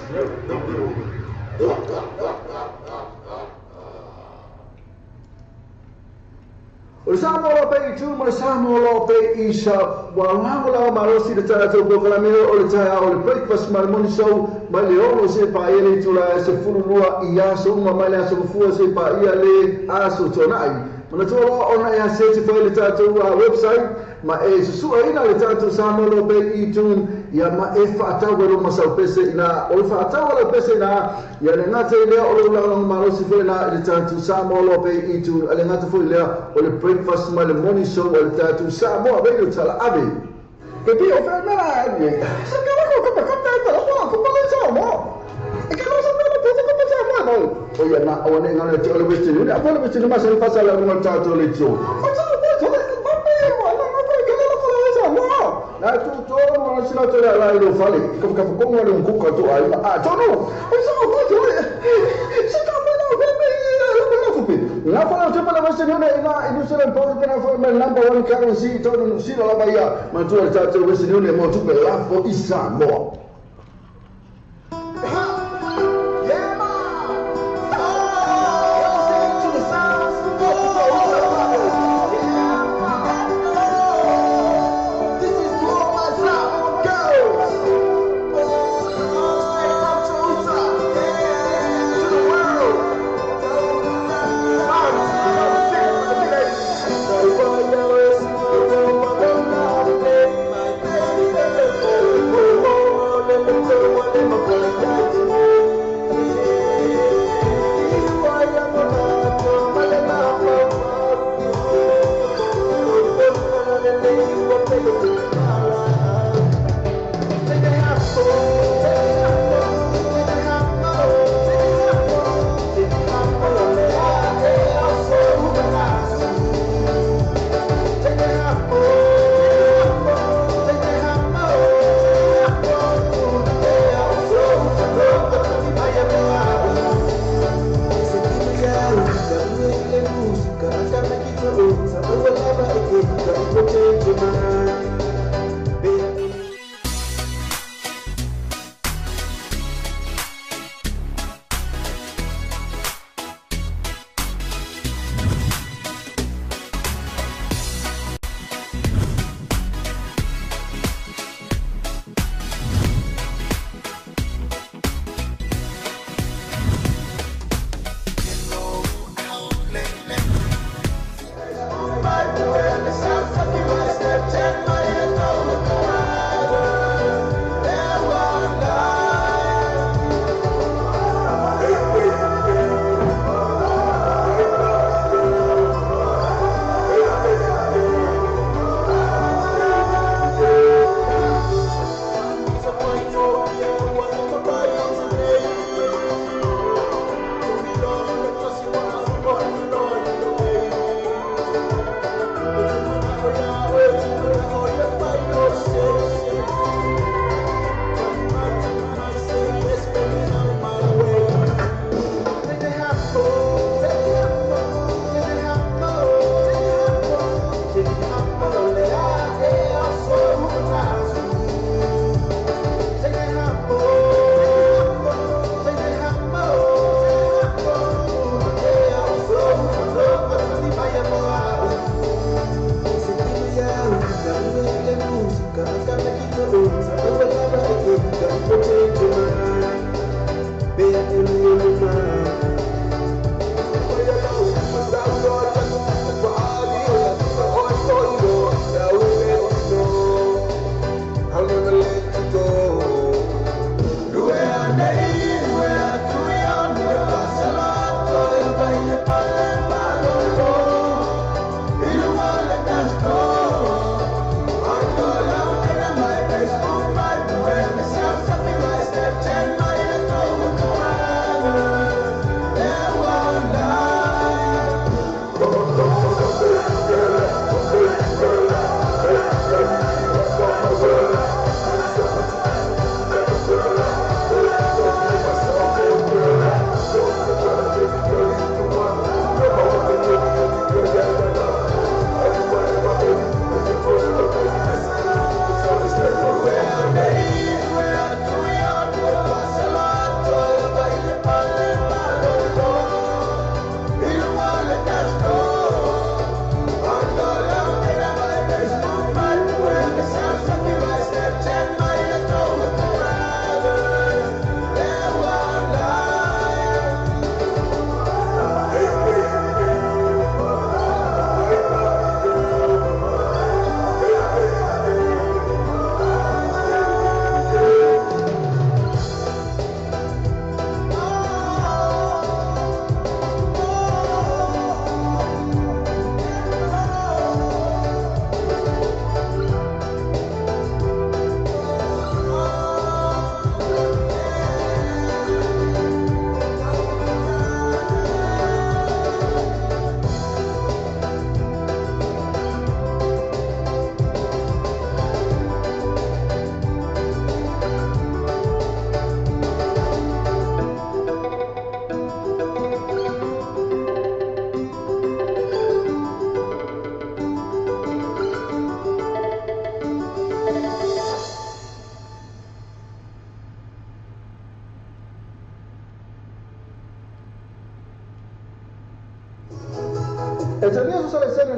O le Samoa loa pei i tu ma le Samoa loa pei i sa ua lagolago malosi le tatou polokalame o le taeao o le breakfast ma le morning show mai le 6 seia paia le itula e 12 i aso uma mai le aso Gafua seia paia le aso Tuanai. Manatua loa ona e aseti foi le tatou website ma e susu'aina le tatou Samoa Loa Pay e-tune ia ma e fa'atau ai lou masau pese ina o le fa'atau a lau pese ina ia le gata i lea o lou lagolago malosi foi lena i le tatou Samoa Loa Pay e-tune a le gata foi lea o le breakfast ma le morning show a le tatou Samoa Radio Talaave. Ke pi o fea mea la e sa ka ko ka ka ta ta la ko pa le sa mo e ka lo sa mea la ko pa sa mo mo o ia na o ne ngana te o le Western Union a po le Western Union ma sa fa sa la mo tatou le tso o sa o sa le pa pe mo na na ko ka la ko le sa mo na tu to mo na sila to la la i lo fale ka ka ko mo le ko ka to ai a to no o sa o ko le sa ka me la ko me la ko la ko pe la fa la te pa la Western Union ina i New Zealand Post pe na fo me number one currency to no sila la ba ia ma tu le tatou Western Union mo tu pe la fo i Samoa. Thank you.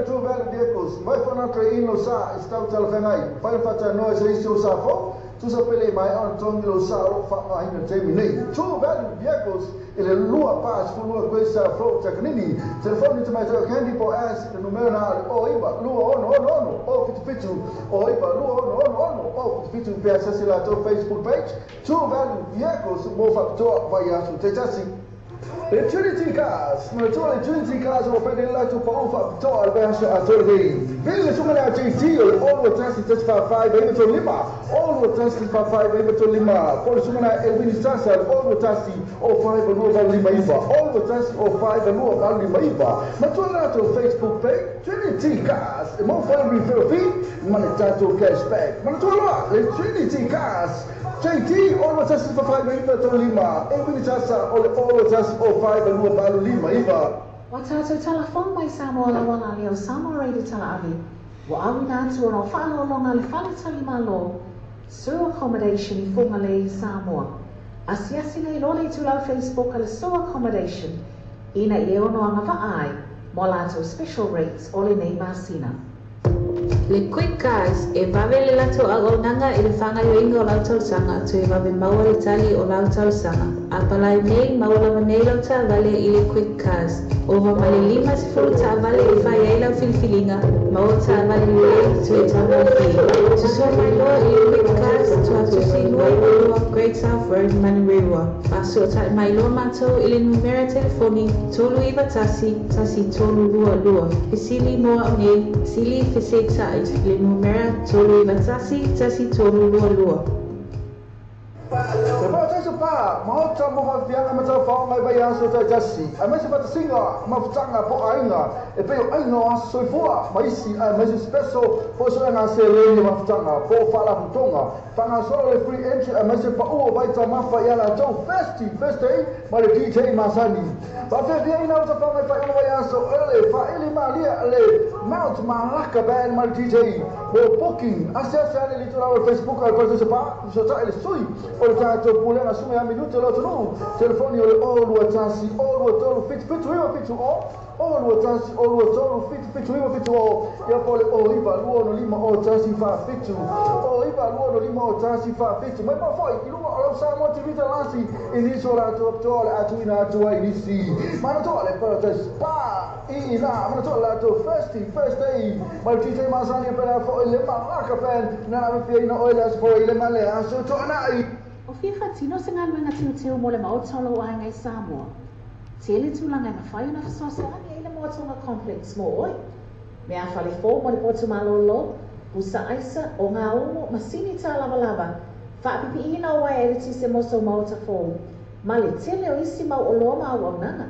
True Value Vehicles, mai whanatra ino sa i stau talawhengai, whai whata noa se isi o sa fo, tusa pele mai on tongi lo sa o wha hina taimi nei. True Value Vehicles, i le lua pas fulua koe sa fo takanini, telefoni te mai tau candy po as, le numero na ale o iwa, lua ono ono ono, o fitu fitu, o iwa, lua ono ono ono, o fitu fitu, pea sasi la tau Facebook page, True Value Vehicles, mo whapitoa vai asu te tasi. Le Trinity Cars, ma le Trinity Cars o pene la tu pa ufa to al verso a to le Vile sunga na JT o le olo tasi tasi fa five e to lima olo tasi fa five e to lima po le sunga na Elwin Sasa olo tasi o five lua va lima iva olo tasi o five lua va lima iva ma tu na to Facebook page Trinity Cars e mo fa referral fee ma le tato cashback ma tu la le Trinity Cars JT olo tasi fa five e to lima Elwin Sasa o le olo tasi o five lua va lima iva. Wa tātou telefon mai Samoa la wala leo Samoa Radio Tala Ave. Wa au ina atu ona whaalolonga le whale tali malo. Sur Accommodation i Whangalei, Samoa. Asiasi nei lole i tūlau Facebook a le Sur Accommodation. Ina i e ono anga vaai, mo lātou special rates o le nei masina. Le Quick Cars e vave le lato auaunaga i le fagaioiga o lau tausaga toe vave maua le tali o lau tausaga. A palai nei maua lava nei lau taavale i le Quick Cars. Ova ma le 50 taavale e fai ai lau filifiliga, maua taavale lelei toe taugofie. Susua mai loa i le Quick Cars tuatusi 22 Great South Road, Manurewa. Faasoatai mai loa matou i le numera telefoni 391 1322. Fesili mo au nei, sili fesetai le numera 391 1322. Te pā pa, mahota mo whafianga ma tau whao ngai vai aso tai tasi. A mai se patasinga, ma futanga po ainga, e peo ainga o aso soifua, ma isi, a mai se special, po so nga se le ma futanga, po whala futonga. Whanga solo le free entry, a mai se pa uo vai ta mafa i ala tau festi, festi, ma le DJ Masani. Pa fe via ina uta whanga whai ono vai aso, ele, wha ele malia, le Mount Malaka Band ma le DJ. Mo booking, ase ase ane li tula o Facebook al paso se pa, so ta ele sui, o le tātou pulega sume a minuto lo tonu, telefoni o le o lua tasi, o lua tolu, fitu fitu iwa fitu o, o lua tasi, o lua tolu, fitu fitu iwa fitu o, ia po le o iwa lua no lima o tasi fa fitu, o iwa lua no lima o tasi fa fitu, mai ma foi, i lunga o lau Samoa TV talasi, i niso la atu aptoa le atu ina atu ai nisi, mana toa le Paradise Spa, i ina, mana toa le atu first day, mai DJ Masani pena foi le Malaka Band, nana me pia ina oile aso foi le male aso toa nai. O fia whatino se ngā tiu tiu mo le maotolo o aingai Samoa. Tele tūlanga e mawhai ona whasoasoani e le Moatonga Complex mo oi. Mea whale fō mo le potu malolo, pusa aisa o ngā umo masini tā lava lava. Whaapipi ina o wae ere tise moso maota fō. Ma le tele o isi mau o loa mau au nanga.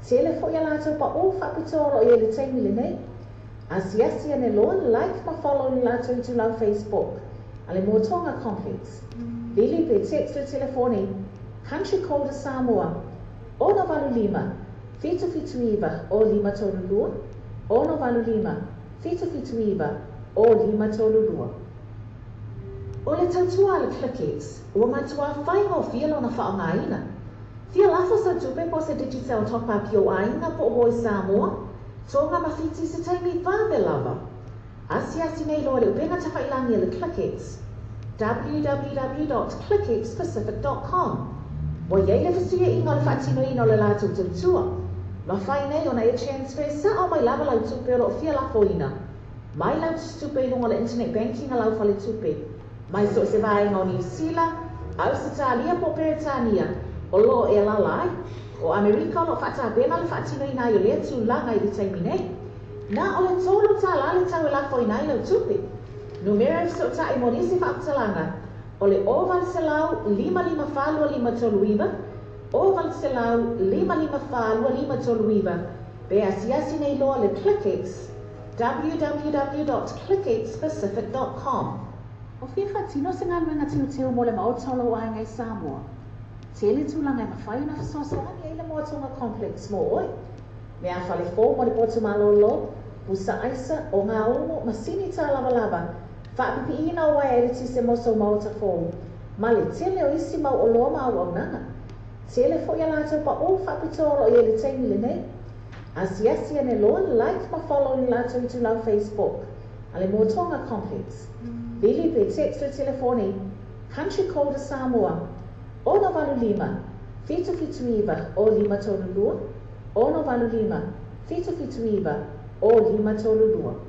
Tele fo ia lātou pa o whaapitoro i ele teimi le nei. Asiasi ane loa like ma follow ni lātou i tūlau Facebook. A le Moatonga Complex. Vili pe text le telefoni, Country Code Samoa, ono valu lima, fitu fitu iwa o lima tolu lua, ono valu lima, fitu fitu iwa o lima tolu lua. O le tautua le ClickX, ua matua whainga o fia lona whaongaina. Fia lafo sa tupe po se digital top-up i o ainga po o hoi Samoa, tonga mawhiti se taimi vave lava. Asiasi nei loa le upenga tawhailangi le ClickX, www.clickxpacific.com. Wa iei le whasuia inga le whaatino ina o le lātou tautua. Ma whai nei ona e transfer sa o mai lava lau tupe o lo fia lafo ina. Mai lau tupe i lunga le internet banking a lau whale tupe. Mai so se vaenga o New Zealand, Australia po Peretania, o lo e lalai, o Amerika o lo whaatabena le whaatino ina i o lea tūlanga i le taimi nei. Nā o le tōlu tā lale tau e lafo ina i lau tupe. Numera e so i monisi whaaptalanga, o le o valselau lima lima whalua lima tolu iwa, o valselau lima lima whalua lima tolu iwa, pe asiasi nei loa le ClickX, www.clickxpacific.com. O fia whatino se ngā luenga tiu tiu mo le maotolo o aingai Samoa. Tele tūlanga e mawhai ona whasoasoani e le Moatonga Complex mo oi. Mea whale fō mo le potu malolo, pusa aisa o ngā umo masini tā lava lava, whaapipi ina o wae ere tise moso maota fō. Ma le tele o isi mau o loa mau au nanga. Tele fo ia lātou pa o whaapitoro i ele teimi le nei. Asiasi ane loa like ma follow i latou itulau Facebook a le Motoga Complex. Vili pe text le telefoni Country Code Samoa 685 779 0532 685 779 0532.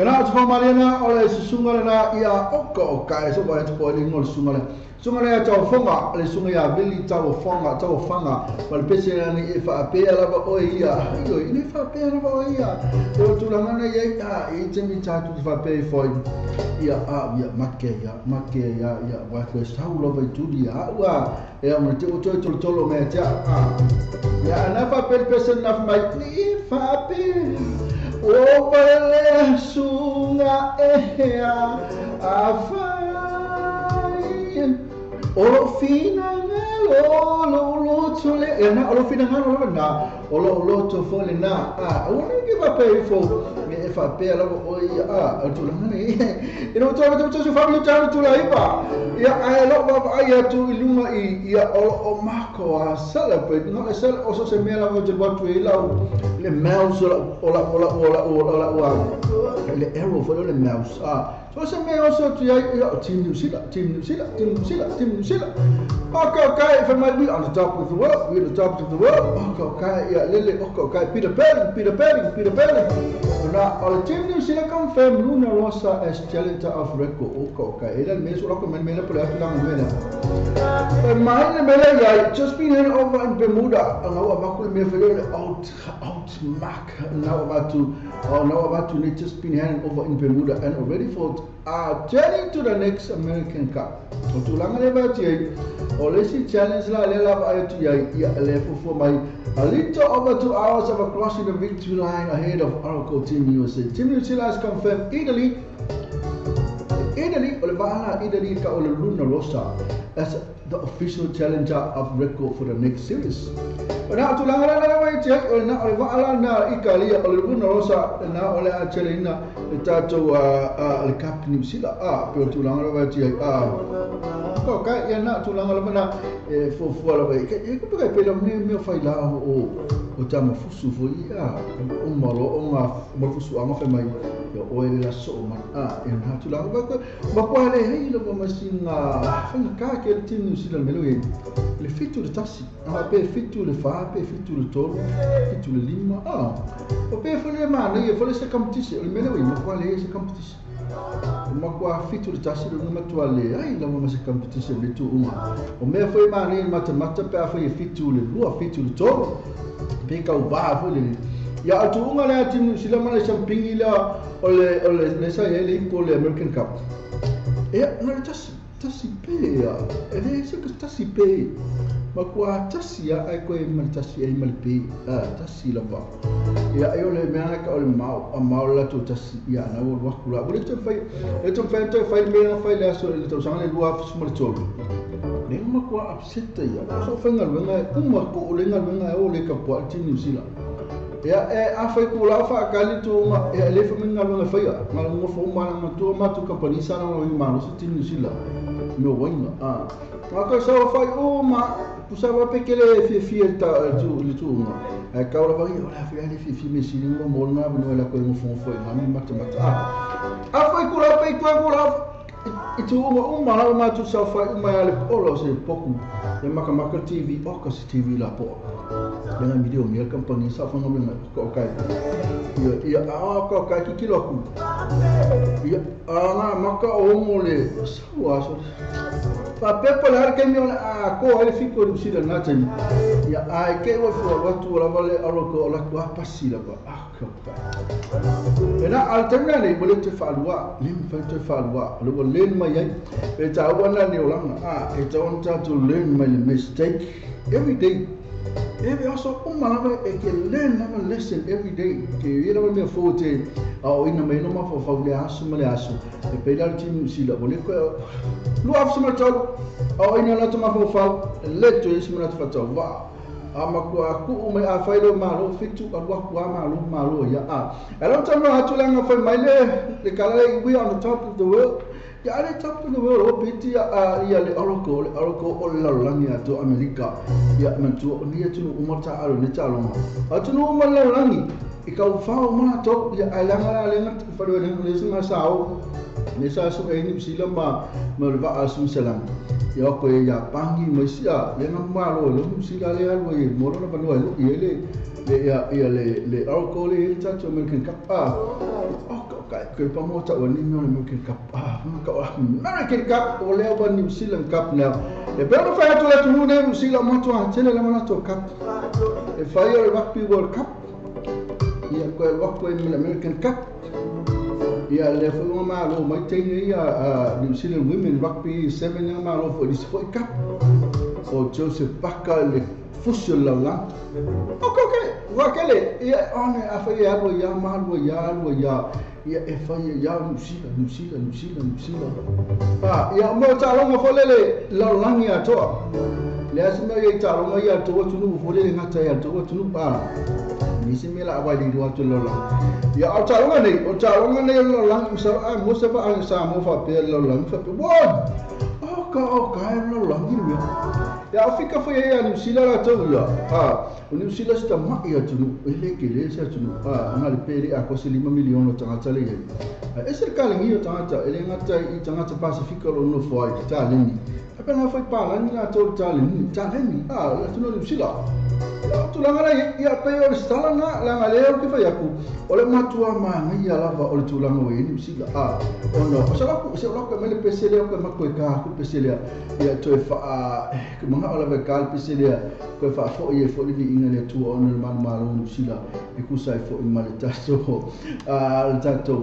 E na atu whamarena o le susunga le na ia oka o kai so wa po le ngol sunga le. Sunga le tau fonga le sunga ia vili tau fonga ma le pese ni e fa pe ala ba o ia. Io ni fa pe ala ba o ia. O tu la ngana ia a e te mi ta tu fa pe foi. Ia a ia make ia ia wa ko sau lo vai tu ia wa e mo te o to to lo me te a. Ia na fa pe pese na mai ni fa pe. O vale sunga ea a fai o fina lo lo lo tole e na o fina lo na o lo lo to fole na a o ne ke va pe fo me e fa pe la o ia a o tu la ne e no to to to fa mi ta tu la ipa ia a lo va ia tu iluma i ia o o mako a sala pe no e sala o so se me la vo te bo tu e la le mouse o la o la o la o la o le arrow for le mouse a so se me o so tu ia team New Zealand team New Zealand team New Zealand team New Zealand okay okay if I might be on the top of the world we're the top of the world okay okay yeah lele okay okay Peter Pelling Peter Pelling Peter Pelling na all team New Zealand confirm Luna Rossa as challenger of record okay okay ela me so la ko men me la pula tu la me la mai me la ya just been handed over in Bermuda and now about me for out out mark now about to or now about to just been handed over in Bermuda and already for journey to the next American Cup. O tulaga le va ti o le si challenge la le la va tu ia ia le for my a little over 2 hours of crossing the victory line ahead of Oracle Team USA. Team New Zealand has confirmed Italy o le va Italy ka o le Luna Rossa as the official challenger of record for the next series. O na tulaga la la va ti o na o le va la na Italia o le Luna Rossa na o le a challenge le tatou a le Cup New Zealand a pe tulaga la va ti a ko ka ia na tulaga la na e fo fo la va e ko pe la me me fai la o o ta ma fusu fo ia o malo o nga ma fusu a ma fe mai yo o ele la so ma a e na tulaga ba ko ba ko le hei lo ma singa fa ka ke le team New Zealand me lo e le fitu le tasi a pe fitu le fa pe fitu le tolu fitu le lima a o pe fo le ma ne fo le se competition le me lo e ma ko le se competition ma kwa fitu le tasi le ma tua le ai la ma se competition le tu uma o me foi ma ne matamata pe a foi fitu le lua fitu le tolu pe ka uva foi le ia tu uma le team New Zealand ma le champingi la o le o le le sa ele ko le American Cup e no le tasi tasi pe ia ele se que tasi pe ma kwa tasi ia ai ko e ma tasi ai ma le pe a tasi la va ia e o le mea ka o le mau a mau la tu tasi ia na o wa kula o le te fai e te fai te fai me na fai le aso le tau sanga le lua fusu ma le tolu le ma kwa upset ia so fai ngaluenga uma ko o le ngaluenga o le ka po team New Zealand ia e a fai ku la fa ka le tu ma e le fa ngaluenga fai ia ngaluenga fo ma na tu ma tu company sa na o ma no team New Zealand me wainga a ma ko so fai o ma pusava pe ke le fia ta tu le tu ma e ka ola vai ola fia le fia me si mo mo nga no la ko mo fo fo ma mi mata mata a fai ku la pe ku la i tu uma uma la ma tu sa fai uma le olo se poku le maka maka TV o ka se TV la po le nga video mi company sa fa ngam ko kai ia ia a ko kai ki kilo ku ia a nga maka o mo le sa wa so pa pe po le ke mi a ko ele fiko ni sila na tani ia ai ke o fo wa tu la vale alo ko la ko pasi la ba a ka pa e na alternale mo le te fa lua le fa te fa lua le o le mai ai e ta wa na ni o langa a e ta on ta to learn my mistake every day every also uma lava e ke learn a lesson every day ke ia lava me fo te a o ina mai no ma fo fa le aso ma le aso e pe la team sila o le ko lu af se ma tau o ina la ma fo fa le to is ma fa tau va a ma ko a ku me a fai lo ma lo fitu a wa ku ma lo ma lo ia a e lo ta no atu langa fai mai le kala we on the top of the world ia le top of the world o piti a ia le oroko o la langi a to Amerika ia man tu o ni tu uma ta alo ni ta longa a tu no uma la langi i ka fa o ma to ia a langa la lenga fa lo le singa sao le sa so e ni sila ma ma le va a su salam ia ko ia pangi mo sia le nga ma lo lo sila le alo e mo lo ba lo ia le le ia ia le le oroko le ta to American Cup a o Kai ke pa mo ta o ni me o le American Cup. American Cup o lea wa New Zealand Cup now. E pe ona whai atu le tunu nei New Zealand matua tele le mana to cup. E whai o le Rugby World Cup. Ia koe rugby me le American Cup. Ia le whaunga malo mai teine ia New Zealand Women Rugby 7 ia malo fo isi foi cup. O Joseph Baka le fusi o le lalagi. Okay. Ua kele ia one a whai alua ia malua ia alua ia ia e whai ia New Zealand New Zealand New Zealand New Zealand. Ia mo talonga folele lalagi atoa. Le ase mea ia talonga ia atoa tunu folele ngata ia atoa tunu pa. Nisi mea la awai liru atu lalagi. Ia o talonga nei o lalagi misalo a mo se fa a sa mo fa pe lalagi fa pe. What? O ka e lalagi mea. Ia o fika foi ia New Zealand atoa ia. O New Zealand se tamai atunu, e le ke le se atunu. Nga le pere a kosi 5 miliona tangata le ia. E se le kalengi o tangata, e le ngata i tangata Pasifika lo no foi taleni. A pena foi palani la to taleni, taleni. La tunu New Zealand. Ia tulaga la ia pe o le stala na la ngale o ke fai aku. O le matua ma ia lava o le tulaga o New Zealand. O no, o sa la ku se la ku me le pese le o ke makoi ka ku pese le. Ia toe fa ke manga o la ve ka pese le. Koe wha fo i e fo livi inga le tua ona le manu malo New Zealand e kusa e fo i ma le tato le tato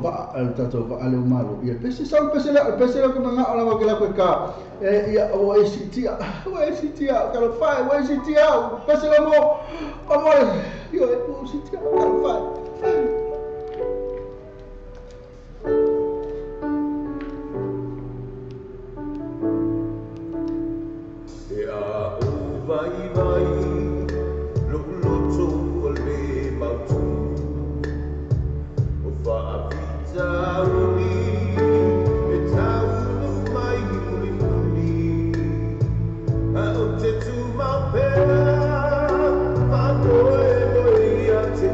va ale o malo. Ia pese sa pese le ke manga o la ke la koe ka ia o e sitia ka lo fai o e sitia pese le mo o mo ia e o sitia ka lo fai. Vai vai lo loto o le mautu o fa vita uli e tau mai muli muli a o te tu ma pena fa toe moi a te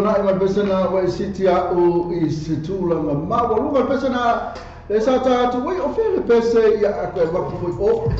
tonai ma pesena wa city a o i se tulaga maualuga le pesena le sa tatou ui o fea le pese ia a koe waku foi o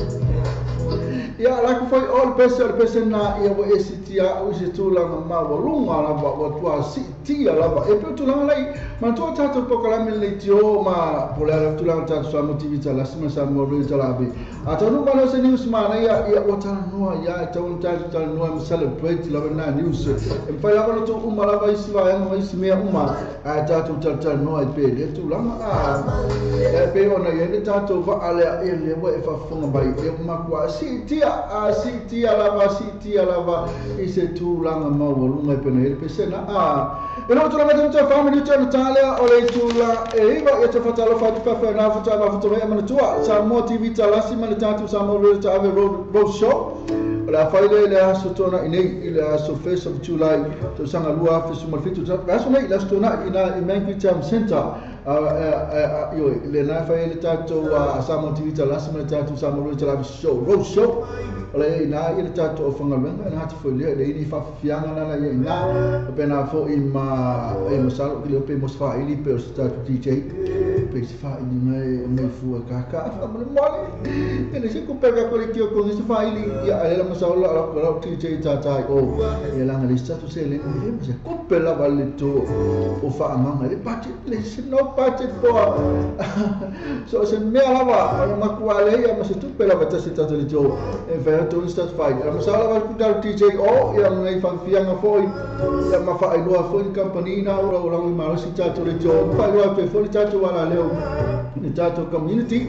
ia la ku foi o le pese o le pese na ia wa e city a o i se tulaga maualuga lava ua tua siitia lava e pe o tulaga lai manatua tatou pokalame lenei tio ma po o le a lava tulaga tatou Samoa TV Talasi ma Samoa Radio Talave a taunuu mai loa se news manaia ia ua talanoa ia e tatau ona tatou talanoa ma celebrate lava lena news e mafai lava ona tuu uma lava isi vaega ma isi mea uma ae tatou talatalanoa ai pea i lea tulaga a e pei ona i ai le tatou vaa lea ia lea ua e faafofoga mai e ua matua siitia a siitia lava siitia lava i se tulaga maualuga e pei ona i ai le pesena a e lou tulaga mai tatou fa minute ona ta lea o le itula e 9 ia te faatalofa atu pe afai na faatoa mafuta mai e manatua Samoa TV Talasi ma le tatou Samoa Radio Taave Road Show o le a fai lea i le aso Tuanai nei i le aso 1st of July tausaga 2017 le aso nei le aso Tuanai ina i Mangui Town Centre ioe lena e fai ai le tatou Samoa TV Talasi ma le tatou Samoa Radio Taave Show Road Show o le ina ia le tatou aufaigaluega e le gata foi i lea e leai ni faafiafiaga lana ia ina faapena foi ma e masalo ki le ope mo se faaili pe o se tatou DJ pe se faaili ngai ngai fua kaka faamolemole e le se kupe ka kole ki o ko se faaili ia a le la masalo la la DJ tatai o ia langa le se tatou seleni e ma se kupe lava le to o faagaga le budget le se no budget poa so se mea lava o le makua le ia ma se tupe lava tasi tatou le to e fai atu ni tatou faaili a masalo lava ku tatou DJ o ia ngai faafiafiaga foi ia ma faailoa foi ni company na o lau i malosi tatou le to faailoa atu ai foi le tatou alaleo le tatou community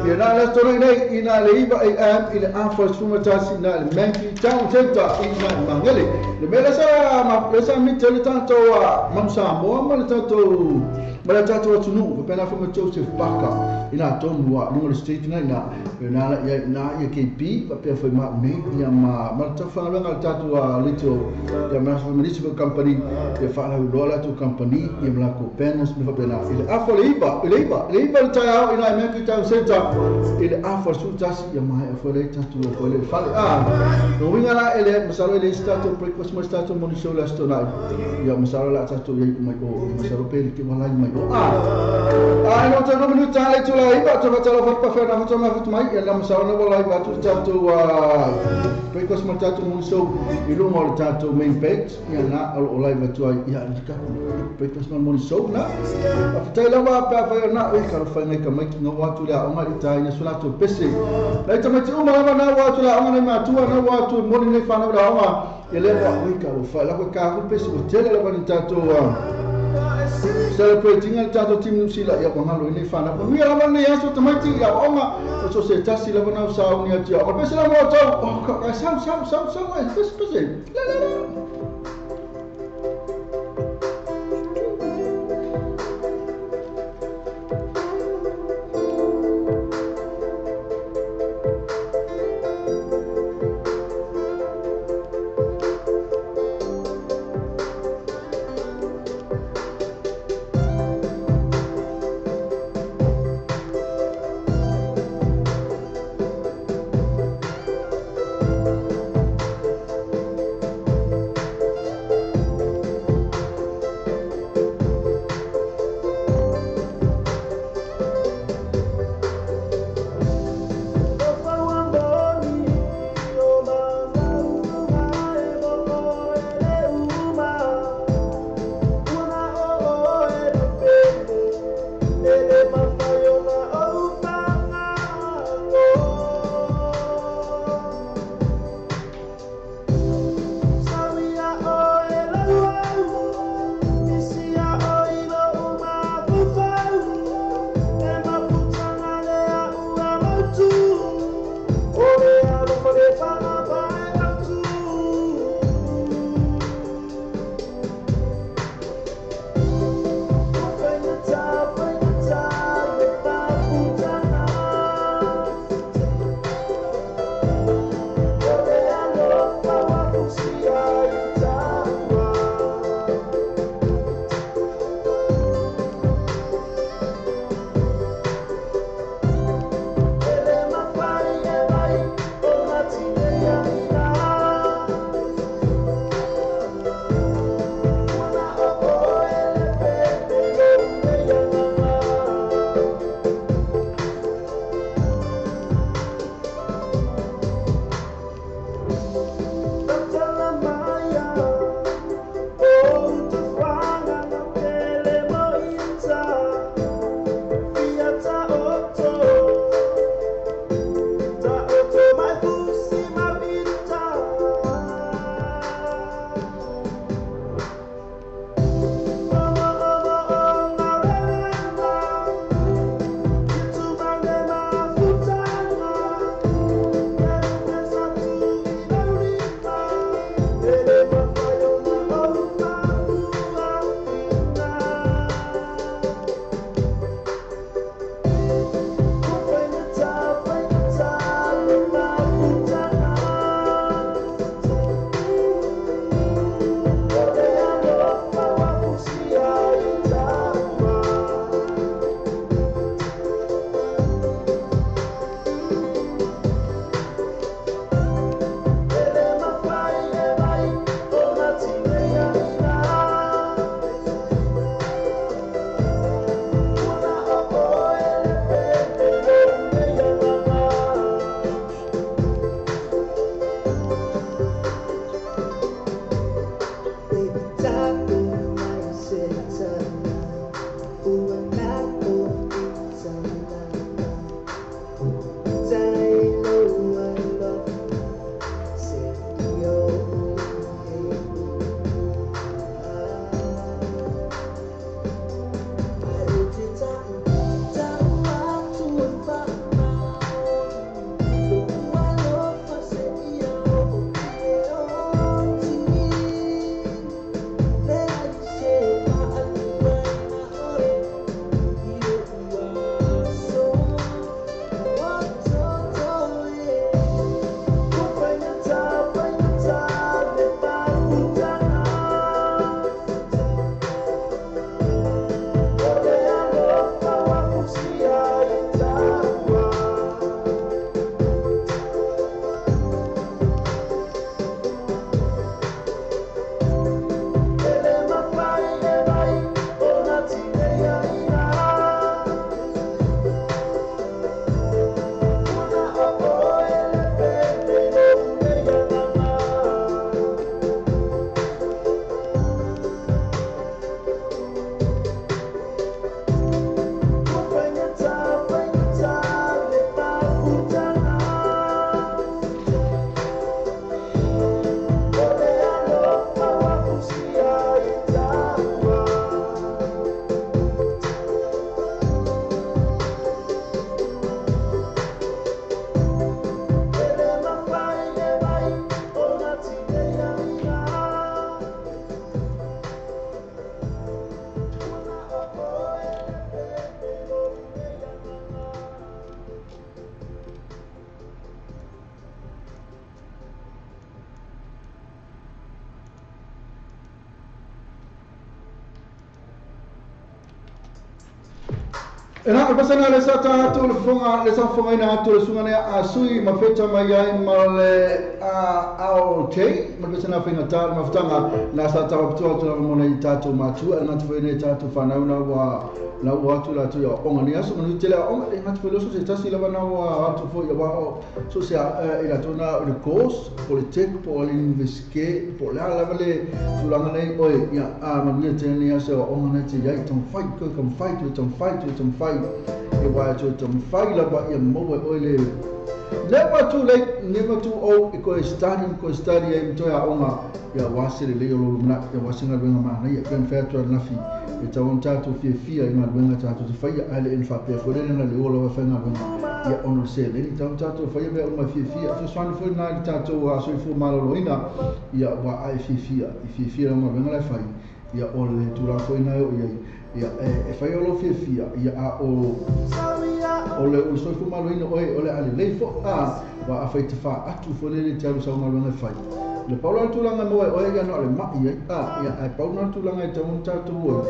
ia na le aso tonu nei ina le 9 AM i le afa 11 ina le Manki Town Centre ina i Magele le mea lea sa ma le sa mite le tatou Manu Samoa ma le tatou ma le tatou atunuu faapena foi ma Joseph Parker ina tonu a luga o le stage na ina na la ia ina ia KB faapea foi ma au nei ia ma ma le taufaagaluega a le tatou little ia ma foi ma nisi foi company ia faalauiloa latou company ia ma latou banners ma faapena i le afa o le 9 i le 9 i le 9 le taeao ina i Manki Town Centre i le afa o le 11 ia maea foi le tatou foi le fale a no uiga la e le masalo e leai se tatou breakfast ma se tatou morning show le aso Toonai ia masalo la tatou iai mai o masalo pe le te walai mai o a a no te no minuta le tula iva te fatalo fatu pa whena fatu mai fatu mai ia la masalo na walai va tu tatou breakfast ma tatou morning show i lunga o le tatou main page ia na o lo o live atu ai ia le ka breakfast ma morning show na faafetai lava pe afai o na e ka whai ngai ka maiki ngau atu le aoga i taina so latou pese nai tamaiti uma lava na ua atu le aoga nai matua na ua atu e moni nei whanau le aoga ia lea ua ui ka whai lako ka hu pese ua tele lava ni tatou celebrating le tatou team New Zealand ia ua ngalo i nei whanau manuia lava nei aso tamaiti i aoga o so se tasi lava nau sauni atu ia o pese lava o tau o ka sau sau sau sau ai pese pese la la la. E na pasana le sa ta le fonga le sa fonga ina atu le sunga ne a sui ma feta mai ai ma le a o te ma pasana finga ta ma futanga na sa ta tu atu la mo nei tatou matua na tu nei tatou whanau na wa la wa atu la tu ya onga ni aso manu tele onga le ngati felo so se tasi la na wa atu fo ya wa so se e la tona le course politique pour l'université pour la la le tulanga nei oi ya a manu tele ni aso onga nei te ya ton fight ko kom fight to fight to fight e wa to fight la wa ya mo oi le never too late, never too old. E ko study e mtoya onga ya wasele le yolo mna ya wasinga lwenga mana ya pen fair nafi e tawon tato fia fia ina lwenga tato te faia ale en fa pe fole na le yolo fa nga lwenga ya ono se le tawon tato faia me uma fia fia so swan fo na tato a so fo malo ina ya wa ai fia fia fia fia nga lwenga la fai ya o le tula fo ina yo ya ya e fai o fia fia ya a o o le o so fo malo ina oi o le ale le fo a wa a fai te fa atu fo le te alu sa nga fai le paula tulanga mo o ya no le ma ia a ia ai paula tulanga e tau tatou o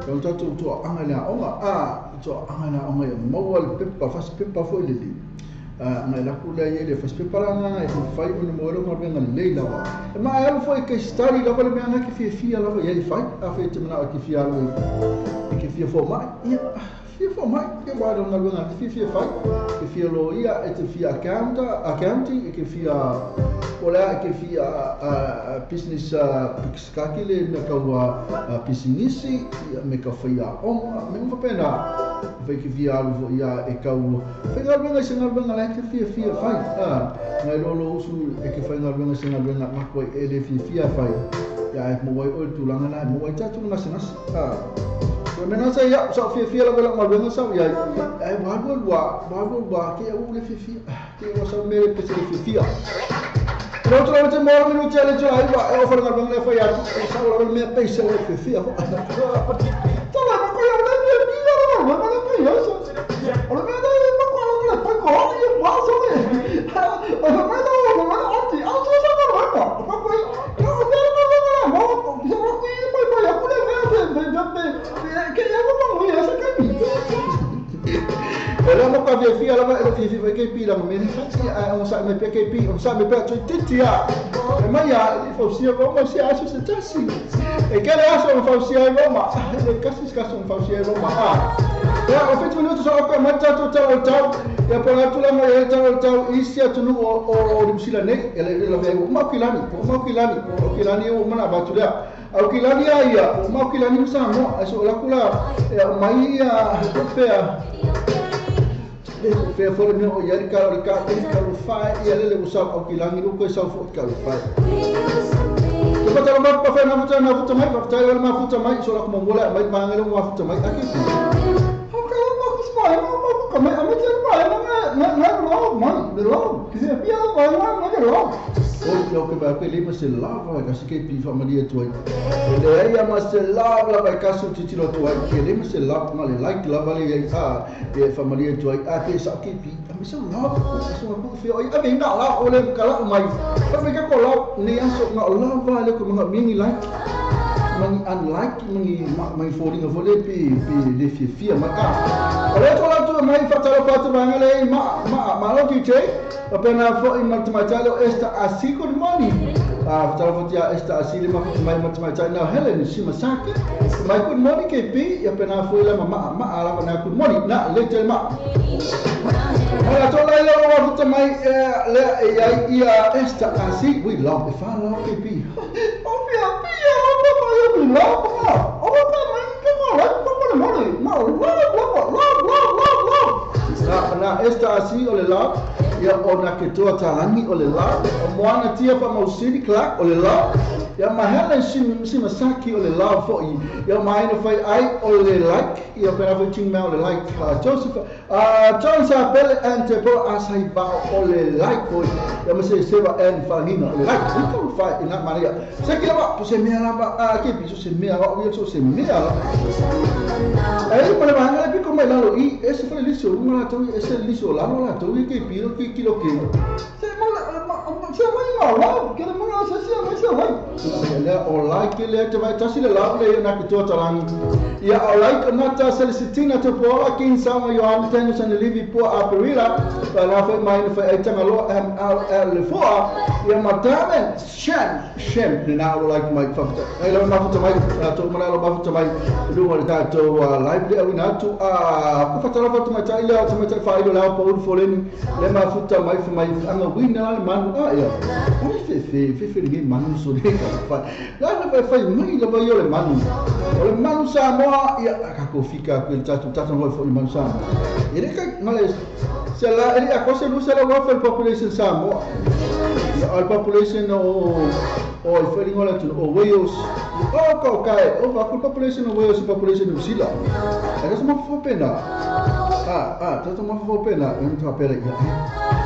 tau tatou to anga le onga a to anga le onga ia mo le pepa fas pepa fo le li a na la kula ia le fas pepa la e fai mo mo lo nga le la wa ma ai fo e ke study la le me anga ke fia fia la ia fai a fe te mena ke fia lo e ke fia fo ma ia fia fo mai ke wa lo nga ke fia fai ke fia lo ia e te fia accounting e ke fia ola ke fia business skakile me ka wa business me ka fia onga me fa pena fe ke fia lo ia e ka fe nga nga se nga la ke fia fia fai a ngai lo lo usu e ke fai nga nga se nga nga ma ko e le fia fia fai ya mo wai o tulanga na mo wai tatu nga se nga a mena sa ya sa fia fia la ma nga sa ya ai wa wa wa wa ke o le fia fia ke o sa me pe se fia fia lo otro te mo minuto le cho ai wa o fa nga nga fa ya sa lo me pe se le fia fia to la ko ya le fia fia la ma ma le ya sa o le me da ma ko le pa ko ya wa so me o me da ma ma o ti a so sa ma ma ma ko ya o me ma ma ma ko ya ko ya pa ya ko le me que ya no mo ya sa ka mi Ela mo ka fia fia la fia fia ke pi la me fa a o sa me pe ke pi o sa me pe tu titia e ma ya fo si o mo si a so se tasi e que le aso fo si a Roma e kasi kasi fo si a Roma a ya o fe minuto so ko ma ta to ta ta ya por la tula ma ya ta ta isi atu no o rimsila ne ele la ve o ma kilani o ma kilani o kilani o mana batulea au kilani ia o ma kilani sa mo aso la kula mai ia fea le fo le o ia ka ka ka fa ia le o sa au kilani ko sa fo ka fa ko pa ma pa fa na futa na futa mai pa fa ma futa mai so la ko mo la mai pa ngelo ma futa mai aki ha ka ma ko spa ma ko mai a me te pa na na lo ma de lo que se pia ma ma ma de lo o lo que va que le ma se lava ka se ke pi fa maria tu ai le ia ma se lava la ka su ti ti lo tu ai ke le ma se lava ma le like lava le ia e fa maria tu ai a ke sa ke pi a me se lava so ma ko fi ai a me na la o le ka la mai fa me ka ko la ni a so na lava le ko ma mi like mangi unlike mangi mangi folinga fole pi pi le fia fia ma ka o le to la tu mai fa tala fa tu ma le ma ma ma lo ti che apena fo in matematika esta asi good morning a tala fo tia esta asi le ma mai matematika na Helen Shimasaki my good morning KP apena fo la ma ma ala na good morning na le te ma Ora to la la wa futa mai le ia ia esta asi we love if I love KP o fia fia o love oh love love na esta asi o le love ia ona ke toa talangi o le love o moana tia pa mausini Clark o le love ia mahela Shimasaki o le love fo i ia maina fai ai o le like ia pena fai ting mau o le like Joseph John Sapele and te po asai bao o le like fo ia mase seva and fangina o le like i kau fai ina maria se ki lava po se mea lava a ke piso se mea o ia so se mea lava ai pa le vanga le piko mai lalo i ese fai liso uma la tau ese liso lalo la tau i ke piro ke kilo ke se ma Se mai ma la ke le mo se se mai se mai le o like le te vai tasi le la le na ki to talang ia o like na ta se le sitina te po la kin sa ma yo am tenu sa livi po a perila pa la fa mai fa e tanga lo m l l fo ia ma tamen shem shem ni na o like mai fa ai lo ma fa mai to ma lo ma fa mai lu wa ta to live le au na tu a ko fa ta la fa mai ta ile ta mai ta fa ile la po fo le le ma fa mai fa mai anga wina la manu a ia o fe fe fe fe le manu so le ka fa la la fa mai la vai o le manu o le manu sa mo ia ka ko fika ko ta tu ta no fo le manu sa ele ka ngale se la ele a ko se lu se la wa population sa mo all population o o feeling all to o Wales o ko kai o va population o Wales population New Zealand era uma fopena ah tá uma fopena não tá pera ia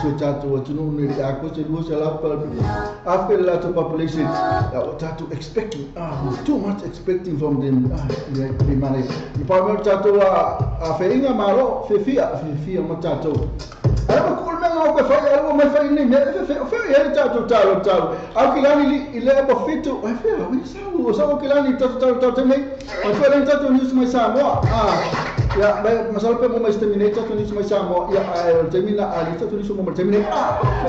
so tá tu tu não ne a ko se lu se la pa after la to population tá to expecting too much expecting from them the money you pa tá to a feinga malo fefia fefia mo tá to ara ko me ngo ko fa ara mo fa ni me fe fe ele tá to tá tá au que lá ni ile bo fito fe o sa o sa o que lá ni tá tá tá também o fe ele tá to news mais sa mo ya masal pe mo mais terminei tá to news mais sa mo ya termina ali tá to news mo terminei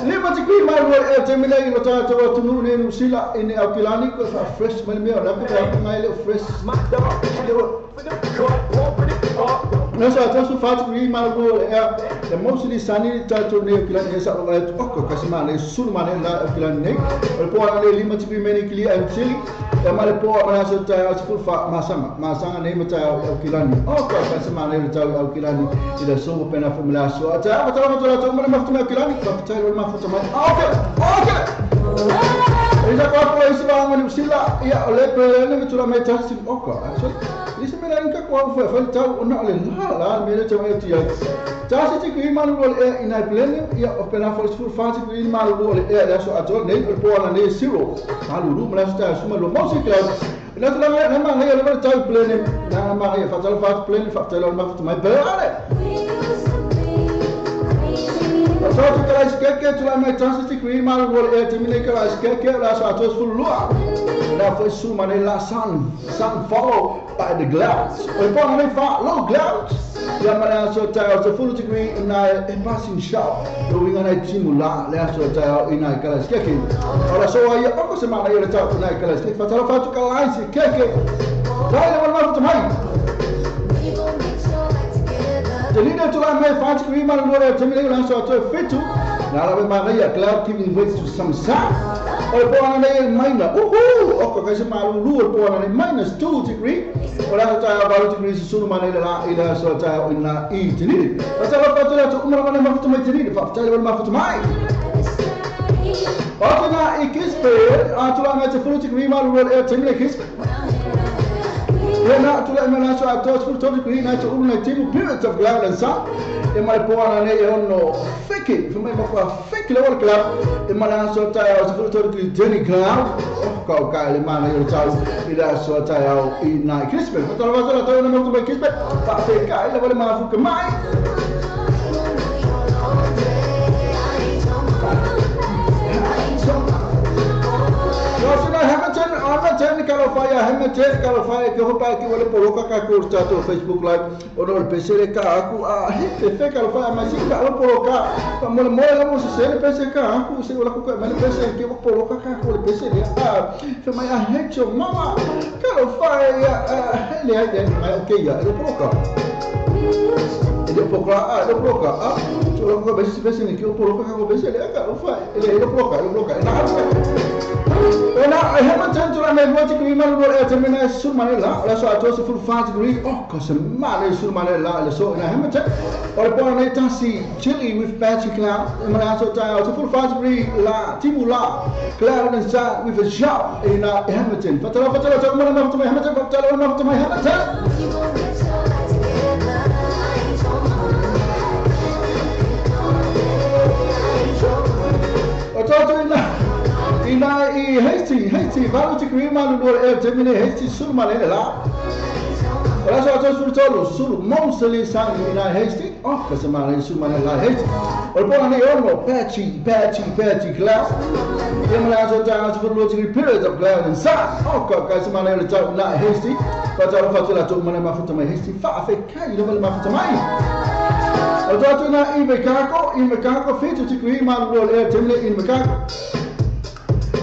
le ba ti qui mai o terminei lo tá to to no ne no sila in au que lá ni ko fresh mai me la ko mai le fresh no sa ta su fat green mal go ya the mostly sunny ta to ne kila ne sa o ko kasima ne sul mane la kila ne o po ala le lima ti meni kili am chili ya male po ala so ta o fa masanga masanga ne mata o kila ni o ko kasima ne ta o kila ni ila so pena formula so ta ta ta ta ma ma kila ni ta ta ma ma okay okay Isa ko ko isa ba ngani sila ya ole pe ne mitula me ta si oka so lisa me la inka ko fa fa ta ona le la la me le ta me ti ya ta si ti ki man lo e ina plene ya o pena fo fu fa ti ki man lo le e la so atol ne po ala ne zero malu lu mala sta suma lo mo si kla la la la ma ne le ta plene la ma ne fa ta fa plene fa ta la ma fa mai pe ale Só que ela esquece que tu lá mais chance de criar mal o é terminei que ela esquece que ela só todos full lua la foi suma ne la sun sun follow by the clouds o pô nem fa low clouds ya mala so ta o full degree na e passing shop o winga na timu lá le so ta ina que ela esquece ora só aí o que se mala ele tá na que ela esquece fa ta fa tu que ela esquece vai le mal tu mai Telina to la mai fa ti mal lo le terminei la so to fetu na la maria cloud giving way to some sun o po ana ne minus uhu o ko ka se malu lu o po ana ne minus 2 degree o la ta ba degree su ma ne la ila so ta ina i tini fa ta fa ta to umra ma ma fa tini fa ta ma fa mai o na i kispe a to la ma te full degree malu lo e terminei kispe na tu la mana so a to full degree na to una timu periods of cloud and sun e mai po ana ne ono fake for mai ma fake le wala club e mana so ta o full degree journey cloud o ka ka le mana yo ta ila so ta o ina Christmas ta la ta na mo Christmas pa fe ka ila wala ma fu ke mai Hamilton Calafaya que hopa que wale poloka ka ko ta to Facebook live o no PC ka aku a fe Calafaya mas ka lo poloka pa mo mo la mo se le PC ka aku se wala ko ma le PC que poloka ka ko le PC le a fe mai a hecho mama Calafaya le ai mai okay ya lo poloka ele poloka a lo poloka a so lo ko PC PC ni que poloka ka ko PC le ka lo fa ele lo poloka na Ona Hamilton to la me what degree mal lo e termina sul manela la so ato full 5 degree oh cause male sul manela le so na Hamilton o po na tasi chilly with patchy cloud e mana so ta full 5 degree la timula cloud and sun with a shop in Hamilton fatala fatala to mana ma to Hamilton fatala ma to Hamilton o to ina i Hasty valo ti green mal lo e termine Hasty sul manela la ora so to sul tolo sul mostly sun ina Hasty Oh, ka se mana su mana la hate. O le pona nei ono patchy patchy patchy cloud. Ia ma le aso taeao 12 degree periods of cloud and sun. Oh, ka se mana le tau na hasty. Ka tau fa tula tu mana mafuta mai hasty. Fa fe kai le mafuta mai. O tatu na i Mekako 7 degree ma lo le temle in Mekako.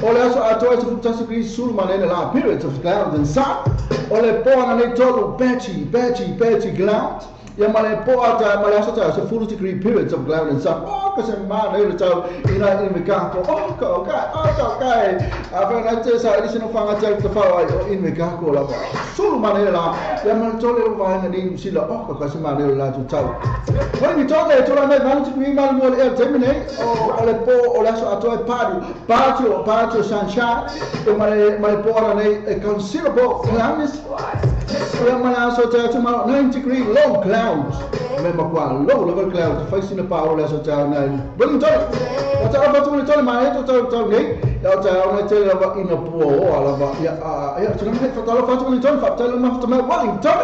O le aso atoa se futa degree sul manene la periods of cloud and sun. O le poana nei tolu patchy patchy patchy cloud. Ia ma le poa ta ma le aso ta se 40 degree periods of cloud and sun. Oh, ka se mana le tau ina i Mekako. Oh, ka ka oh ka ka. A fa na te sa i se no fanga te te fa ai in Mekako la. Sulu manene la. Ia ma le tole o vaenga ni sila. Oh, ka se mana le la tu tau. When we talk there, tola mai valu degree ma lo le termine o le po o le aso atoa padu patio patio sunshine e ma le poa nei considerable cloudness. Ia ma le aso te atu ma 9 degree low clouds. Me ma qua low level clouds facing the power le aso te nei. Wellington. O te atu le tole ma e to tau nei. Ia te au nei te lava ina pua o alava ia ia tuna mai fatalo fatu Wellington fatalo ma fatu mai Wellington.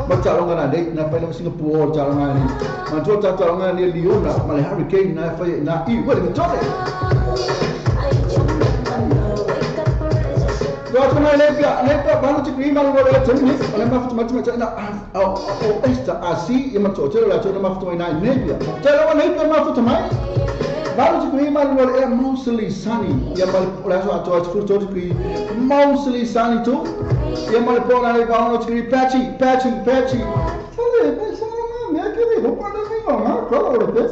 Ma talonga na nei na faila Singapore talonga ni. Ma tu talonga ni Leona ma le hurricane na fai na i Wellington. Yo tu mai lepia lepia balu degree ma lo le temni o le ma fatu ma na o esta asi ia ma to te la to ma fatu mai nepia. Te la nepia ma fatu mai. Valu degree ma lo le mostly sunny. Ia ma le so atoa 42 degree mostly sunny too. Ia ma le pona le valu degree patchy patchy patchy. Sale pe sa ma me ke le ho pa le ma ko le pe.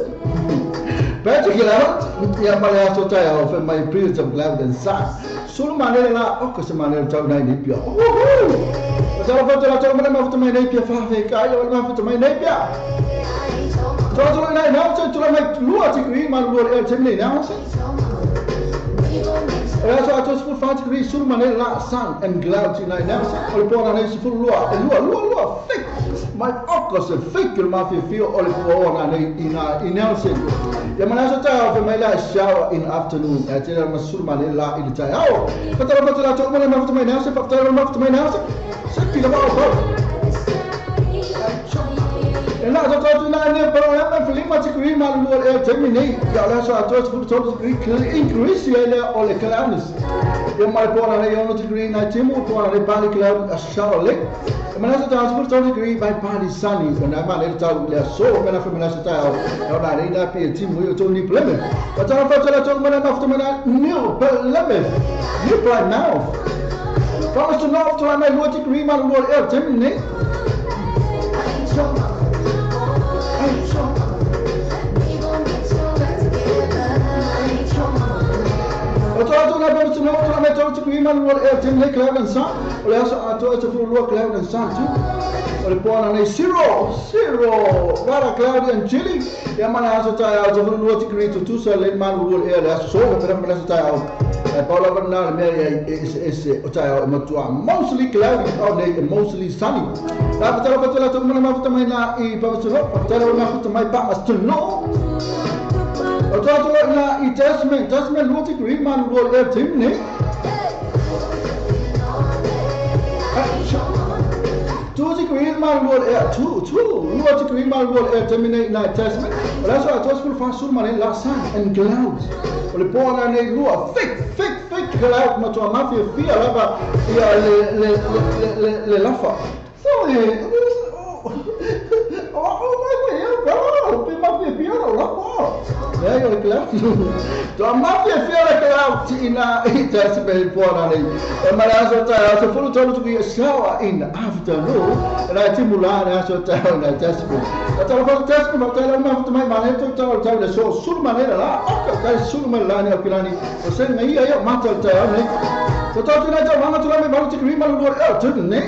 Patchy cloud. Ia ma le aso tai au fe mai periods of cloud and sun. Sulu manele la o ko se manele tau nei nepia. Oh ho. O sa fa la tau ma fatu mai nepia fa fe kai o ma fatu mai nepia. Tolu nei now se tula mai lua degree ma lua le temne now se. O le aso atoa 15 degree sulu manele la sun and clouds in now se. O le pona nei sefulu lua lua lua lua thick. Mai oko se thick le ma fi o le pona nei ina i Nelson. Ia ma le aso taeao fe mai la shower in afternoon. E tele ma sulu manele la i le taeao. Fatalo fatalo to ma fatu mai now se fatalo ma fatu mai now se. Se pila ma o. E la to na ne pa o ma filima degree ma lo le termine ya la so atoa 12 degree increase ia le o le cloudness. Ia ma pona nei ono degree na timu pona nei pali cloud a shower le. E ma la so 12 degree by pali sunny na ma le tau le so me na fa me la so tau o na nei na pi timu yo to ni pleme. Pa ta fa la to ma na fa ma new pleme. New Plymouth. Promise to north to mai lo degree ma lo le termine. O to na pe tu no to na to degree ma lo le termine cloud and sun. O le aso atoa te fulu lua cloud and sun too. O le poana nei zero zero vara cloudy and chilly. Ia ma le aso taeao te fulu lua degree tutusa le ma lo le aso so pe ma le aso taeao. E paula va na le mea ia ese o taeao e matua mostly cloudy o nei mostly sunny. La fatalo fatalo to ma fatu mai na i pa tu no fatalo ma fatu mai pa mas tu no. O to na i Tasman Tasman lua degree ma lo le temne. 2 degree ma lo le 2 2 lua degree ma lo le termine na Tasman. O le aso atoa sefulu fa sulu manele la sun and clouds. O le poana nei lua thick thick thick cloud ma toa mafia fia lava ia le le le le lafa. So oh my god, pe mafia fia o lafa. Ia o le cloud. Toa mafia fia le cloud ina i Tasman poana nei. E ma le aso taeao 13 degree shower in afternoon. Na timu la le aso taeao na Tasman. O tau fa Tasman fa tau ma fatu mai ma le tau tau le so sulu manele la. O ka kai sulu manele la ni o kilani. O se me ia ia ma tau taeao nei. O tau tuna tau manga tula me valu degree ma lo le tu ne.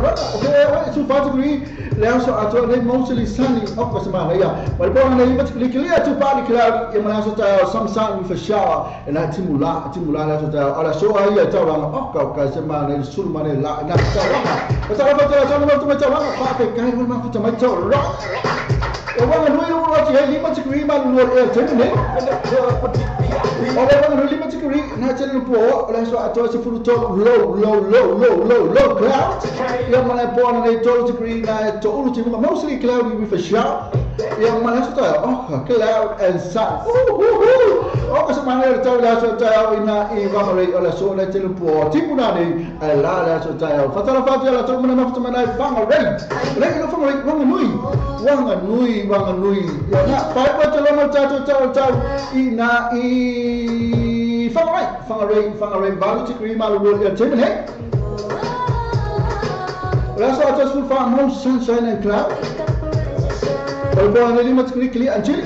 Okay, so 5 degree le aso atoa nei mostly sunny o ko se mana ia. Ma le poana nei vat clear to party cloud ia ma le aso taeao some sun with a shower e na timu la le aso taeao. Ala so ai ia tau langa o ka ka se mana le sulu manele la na tau langa. O tau fa tau ma tau langa fa pe kai ma fatu mai tau langa. E Wanganui o ati hei 5 tikuri malu lua e tene ne. O le Wanganui 5 tikuri na tele no po o le so atoa se fulu to low low low low low low cloud. Ia mana po na nei 3 tikuri na to ulu timu mostly cloudy with a shower. Ia mana so ta oh cloud and sun. O ka se mana le tau le so ta ina i Whangarei o le so le tele po timu na nei la le so ta fatala fatu la to mana maftu mana Whangarei. Le no Whangarei Wanganui. Wanganui Wanganui. Ia na pai pa te lomo tau tau tau i na i Whangarei Whangarei Whangarei valu tikuri malu lua ia teme nei. O le so atoa sefulu fa most sunshine and cloud. O le po na 5 tikuri clear and chilly.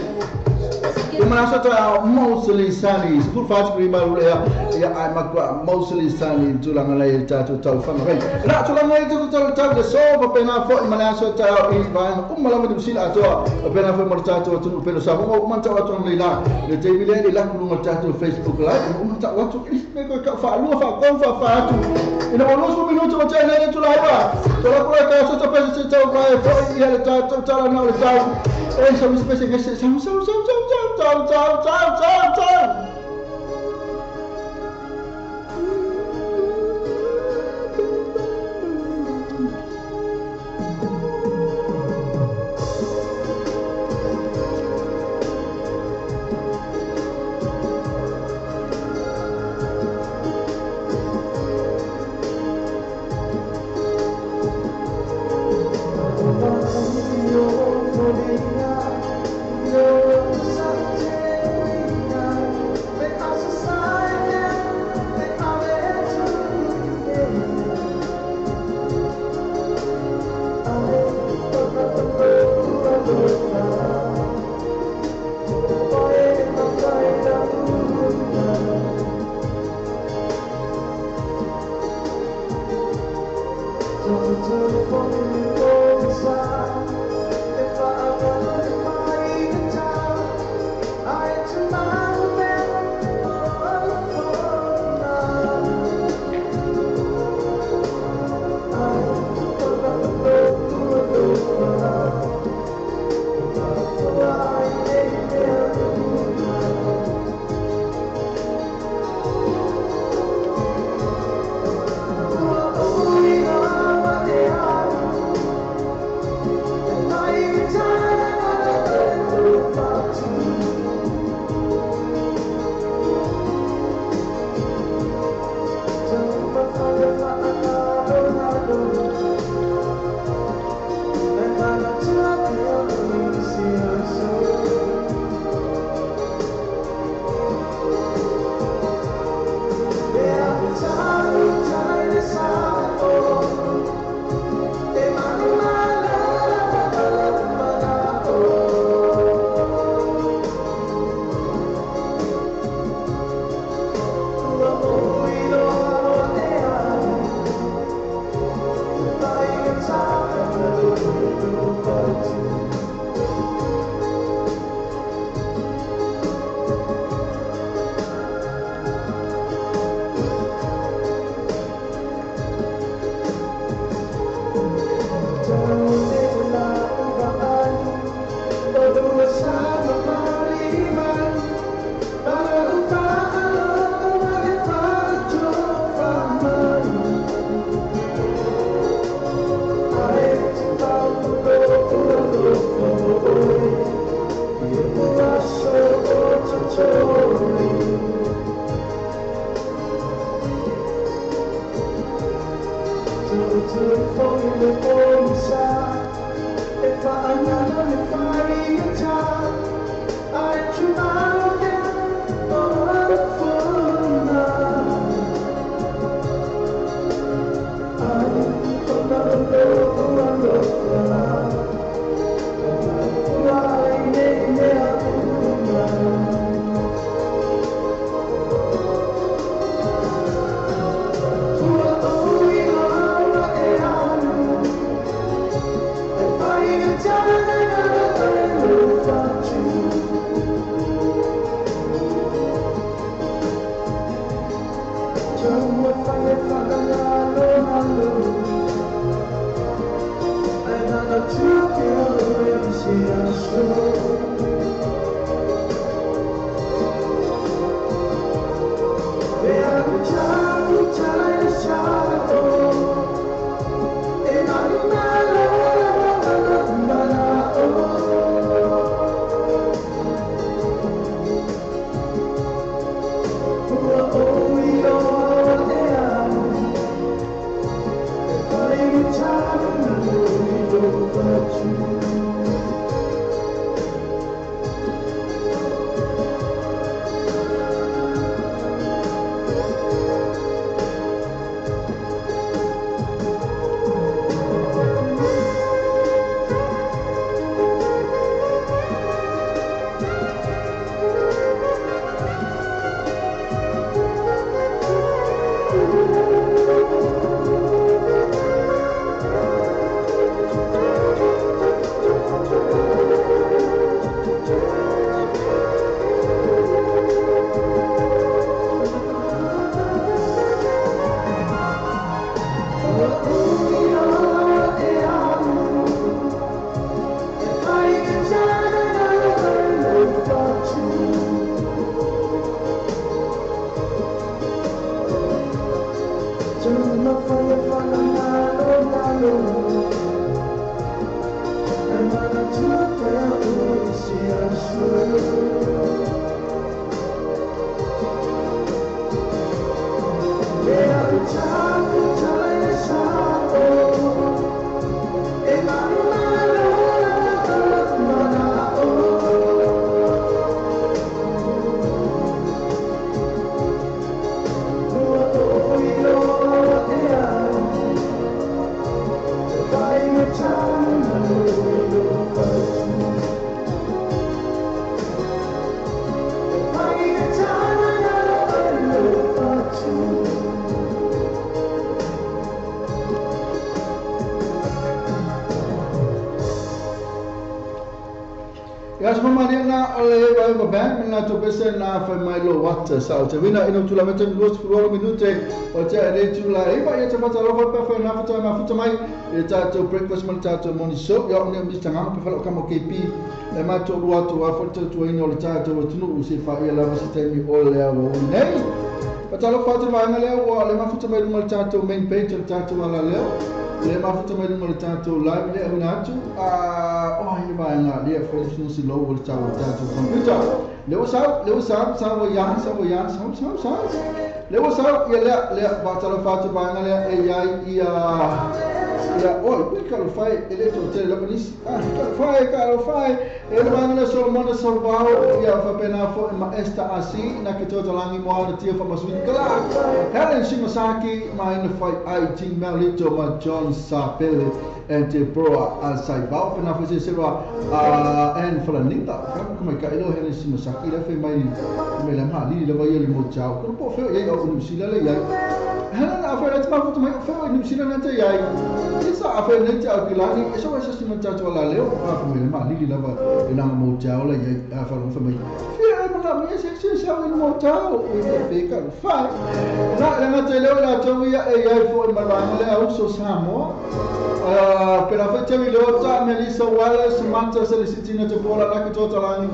Ia mana so ta mostly sunny sefulu fa tikuri malu lua ia ai makua mostly sunny tulaga lei tatou tau Whangarei. La tulaga lei tatou tau tau le so pa pena foi mana so ta i vaega uma lava Niu Sila atoa pa pena foi mo le tatou atunuu pele sa uma uma ta'u atu le la le taimi lea le laku luga tatou Facebook Live uma ta'u atu me koe ka'u fa'alua fa'akou fa'afa atu ina ua 20 minutu ma taʻi nei tulaiva tolakula ka so ta pese se tau mai foi ia le tatou tala na o le tau e sa misi pese gese sau sau sau sau sau sau sau sau sau. To Na fai mai lo wata sa te wina ina tula mete los furo minute o te le tula e ba ia te fata lo fa fa na fata ma futa mai e ta to breakfast ma ta to morning show ia ne Mr. Ngam pe fa ka mo KP e ma to rua to a fa to ina o ta to tunu se fa ia la se te mi o le o nei fa ta lo fa te va ngale o le ma futa mai ma ta to main page o ta to ala le le ma futa mai ma ta to live le una tu a o hi va nga le fa se si lo o ta to computer le sa sa sa ya sa ya sa sa sa le sa ia le le ba ta lo fa tu ba ngale e ia ia ia o i ka lo fa e le to te la polis ah ka lo fa e le ba ngale so mo so ba ia fa pena fo ma esta asi na ke to langi mo na tia fa masui kala Helen Shimasaki ma ina fa ai ting Melito ma John Sapele and te bro a sai ba pena fa se se ba en fa ninta fa ka ilo Helen Shimasaki la fe mai me la ma li la va ia le mo chao ko po fe ia o ni sila le ia Helen a fa le ma fu mai fe ni sila na te ia isa a fe ne te a kilani eso va se ma cha la le a fa me ma li la va e na mo chao la ia a fa lo fa mai fe ma la mi se se sa ni mo chao e fe ka fa na la te le la to ia e ia fo ma la le au so sa mo pero fa te lo ta Melissa Wallace Samantha Celestina te bola la ke tota langi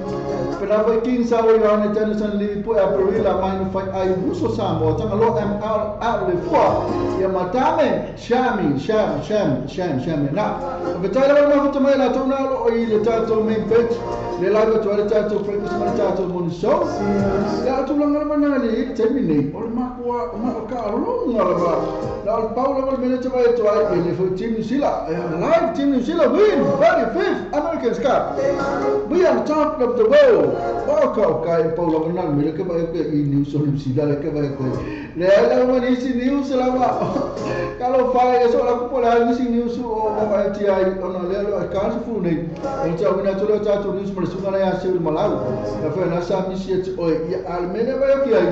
pero fa king sa o ioane Tennyson li po a perila mai no fa ai uso sa mo tanga lo m r r le fo ya matame shami sham sham sham sham na ve ta la ma fa mai la to na lo i le ta to main page le la to le ta to breakfast ma ta to morning show ya to la ngala na le te mi nei o ma ko ma ka lo ngala ba la Paula vol mene te vai to ai le fo team New Zealand live team New Zealand win 35th American Cup. We are top of the world. Oh, kai Paula vol na mele ke vai ke i New Zealand ke vai ke le la mo ni si news la ba ka lo fa e so la ko la ni si news o mo vai ti ai o na le lo ka su fu nei o ta wina to lo ta to news mo su na ya se malau ya fa na sa mi si o ya al mele vai ke ai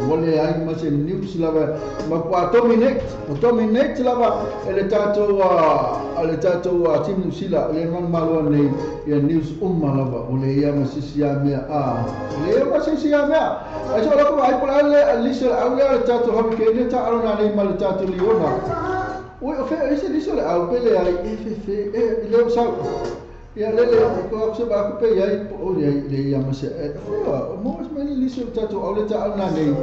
wale ai ma se news la ba ma kwa dominate dominate la ba ele tato a le tato a team New Zealand le man malo nei ya news umma la ba ole ya ma si sia me a le ma si sia me a so la ko ai pola le lisa au le tato ha ke ne ta arona nei ma le tato liona o fe ese lisa au pele ai f f e le sa Ia lele ko aku se ba pe ia o ia le ia ma se fua mo se mai lisi o tatou aule ta au na nei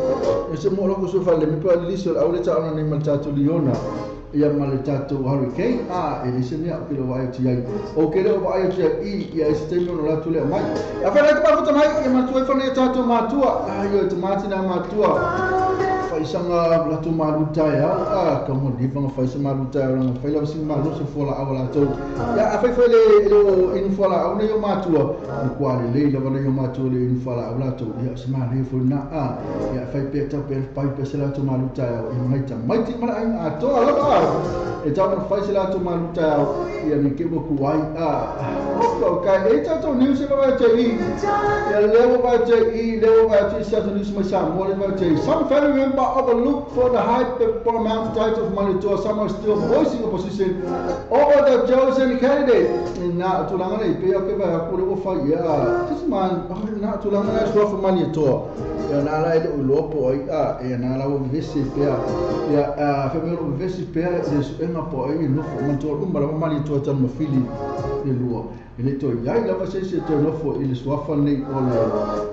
e se mo lo so fa le mi pa lisi o aule ta au na nei ma tatou Liona ia ma le tatou Hurricane a e le se mea ke lo vai ti ai o ke lo vai ti ai ia se te no la tu le mai a fa le pa mai ia ma tu fa le tatou matua a ia te matina matua faisanga la tu maluta ya a ka mo di fanga faisa maluta ya nga faila sin malu se fola awala to ya a fai foi le lo in fola au ne yo matua kwa le le la yo matua le in fola awala to ya se ma le fo na a ya fai pe ta pe pai pe se la tu maluta ya i mai ta mai ti mala a to ala ba e ta mo faisa la tu maluta ya ya ni ke mo ku ai a o ka e ta to news ba te i ya le ba te i le ba te sa to news mai sa mo le ba te some family member overlooked for the high paramount title of Malietoa. Some are still voicing opposition over the chosen candidate. Na tulanga nei pe ke ba ko le o fa ya this man na tulanga na so for Malietoa ya na la ile lopo ai a ya na la o vesi pe ya a fe me lo vesi pe le su enga po ai no fo man to umba la Malietoa tan mo fili le lua ele to ya ila va se se to no fo ile so fa nei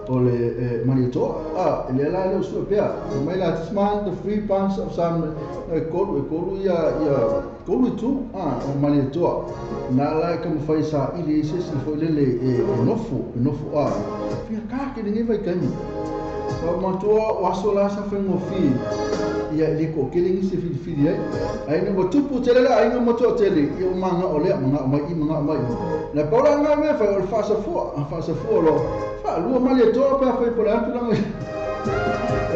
o le Malietoa a ele la le su pe mai la this man the free bunch of some kolu ya kolu tu a o Malietoa na la ka mo fai sa ile se se fo le le no fo a fia ka ke ni vai kani o matua o aso la sa fengo fi ia le ko ke le se fi fi ai ai no tupu tele la ai no moto tele i o manga o le manga mai i manga mai la paula nga me fa o fa sa fo lo fa lu Malietoa pa fa por la tu la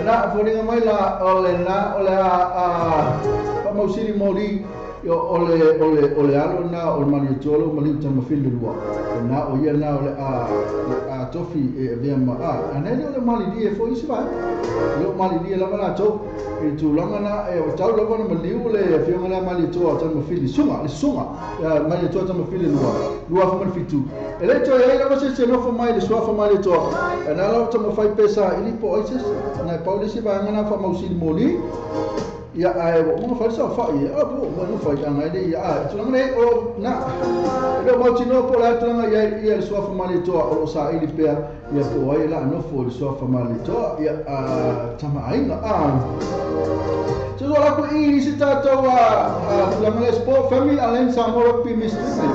na folinga mai la o le na o le a fa mausili moli o le alo na o Malietoa lo mali ta mafili lua na o ia na o le a tofi e vea ma a anele o le mali e fo isi vai lo mali li la la to e tulanga na e o tau lava na maliu le fionga la Malietoa ta mafili sunga le sunga Malietoa ta mafili lua lua fa mali fitu e le to e la se no fo mai le sua fa Malietoa na la ta mafai pesa ili po ai se na paulisi va ngana fa mausili moli ia ai o mo fa sa fa ia po mo no fa anga ile ia tulanga nei o na le mo tino po la tulanga ia ia le sua fa Malietoa o sa ili pea ia po ai la no fo le sua fa Malietoa ia a tama ainga a so la ko i se tatou a tulanga le sport family Alain Samoa rugby mistreatment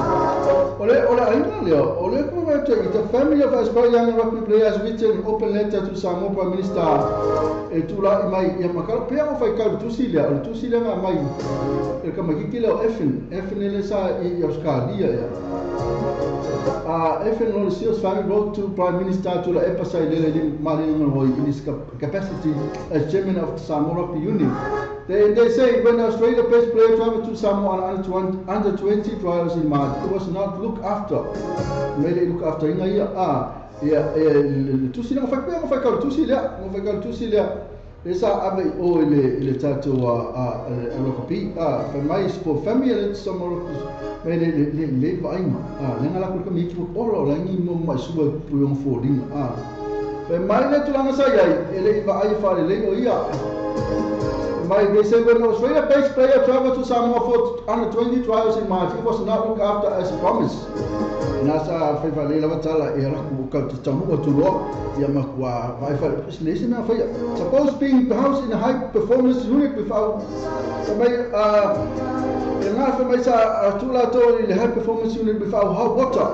ole ole ainga le ole ko va te the family of Australian rugby players written an open letter to Samoa Prime Minister e tula mai ia makalo pea o fai kau tusilia o tusilia nga mai e ka makiki le o Efen le sa i Australia ia a Efen lo Seals family wrote to Prime Minister Tula Epa Sailele le Malina Hoi in his capacity as chairman of the Samoa Rugby Union. They say when Australia best player traveled to Samoa on under 20 trials in March, it was not looked after. Mele look after inga ia a ia tusilia fa pe fa kau tusilia fa kau tusilia esa ave o ile tatou a lokapi a fa mai sport family le Samoa me le le le vainga a lenga la ko mi ki o lo la ni mo mai suba puyong folding a fa mai le tulanga sa ia ele va ai fa le o ia mai they say when Australia based player traveled to Samoa for under 20 trials in March, it was not looked after as promised. Nasa fa fa le la tala e la ku ka te tamu o tulo ia ma kwa vai fa le se na fa suppose being housed in a high performance unit without mai a nga fa mai sa tula to le high performance unit without hot water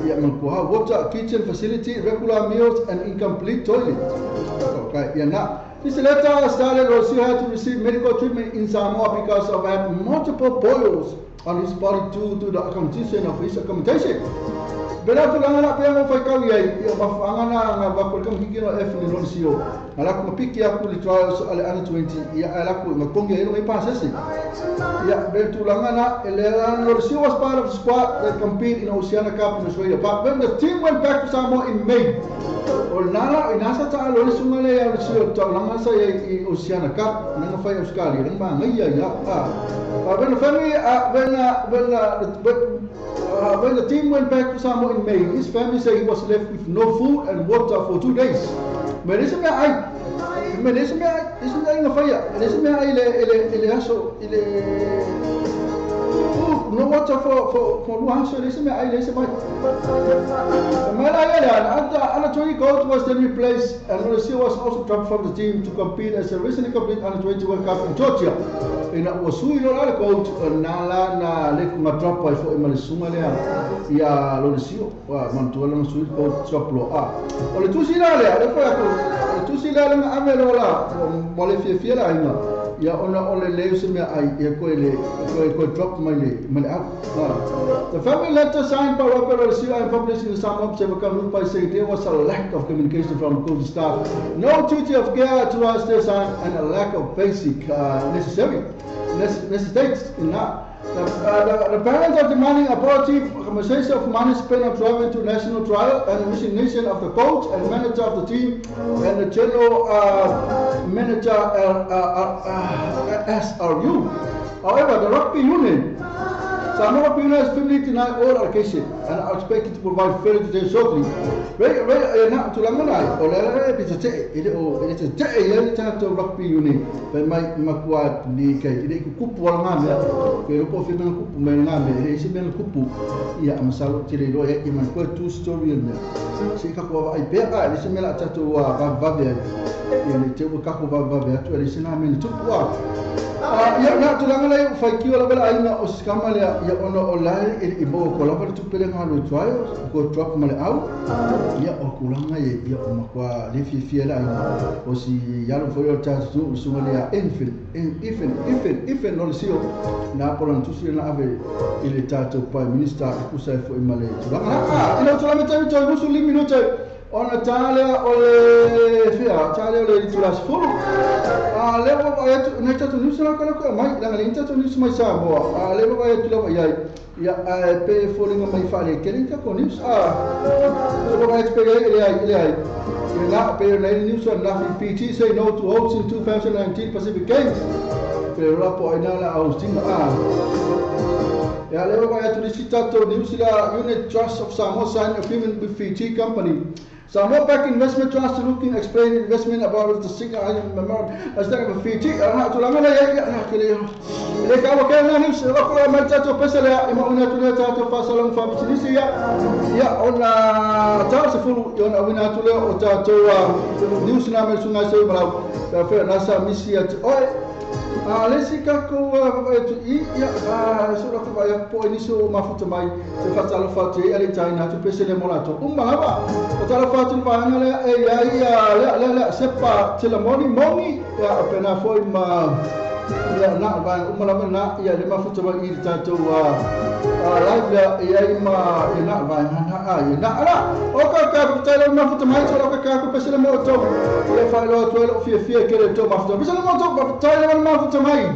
ia ma ku hot water kitchen facility regular meals and incomplete toilet. Okay, ia na this letter started also had to receive medical treatment in Samoa because of had multiple boils on his body due to the condition of his accommodation. Bela tulanga la pe mo fai kau ia ia mafanga na nga ba ko kam hikino F ni non sio. Ala ko piki aku li trials ale under 20 ia ala ko makongi elo mai pasese. Ia bela tulanga na ele no sio was part of the squad that compete in Oceania Cup in Australia. But when the team went back to Samoa in May, o nala inasa ta lo sunga le ia sio tulanga sa ia Oceania Cup nanga fai Australia nang ba ngai ia ia. But when the family when the team went back to Samoa in May, his family said he was left with no food and water for 2 days. Me le ai me le ai le le le aso le No water for lua aso le se mea ai le se mai. Under 20 coach was then replaced, and Lolesio was also dropped from the team to compete as a recently completed under 20 World Cup in Georgia. Ina ua sui loa le coach na la na le kunga drop ai fo'i ma le suga lea ia Lolesio manatua lana sui le coach drop loa a. O le tusi la lea le foi aku o le tusi lea lana ave loa la ua le fiafia le aiga ia ona o le leu se mea ai ia koe le koe drop mai le au. The family letter signed by Robert Lolesio and published in the Samoa Observer concluded by saying there was a lack of communication from the coaching staff, no duty of care towards their son, and a lack of basic necessary necessitates in that. The parents are demanding apology for compensation of money spent on traveling to national trial and resignation of the coach and manager of the team and the general manager SRU. However, the rugby union, Samoa Rugby Union has firmly denied all allegations and are expected to provide further details shortly. Re na tulaga nai o le le pita te ile o ile te te ia le tatou rugby union pe mai makua ni kai ile ku kupu ala ngā mea ke loko fi mea kupu mai ngā mea e se mea kupu ia masalo te le loa ia man koe tu story le mea se ka ko ai pe a le se mea la tatou vave ai ia le te ka ko vave atu le se na mea tupu a ia na tulaga lai o faitio lava le aiga o se kama lea ia ona o lae e maua ko lava le tupe le galo i trials ko drop ma le au ia o kulaga e ia o makoa le fiafia le aiga o si alo foi o tatou o suga lea Infant Lolesio na pola na tusi na ave i le tatou Prime Minister e pusa e foi ma le tulaga i le tulaga taimi toi 25 minute ona tā lea o le fea tā lea o le itula sefulu a lea ua vaai atu nai tatou news la kala koe mai laga le tatou news mai Samoa a lea ua vaai atu lava iai ia ae pe foliga mai faalekele i takou news a ua vaai atu pe iai ele ai ele ai ia na pe nai news na Fiji say no to hopes in 2019 Pacific Games pe rola po aina la hosting a ia lea ua vaai atu le si tatou news la Unit Trust of Samoa signed agreement with Fiji Company. Samoa Bank Investment Trust looking explain investment about the signal memorandum as that of Fiji ana tulaga la ia na kele le ka wa kana news la ko ma tatou pesa le ima una tu le tatou fasalang fa business ia ia ona ta se fulu ia ona wina tu le o tatou news na me sunga se brau ta fe na sa misi at oi a le si ka ko tu i ia a so la ko vai po iniso mafuta mai se fatalo fatu ale China tu pese le molato lava o talo fatu vaanga le e ia ia le le sepa telamoni mongi ia pena foi ma ia na vai lava na ia le mafuta mai i tatou live ia ia ma ia na vai na a ia na ala o ka ka tele mafuta mai so ka ka pese le moto ia fa lo tu lo fia fia ke le to mafuta pese le moto tele mafuta mai.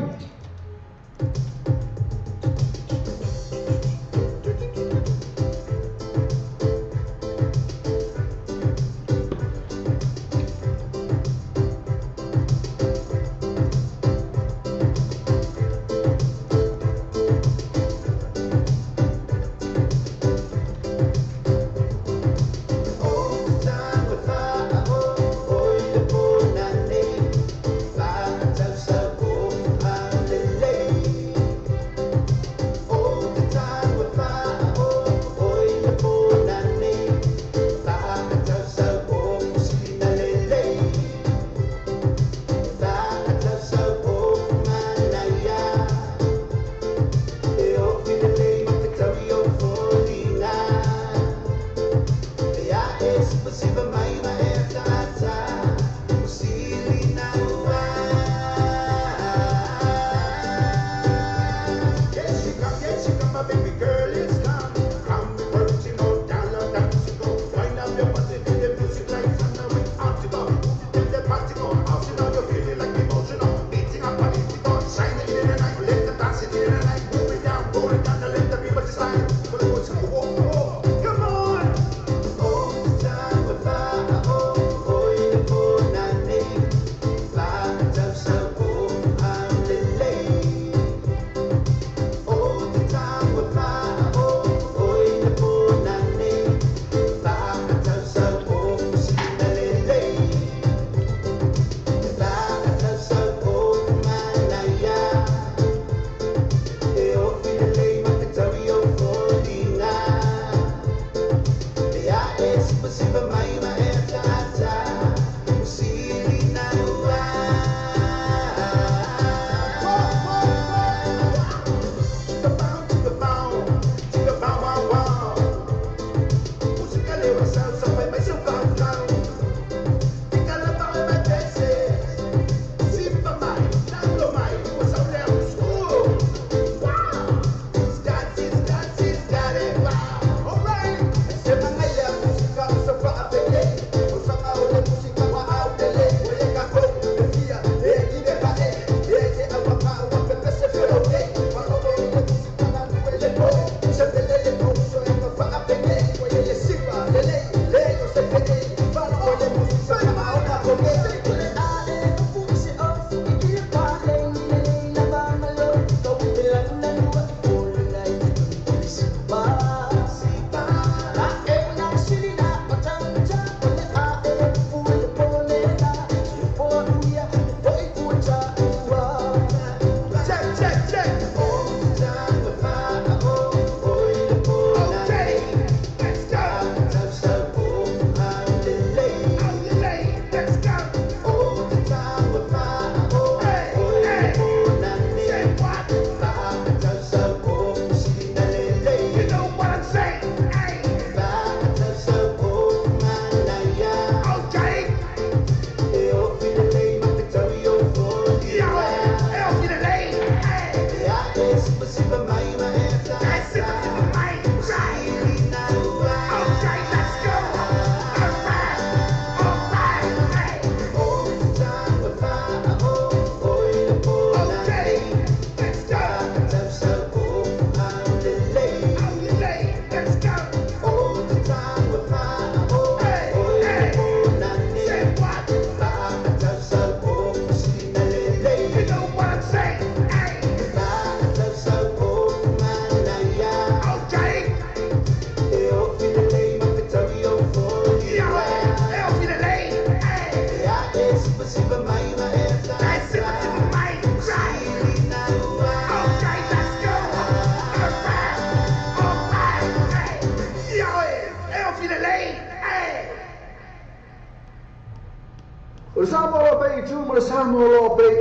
Come on! All the time with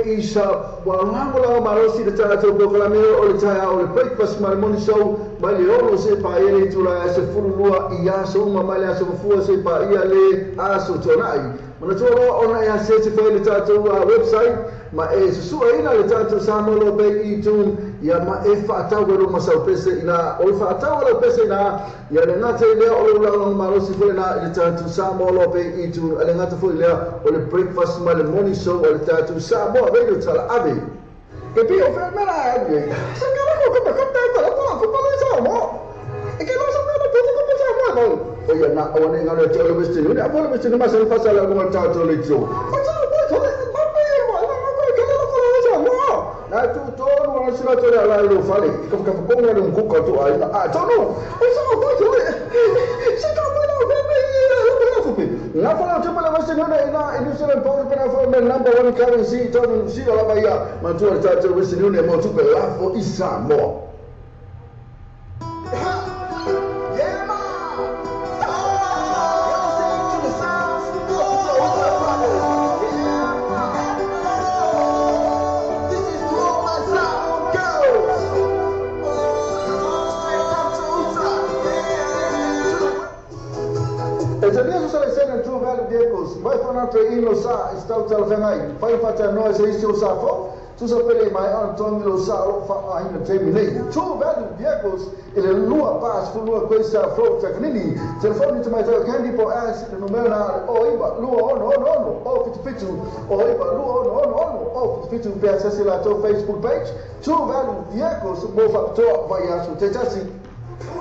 Isa wa malosi le tatou polokalame o le taeao o le breakfast ma le morning show mai le 6 seia paia le itula e 12 i aso uma mai le aso mafua seia paia le aso tuanai. Manatua loa ona e asese fai le tatou website ma e susuaina le tatou Samoa Loa Pay iTunes ia ma e faatau e lou masaupese ina o le faatau e lau pese ina ia le gata i lea o lou lagolago malosi foi lena i le tatou Samoa Loa Pay iTunes a le gata foi lea o le breakfast ma le morning show o le tatou Samoa Radio Talaave. Ke pi o fea mea e sa kala ko ka ka ta ta la ko pa le Samoa. E ke lo sa mea pe ko pa Samoa mo. O ia na o ne ngalo te o le Western Union a le Western ma sa fa sa la ko tatou le tio. O sa pa sa le pa pe mo na ko ke lo ko le Samoa. Na tu tonu ana sila tole ala i lo fale. I ka whakakonga le mkuka tu ai. A tonu. O sa ko tole. Sa ka pa la pe pe la fupe. La fa te pala Western Union ina i New Zealand Pound pena fa me number 1 currency tonu si la ba ia. Ma tu ala tatou Western Union mo tu pe la fo i Samoa. Ino sa istau talafeagai fai faatanoa se isi o sa fou tusa pele mai ona togi lo sa o lo faaaogaina taimi nei. True Value Vehicles i le 242 Quaystar Flow Takanini. Telefoni tamaitau Candy po as le numera na o iwa 2666 o 77 o iwa 2666 o 77 pe asasi latou Facebook page True Value Vehicles mo faapitoa vai aso tetasi.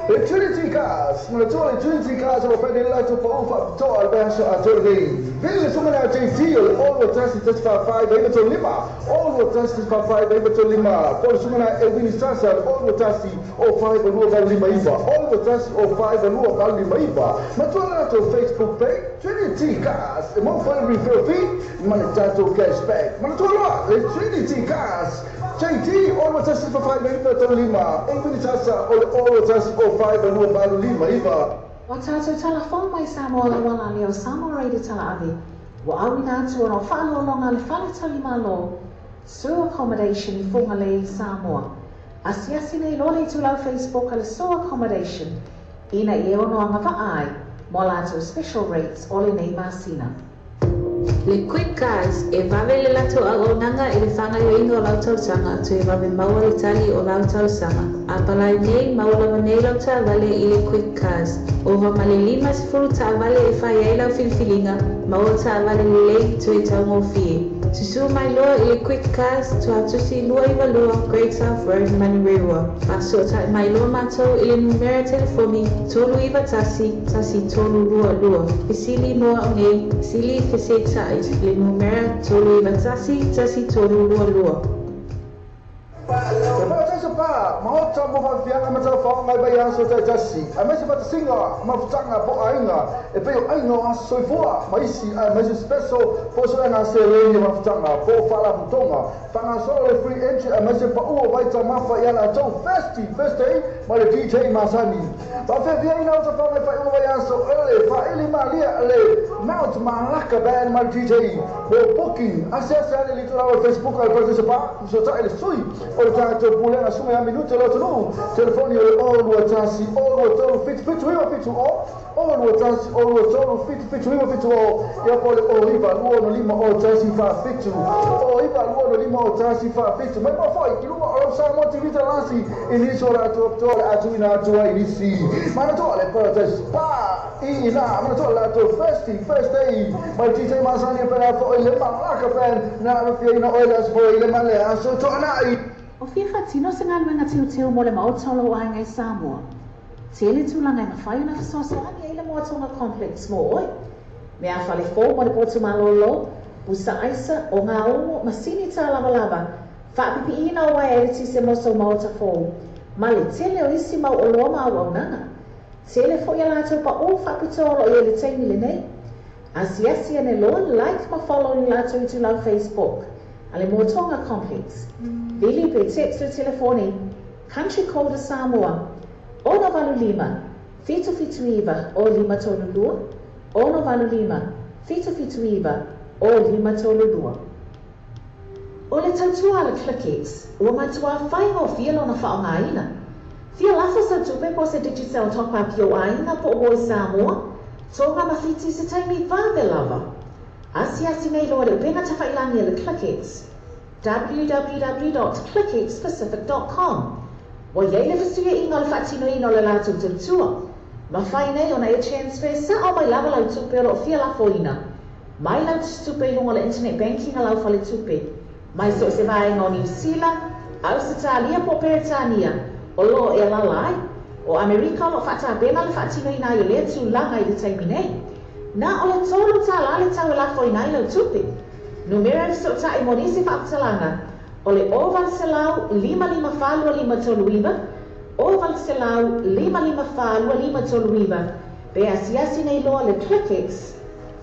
Le Trinity Cars, manatua le Trinity Cars o lo whaine latou pa'u faapitoa le vaiaso atoa lenei. Vili le suga na JT o le 6 1 1 5 9 3 5, 6 1 1 5 9 3 5, po le suga na Elvini Sasa le 6 1 o 5 2 8 5 9, 6 1 o 5 2 8 5 9. Matua le latou Facebook page Trinity Cars, e mo foi referral fee ma le tatou cashback. Manatua loa le Trinity Cars JT 6 1 5 9 3 5, Elvini Sasa o le 6 1 o 5 2 8 5 9. O tātou tala fou mai Samoa la wala leo Samoa Radio tala ave. Wa awina atu ona o whaalolonga le whale tali malo, Su Accommodation i Whangalei Samoa. Asiasi nei loa le itulau Facebook a le Su Accommodation, ina i e ono anga vaai, mo lātou special rates o le nei masina. Le Quick Cars e vave le latou auaunaga i le faagaoioiga o lau talosaga toe vave maua le tali o lau talosaga. A palai nei maua lava nei lau taavale i le Quick Cars. Ova ma le 50 taavale e fai ai lau filifiliga, maua taavale lelei toe taugofie. Susū mai loa i le Quick Cars, Tuatusi 292 Great South Road, Manurewa. Faasoatai mai loa matou i le numera telefoni 391 1322. Fesili mo au nei, sili fesetai le numera 391 1322. E whakataisa pā, mahota mo whawhianga ma tau whaonga i vai aso tai tasi. A maise whatasinga, mafutanga po ainga, e peo ainga o aso soifua, ma isi, a maise special, po so ena se leini mafutanga, po whala futonga. Whanga solo le free entry, a maise pa ua waita mafa i ala tau festi, festi, ma le DJ Masani. Whawhia ina o ta whaonga i whai unga vai aso, ele, whaili malia, le Mount Malaka Band ma le DJ. Mo booking, ase ase ale li tulawa Facebook al Paradise Pa, so ta ele sui, o le tātou pulega sunga ia minute lo tonu. Telefoni o le o lua tasi, o lua tolu, fitu fitu iwa fitu o, o lua tasi, o lua tolu, fitu fitu iwa fitu o, ia po le o iwa lua no lima o tasi fa fitu, o iwa lua no lima o tasi fa fitu. Mai mafoi, i luma o lau Samoa TV talasi, i nisi o rātou apitoa le atu ina atua i nisi. Mana toa le Paradise Pa, i ina, mana toa le latou festi, first day, mai DJ Masani e pena fo i le Malaka Band, nā mawhia ina oe le aso i le male aso toa nai. O fia whatino se ngaluenga teuteu mo le maota o lau ainga i Samoa. Tele tūlanga e mawhai ona whasoasoani e i le Moatonga Complex mo oi. Mea whale fō mo le potu malolo, pusa aisa o ngā ongo masini tā lava lava, whaapipi ina o wae e se moso maota fō. Ma le tele o isi mau o loa mau aunanga. Tele fo ia lātou pa o whaapitoa lo i le teini le nei. Asiasi ane loa like ma follow ni lātou i tūlau Facebook. A le Moatonga Complex. Vili pe text o telefoni, Country Code Samoa, ono valu lima, fitu fitu iwa o lima tolu lua, ono valu lima, fitu fitu iwa o lima tolu lua. O le tautua le ClickX, ua matua whai o fia lona whaongaina. Fia lafo sa tupe po se Digicel top up yo aina po o Samoa, tonga mawhiti se taimi vave lava. Asiasi nei loa le upenga tawhailangi le ClickX, www.clickxpacific.com. Wa iei le whasuia inga le whaatino ina o le lātou tautua. Mawhai nei ona e transfer sa o mai lava lau tupe o lo fia lafo ina. Mai lau tupe i lunga le internet banking a lau whale tupe. Mai so se vaenga o New Zealand, Australia po Peretania, o lo e lalai, o Amerika o lo whaatabena le whaatino ina i le tūlanga i le taimi nei. Nā o le tolu tā la le tau e lafo ina i lau tupe. Numera so ta i monisi whaaptalanga, o le o valselau lima lima whalua lima tolu iwa, o valselau lima lima whalua lima tolu iwa, pe asiasi nei loa le ClickX,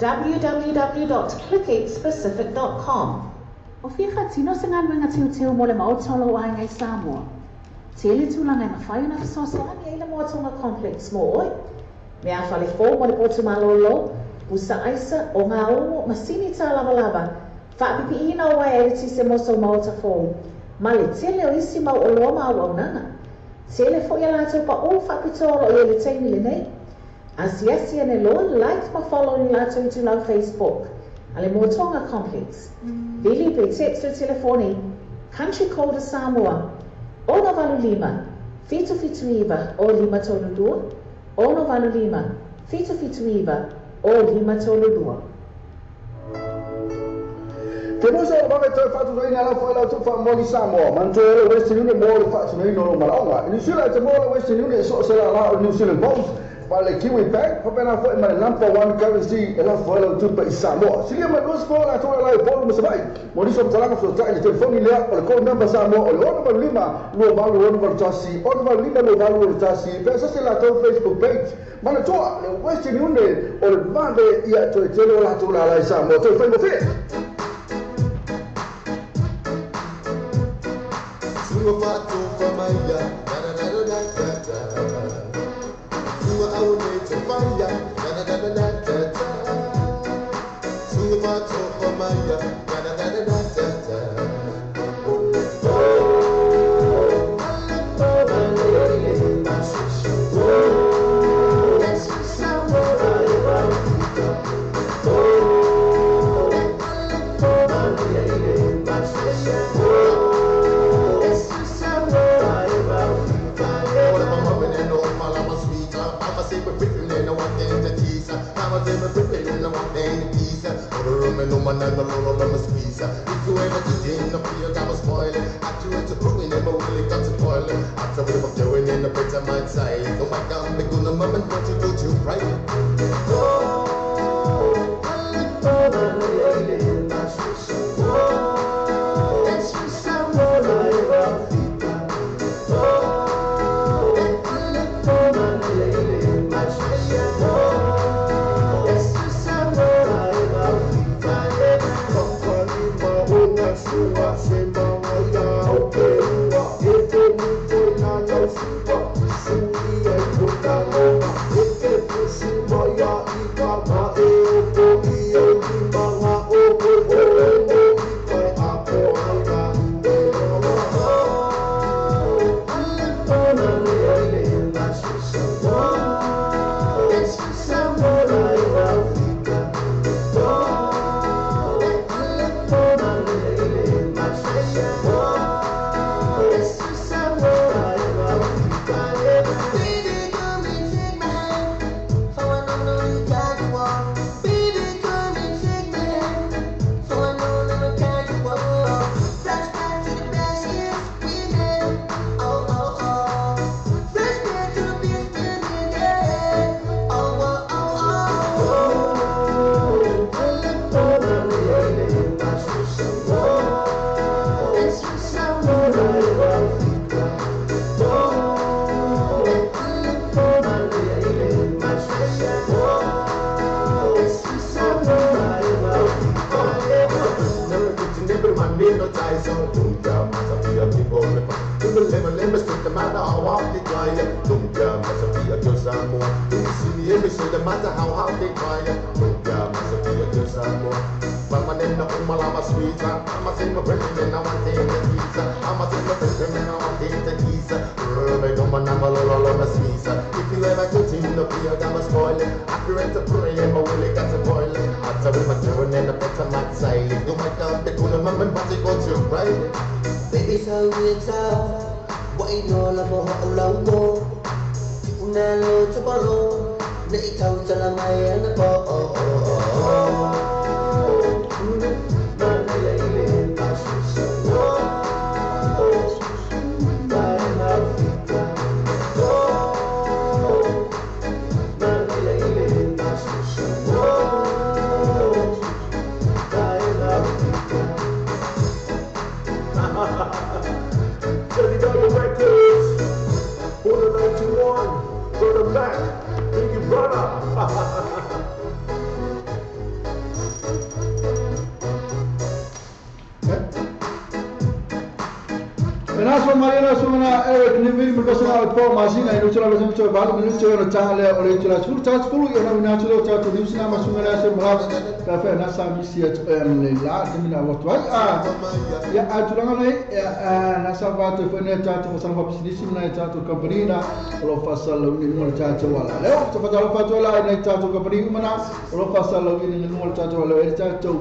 www.clickxpacific.com. O fia whatino se ngaluenga teuteu mo le maota o lau ainga i Samoa. Tele tūlanga e mawhai ona whasoasoani e i le Moatonga Complex mo oi. Mea whale fō mo le potu malolo, pusa aisa o ngā ongo masini tā lava lava, whaapipi ina o wae e se moso maota fō. Ma le tele o isi mau o loa mau aunanga. Tele fo ia lātou pa o whaapitoa lo i le teimi le nei. Asiasi ane loa like ma follow ni lātou i tūlau Facebook. A le Moatonga Complex. Vili pe text o telefoni, Country Code Samoa, ono valu lima, fitu fitu iwa o lima tolu lua, ono valu lima, fitu fitu iwa o lima tolu lua. Te mosa o vave toi whatu ina lau whai lau tufa moli Samoa, man toi ele Western Union mo le whatu ina o malaonga. I New Zealand te mo le Western Union so se la la o New Zealand Post, ma le Kiwi Bank, papena foi ma le number one currency e lau whai lau tufa i Samoa. Silia mai luas fo la toa lai polu masawai, mo niso mtalanga fo tai le telefoni lea o le code number Samoa o le ono valu lima lua valu ono valu tasi, ono valu lima lua valu ono tasi, pe sase la tau Facebook page. Mana toa le Western Union o le vave ia toi tele o la toa la lai Samoa, toi whai mo whia.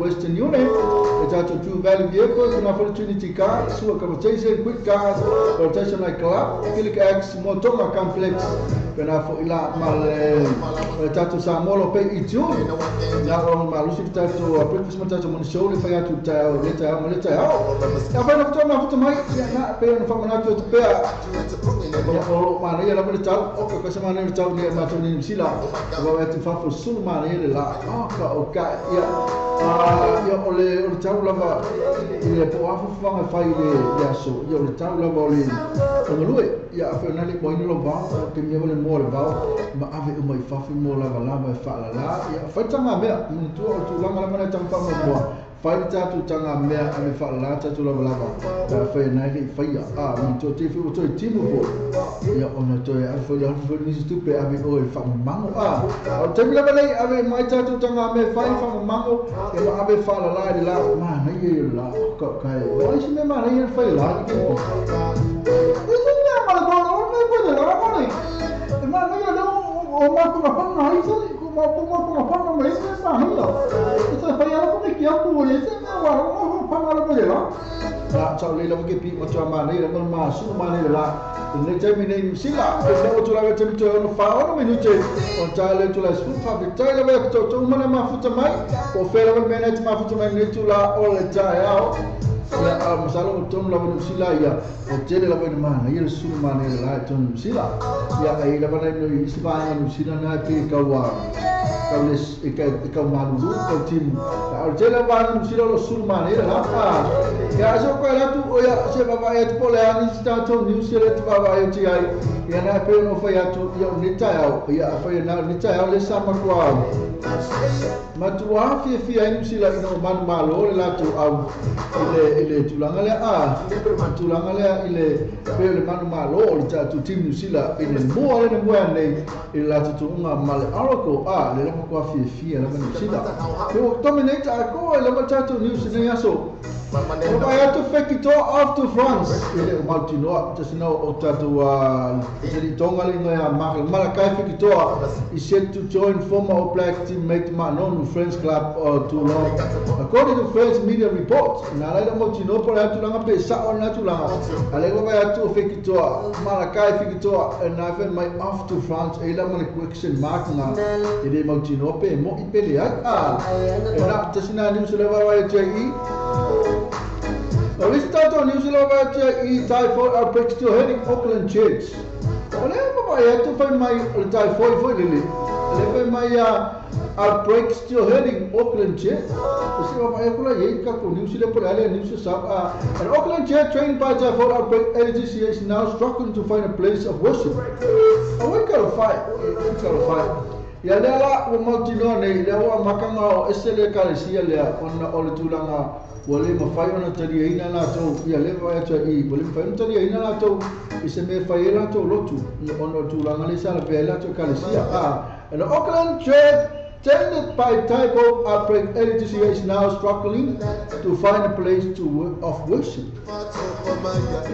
Western Union, True Value Vehicles, Trinity Cars, Sua Conversation, Quick Cars, Rotation Night Club, Philip X, Motonga Complex, Penafo Ila Mal, Tato Samolo Pay Ijun, Na Malusi Tato, Breakfast Matato Monsholi, Fayatu Tao, Leta, Maleta, Afana Mai, Na Pay and Famanato to Pea, Maria Lamatau, Oka Casamana Tau, near Matoni Sila, Fafu Sulman, La, Oka, Oka, ia o le tau lava i le po afu fai le aso ia o le tau lava o le tongalue ia afe na le moinu lo vao te mea le mo le vao ma ave o mai fafi mo lava lava e whaalala ia whaitanga mea tua o tūlanga lava na tau wha moa Fai le tatou tagamea ave faalala tatou lavalava pe afai na e le'i faia a manatua te foi ua toe timu fo'i ia ona toe ave foi le alu foi nisi tupe ave i o e faamamago a a o le taimi lava nei ave mai tatou tagamea e fai faamamago ia ma ave faalalā i le lā manaia ia le lā kae o isi mea manaia le fai le lā isi mea ma le o le fai le lā ma le e manaia le o ma panga ai se ma ma panga mai se manaia e te fai ala ko ki aku le se mea wa o panga la le la la tau le lava ke pi ma tua manaia la ma su manaia la le taimi nei Niu Sila e le o tulaga taimi toe ono 46 minute o tae le tula sefulu faafetai lava ia toutou uma na mafuta mai po o fea lava le mea na e te mafuta mai lenei tula o le taeao ia a masalo o tonu lava Niu Sila ia o tele lava ina manaia le sulu manaia le la e tonu Niu Sila ia ai lava nai no isi vaega Niu Sila na e pe kau a kau le e kau malulu kau timu a o le tele vaega Niu Sila o lo sulu manaia le la ia aso koe atu o ia se vavaai atu po o le a nisi tatou Niu Sila e te vavaai atu ai ia na e pei ona fai atu ia o lenei taeao ia afai na o lenei taeao le sa matua matuā fiafia ai Niu Sila ina ua manumalo le latou au i le tulaga lea a tulaga lea i le pei o le manumalo o le tatou team Niu Sila i le mua lea na mua nei i le latou tuuga ma le Oracle a le la matua fiafia lava Niu Sila pe ua dominate atoa ai lava le tatou News i lenei aso. O vai atu Fekitoa off to France e le o mautinoa tasina o tatou se tonga le ingoa ia Malakai Fekitoa is set to join former All Black teammate Ma'a Nonu French club Toulon according to French media reports. Na lai la mautinoa po le atu langa pe sa'o lena tulaga a le ua vai atu o Fekitoa Malakai Fekitoa na fai mai off to France e ila ma le question mark na e le mautinoa pe mo'i pe leai a e na tasina news le vai vai atu ai i O le isi tatou news le vai atu ai i typhoid outbreak still hurting Auckland Church. O lea ua vaai atu fai mai o le typhoid foi lele. O lea fai mai a outbreak still hurting Auckland Church. O se vaai atu la iai tatou news lea po o le a lea news sa a An Auckland church trained by typhoid outbreak LGCA is now struggling to find a place of worship. Aua i talofa e, i talofa e. Ia lea la ua mautinoa nei, lea ua amata ona oo ese le Ekalesia lea ona o le tulaga ua le mafai ona taliaina latou, ia lea vaai atu ai i, ua le mafai ona taliaina latou i se mea e fai ai latou lotu, ona o le tulaga lea sa lavea ai latou Ekalesia. A An Auckland church tended by typhoid outbreak LGCA is now struggling to find a place to of worship.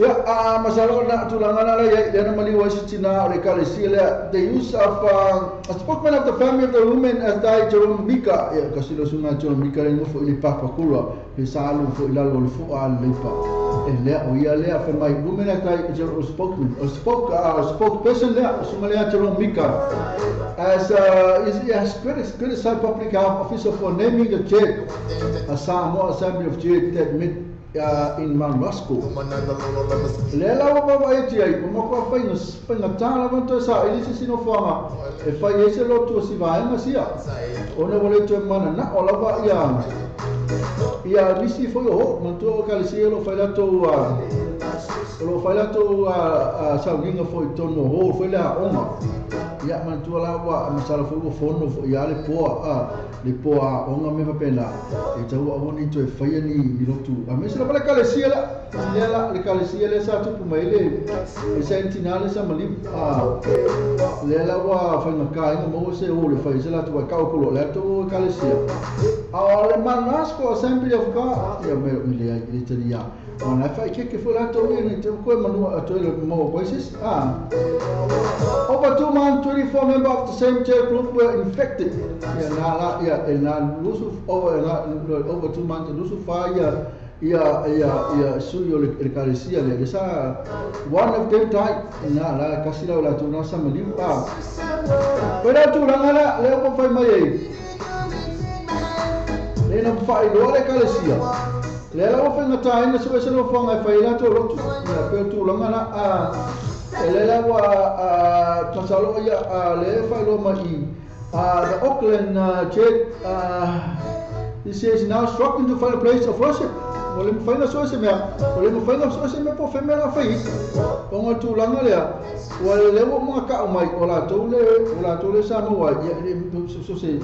Ia, a masalo na tulaga na la iai, lea na maliu ai se tina o le Ekalesia lea. The use of a spokesman of the family of the woman has died, Jerome Mika. Ia, kasi lo sunga Jerome Mika le nofo i le papakura, he sa alu fo i lalo o le fo'a a le leipa. E lea, o ia lea, fai mai, woman has died, Jerome, spokesman, o spoke, spokesperson lea, sunga lea Jerome Mika. As is, he has criticized public health officer for naming the church a Samoa Assembly of Church that met in Mount Roscoe. Lea la ua vaavaai atu ai, ua matua faigata lava ona toe saili se isi nofoaga e fai ai se lotu o si vaega sia, ona ua le toe mananao lava ia ia nisi foi o hou. Manatua o Ekalesia o lo o fai latou o lo o fai latou sauniga foi i totonu o hall foi le aoga. Ia manatua la ua masalo foi ua fono foi ia le poa a le poa aoga mea faapena e tau aua ne i toe faia ni ni lotu aemaise lava le Ekalesia la lea la le Ekalesia lea sa tupu mai le e sa tina le sa maliu a lea la ua faigata ai ona maua se hall e fai ai se latou ai kau o le latou Ekalesia. A o le Manasco Assembly of God ia me me leai le talia ona e faaikeike foi latou ia nei te koe manua atu ai le maua koe se isi a Over 224 members of the same church group were infected. Ia na la ia e na lusu over na over 2 months lusu fa ia ia ia ia sui o le Ekalesia le sa one of them died na la kasi la latou na sa maliu a Koe la tulaga la lea ua fai mai ai le na faailoa le Ekalesia lea la ua faigata ai na sue se nofoaga e fai ai latou lotu ia pe o tulaga la a e lea la ua masalo ia a le e faailoa mai i the Auckland Church He says now struggling to find a place of worship. O le mawhainga so se mea, o le mawhainga so se mea po whemea la whai. O ngā tūlanga lea, ua le lewa mga kao mai, o la tōle sa maua, ia so se,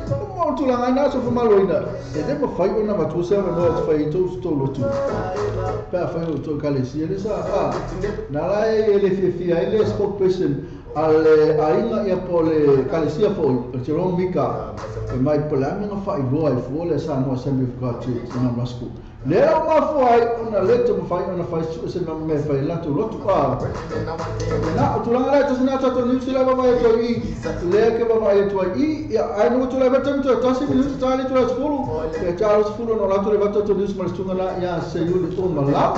o tūlanga ina so whamaloina. E te mawhai o na matua se awa noa te whai i tō tō lotu. Pea whai o tō kalesia le sa, nā la e le fiafia e le spokesperson a le ainga ia po le kalesia foi, o Jerome Mika, e mai po le aminga whailoa i fua le Samoa Assembly of God Church i ngā Rasco. Lea o mafua ai ona leto mawhai ona whai su se me whai latu lotu a. Na o tūlanga lai tasi nā tātou New Zealand wawai e toi i. Lea ke wawai e toi i. Ia ai no tūlai vata mi toi tasi minutu tāle tūlai sefulu. Ia tālo sefulu no latu le vata tō New Zealand tunga la ia se yuli o malau.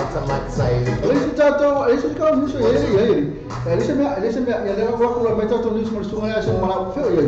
Alisi tātou, alisi kā New Zealand ia ia ia. Alisi mea ia lea wako la mai tātou New Zealand tunga la ia se malau feo ia.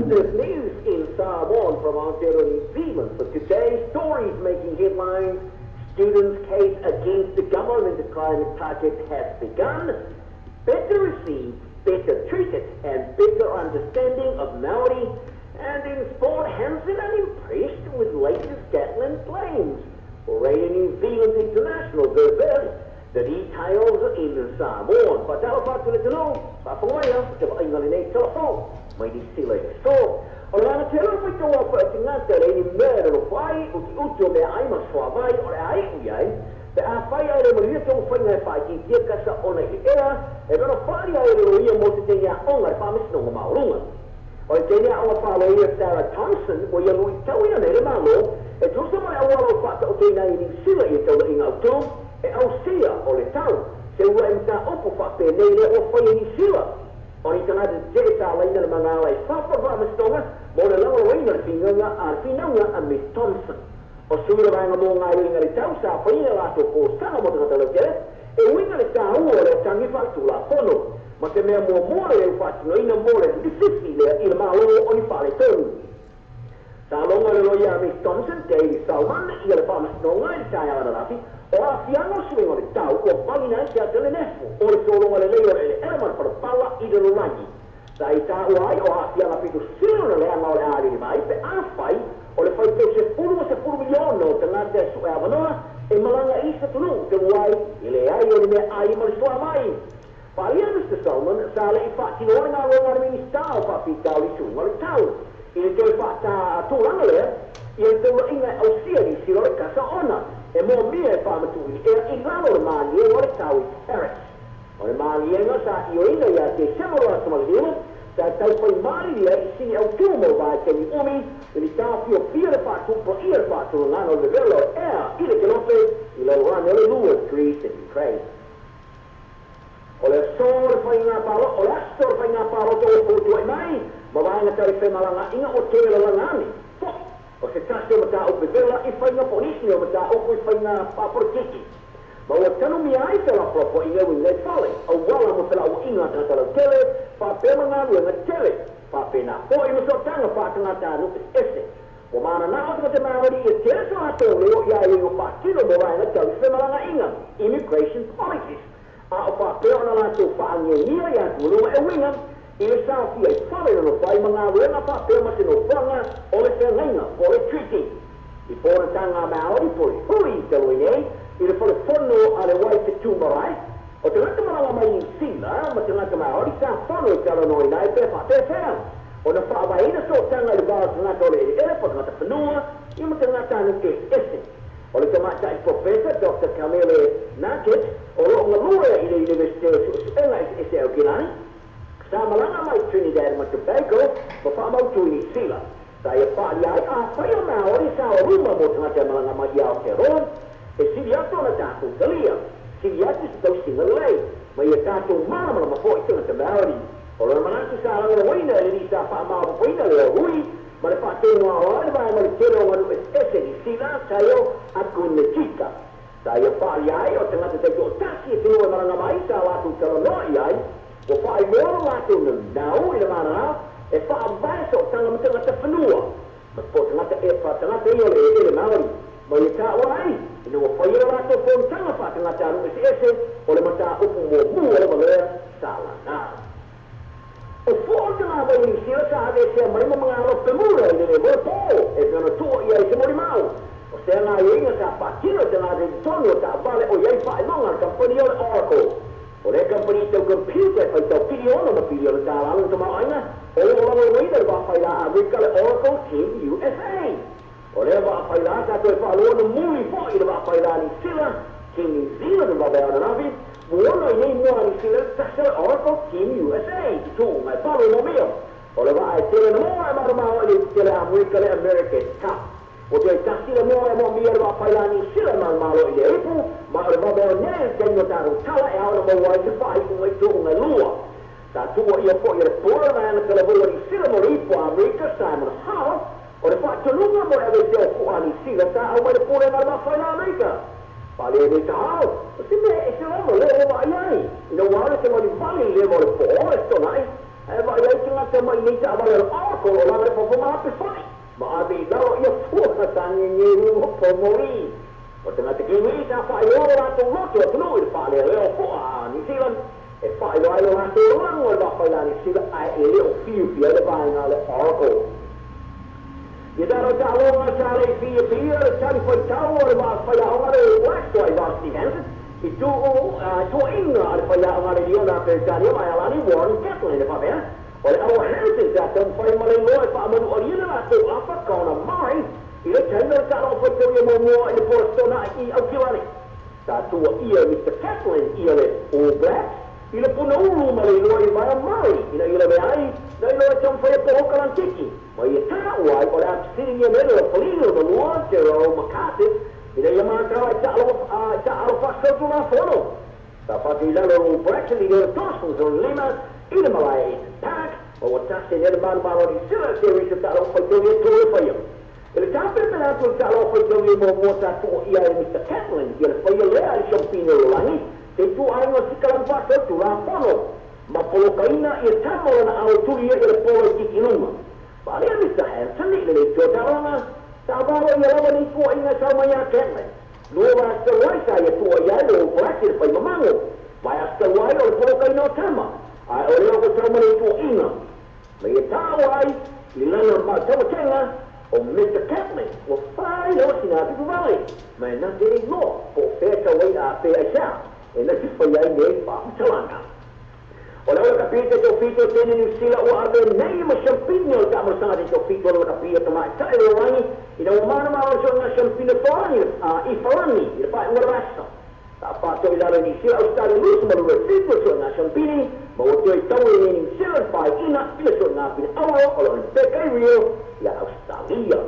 This news in Samoan from Aotearoa New Zealand for today. Stories making headlines. Students' case against the government climate target has begun. Better received, better treated, and better understanding of Maori. And in sport, Hansen unimpressed with latest Gatland claims. Radio New Zealand International versus the details in Samoan. O le ana telo fai tau a whaetingata le ni mea le whai o ki utu o mea ai ma swamai o le ai ui ai pe a whai ai le maria tau whainga e whai ki tia kasa ona i ea e rona whari ai le roia mo te tenia onga e whamesnonga maurunga. O le tenia onga whaloia Sarah Thompson o ia lui tau ina nei le malo e tusa mai awalo whata o tēnā i New Zealand i taula i ngau tō e au sia o le tau se ua e mta opo whapē nei le o whai i New Zealand. O ni tangata te tā leina le mangala e whawha whamesnonga mo le lawa waina le whinganga a whinaunga a Miss Thompson. O suira vaenga mō ngā uinga le tau sa whaina lātou kōsanga mō te katalo tere, e uinga le tā ua le tangi whātū la pono. Ma te mea mō mō le reu whātinoina mō le nisisi lea i le mālongo o ni whale tonu. Sa longa le loia a Miss Thompson, David Salman, i le whamasnonga i le tai ana rafi, o a fianga o suinga le tau ua pangina e te atele nefo, o le sōlonga le leo le ele mana parapala i le rolangi. Sa i tā ua ai o a fianga pitu sino na leanga o le ārini mai, pe a whai o le whai tau se puru ma se puru miliona o te ngāte a sue awanoa, e malanga i sa tunu te uai i le ai o le mea ai ma le soa mai. Whalia Mr. Salman, sa le i whaatino ora ngā roa ngā minista o whapitau i suinga o le tau. I le toe whaata tūranga lea, i le taura inga au sia ni siro le kasa ona, e mō mea e whamatuini ea i lalo le mānie o le tau i Paris. O le mānienga sa i o inga ia te semoro a tamalima, sa tau whai māriria i sini au tūmo vai te ni umi, i le tāwhio pia le whātupra i le whātūrangano le velo ea i le kelope i le rane o le lua Greece and Ukraine. O le aso le whai ngā paro, o le aso le whai ngā paro tō pōtua i mai, ma vaenga tau i whemalanga inga o te lalangani. Fo, o se tasi o mataa upe vela i whai ngā ponisi o mataa upu i whai ngā pāporotiki. Ma ua tanu mia ai te la propo i ngau i nei whale, au wala mo te la ua inga tangata lau tele, whapea ma ngā rua ngā tele, whapea nā po i masotanga whātangata anu ese. O mana nā o te Māori i te so ato leo i ai o whātino mo vaenga tau i whemalanga inga, immigration policies. A o whapea ona lātou whaangia ia atu e winga, i le sāwhia i whare no whai ma ngā ruenga whapea ma te no whanga o le whengainga, o le treaty. I pōna tā ngā Māori pori hui i te roi nei, i le whare whono a le wai te tūmarae, o te ngata marawa mai i Sila, ma te ngata Māori sā whano i te aranoi nei pe whapea whea. O na whaawaina so tanga i le vāo te ngata o le ele pa te ngata whenua, i ma te ngata anu ke ese. O le tamatai Professor Dr. Kamele Nakit, o lo ngalua i le University o Su'usu'enga i se au kilani, sa malanga mai Trinidad ma Tobago, ma whaamautu i Sila. Sa ia whaali ai a whai o Māori sa o ruma mō tangata malanga mai i Aotearoa, e siri atu ona tātou talia, siri atu se tausinga lei, ma ia tātou mālamalama foi tangata Māori. O lona manatu sa langa waina e ni sa whaamāpopoina lea hui, ma le whaatēnga o ai vai ma le tere o nganu ese ni sila taio aku ne tika. Sa ia whaali ai o tangata te tō tasi e tino e malanga mai sa lātou talanoa i ai, o whaai moana lātou na nau i le mana e whaavaesa o tanga matangata whanua. Ma po tangata e wha tangata i o le e le Māori. Ma ia tāua ai, ina ua whai o lātou pōntanga wha tangata anu ese ese o le mata upu mua mua le malea sa lana. O fō te ngā wai ni sila sa ave sea mai ma mga aro pemura i le moe pō e pena tua ia i se mori mau. O sea ngā iinga sa whātino te ngā te tonu o tā vale o iai whaelonga kampani o le Oracle. O le kampani tau computer whai tau piliona ma piliona tā lalo ta maoaina o le olanga uaina le whawhai la Amerika le Oracle Team USA. O le whawhai la tātou e whaaloa na muli foi le whawhai la ni sila Team New Zealand wawea na navi muona i nei mua ni sila tasa le Oracle Team USA te tū ngai palo mo mea. O le waa e tele na moa e marumao i le tele Amerika le America's Cup. O te tasi le moa e mo mea le whawhai la ni sila malmalo i le ipu ma o le wawea nei tengo tātou tala e au na maua i te whai ungai tū ungai lua. Ta tua ia po ia le pōra na ana tala vua ni sila mo le ipu Amerika Simon Hall o le whaatalunga mo ewe te o kua ni sila ta au mai le pōra na whawhai la Amerika. Pale e ta hao, o se mea e se lama le o mai ai. Ina wale te mani vali le mo le pōra e tona ai. E mai ai te ngata mai nei ta avale le Oracle o langa le fawha maape whai. Ma ave i lalo ia fua tangi ngeru o pomori. O te ngata kiwi ta whai ora rātou loto a tunu i le whaalea leo fua a New Zealand. E whai wai o rātou rango e whawhai la New Zealand ai e leo whiu whia le vaenga le Oracle. Ia tāro tā longa tā le whia whia le tari whai tau o le whawhai a ongare o Black i Varsity Hansen. I tū inga a le whai a ongare Leona Peretania mai alani Warren Catlin e whawhea. O le awa Hansen tā tau whai male loa e whaamanu o liana rātou awha kaona mai i le taina le tāro whai tau ia mua i le porastona i Aukilani. Tā tua ia Mr. Catlin ia le All Blacks i le puna ulu ma le iloa i vaea mai ina ia le ai na iloa e tau whai e pohoka lantiki. Ma ia tāua ai o le apsiri ia mele o Palino na lua te rau makate ina ia mātau ai ta alo whasautu la fono. Ta whati i lalo o Braxton i le Dawson's o Lima i le Malaya Eastern Park o wa tasi nele manu malo ni sila te risa ta alo whai tau ia tō e whaia. I le tāpere pena atu le ta alo whai tau ia mua mua tā tua ia e Mr. Catlin ia le whaia lea i Champino Langi te tū ainga sikalang whasautu la fono. Ma polokaina ia tamalo na ao turi ia le polo i kikinunga. Pālea Mr. Hansen i le le tōtaronga, tā waro ia lawa ni tua inga sau mai a Catlin. Lua wa aska wai sa ia tua ia le o Black i le whai mamango. Vai aska wai o le polokaina o tama. Ai o leo ko tau mai tua inga. Ma ia tāu ai i lana mātauatenga o Mr. Catlin ua whai leo sina atu vale. Ma e nā te loa po whea wai a whea ai sa. E na te whai ai nei whakutalanga. O le ola kapia te tō whito tēne New Zealand o ave nei ma champignon o ta amarasanga te tō whito o kapia ta mai tae o rangi ina o mana maro so ngā champignon wharangi i wharangi i le whae ua rasa. Ta whātou i lalo New Zealand o stari lusa ma lura whito so ngā champignon ma o te tau e New Zealand whae ina ila so ngā pina auro o lo peka i Rio ia Australia.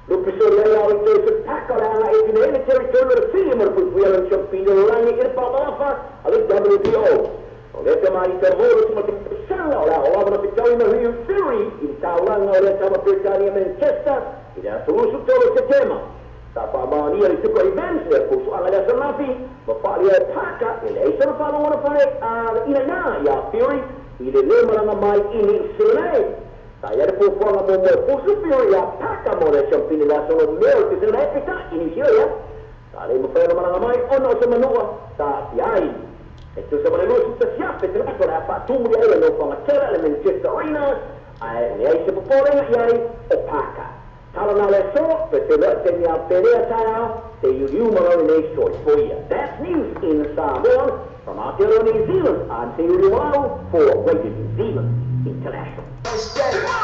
Lupe so lea o i te se paka le anga e tine ele territory o le whiri mo le puipui ala champignon rangi i le pāmalafa a le WTO. O le te maari te moro tuma te pesanga o la o lava na pitau na hui Fury i le taulanga o le tama Britannia Manchester i le atulusu tolo te tema. Ta whaamania le tuka events le pusu anga le asanafi ma whaalia e paka e le eisa na whaaloana whae a le ina nā ia Fury i le le maranga mai i ni Sile. Ta ia le pōwhanga mō mō pusu Fury ia paka mō le champini la solo meo te sila e pita i ni sila ia. Ta le mawhaena maranga mai ona o se manua ta piai. E tu sa mane lusu ta siape te lato le a whātūri ai no whangatera le Manchester Arena ai le ai se poporenga i ai o paka. Tala nā le so, pe te loa te mea perea taia, te iuriu marau nei soi foia. That's news in Samoa from Aotearoa New Zealand. I'm Te Uri Marau for Radio New Zealand International. This is the remix.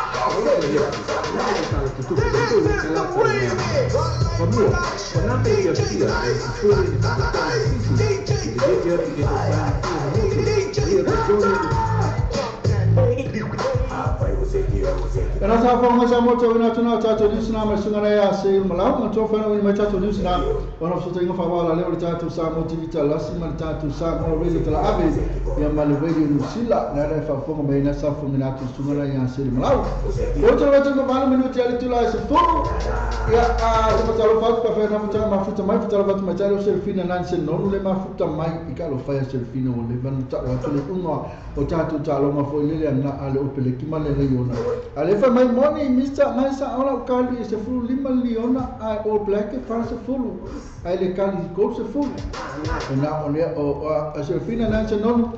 DJ. Na sa fo sa mo to na tuna ta to news na ma sunga ya se malau na to fa na mai ta to news na ona so tenga fa wala le ta to sa mo TV ta lasi ma ta to sa mo radio ta ave ya ma le radio New Zealand na le fa fo mai na sa fo na to sunga ya se malau o to to no malo minuti ali tula se fo ya a se pa lo fa pa fa na futa ma futa mai futa lo ma ta lo se fina nan se no le ma futa mai i ka lo fa ya se fina o le van ta wa to le unga o ta to ta lo ma fo le na ale o pele ki ma le le yona ale fa mai moni Mr. Maisa ola kali se fulu lima liona ai All Black fa se fulu ai le kali gold se fulu na o le o se fina nan se no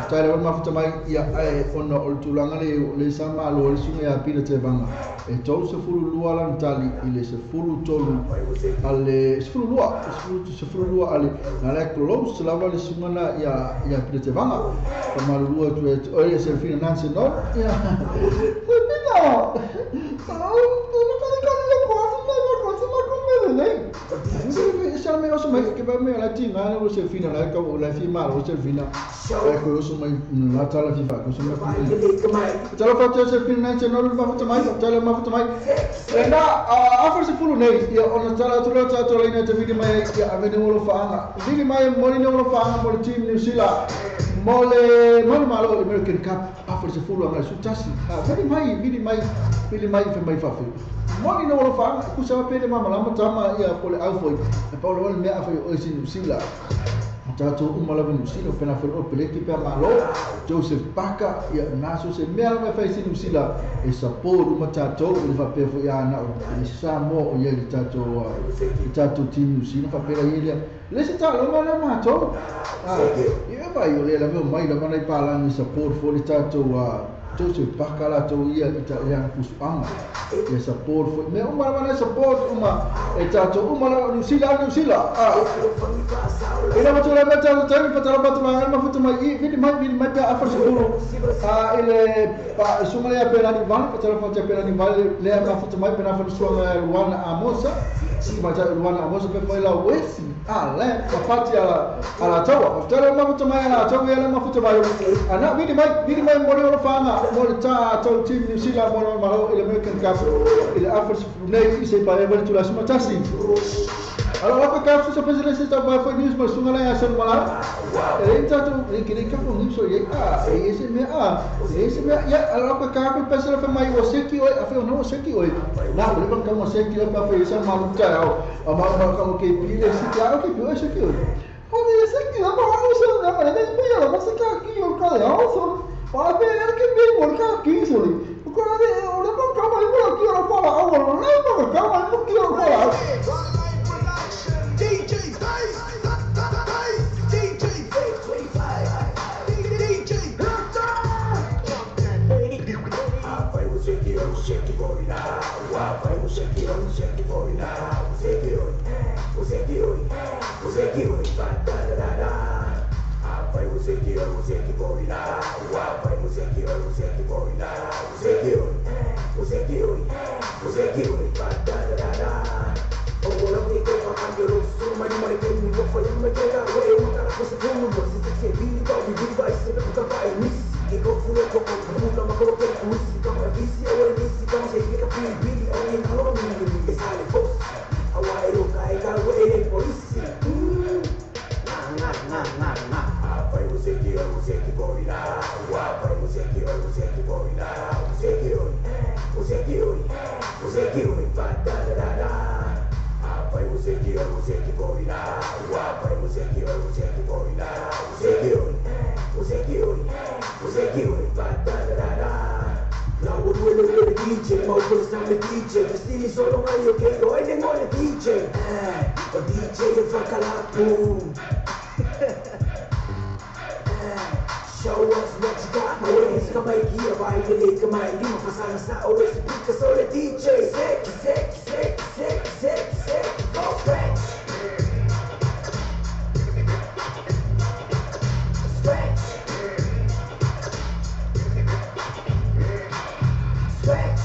ta le ma futa mai ya ai ona o tulanga le le sama lo le sunga ya pila te vanga e tau se fulu lua lan tali ile se fulu tolu ale se fulu lua se fulu lua ale na le close lava le sunga na ya ya pila te vanga pa ma lua tu o le se fina nan se no ya no Mole mole malo American Cup after se fulu anga sutasi very mai pili mai fe mai fa fe moni no lo fa ku sa pele mama lama tama ia pole au foi e paulo wal me afa o sin sila tato umala ben sila pena fe o pele ki pe malo Joseph Baka ia naso se me ala fa sin sila e support uma tato o fa pe fo ia na o sa mo o ia tato team sila fa pela ia le se ta lo ma ma to ia vai o le la mai la mai pa la ni support for le tato Joseph Baka la to ia italian pusuanga ia support for me uma la support uma e tato uma la New Zealand ila ma tola ma tato tani fa tala ma ma futu mai vidi mai pa afar seguro ile pa sumale ya pena ni van fa tala fa pena ni van le ma futu mai pena fa suanga Luana Amosa si ma ta Luana Amosa pe foi la wesi le pa fati ala tawa tala ma futu mai ala tawa ya ma futu mai ana vidi mai mo le fa mo le ta to team New Zealand mo malo ile American Cup ile afar nei se pa ever tu la suma tasi. Alors la ka so pese le sta ba fa news mas sunga la ya mala e inta tu le kire ka ko news o ye a e ese me a ese me ya alors ka ko pese la fa mai o se ki o a fe no o se ki o na le ban ka o se ki o pa fe esa malu ta o a ma ka o ke pi le si ka o ke pi o se ki o o de se ki o ma o se na ma le pi o ma se ka ki o ka de o so pa fe el que me por ka ki so le o ko de o le ban ka ma o ki o fa o le ban ka ma o ki o fa. DJ Bass, DJ 825, DJ Hector. Show us what you got, my ways, come my gear, why you late, come my lima, pasana sa, always pick us all the DJ, sick, sick, sick, sick, sick, sick, go scratch. Scratch. Scratch.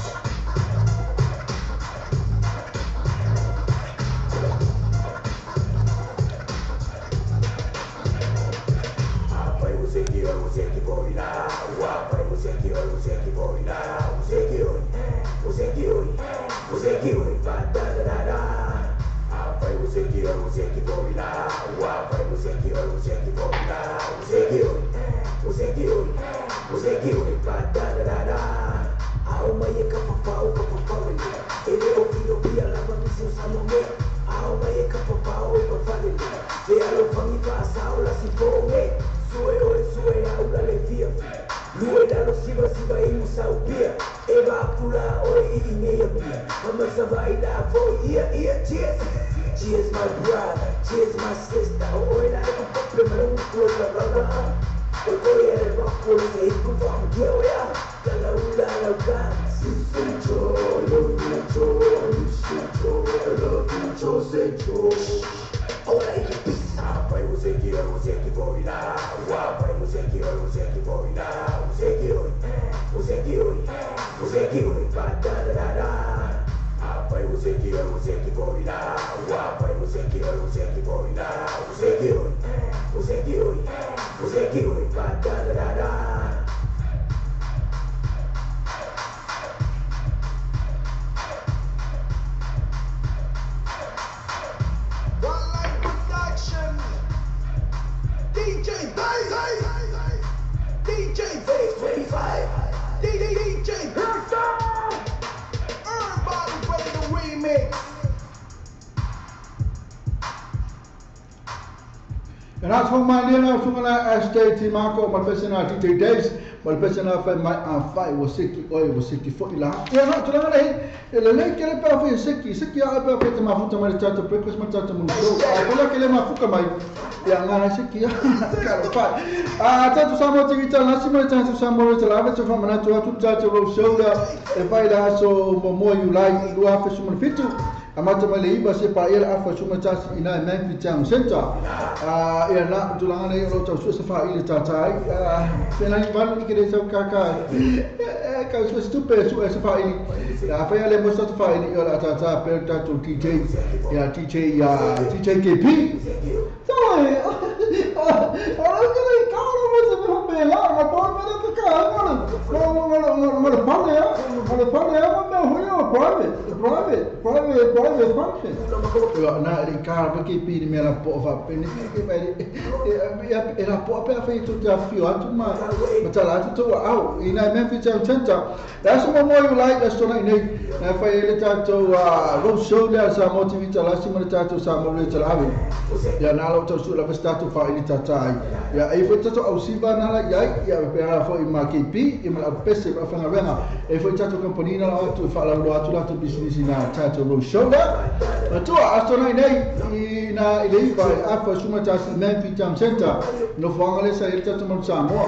Yeah, cheers. Cheers my brother, cheers my sister. And that's what my name is when I stay Marco, my person DJ Days, my person I my five was sick oil was 64 la. Yeah, not to the lake for sicky, sicky I bet my foot my tata breakfast my tata moon. I like my fuka my young sicky. Tatu Samo TV Nasima Tatu Samo Lava to from Anatu Tatu Shoulder if I so more you like you have some fit. Amata mali iba se pa ila afa suma tasi ina Memphis Town Center. Ia na tulanga nei o tau susa fa ile tatai. Pena ni valu ni kere sau kaka. Ka su stupe su sa fa ile. Ya fa ile mo sa fa ile o la tata pe tatu DJ. Ya DJ ya DJ KP. So ora kere ka ora mo se mo pe la ma por me ka ka mo pa ya mo pa ya mo ho private private function. Na i ka pa ke pi me la po fa pe ni ke pa e la po pe fa tu te afio atu ma tala atu to au ina Memphis Town Center. That's mo mo you like that's to nei na fa ele tato road show le sa motivita la si mo tato sa mo le tala ya na lo to su la stato fa ili tatai ya e fo tato au siva na la ya ya pe la fo i ma KP i ma pese ma fa ngavena e fo tato company na la tu fa la lo atu la tu business na tato road show la tu asto nei nei na ile ba afa suma tasi Memphis Town Center no fo ngale sa ile tato mo Samoa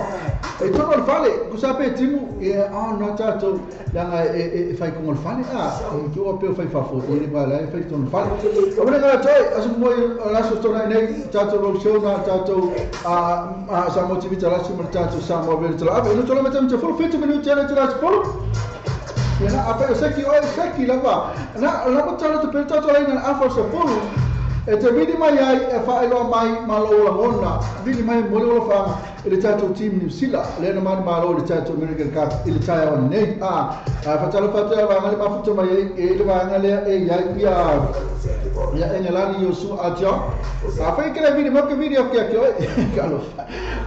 e to no fale ku sa pe timu e a no tato la e fai con il fale a e tu o pe fai fa fo e ba la e fai ton fale o ne ga toi aso mo la so to nei tato road show na tato a sa motivita la suma tato sa mo ver tala e no to metem te fo 50 minuti ala tala fo ya a pe seki o seki la va na la mo tala te per tato la ina afa so fo e te vidi mai ai e fa ilo mai malo la honna vidi mai mo lo fa ile tato team New Zealand le na man malo le tato American Cup ile taia on nei a fa tala fa tala va ngale mafuta mai e ile va ngale e ya ya ya engelani yo su aja a fa ke vidi mo ke video ke ke kalo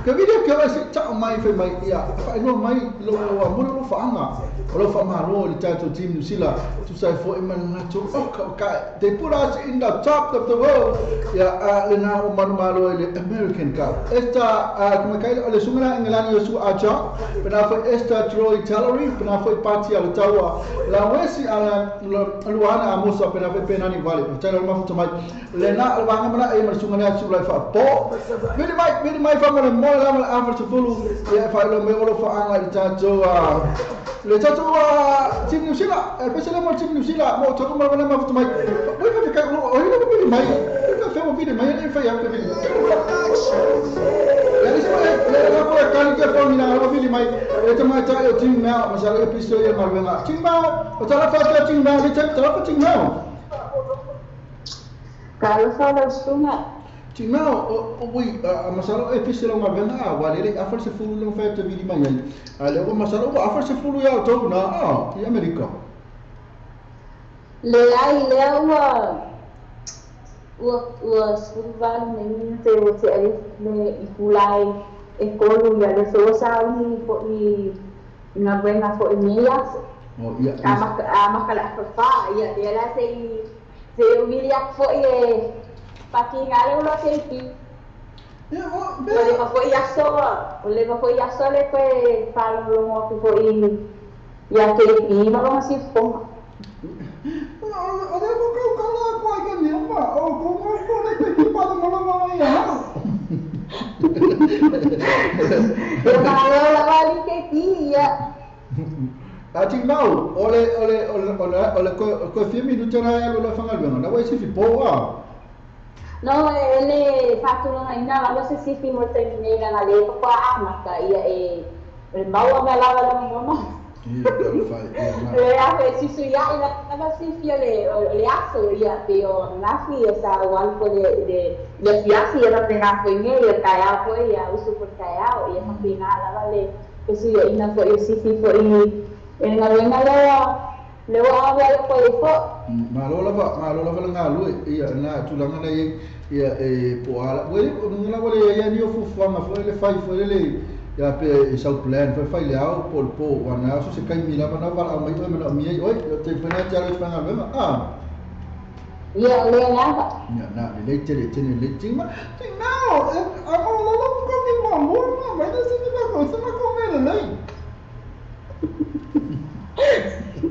ke video ke se ta mai fe mai ya fa ilo mai lo mo lo fa anga lo fa malo le tato team New Zealand tu sai fo e man na to okay they put us in the top of the world ya le na o manu malo le American Cup esta kuma kai le sungana engelani yo su aja pena fo esta Troy Tallery pena fo party ala tawa la wesi ala luana amusa pena fo penani vale tala ma fo mai le na alwanga mana e mar sungana su la fa po vidi mai fa mo mo la ma afa su fulu ya fa lo me lo fa anga le tato le tato team New Zealand especially mo team New Zealand mo to mo na ma fo mai we fa ka o lo vidi mai fa mo vidi mai e fa ya vidi ya ni se le la po ka ni ke fo mi na lo vidi mai e te mai ta e team na ma sa le episode ya ma team ma o tala fa ka team na le tala fa team na Carlos ala sunga team na o wi ma sa lo episode ma vena wa le afa se fulu lo fa te vidi mai ale o ma sa lo afa se fulu ya to na a i America le ai le ua ua surval ne te o te ai ne i kulai e kolu ya le so sa ni fo i na buena fo ni ya oh ya ama kala fa ya ya la se se umilia fo e patingale ulo se pi ya o le fa fo ya so le fa fo ya so le fe fa lo mo fo i ya ke pi ma lo si fo. O le ko kau kala ko ai ka ni ma o ko mo ko le pe ki pa mo la ma ya. Ia malo lava ali ke pi ia. A ti mau ole ole ole ole ko ko fi mi tu na ya lo fanga lo na wai si fi po a. No ele fatulanga ina lava se si fi mo te nei na le ko a mata ia e maua me lava la mama. Ia talofa ia na. Le afe si su ia ina lava si fi le aso ia pe o na fi sa o al po de ia fi fi era pe na foi ne ia kai a foi ia usu por kai a ia fa pe na lava le pe su ia ina foi si fi foi e na venga le wa a le foi fo. Malo lava nga lu ia na tulanga na ia e po ala we ngala wale ia ni o fufuanga foi le fai foi le ia pe sau plan foi fai le au po po wana so se kai mila na vala mai o me mi oi te fena te alo fanga me a ia le na ia na le te le te le te ma te nao a mo lo lo ko ni mo mo ma mai na se ni ko se ma ko me le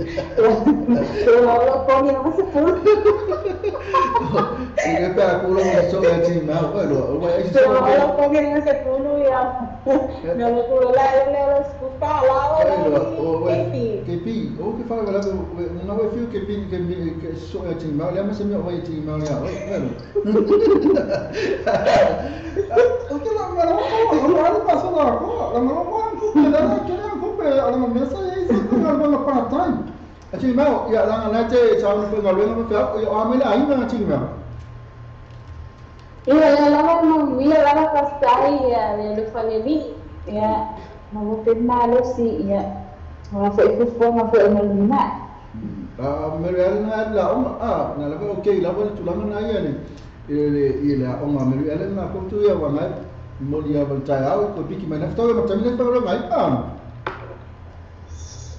Pero lo ko ni no se pu. E pe a kulo mo so ya ti ma ko lo wa e so lo ko ni no se pu no ya. No lo kulo la le lo scupa la o ke pi o ke fa la na we fiu ke pi ke so ya ti ma le ma se mi o ti ma ya o bueno. O ke la ma lo lo paso la ko la ma lo ko la ke la ko pe a la mesa e se ko la la pa time. A ti ma ya la na te sa no pe ga lo no pe o a me la ai na ti ma. Ia lava no ia lava pastai ia le family ia ma mo pe malo si ia ma foi fufuanga foi no lima. A me le na la o a na la okay la wale tulanga na ia le le la o ma me le na ko tu ia wa mai mo lia wal tai au ko piki mai na ftawe ma tamine pa lo mai a.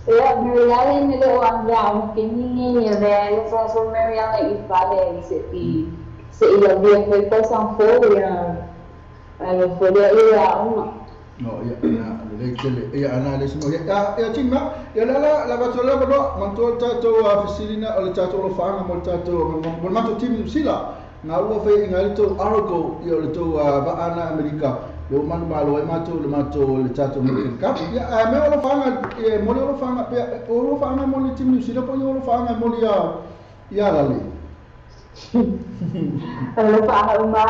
Ia Mary Ellen le o anga o ke ni ia le so so Mary Ellen i fale se i se ia via foi pa san fo ia a lo fo le ia uma. No ia na le le ia ana le mo ia ia tinga ia la la la va tola lo man to ta to a facilina o le ta to lo fanga mo ta to mo ma to team sila na ua fe inga le to argo ia le to va ana Amerika le o manu malo e mato le mato le tato mo ke kap ia a me o lo fanga e mo le o lo fanga pe o lo fanga mo le team sila po o lo fanga mo le ia ia la le lo fanga uma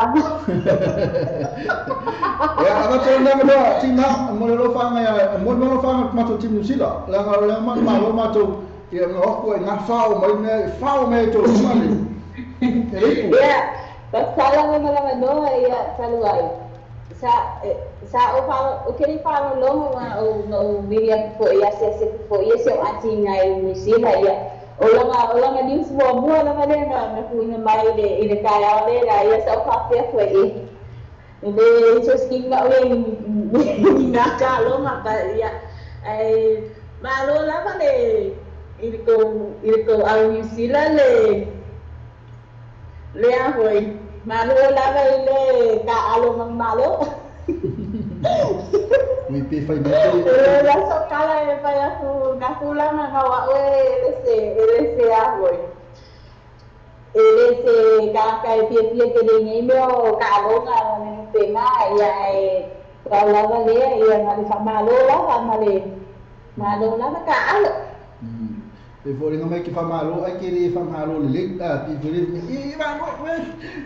ia a mato na mo team mo le lo fanga ia mo lo fanga mato team sila la la ma lo mato ia no ko na fao mai me fao me to mali. Ia pasala me la no ia saluai sa sa o fa o que fa lo o o media fo ia se se fo ia se anti ngai ni sila ia o la news mo mo la ma le na ku na mai le i le kai a le la ia sa fa fe fo e le interesting na o ni na ka lo ma pa ia e ma lo la ma le i ko au ni sila le le a foi malo lava le ka alo mang malo. Ui pe fai me le la so kala e fai a ku na kula na wa o ele se a foi. Ele se ka ka e pie pie ke le nei me o ka alo na me pe na ia e ka lava le ia na le fa malo la fa male malo lava ka alo. E vou não é que fa malo ai que ele fa malo le a pi vou e va mo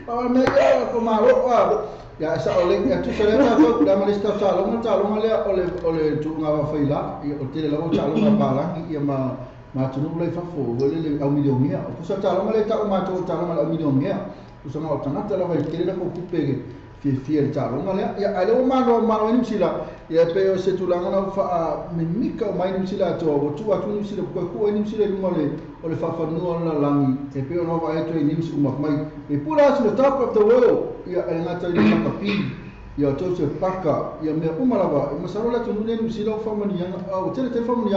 pa me ko malo a ya sa ole ya tu sele ta to la malista sa lo ta lo le ole ole tu nga va faila e o tele la o ta lo ma pala ia ma ma tu no le fa fo le le au milionia o sa ta lo le ta o ma to ta lo ma au milionia o sa ma ta na ta la vai tele la ko ku pege fi fi ta lo ma le ya ale o ma lo ma lo ni sila ia pe o se tulanga na fa me mika o mai ni sila to o tu atu ni sila ko ko ni sila ni mole o le fa fa no la langi e pe o no va eto ni sila ma mai e pula to the top of the world ia e ngata ni makapi ia to se paka ia me uma lava e masalo la tu ni sila o fa mani o tele te fa mani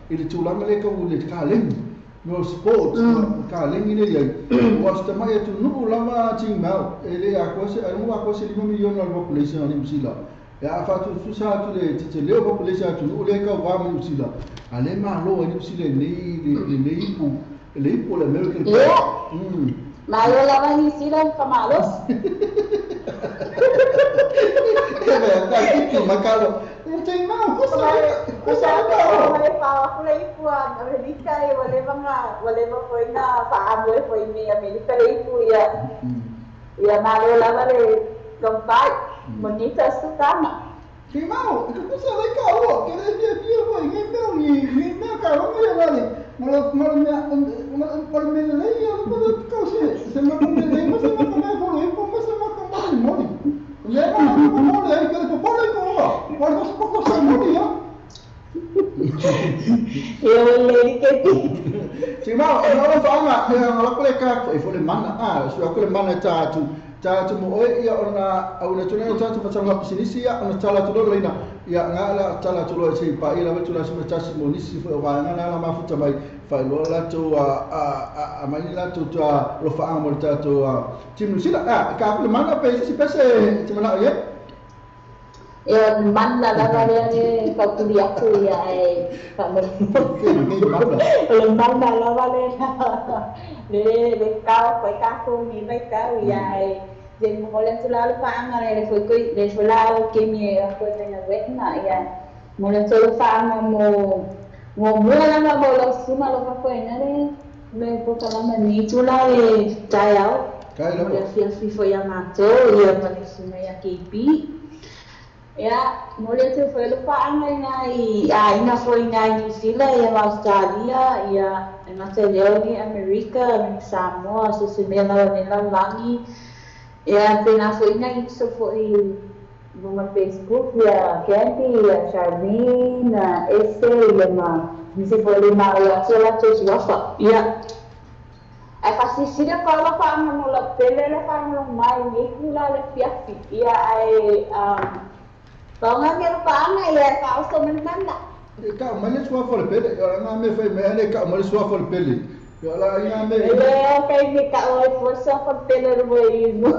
e le tulanga le ka o le ka le no sport ka le ni le ia o sta mai tu no lava ti mau e le a ko se a no a ko se lima miliona la population ni sila ya fa tu tu sa tu le te le population tu no le ka wa ni sila ale ma lo ni sila ni le ni pu Le ipu o le American Cup. Ia. Malo lava Niu Sila ma faamalosi. Amerika e ua leva na ua leva foi na faamoe foi i Amerika le ipu ia ia malo lava le compai monita sutama. Timao, que kusa le ka o, que le fia fia foi ngai mea ni ngai mea ka rongo ia wale. Malo malo mea malo mea le ia ko ko se se ma ko le ma se ma ko me ko le ko ma se ma ko ma le moli. Le ma ko mo le ai que ko pole ko wa. Wa ko se ko se moli ya. Ia le ri ke ti. Timao, e no fa anga e la ko le ka e fo le mana a, so ko le mana ta tu ta mo oi ia ona au na tuna ta tu fatanga pisinisi ia ona tala tu lo leina ia nga la tala tu lo se pa ila tu la se ta si mo nisi fo wa nga la ma futa mai fa lo la tu a mai la tu ta lo fa mo ta tu tim sila a ka le mana pe si pese ti mana ia ia mana la va le ka tu ia tu ia e fa mo le mana la va le le ka foi ka ko ni mai ka ia e de mo le tula le fa anga le foi ko le foi la o ke mi a ko te na wetna ia mo le tula fa anga mo mo mo la ma mo lo suma lo fa foi na le me po ka ma ni tula e tai au kai lo le fia fi foi a ma to ia pa le suma ia ke pi ia mo le tula foi lo fa anga ina i a ina foi na New Zealand ia Australia ia e ma te leo ni Amerika ni Samoa so se mea la ni la langi ia pena foi na isso foi no Facebook ia Candy ia Charlene esse ia ma ni se foi ma ia tela to wafa ia ai fasisira pa la pa no la pele la pa no mai ni kula le fiafi ia ai pa nga ke pa nga ia pa so men manda ka male sua fo le pele nga me foi me ale ka male sua fo le pele yo la nga me le kai me ka o fo sua fo pele ro i no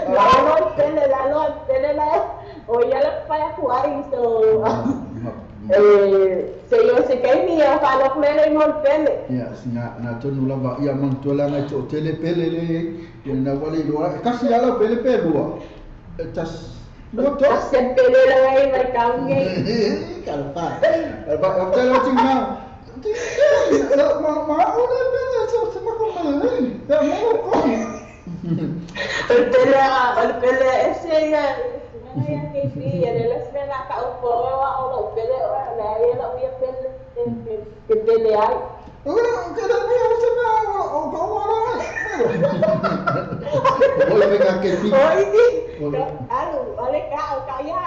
la lo pele la lo pele la o ya la pa ya kuai so se yo se kai mi ya fa lo pele mo pele yes na na tonu la va ia man to la nga to tele pele le na wale lo kasi ala pele pele lo tas no to se pele la ai mai kaunge kalpa kalpa after lo ting ma ma ma o le pele so se ma ko ma le ya mo ko el pele ese ya ya ke fi ya le se na ka o po wa o lo pele o la ya la ya pele ke pele ai o ke la ya se ma o ko o la o le ka ke fi oi ti alu ale ka o ka ya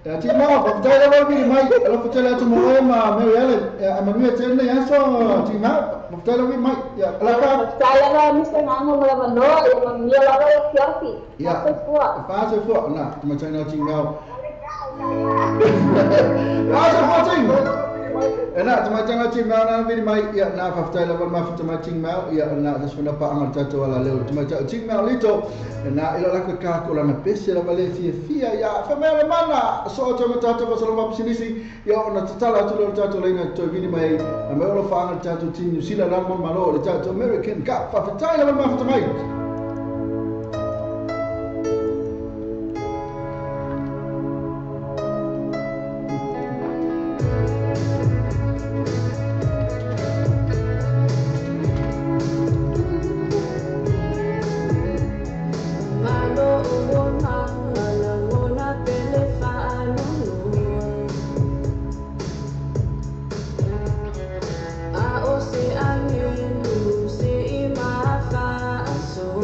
ya ti ma pa ta la mi mai la fa la tu mo ma me ya le a ma mi te ne ya so ti ma pa ta la mi mai ya la ka ta la la mi se ma mo la no ya ma mi la la ya fi ya fa se fo na ma ta na ti ma la se fo ti ena tuma tanga ti ma na vi mai ia na fa ftai la ma fa tuma ting ma ia na sa suna pa anga tatu wala leo tuma tanga ting ma lito na ila la ka ko la na pese la vale fia fia ia fa me le mana so tuma tatu fa solo ma pisinisi ia ona tatala tu lo tatu le na to vi mai na me lo fa anga tatu ti New Zealand la ma malo le tatu American Cup fa ftai la ma fa tuma So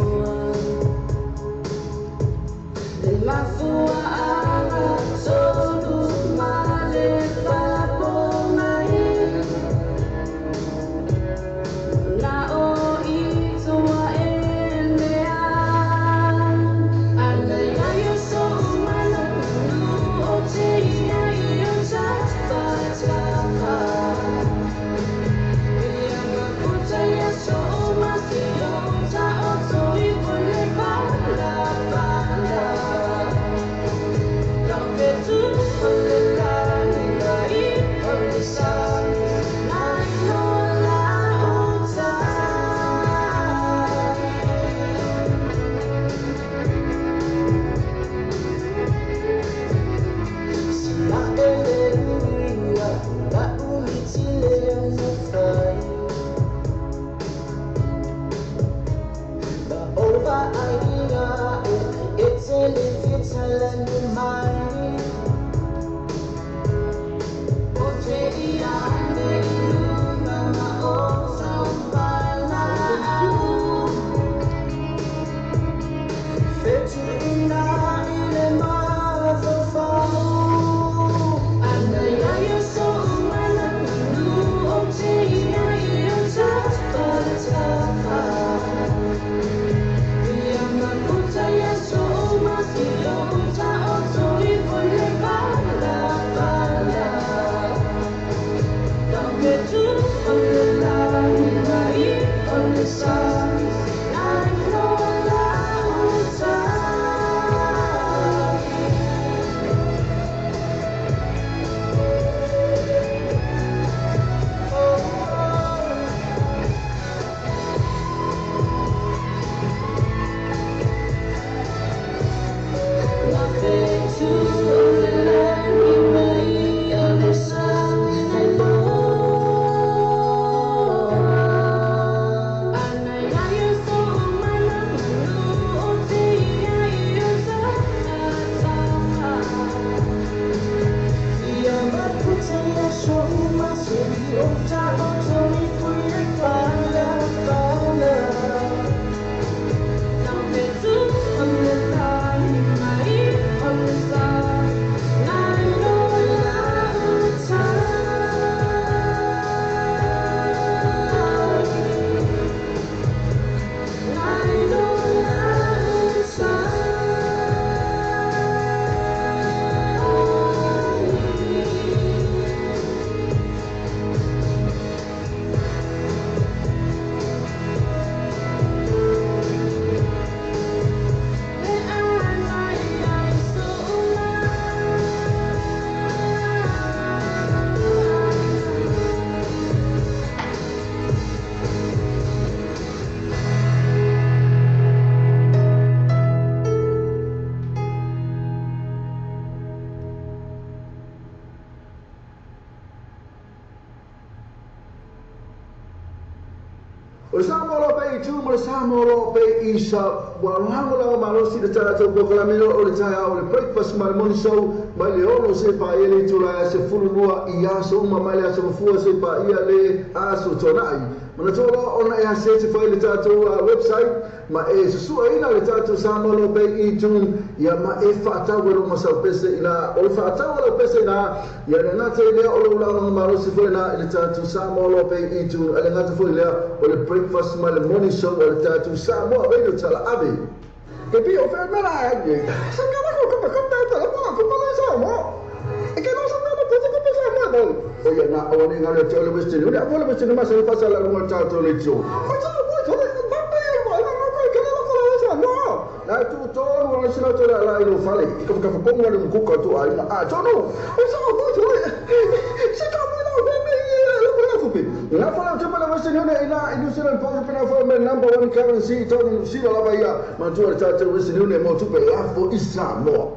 O Samoa lo pe i tu mo le Samoa lo pe i sa wa lango lango malosi le tatou polokalame o le taeao o le breakfast ma le morning show mai le 6 se paia le itula e 12 i aso uma mai le aso mafua se paia le aso tonai. Manatua loa ona e asese fai le tatou website ma e susuaina le tatou Samoa lo pe i tu ia ma e faatau e lo masau pese ina o le faatau o le pese ina ia le gata i lea o le ulaga malosi foi na i le tatou Samoa lo pe i tu a le gata foi lea o le breakfast ma le morning show o le tatou Samoa Radio Talaave. Ke pi o whenmera e sa ngana ko ko ko ta ta ko ko ko sa mo. E ke no sa ngana ko ko ko sa mo. O ia na o ni ngale te ole western. Uri a ole western ma sa fa sa la mo ta to le tso. O sa mo to le ba ba e mo na ko ke na ko sa mo. Na tu to no le sila to la la ilo fale. Ko ko ko mo le ko ko to ai na a to no. O sa mo to le. Se ka mo na be me le ko la fupi. Na fa la te la western ina ina New Zealand po pe na fa me number 1 currency to New Zealand la ba ia. Ma tu ta te western ina mo tu pe la fo isa mo.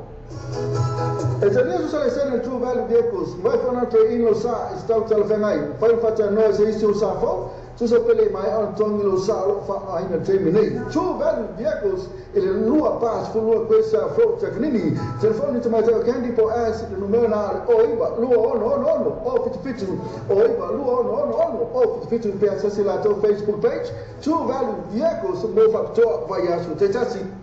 E te sa le sene True Value Vehicles, vai whana te ino sa i stau talawhengai, whai whata noa se isi o sa fau, tusa pele mai ana tongi lo sa alo wha aina te minei. True Value Vehicles, i le lua pas fulua koe sa fau takanini, telefoni te mai tau candy po as i le numero na o iwa, lua ono ono ono, o fitu fitu, o iwa, lua ono ono ono, o fitu fitu pe asasi la tau Facebook page, True Value Vehicles, mo whapitoa vai asu te tasi.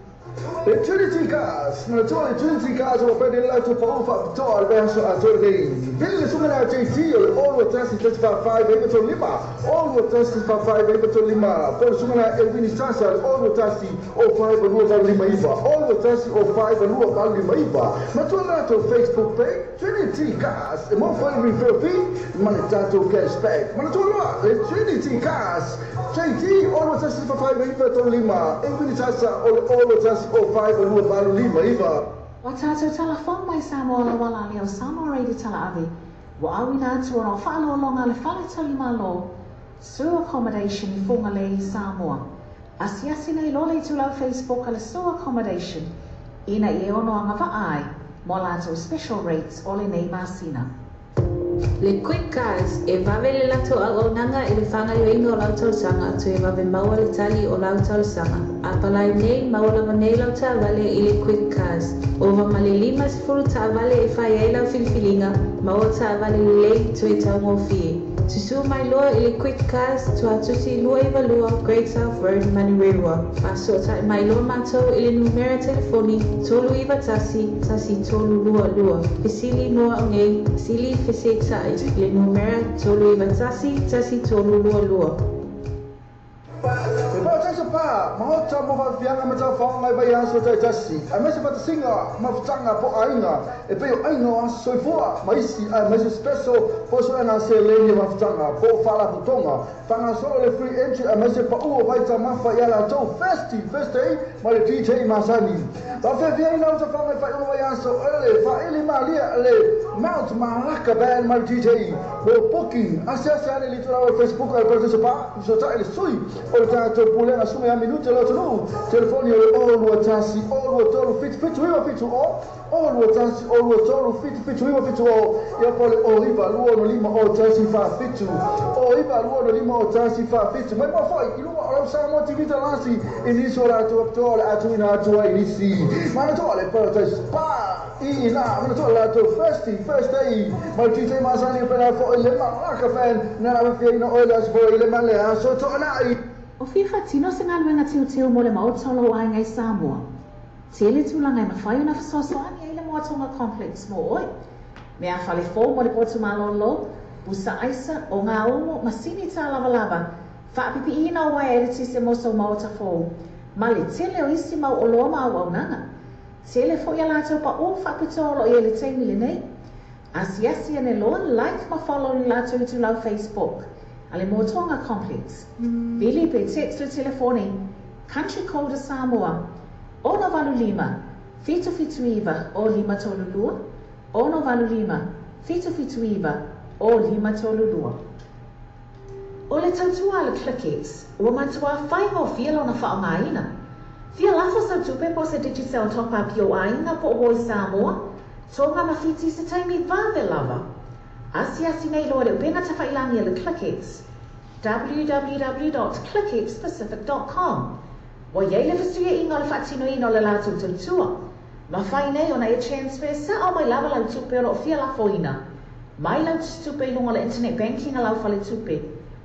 Le Trinity Cars, na tua le Trinity Cars o pede la tu pau fa to al verso a to le Bille sumena JT o le olo tasi 35 e to lima olo tasi 55 e to lima por sumena Elvin Sasa olo tasi o 5 lua lima iva olo tasi o 5 lua lima iva ma tua na to Facebook page Trinity Cars e mo fa refer fee ma le tato cashback ma tua le Trinity Cars JT olo tasi 55 e to lima Elvin Sasa olo tasi o 5 lua valu lima iva. Wa tātou talafong mai Samoa la wala leo Samoa Radio Talaave. Wa awina atu ona o whaalolonga le whale talimalo Su Accommodation i Whangalei Samoa. Asiasi nei lole i tulau Facebook a le Su Accommodation ina i e ono anga vaai mo lātou special rates o le nei masina. Le Quick Cars e vave le latou auaunaga i le faagaoioiga o lau talosaga toe vave maua le tali o lau talosaga. Apalai nei maua lava nei lau taavale i le Quick Cars. Ova ma le 50 taavale e fai ai lau filifiliga, maua taavale lelei toe taugofie. Susū mai loa i le Quick Cars Tuatusi 292 Great South Road, Manurewa. Faasootai mai loa matou i le numera telefoni 391 1322. Fesili mo au nei, sili fesetai i le numera 391 1322. E pao taisa pā, mahota mo whawhianga ma tau whaongai vai aso tai tasi. A mese whatasinga, mawhatanga po ainga. E peo ainga o aso soifua, ma isi a mese special po so ena se leni mawhatanga, po whala putonga. Whanga solo le free entry a mese pa uo vai ta mawha i ala tau festi, festi, ma le DJ Masani. Whawhiawhia ina o ta whaongai whai ono vai aso, ele, whaele malia le Mount Malaka Band ma le DJ. Mo booking, ase ase ane li tulawa Facebook al Paradise Pa, so ta ele sui, o le tātou pulega sume a minute lo tunu. Telefoni o le o lua tasi, o lua tolu, fitu fitu iwa fitu o, o lua tasi, o lua tolu, fitu fitu iwa fitu o, ia po le o iwa lua no lima o tasi fa fitu, o iwa lua no lima o tasi fa fitu. Mai mo foi, i luma o lau Samoa TV talasi, i nisi o rātou apitoa o le atu ina atua i nisi. Mana toa le Paradise Pa, i ina, mana toa le atu first day, ma le DJ Masani pena foi le Malaka Fan, nana wawhia ina oile aso foi le male aso toa nai. O fia whatino se ngaluenga tiu mo le maota o lau aingai Samoa. Tele tūlanga e mawhai ona whasoasoani ai le Moatonga Complex mo oi. Mea whale fō mo le potu malolo, busa aisa o ngā omo masini tā lava lava, whaapipi ina o wai e tise moso maota fō. Ma le tele o isi mau o loa mau aunaga. Tele fo ia lātou pa o whaapito olo i ele teimi le nei. Asiasi ane loa, like ma follow ni lātou i tūlau Facebook. Ale Moatonga Complex. Vili pe text le telefoni. Country Code Samoa. Ono valu lima, fitu fitu iwa o lima tolu lua. Ono valu lima, fitu fitu iwa o lima tolu lua. O le tautua le Clickex, ua matua whaingo fia lona whaongaina. Fia lafo sa tupe po se Digicel top up i o ainga po o Samoa, tonga mawhiti se taimi vave lava. Asiasi nei loa le upena tawhailangi le Clickex, www.clickxpacific.com. Wa iei le whasuia inga le whaatino ina le lātou tautua. Ma whai nei ona e transfer sa o mai lava lau tupe o lo fia lafo ina. Mai lau tupe i lunga le internet banking a lau whale tupe.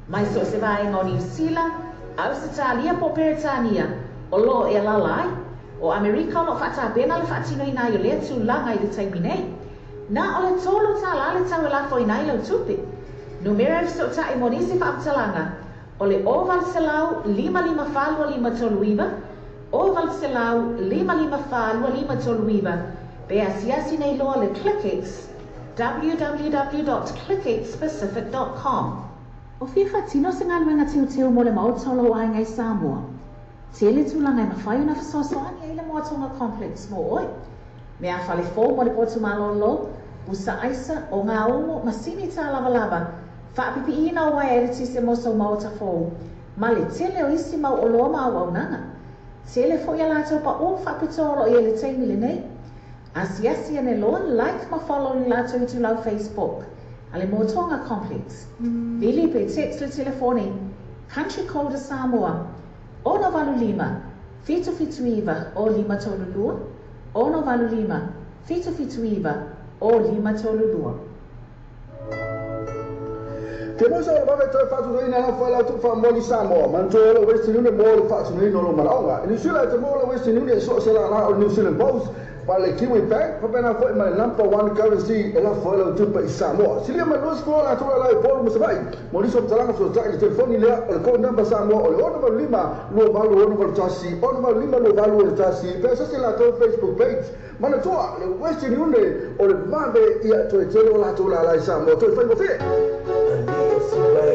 Mai so se vaenga o New Zealand, Australia po Peretania, o lo e lalai, o Amerika o lo whaatāpena le whaatino ina i o lea tūlanga i le taimi nei. Nā o le tōlu tā la le tau e lafo ina i lau tupe. Numera e whisota e monisi whaaptalanga, o le o valselau lima lima whalua lima tolu iwa, o valselau lima lima whalua lima tolu iwa, pe asiasi nei loa le Clickex, www.clickxpacific.com. O fia whatino se ngaluenga tiu mo le maota o lau aingai Samoa. Tele tūlanga e mawhai ona whasoasoani ai le Moatonga Complex mo oi. Mea whale fō mo le potu malolo, busa aisa o ngā omo masini tā lava lava, whaapipi ina o wai e tise moso maota fō. Ma le tele o isi mau o loa mau aunaga. Tele fo ia lātou pa o whaapito olo i ele teimi le nei. Asiasi ane loa, like ma follow ni lātou i tūlau Facebook. Ale Moatonga Complex. Vili pe text le telefoni. Country Code Samoa. Ono valu lima, fitu fitu iwa o lima tolu lua. Ono valu lima, fitu fitu iwa o lima tolu lua. Te mosa o le vave toe whaatunuina na whai lau tufa moli Samoa. Mantua o le Western Union mo le whaatunuina o lo manaonga. I New Zealand te mo le Western Union so se la la o New Zealand Post. Pa le Kiwi Bank, pa pena foi ma le number one currency e la foi lau tupa i Samoa. Silia ma luas koa la tula lai polu masawai. Mo niso mtalanga so tai le telefoni lea o le code number Samoa o le ono valu lima lua valu ono valu tasi, ono valu lima lua valu ono tasi. Pe sasi la tau Facebook page. Mana toa le Western Union o le vave ia toe tele o la tula lai Samoa. Toe whai mo. Oh yeah. Say hello.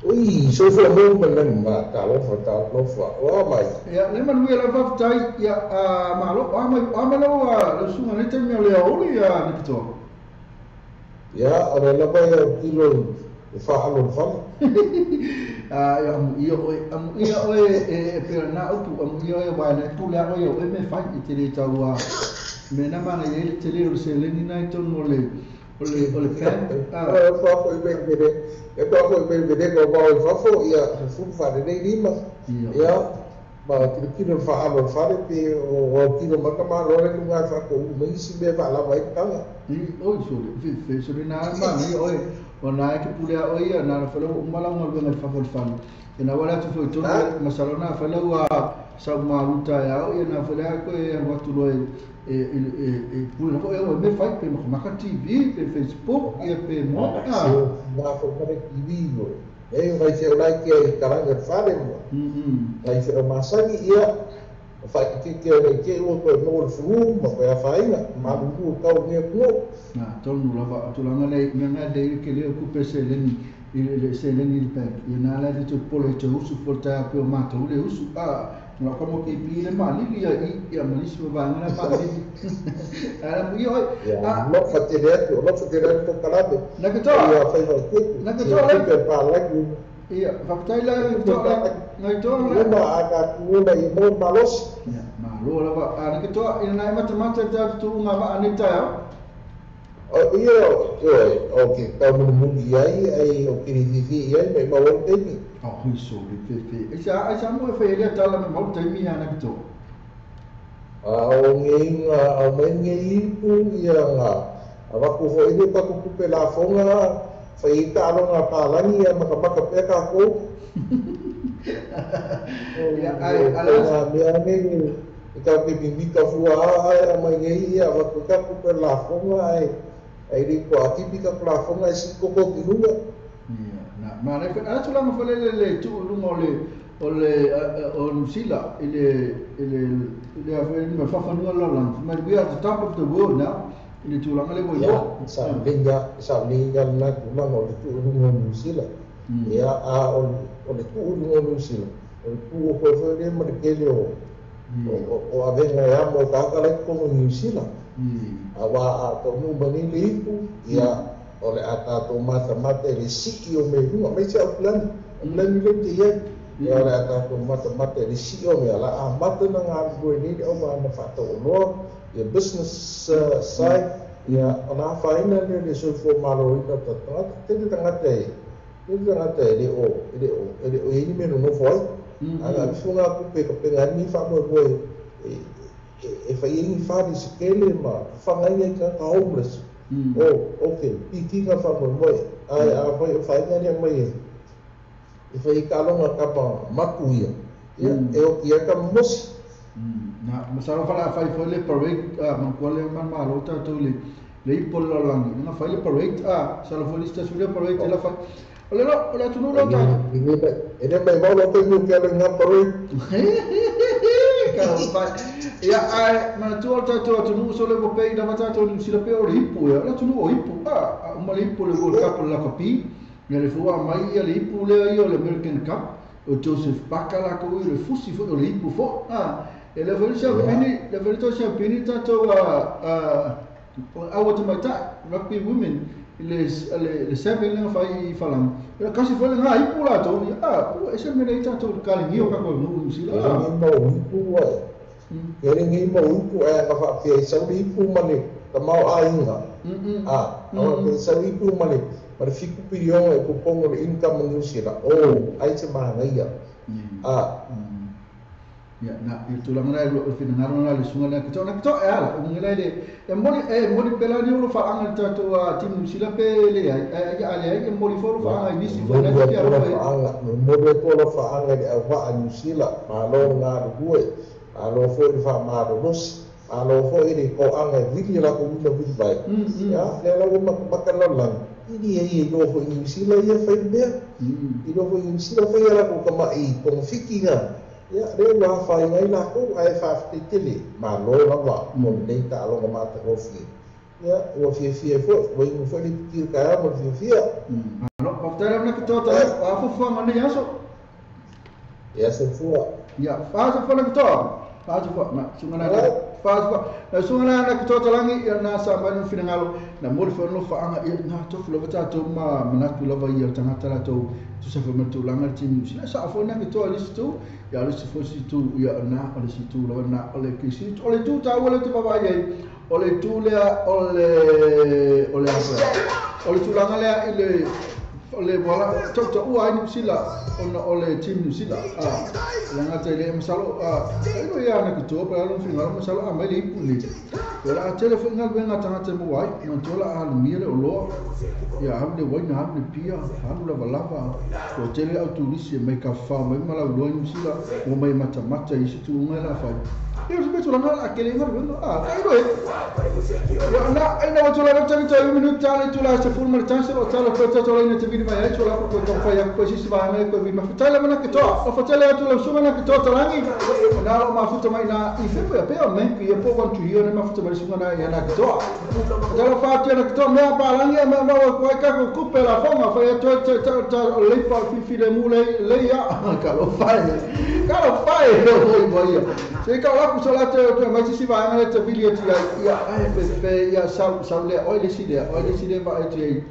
Ui, so for a moment, talofa, o mai. Ia, le manuia lau faafetai, ia, malo, amalo, le suga nei taimi o le aoauli, ia, Nikitoa. Ia, o le lava ia o tilo e whaalo le fale. Ia, amu ia oe, e pera nā upu, amu ia oe, wai, nei pule a oe, oe me whai, i te le tau, me nā mana i ele te leo o se leni nai tonu o le, o le pen. E whafo i mene, e whafo i mene ko wao i whafo, ia, fulu whare nei lima. Ia, ma tiro tiro whaalo whare pe o tiro matama lore lunga whako u maisi me whaalawa i tanga. Oi, sore, fe, sore nā mana i oe, o nā e ke pule a oe ia, nā whalau o malaunga luenga i whafo le whale. E nā wale atu fo i tonu, masalo nā whalau a sau maluta e au, ia nā whale a koe e watu loe e pule na fo e oe me whai, pe makamaka TV, pe Facebook, ia pe moa. Nā whakare TV loe. E ngai whio lai kia i karanga whare mua. Ngai whio masagi ia, whaikitete o nei te ua koe mō le furu, ma koe a whainga, malu kau mea kuo. Nā, tonu lava, tūlanga nei, mea ngā nei ke leo kupe se leni, se leni i le bank. Ia nā lai te pole te usu, pole tai ape o mātou le usu, ngā kamo ke i le malili ia i, ia manisi wa vaenga na malili. Ara mui oi. Ia, lofa te atu, lofa te atu tō karabe. Nā katoa. Ia, whai whai teku. Nā katoa lai. Ia, te pā lai. Ia, whakatai lai, katoa lai. Nā katoa lai. Uma, a kā kuuna i mō malosi. Ia, malo lava. Nā katoa, ina nai matamata te atu tū ngā waa nei tai au. Ia, o ke tau munumuni ai, ai o kirihihi ai, me mau o teimi. Oh, hui sore, fe, fe. Aisa mo e whai erea tala me mau teimi ana katoa. O ngei au mai ngei ipu ia nga avaku foi le ka kupe la fonga fai ta alonga palangi ia makamaka pe ka ko ia ai ala mea nei e ka pe bimika fua ai mai ngei ia avaku ka kupe la fonga ai ai ri ko atipi ka la fonga e si koko ki lunga ia na ma le ala tulaga foi le le tu lunga o le o Nusila ile le ma fafanua la lang but we are the top of the world now ile tulaga le ia sa linga na tulaga o le tu lunga Nusila ia a o le tu lunga Nusila o le tu o foi le ma le kele o avenga ia mo ka ka le ko Nusila awa a to nu mani le ipu ia o le ata to mata mata le siki o me lunga mai se o plan le te ia ia le ata to mata mata le siki o me ala a mata na ngā rue ni o ma na whato loa ia business side ia ona whaina le le soifua malōina o tangata tele tangata e le o e ni mea nonofo ai aga afifunga kupe ka penga ni whamoe e whai e ni whare se kele ma whangaina i ka homeless oh okay piki ka whamoe ai a whai o whainga ni mai e e whai ka alonga kapa maku ia ia e o kia ka mosi na masalo fala fai foi le parade a man ko le man malo ta to le le ipo la langi na fai le parade a salo foi lista le parade la fai o le o le tu no ta e ne mai valo pe mu ke le nga parade ka fai ia ai man tu ta to tu no so le pe da ta to ni si la pe o le ipo ia la tu no o ipo a uma le ipo le World Cup la kapi ia le fua mai ia le ipo le ia le American Cup o Joseph Bacala ko le fusi fo le ipo fo a e le foi champini le foi champini tato a awata rugby women le le seven le fai falang e kasi foi nga ipo la to a ese me tato ka le ngio ka ko no si la mo ipo e le ngi mo ipo e ka fa pe sa ipo mane ka mau ainga a o pe sa ipo mane para fico pirion e kupongo le income no sira o ai se manga a ia na i tulaga na o finangaro na le sunga na kito e ala o ngela le e moli pela ni o faanga le tatou a timu sila pe le ai ai ale ai e moli fo faanga ni si fo na ki ala faanga moli ko lo faanga le awa ni sila malo nga ruwe alo fo i fa ma los alo fo i ko anga vili la ko vili vili bai ya le la o makala lang ini e no fo ni sila ia fai mea i no fo ni sila fai ala ko kama i konfikinga ia le wa fai ngai la ko ai fa tele ma lo la wa mo le ta lo ma ta ko fi ia o fi fi fo o i fo le ti ka mo fi fi no pa tele na ki to ta a fo fo ma ne aso ia se fo ia fa se fo na ki to fa se fo na sunga na fa se fo na sunga na ki to ta langi ia na sa ma ni finangalo na mo le fo no fa anga ia na to fo lo ta to ma manatu lava ia tangata la to tu sa fo ma tulaga le timu sila sa fo na ki to le situ ia le fo situ ia na o le situ lava na o le kisi o le tu ta o le tu va ia o le tu le o le o le o le tulaga le i le o le wala to to ua ni sila o le timu sila a la ngata le masalo a ino ia na ki to pa lo finga masalo a mai le ipu le o la telefon nga venga tangata mo ai man tola a lumia le oloa ia alu le waina alu le pia alu lava lava o tele au turisi mai ka fa mai mala loa ni sila o mai mata mata i situ unga la fai ia se betu langa la kele nga venga a kai ro e ia na ai na watu la tani tani minute tani tu la se ful mar tani se o tala ko tala ina te vini mai ai tu la ko ko fai ko sisi va ngai ko vi ma fatala mana ke to o fatala tu la suma na ke to talangi o na lo ma futa mai na i fe pe o men ki e po wan tu ia na ma futa mai suma na ia na ke to tala fa tu na ke to me pa langi ma ma ko ka ko ku pe la fonga fa to to to le pa fi fi le mu le le ia ka lo fai o i ia se ka la ku la te te mai sisi va ngai te vili ti ia ai pe pe ia sa sa le oi le si le oi le si le va ti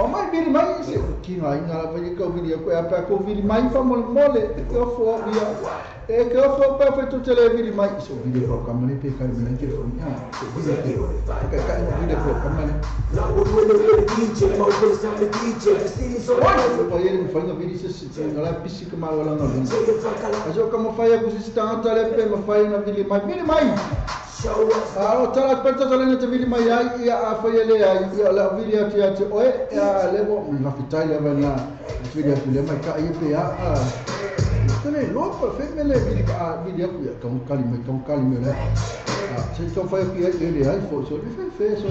O mai vili mai se kinga inga la vai ka vili ko a pa ko vili mai fa mole mole e ke ofo ia e ke ofo pa fa tu tele vili mai so vili ko ka mane pe ka mane ke fo ia se vili ke ka ka vili ko ka mane la wo le DJ mo ko sa le DJ vestini so pa ele me fai vili se se na la pisi ka malo la na aso ka mo fai ku se tanga le pe mo fai na vili mai vili mai. Alo tala penta tala te vili mai ai ia a fai ele ai ia la vili ati ati oe ia levo mi va fitai le na vili ati le mai ka ia pe a tele lo pa fe me le vili a vili aku ia ka kali me le a se to fai ki ele ai fo so le fe so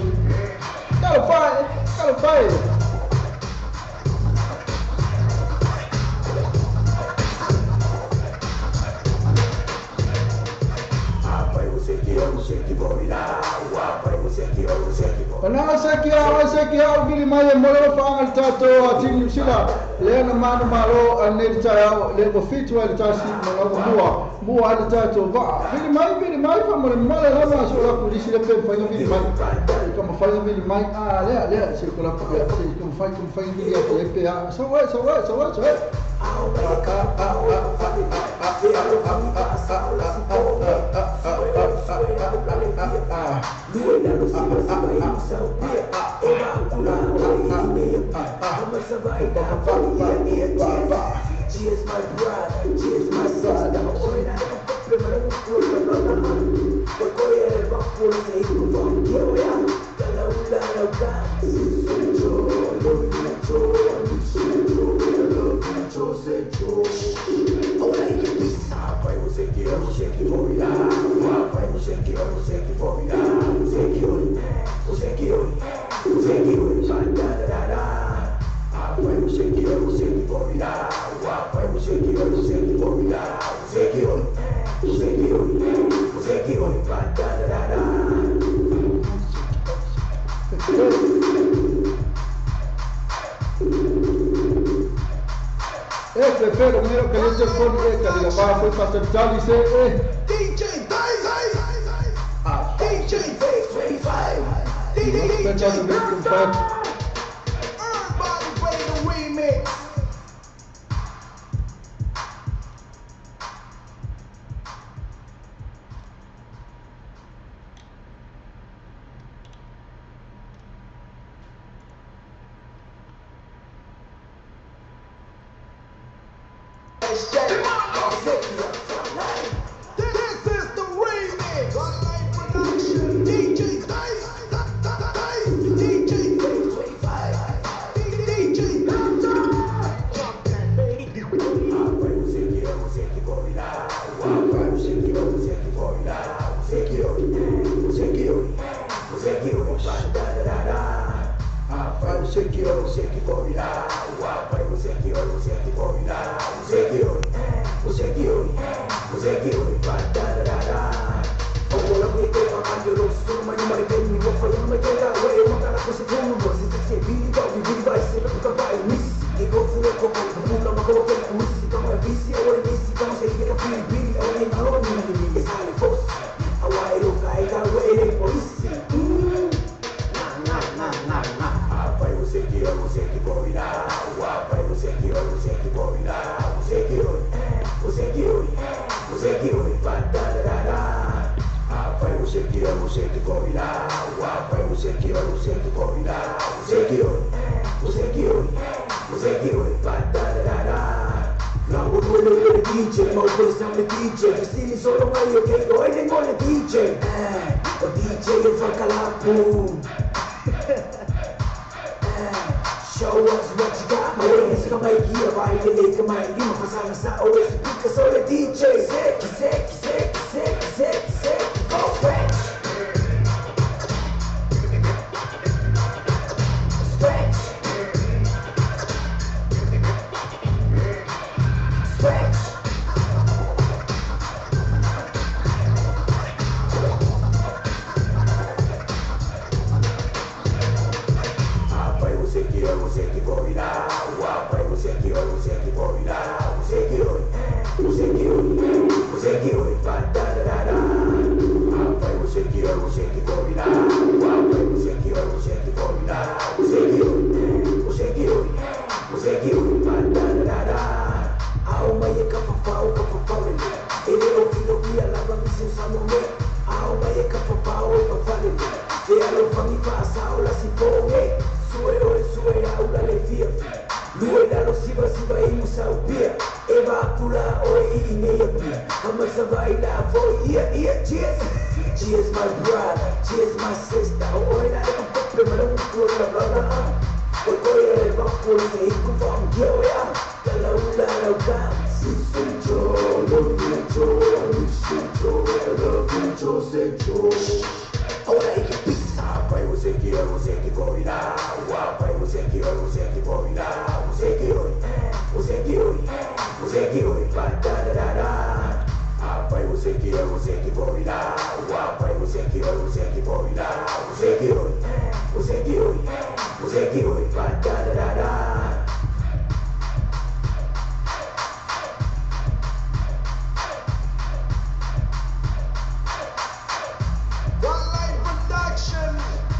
tala fai Pananga se ki au vili mai e mole o whaanga le tātou a tini usila le ana manu malo a nei le au le o fitu ai le tasi ma mua ai le tātou waa vili mai fa mole mole lava so la kulisi le pe whainga vili mai ka ma whainga vili mai a lea se ko la se ko whai ko whainga vili a te pe a so wa Cheers my brother, cheers my sister. Pero mira que le pone que la va fue para dice DJ DJ 25 DJ everybody play the remix. This is the remix. Online production. DJ DJ 25 DJ. Show us what you got, my ways come my gear, right? You make my you because all the DJ sick, sick, sick, sick, sick, sick, go back. Scratch. Scratch. fia Lua lalo siva siva i musaupia Eva akula oe i inei pia Hamai sa vai la voi ia ia cheers Cheers my brother, cheers my sister Oe na e kupe ma la brother Oi oi e vapu se iku whangia oe a Kalaula rauka Sisencho, lovincho, lusincho, lovincho, sencho Ora i pizza, vai você que eu você que vou irá Vai você que eu você que vou irá Você que eu, você que eu, você que eu Vai da da da Vai você que eu você que vou irá Vai você que eu você que vou irá Você que eu, você que eu, você que eu Vai da da da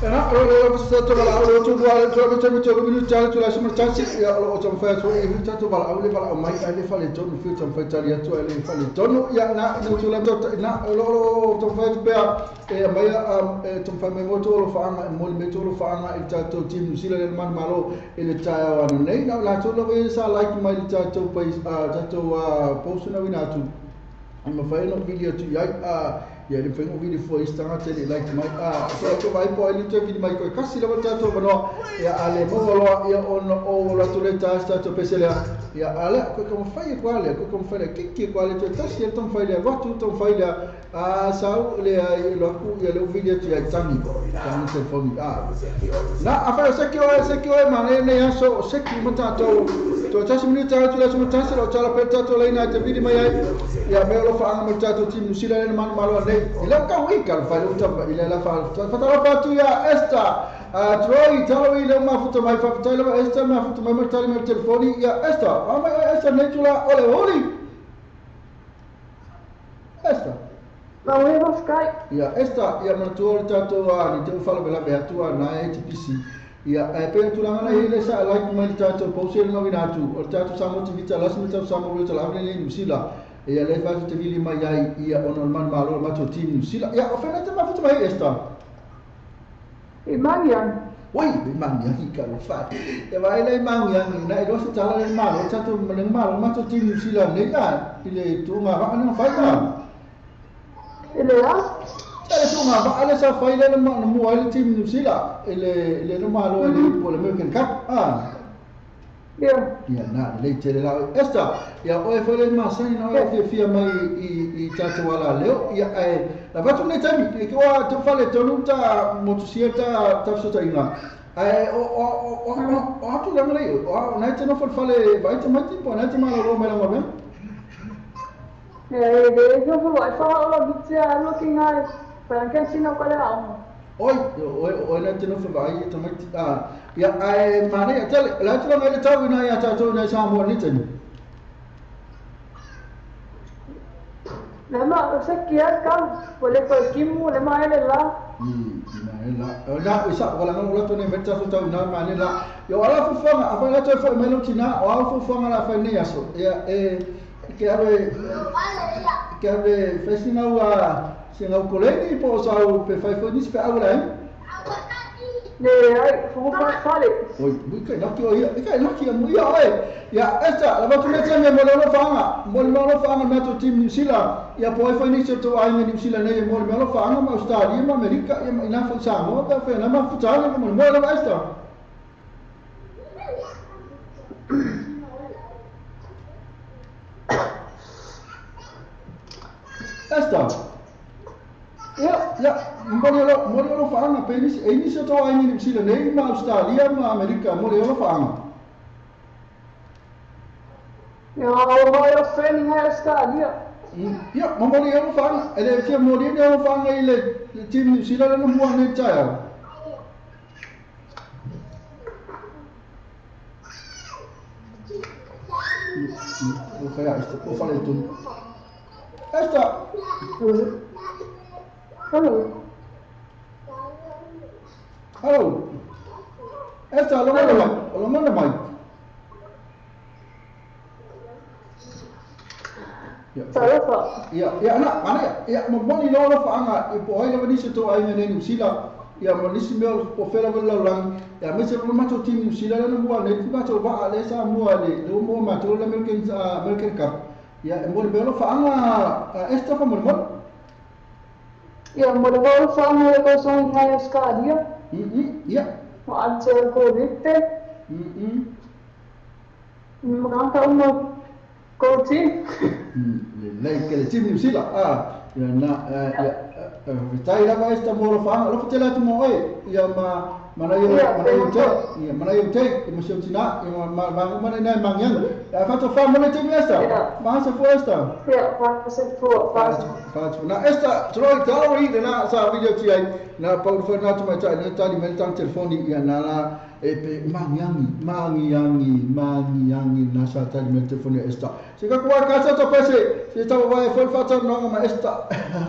Ana o sa to bala o to bala to to to to to to la sumar tasi ya o to fa to e to bala o le bala mai ale fa le to no fi to fa tali to ale fa le to no ya na no to la to na lo to fa be e mai to fa me mo to lo fa anga mo me to lo fa anga e ta to team sila le man malo e le ta wa nei na la to lo ve sa like mai ta to pa ta to post na wina tu ma fa no video tu ya ia le whaingo vili fua istanga te le like mai a so ko vai po ile te vili mai ko kasi le tato bano ia ale mo lo ia on o la to le ta sta to pesele ia ale ko ko fai ko ale ko ko fai ki ki ko ale to tasi e tom fai le wa tu tom fai le a sau le lo ku ia le vili tu ia tangi tangi telefoni a na a fa se ki o ma ne ne so se ki mo tato to tasi minuta to la so tasi lo tala pe tato le na te vili mai ai ia me lo fa anga mo tato ti musila le man malo ne ila ka wika fa le uta ila la fa fa ta fa tu ya esta Troy talo ile ma futa mai fa talo esta ma futa mai talo mai telefoni ya esta ma esta ne tula ole holi esta ma we va sky ya esta ya ma tu tato a ni te fa la be tu na HPC ya e pe tu la na ile sa like mai tato pause no vina tu o tato sa mo ti la sa sa mo la ne ni sila ia le fa te vili mai ai ia ono man malo ma to team sila ia o fena te ma futa mai esta e mangian oi e mangian i ka lo fa e vai le mangian na e lo se tala le malo tato le malo ma to team sila ne ka ile tu ma va na fa ka ile a ele tu ma va ale sa fa ile ma mo ai team sila ile le no malo ile po le American Cup ah Yeah. Ia na le tele la esta ia o e fole ma sa ina o fia mai i tato ala leo ia e la vatu ne tami ke wa to fale to nu ta motosieta ta sota ina e o o o o atu la mele o na te no fale fale vai te mai tipo na te mala lo mela mo ben e de yo fo fa o lo bitia lo kinga para que sino cuál era Oi, oi, oi, na te no fa vai te mai a ia ai mane tele la tele mai tau ina ia tatou na sa mo ni tele Le ma se kia ka le ko kimu le ma ele la la la isa wala no la tone meta so tau na mane la yo ala fu fanga afa la toi fo mai lo tina o ala fu fanga la fa ni aso ia e ke ave fesina ua singa koleni po sa u pe fai fo ni pe aula Ne ai fu fa fale oi mui kai naki o ia kai naki mo ia oi ia esta la va tu mete me mo lo fanga mo lo fanga na to team New Zealand ia po ai ni to ai New Zealand ne mo lo fanga ma Australia ma America ia ina fo sa mo ta fe na ma fu ta mo mo lo esta esta Ja, ja, mo lo fanga penis e ni so to ai New Zealand ne ma Australia ma America mo lo fanga Ja, o mo yo feni ha Australia. Ja, mo mo lo fanga ele fia mo lo fanga ile team New Zealand no mo ne cha ya. O fa esta o fa le tu. Esta. Hello. Hello. Esta lo manda mai, lo manda mai. Ya, ya na, mana ya, mo moni lo lo fanga e po ai le ni se to ai ne New Zealand. Ia ma nisi mea o fela wale laulangi. Ia me se lo matou team New Zealand na mua nei matou va le sa mua le le mo matou le American Cup. Ia e mo le mea o faanga esta fa mo le mo. Ia mo le mo faanga le ko so ngai Australia. Ia. Mo ante ko vitte. Maganda uma ko ti. Le ke le team New Zealand. Ah, ia na ia tai lava esta mo lo faanga lo tela tu mo e ia ma mana yo te ia mana yo te mo se tina ia ma ma ma na mangyang ia fa to fa mo le team esta ma se fo esta ia fa se fo fa na esta troi tauri na sa video ti ai na pa fo na tu mai tai na tali me tang telefoni ia na la e pe mangyang na sa tali me telefoni esta se ka kwa ka sa to pese se ta vai fo fa to no ma esta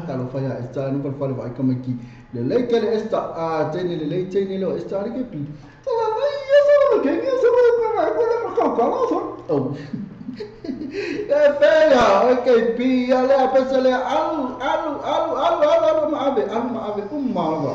ta lo fa ya esta no fa le vai kama ki le le ke le esta a teni le le teni lo esta le ke pi ta la ya sa lo ke ni sa lo ka ko le ka ka lo so oh e fela ke pi ya le pese le alu alu alu alu alu ma ave alu ma ave umma va.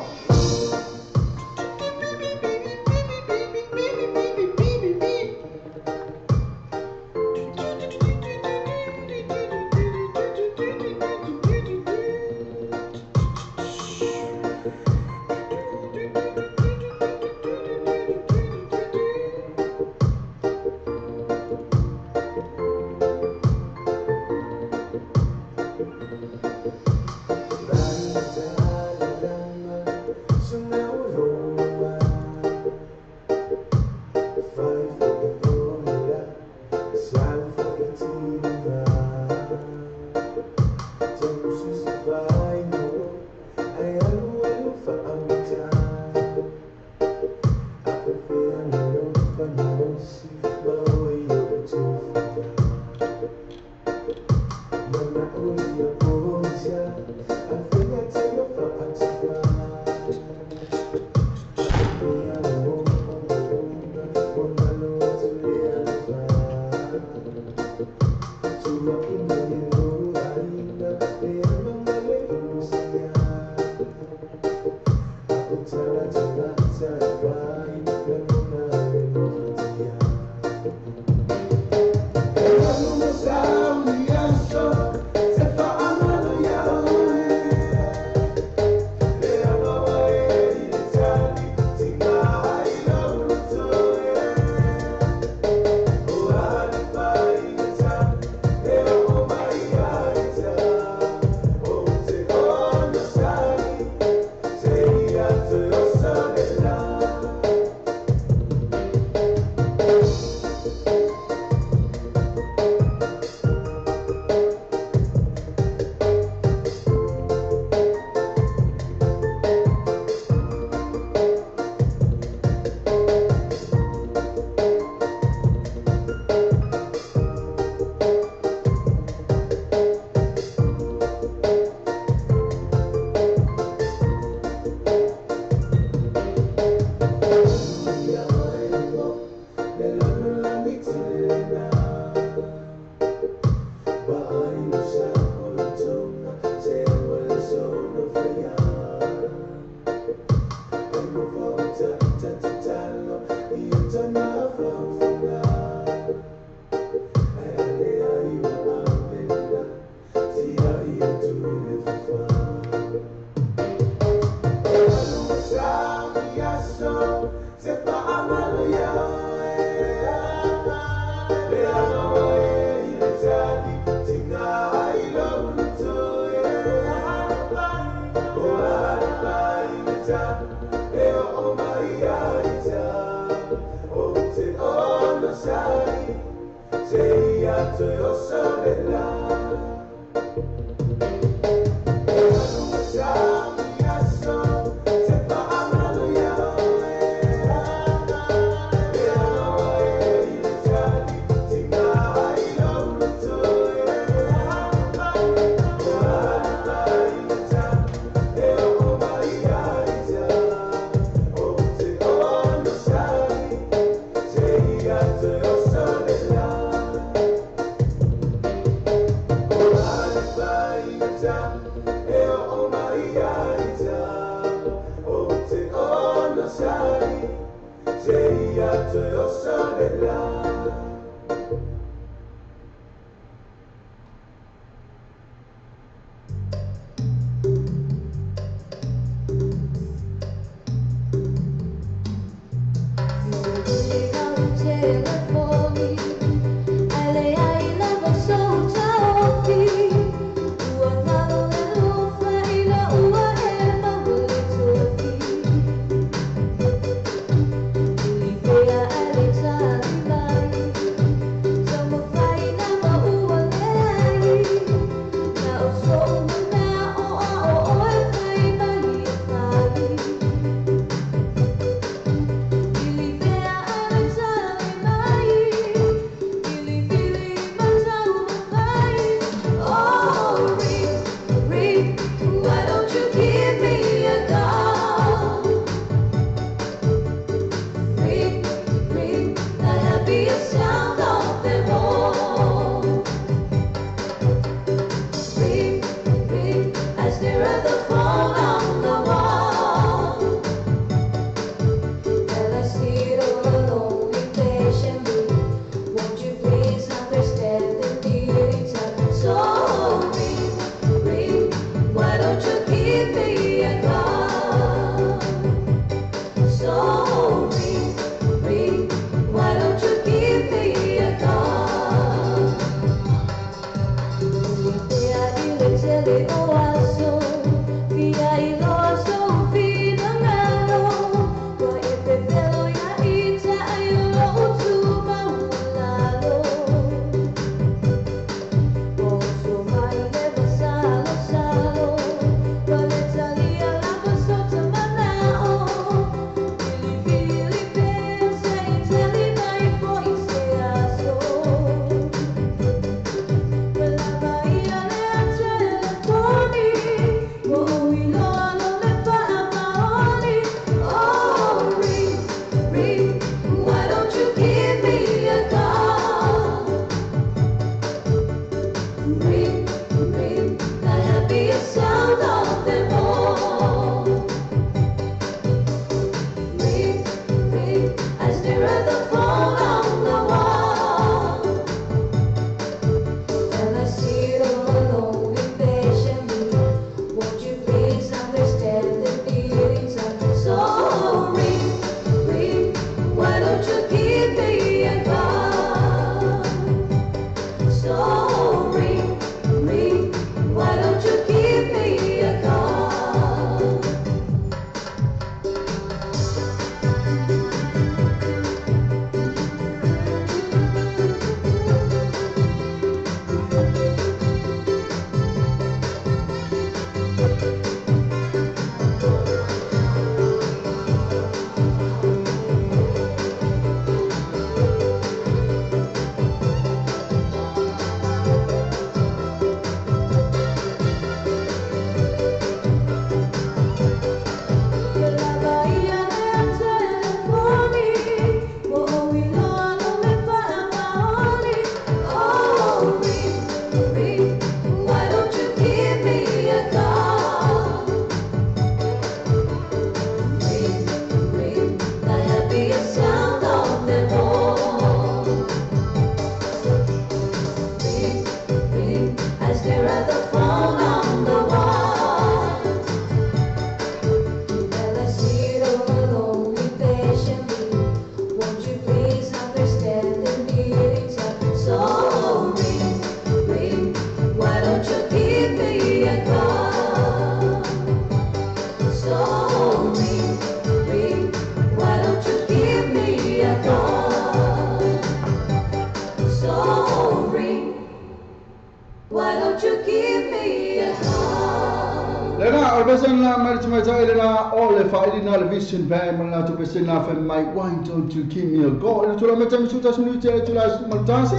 Why don't you give me a go? Ila tula meta misu tasu ni te tula maltasi.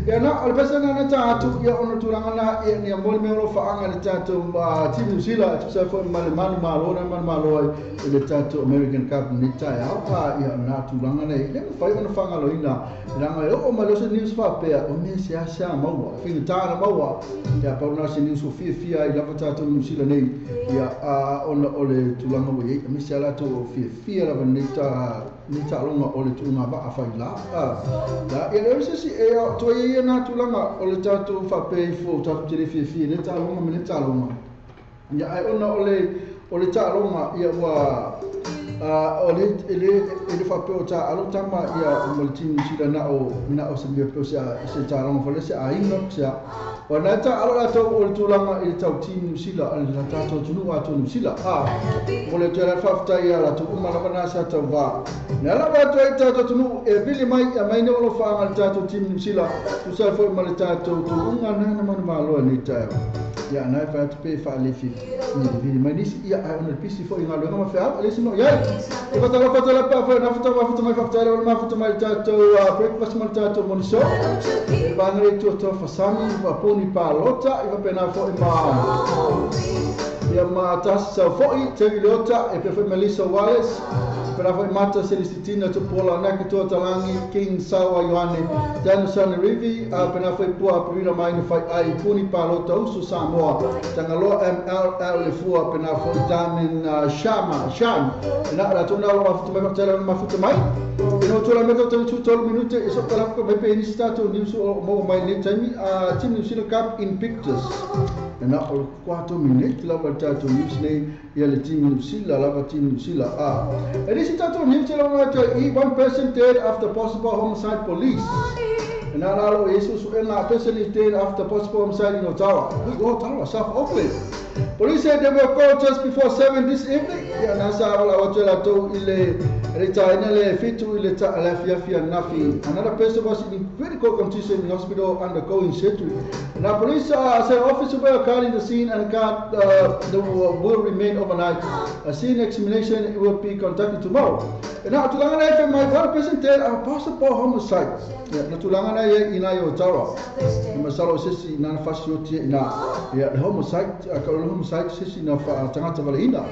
Ya na alpesa na na atu ya ono tulanga na ya ni amol me lo faanga le tato team New Zealand sa fo male manu malo na manu malo le tato American Cup ni ta ya ya na tulanga na le fai ono faanga lo ina ranga yo o malo se news fa pe o me se asa maua fi ta na maua ya pa ona se news fi fi ai la tato New Zealand nei ya ono o le tulanga wo ye me se ala to fi fi la ni ta ni taaloga o le tuugava'a failā la ia le se si e o toe ia na tulaga o le tatou faapea ifo tatou te le fiafia i le taaloga ma le taaloga ia ai ona o le taaloga ia ua o le ele faapea o taalo tama ia ma le timu sila na o se mea pe o se taaloga fale se aiga se o na taalo latou o le tulaga i le tau timu sila le tatou atunuu atonu sila o le toe faafetai ia latou uma lava na sa tauvā na lava atu ai tatou atunuu e vili mai a mai nei o lo faaga le tatou timu sila tusa foi ma le tatou tuuga na manumalo e nei taeao ia na e fai atu pe faalefi ni vili mai nisi ia ai ona le pisi foi i galuega ma feau le sino iai e fatala pa foi na futa mai faafetai le mafuta mai tatou breakfast ma le tatou moniso e vaga le tuatoa fasami ma poni palota i faapena foi ma ia ma tasi sau foi Terry Leota e pe foi Melissa Wallace pena foi Mata Celestitina Tupola Nakatoa Talangi King Sawa Ioane Daniel Sani Rivi pena foi Pua Purila mai na fai ai Puni Palota Usu Samoa Tangaloa MLL le fua pena foi Damin Shama Shan na la tuna lo mafuta mai faafetai le mafuta mai ina tula me tau tu tolu minute e so kala ko mai pe ni stato news o mo mai le taimi Team New Zealand Cup in pictures na o 4 minute lava tatou news nei ia le Team New Zealand lava Team New Zealand e nisi tatou news lava i one person dead after possible homicide police na lalo Jesus ena person is dead after possible homicide in Ottawa. Ottawa, South Auckland. Police said they were called just before 7 this evening. Ia na sa wala watu la tau ile retaina le fitu ile ta la fia fia nafi. Another person was in critical condition in hospital undergoing surgery. Now police said officer were caught in the scene and caught the will remain overnight. A scene examination will be conducted tomorrow. Now tulanga na FM my one person dead a possible homicide. Ya na tulanga na ia ina i Ottawa. Masalo sesi na fasi o tie ina ia le homicide ka le homicide sesi na fa tangata vale ina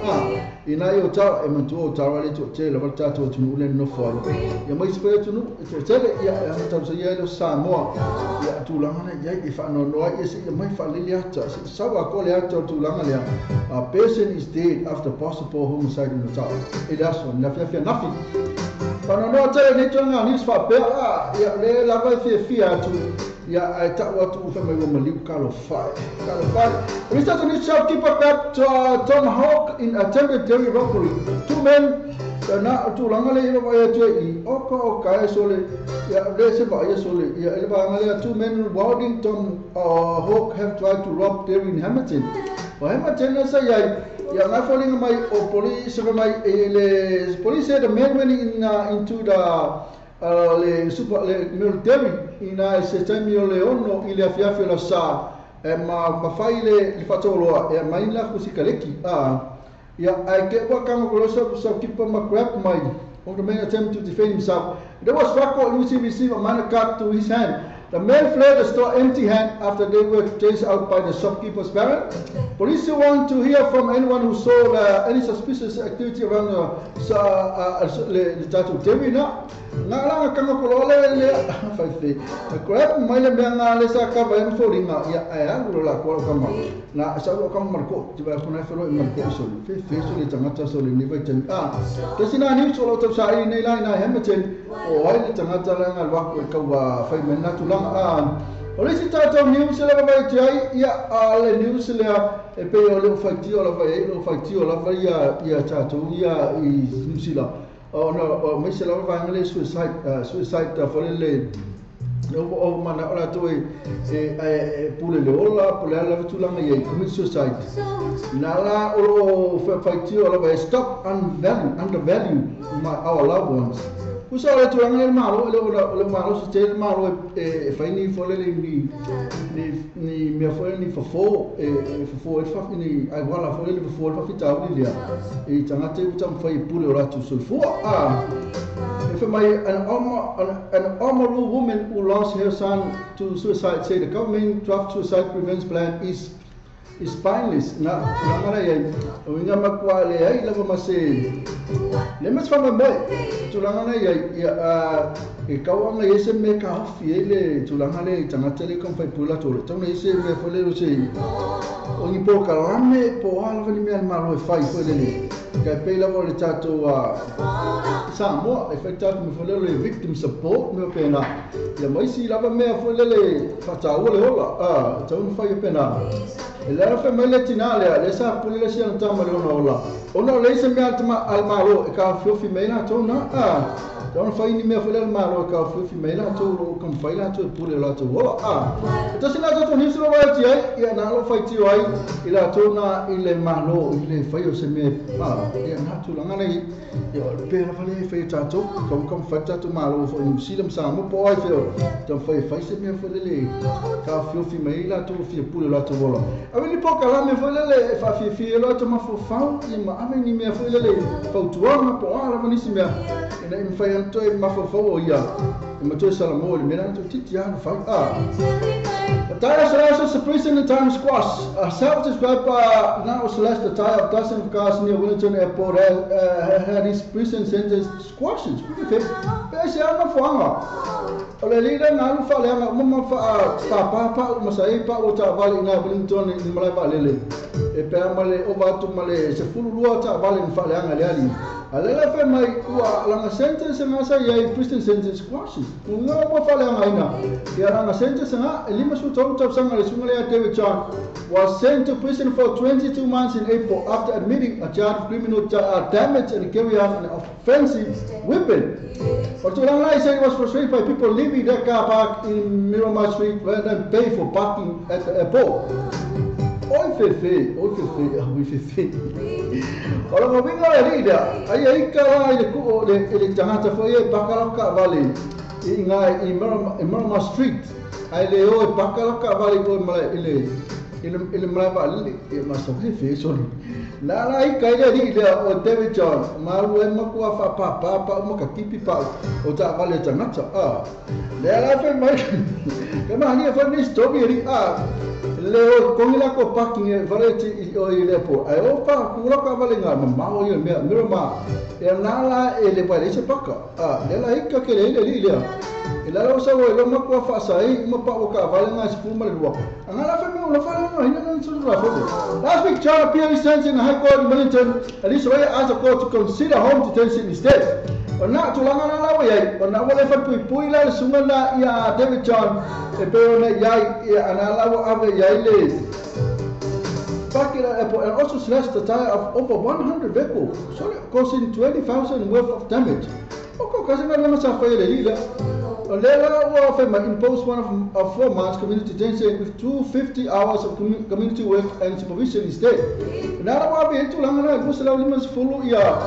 ina i Ottawa e mantu Ottawa le to te le tatou atunuu le nofo ai ia mai se atunuu e toatele ia tau sa ia le Samoa ia tulaga na ia e faanoanoa ia se ia mai faalele ata se saua ko le ata o tulaga lea a person is dead after possible homicide in Ottawa e le aso na fiafia nafi faanoanoa tele nei tulaga news faapea ia le lava e fiafia atu ia ai tau atu fa mai ua maliu kalo fai Mr. Tony shopkeeper grabbed Tom Hawk in attempted dairy robbery. Two men na tulaga le ia vai atu i oka o kae sole ia le se vai sole ia ele vaga le two men wielding Tom Hawk have tried to rob dairy in Hamilton. O Hamilton sa ia ia ngai folinga mai o police mai le police said the men went in into the le super le military ina se taimi o le ono i le afiafi o la sa e ma fai le faatoloa e mai la kusikaleki ia ai ke ua kanga kolosa sa kipa ma grab mai on the man attempt to defend himself. There was struggle in which he received a minor cut to his hand. The man fled the store empty hand after they were chased out by the shopkeeper's parent. Police want to hear from anyone who saw any suspicious activity around the tatou dairy na. Nga la kanga kolo le fai grab mai le mea nga le sa ka vai folinga ia ai alu la ko kama na sa lo kama marko ti vai kona felo i marko so fe fe so le tangata so le ni vai ten te sina ni so lo tau sa i nei la ina Hamilton o ai le tangata la nga wa ko ka wa fai mena tulanga o le si tatou news le vai ti ai ia a le news le e pe o le fai ti o la vai lo fai ti o la vai ia ia tatou ia i New Zealand o no mai se lava vai le suicide for le o mana ola toe e pule le ola pule ala tulaga ia commit suicide na la o fai ti o la vai stop undervalue my our loved ones usa le tulaga le malo le malo se te malo e fai ni fo le ni ni mea foi ni fofo e fofo e fa ni ai wala fo le fofo fa fitau ni lea e tangata e tam fai pule o ratu soifua e fa mai an Oamaru woman who lost her son to suicide say the government draft suicide prevention plan is spineless. Na tulaga ia o inga makua le ai lava ma se le mas fanga mai tulaga na ia e kauanga ia se me ka ofi e le tulaga le tangata le kom fai pula tole tau nei se me fole o se o ni po kalame po ala ni mea malo e fai fole le Kai pei lava o le tatou Samoa e fai tatou me foi lele victim support me pena. Ia ma isi lava mea foi lele faataua le ola. Tau na fai pena. E le fa mai le tina lea le sa pule le sia na tama le ona ola. Ona o le isi mea al malo e ka fiofi mai la tau na. Tau na fai ni mea foi lele malo e ka fiofi mai la tau lo kam fai la tau pule la tau ola. E tasi la tau ni sura vai ti ai ia na lo fai ti ai i la tau na i le malo i le fai o se mea ia na tulaga nei ia o le pea lava le fai tatou kam fai tatou malo foi New Zealand Samoa po ai feo tau fai fai se mea foi lele ka fiofi mai la tau fia pule la tau ola. Ave ni pokalame foi lele e faafifia lo tau mafaufau ia ma ave ni mea foi lele fautuaga po o a lava nisi mea ina i mafai ana toe mafaufau o ia e ma toe salamoa i le mea lana toe titi ana fai. Tire slashes the prison in time squash. A self-described now slashed the tire of dozens of cars near Wellington Airport had his prison sentence squashed. Pese ana fuanga. O le lira ngalu fa le anga uma fa pa pa uma sai pa o ta vale ina Wellington i malai va lele. E pe male o va tu male se fulu lua ta vale fa le anga le ali. Alela fe mai ua langa sentence nga sa ia prison sentence squashed. Unga mo fa le anga ina. Ia langa sentence nga lima su tau sanga le sunga le David John was sent to prison for 22 months in April after admitting a charge of criminal damage and carrying out an offensive weapon. Ortolanga said he was frustrated by people leaving their car park in Miramar Street rather than pay for parking at the airport. Oi fefe, oi fefe, oi fefe. Ora mo winga le rida, ai ai ka la ile ku le le tangata foi e pakala ka vale i nga i Miramar Street. Ai le o e pakala ka vale ko mala ile ile mala vale e ma so fefe so. Na la i kai le rida o David John, malu e makua fa pa pa pa o maka kipi pa o ta vale tangata. Le la fe mai. Ke ma ni fa ni story ri le o kongi la ko parking e vale ti o i le po. Ai o pa ku la ka vale nga ma o i me Miramar. E na la e le vale se paka. Le la i ka ke le le le. E la o sa o lo makua fa sai ma pa o ka vale nga se fuma le lua. Anga la fe me o la fa la ina na so la fa. Last week John appeared sentenced in the High Court in Wellington and his lawyer asked the court to consider home detention instead. O na tulaga na la ia o na wale fa pui pui la sunga na ia David John e pe ona ia ia ana la o ave ia ile parking at airport and also slashed the tire of over 100 vehicles, sorry, causing 20,000 worth of damage. O ko kasi nga naman sa faile lila. O lela o fa ma impose one of 4 months community detention with 250 hours of community work and supervision instead. Na la wa be tulaga na ko sala lima fulu ia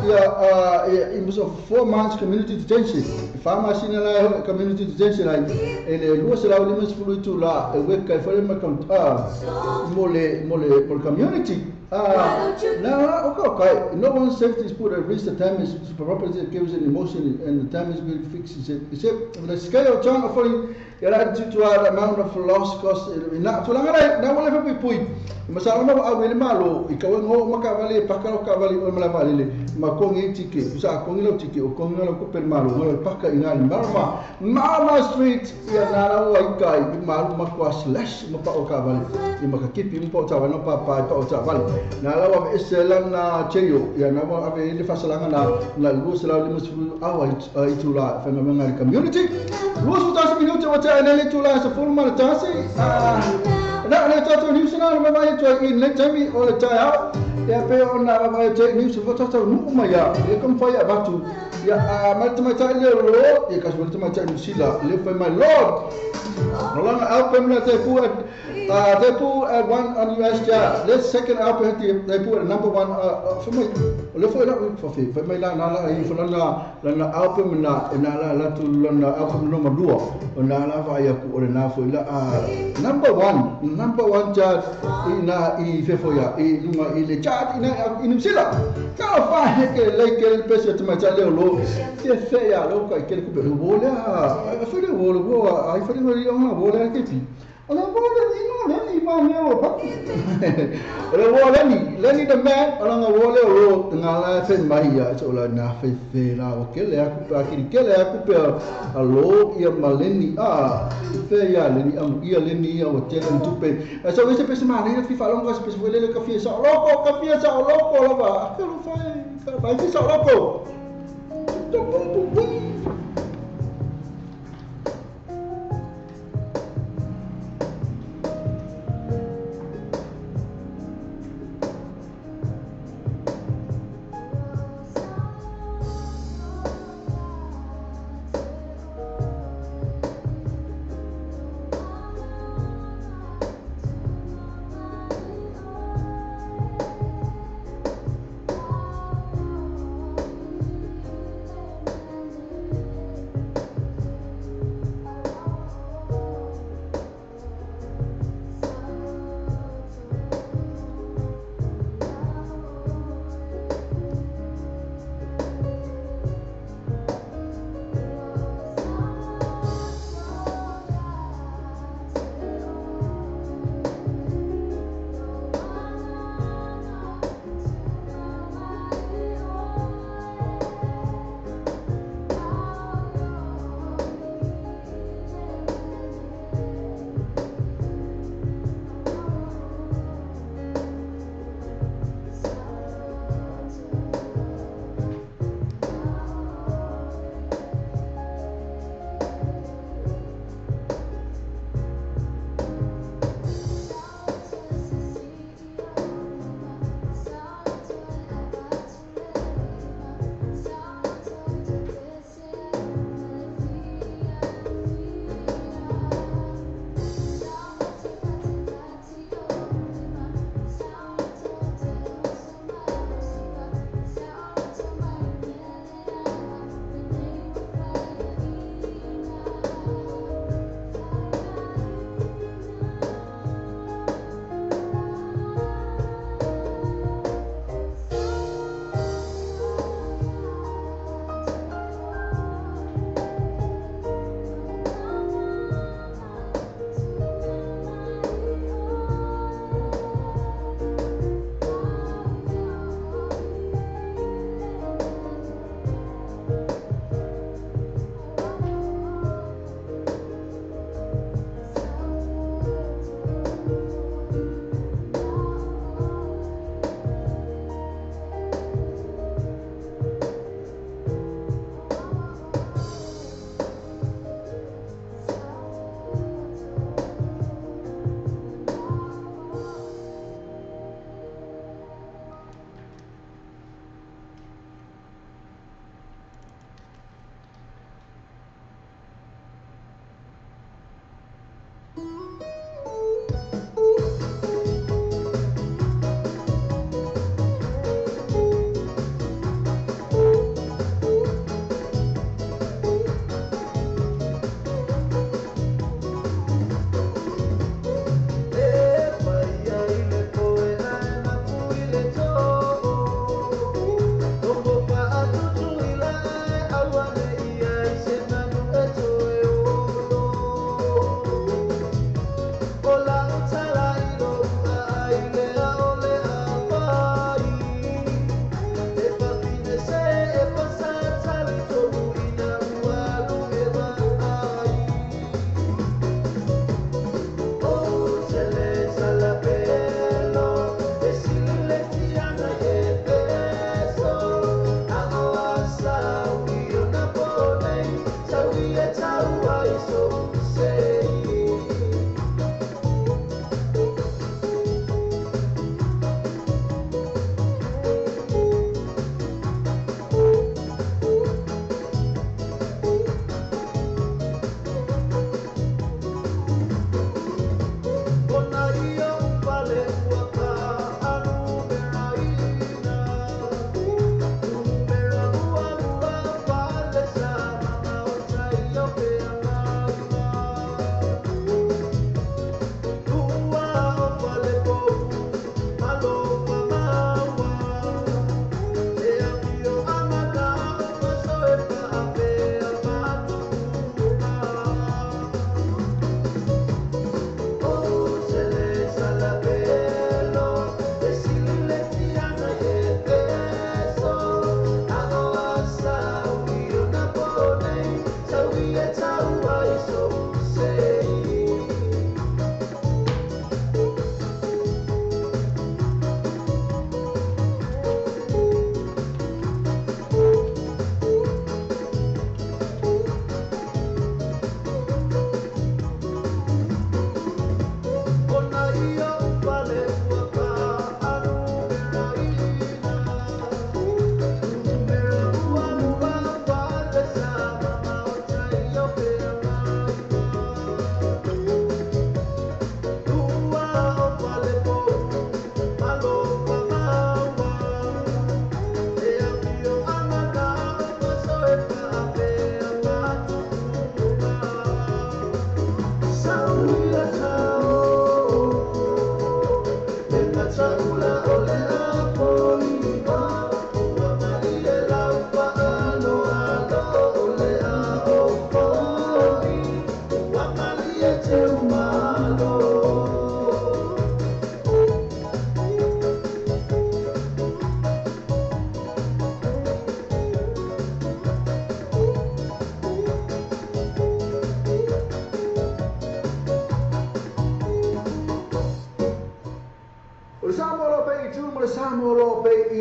ia in of 4 months community detention. Pharmacy na la community detention ai ele lua sala lima fulu tu la e work kai fa ma mole mole por community. Now, okay, no one's safety is put at risk. The damage to property gives an emotion, and the damage will fix it. Except the scale of John offering your attitude to our amount of loss cost. Na tulaga na wala fa pui. Masala na a wele malo i ka ngo makavale pakalo kavale o mala le ma kongi tike sa kongi lo tike o kongi lo ko per malo mo paka ina Marama Mama Street ia na la o ai kai malu makwa slash ma pa o kavale i makakipi mo pa o no pa pa o ta vale na la wa esela na cheyo ia na wa ave le fasalanga na la lu sala le musu awa i tula fa nga community lu su ta minuto wa ta le tula sa forma le tasi na le tatu news na ma vai to in le tami o le tai ia pe o na vai te news fo tatu nu ma ya e kom fa ya batu ya ma te ma ta le ro e ka so te ma ta sila le fa my lord no album na te pu they put at one on US chart. This second album they put at number one for me. Le foi la for fi mai la na la i for la la album na na la la tu la album no ma lua na la va ya ku na foi la number one chart ina i fe foi ya i lunga i le chart ina i New Zealand. Ka fa he ke le ke pese te ma cha le lo te fe ya lo ka ke ku be wo le a fe le wo lo ai fe le yo na wo le ke ti. Ona wo le ino Leni ma me o pa. O le wo Leni, Leni the man, o langa wo le o lo ngala fe mai ia so la na fe fe la o ke le aku pa ki ke le aku pe a lo ia ma Leni a fe ia Leni am ia Leni ia o te le tupe. So ese pe se ma le fi fa longa se pe se le ka fi sa loko ka fi sa loko la ba. Ka lo fa ka ba fi sa loko. Tum pum pum pum.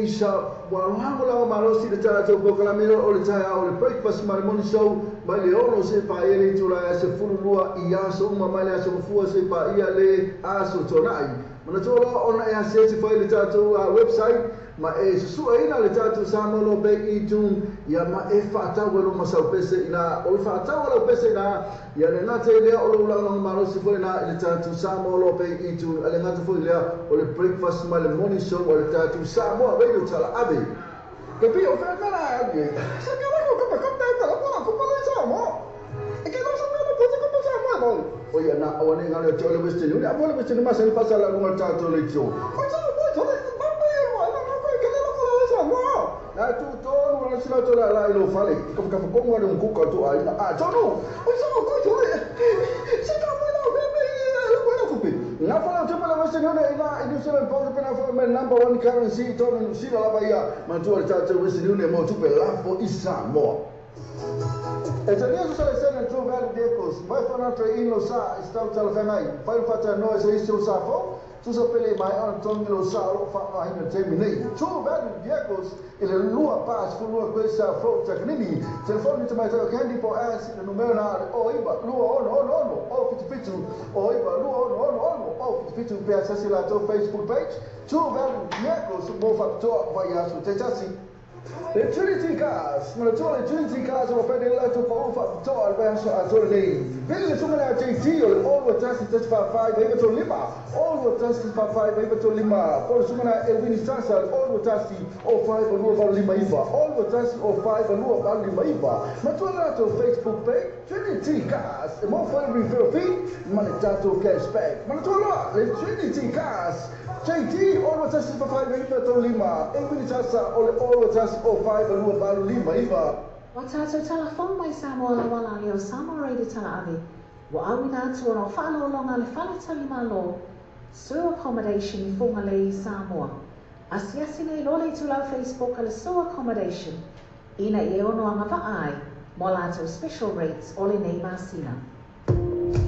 i sa ua lagolago malosi le tatou polokalame o le taeao o le breakfast ma le morning show mai le 6 seia paia le itula e 12 i aso uma mai le aso Gafua seia paia le aso Toonai. Manatua loa ona e asiasi foi i le tatou website ma e susueina le tatou Samoa Law Bay i June ia ma e faatau ai lou masau pese ina o le faatau a lau pese ina ia le gata i lea o lou lagolago malosi foi lena i le tatou Samoa Law Bay i June a le gata foi lea o le breakfast ma le morning show a le tatou Samoa Radio Talaave. Ke pi o fea mea la e sa ke la ko ko ko te la ko ko ko le Samoa e ke la sa mea ko ko ko Samoa mo o ia na awa ne ngalo te ole Western Union a le Western ma sa ni pasa la lunga tatou le tio o sa mo to le ba ba e mo na ko ke la ko la Samoa na tu tonu na sila to la la i lo fale ka ka ko ngwa le kuka to ai na a tonu o sa ko to le sa ka mo la be be la ko la ko pe na fa la te la Western Union ina i New Zealand pound pe na fa me number one currency tonu New Zealand la ba ia ma tu le tatou Western Union mo tu pe la fo i Samoa. E tania so le sene True Value Vehicles, mai whanatra ino sa i stau talawhengai, whai whata noa se isi o sa fo, tusa pele mai ana tongi lo sa o wha ahina te nei. True Value Vehicles, i le lua pas fulua koe sa fo takanini, telefoni te mai tau candy po as i le numero na ale o iwa, lua ono ono ono, o fitu fitu, o iwa, lua ono ono ono, o fitu fitu, pea sasi la tau Facebook page, True Value Vehicles, mo whakatoa vai asu te tasi. Le Trinity Cars, manatua le Trinity Cars o pene la tu pa ufa to al ba so a to le. Vili le sunga na JT o le olo tasi tasi fa fa iva to lima. Olo tasi fa fa iva to lima. Po le sunga na Elvini Sasa olo tasi o 5 lua va lima iva. Olo tasi o 5 lua va lima iva. Matua la to Facebook page Trinity Cars. E mo fa referral fee, ma le tato cashback. Manatua la le Trinity Cars. JT olo tasi fa fa iva to lima. Elvini Sasa o le olo tasi o 5 lua va lima iva. Wa tātou talafong mai Samoa la wala leo Samoa Radio Talaave. Wa awina atu ona o whaalolonga le whaletali malo. Sur Accommodation i Whangalei Samoa. Asiasi nei lole tulau Facebook ale Sur Accommodation. Ina i e ono anga vaai mo lātou special rates o le nei masina.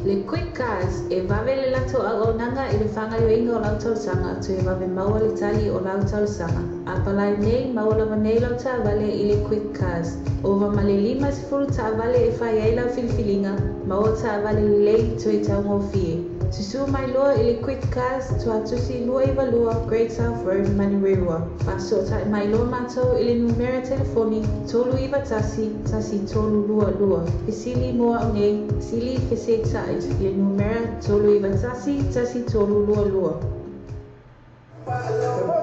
Le Quick Cars e vave le lato a auaunaga i le fagaioiga o lau talosaga toe vave maua le tali o lau talosaga. A palai nei maua lava nei lau taavale i le Quick Cars. Ova ma le 50 taavale e fai ai lau filifiliga, maua taavale lelei toe taugofie. Susū mai loa i le Quick Cars Tuatusi 292 Great South Road, Manurewa. Faasootai mai loa matou i le numera telefoni 391 1322. Fesili mo au nei, sili fesetai i le numera 391 1322. E pā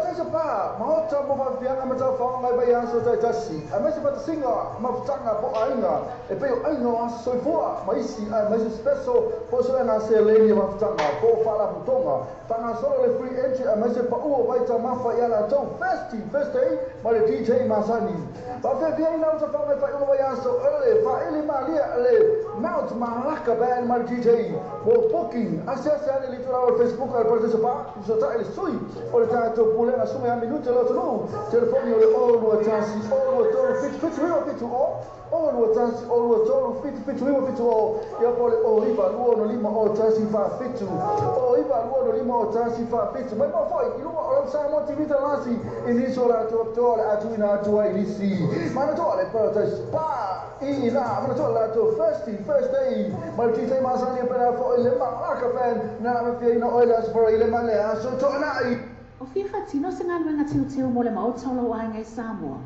taisa pā, mahota mo whafianga ma tau whaongai vai aso tai tasi. A maise whatasinga, mafutanga po ainga, e peo ainga o aso soifua, ma isi a maise special, po so ena se leni mafutanga, po whala putonga. Whanga solo le free entry a maise pa ua vai ta mafa i ala tau festi, festi, ma le DJ Masani. Pa whewhia ina uta whaongai whai unga vai aso, ele, whaele malia, le Mount Malaka Band ma le DJ. Mo booking, ase ase ane li tula o Facebook a le Parataiso Pā, so ta ele sui, o le tātou pulega sunga ia minute le atunuu. Telefoni o le o lua tasi, o lua tolu, fitu, fitu, iwa, fitu, o. O lua tasi, o lua tolu, fitu, fitu, iwa, fitu, o. Ia po le o iwa, lua ono lima, o tasi, fa, fitu. O iwa, lua ono lima, o tasi, fa, fitu. Mai mau foi, i lua o lau Samoa TV talasi, i nisi o la atu apitoa le atu ina atu ai nisi. Mana toa le Paradise Spa, i ina, mana toa le atu Thirsty, First Day. Ma le DJ Masani e pena foi le Malaka Band, na me fia ina oile aso fora i le male aso toanai. O fia whatino se ngaluenga tiu mo le maota o lau ainga i Samoa.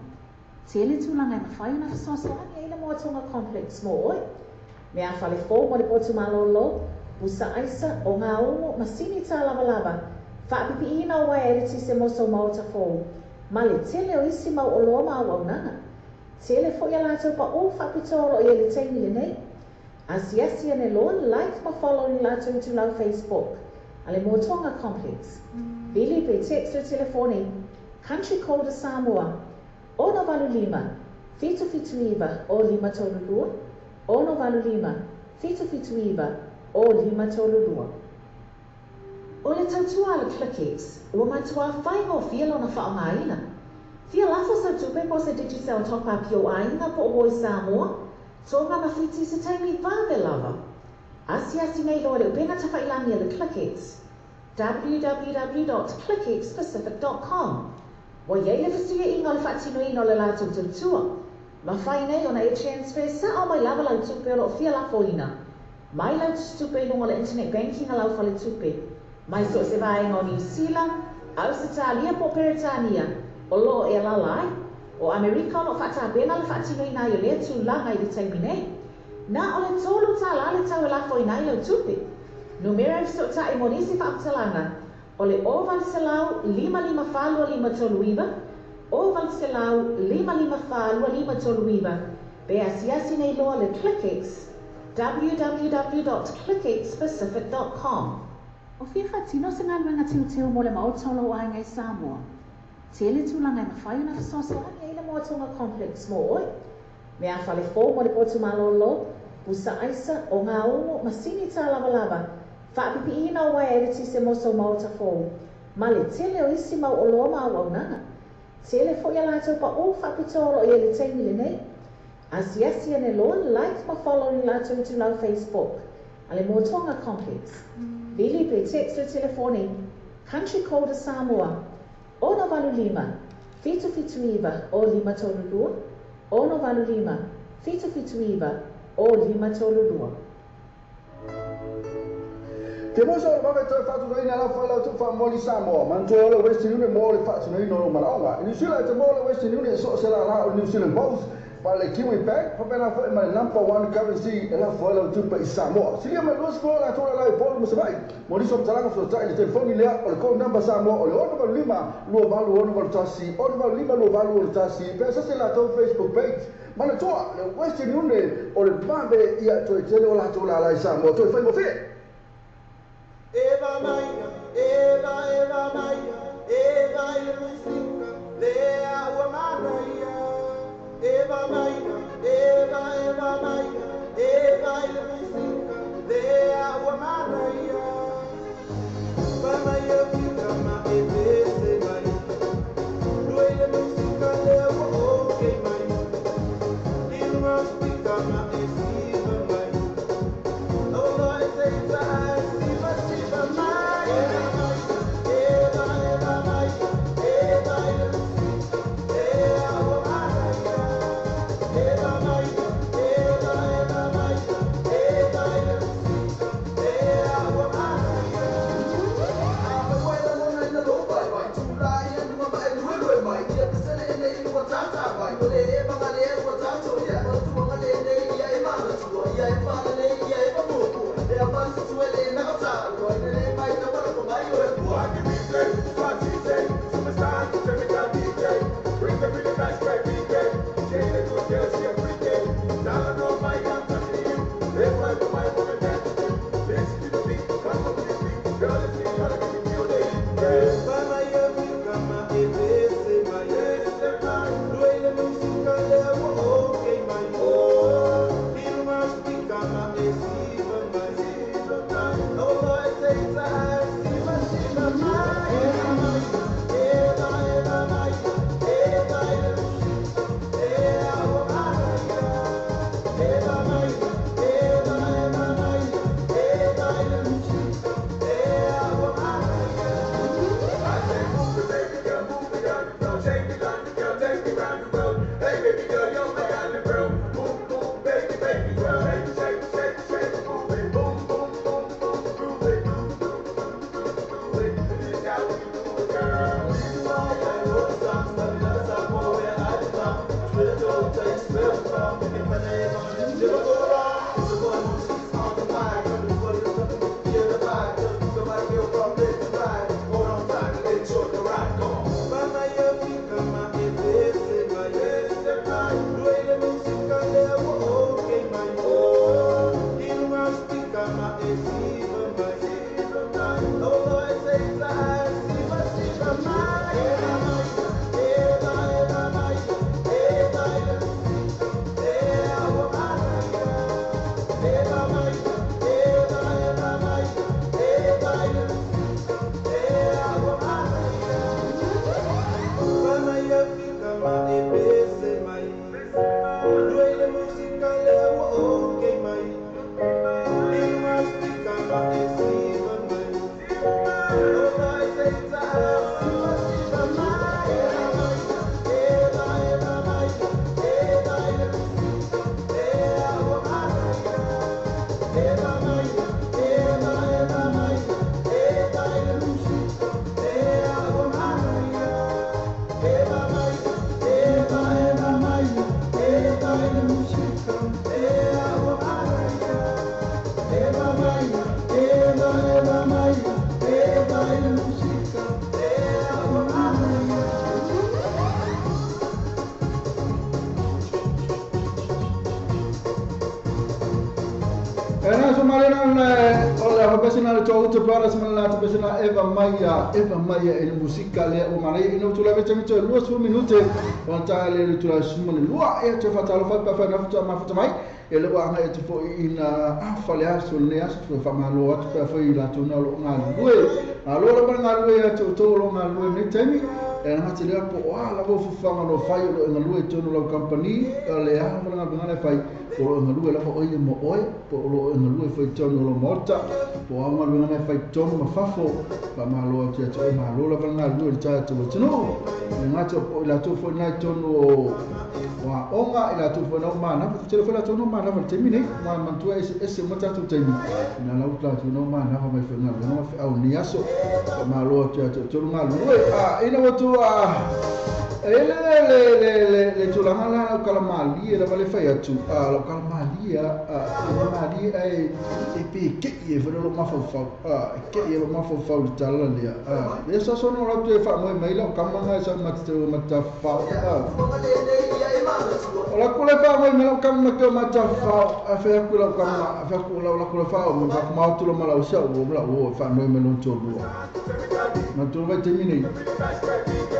Tele tūlanga e mawhai ona whasoasoani e ila moatonga complex mo oi. Mea whale fō mo le potu malolo, busa aisa o ngā ongo masini tā lava lava. Whaapipi ina o wai eriti se moso maota fō. Ma le tele o isi mau o loa mau aunanga. Tele fo ia lātou pa o whapitolo i ele teini le nei. Asiasi ane loa like ma follow ni lātou i tūlau Facebook. Ale Moatonga Complex. Vili pe text o telefoni. Country code Samoa. Ono valu lima, fitu fitu iwa o lima tolu lua. Ono valu lima, fitu fitu iwa o lima tolu lua. O le tautua le ClickX, ua matua whainga o fia lona whaongaina. Fia lafo sa tupe po se Digicel top up yo ainga po o oi Samoa, tonga mawhiti se taimi vave lava. Asiasi nei loa le upenga tawhailangi le ClickX. www.clickxpacific.com. Ua i ai le fesuiaiga o le faatinoina o le latou tautua. Mafai nei ona e transfer sa'o mai lava lau tupe o lo o fia lafoina mai lau tusitupe i luga o le internet banking a lau faletupe mai so o se vaega o Niu Sila, Ausetalia po o Peretania o lo o e alaala ai. O Amerika o lo o faatapena le faatinoina ai o lea tulaga i le taimi nei. Na o le $3 le tau e lafoina ai lau tupe. Numera e fesootai mo nisi faamatalaga o le 0800 554 2539, 0800 554 2539, pe asiasi nei loa le ClickX, www.clickxpacific.com. O fia faatino se galuega teuteu mo le maota o lou aiga i Samoa? Tele tulaga e mafai ona fesoasoani ai le Moatoga Complex mo oe. Meafale fou mo le potu malōlō, pusa aisa, ogaumu, masini tālavalava, faapipiiina o uaea eletise mo sou maota fou, ma le tele o isi mau oloa ma auaunaga. Tele foi a latou paʻū faapitoa o lo o i ai i le taimi lenei. Asiasi ane loa, like ma follow i le latou itulau Facebook a le Moatoga Complex. Vili pe text le telefoni, Country Code a Samoa, 685 779 0532, 685 779 0532. Te moso o le vave toe faatinoina la fai lau tupe faamomoli Samoa. Manatua o le Western Union mo le faatinoina o lou manaoga. I Niu Sila e te maua le Western Union i so o se lala o le New Zealand Post, ma le Kiwi Bank, faapena foi ma le Number One Currency e lafo ai lau tupe i Samoa. Silia mai 20 latou lala i Upolu ma Savaii. Mo nisi o faamatalaga fesootai i le telefoni lea o le code number Samoa o le 685 2861 685 2861 pe asiasi i le latou Facebook page. Manatua, le Western Union o le vave ia toe tele o latou lala i Samoa toe faigofie. Eva maina, Eva, Eva maina, Eva i le musika, lea ua manaia. Eva maina, Eva, Eva maina, Eva i le musika, lea ua manaia. Fai mai e fika ma e pese mai, lua i le musika lea ua okay mai. Liunga spika ma e siva mai, aloha e seita ai siva siva mai. Eva, Eva mai, Eva i le musika, lea ua manaia. Eva mai, Eva, Na so malena na o le ha na to to brothers man la to pesina Eva Maia e musika le o manai ino tu la vete mito lua su minute on ta le tu la su le lua e te fatalo fa pa fa na futa ma futa mai e le wa ngai te fo ina a fa le aso le aso tu fa malo atu pa fa ila tu na lo nga lue a lo la nga lue a tu to lo nga lue ni temi e na te le po a la vo fa nga lo fa yo nga lue tu no la company le a nga nga le fa o lo nga lue la fa oi mo oi po lo nga lue fa tu no lo mota po a nga lue nga fa tu no ma fa fo fa malo atu atu malo la fa nga lue ta tu tu no nga tu la tu fo na tu no wa onga ila tu fo na ma na te fo la tu no ma na fa te mine ma mantua ese mo tatu temi na la utla tu no ma na fa mai fa na no fa au ni aso ma lo tu tu tu nga lue a ina tu a ele le le tu la la kalamali la vale fa ya tu a la kalamali a mali e e pe ke e fa lo ma fa fa a ke e lo ma fa fa ta la le a e sa sono la tu fa mo mai la kamanga sa ma te ma ta fa o la kule fa mo mai la kamanga ke ma ta fa a fa ku la kama a fa ku la kule fa mo fa ma tu lo ma la o sa o la o fa no me lo to lo ma tu vai terminei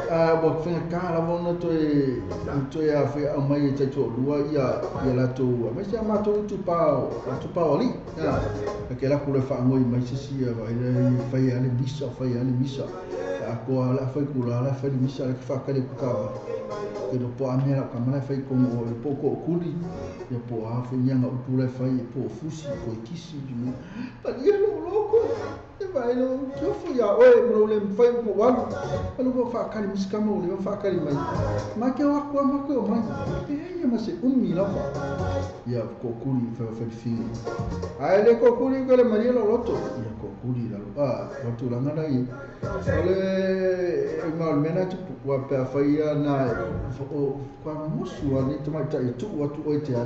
a bo fa ka la vo no to e to ya fa a mai te to lua ia ia la to ma se ma to tu pa ali a que la kule fa mo mai se si va fa ya le misa fa ya le misa a ko la fa ku la fa le misa la fa ka le ka ke lo po a me la ka ma fa ko o po ko kuli ia po a fa nya nga upula fa ia po fusi po kisi ni pa ia lo loko e vai lo que fu ia oi mo le fa po wa lo po fa ka ni ska mo le fa ka ni mai ma ke wa ko ma ko mai e ia ma se ummi la fa ia ko kuli fa fa fi ai le ko kuli ko le maria lo loto ia ko kuli la lo a lo tu la ngana i ole ma mena tu wa pa fa ia na o kwa musu ani tu mai tai tu wa tu oi te a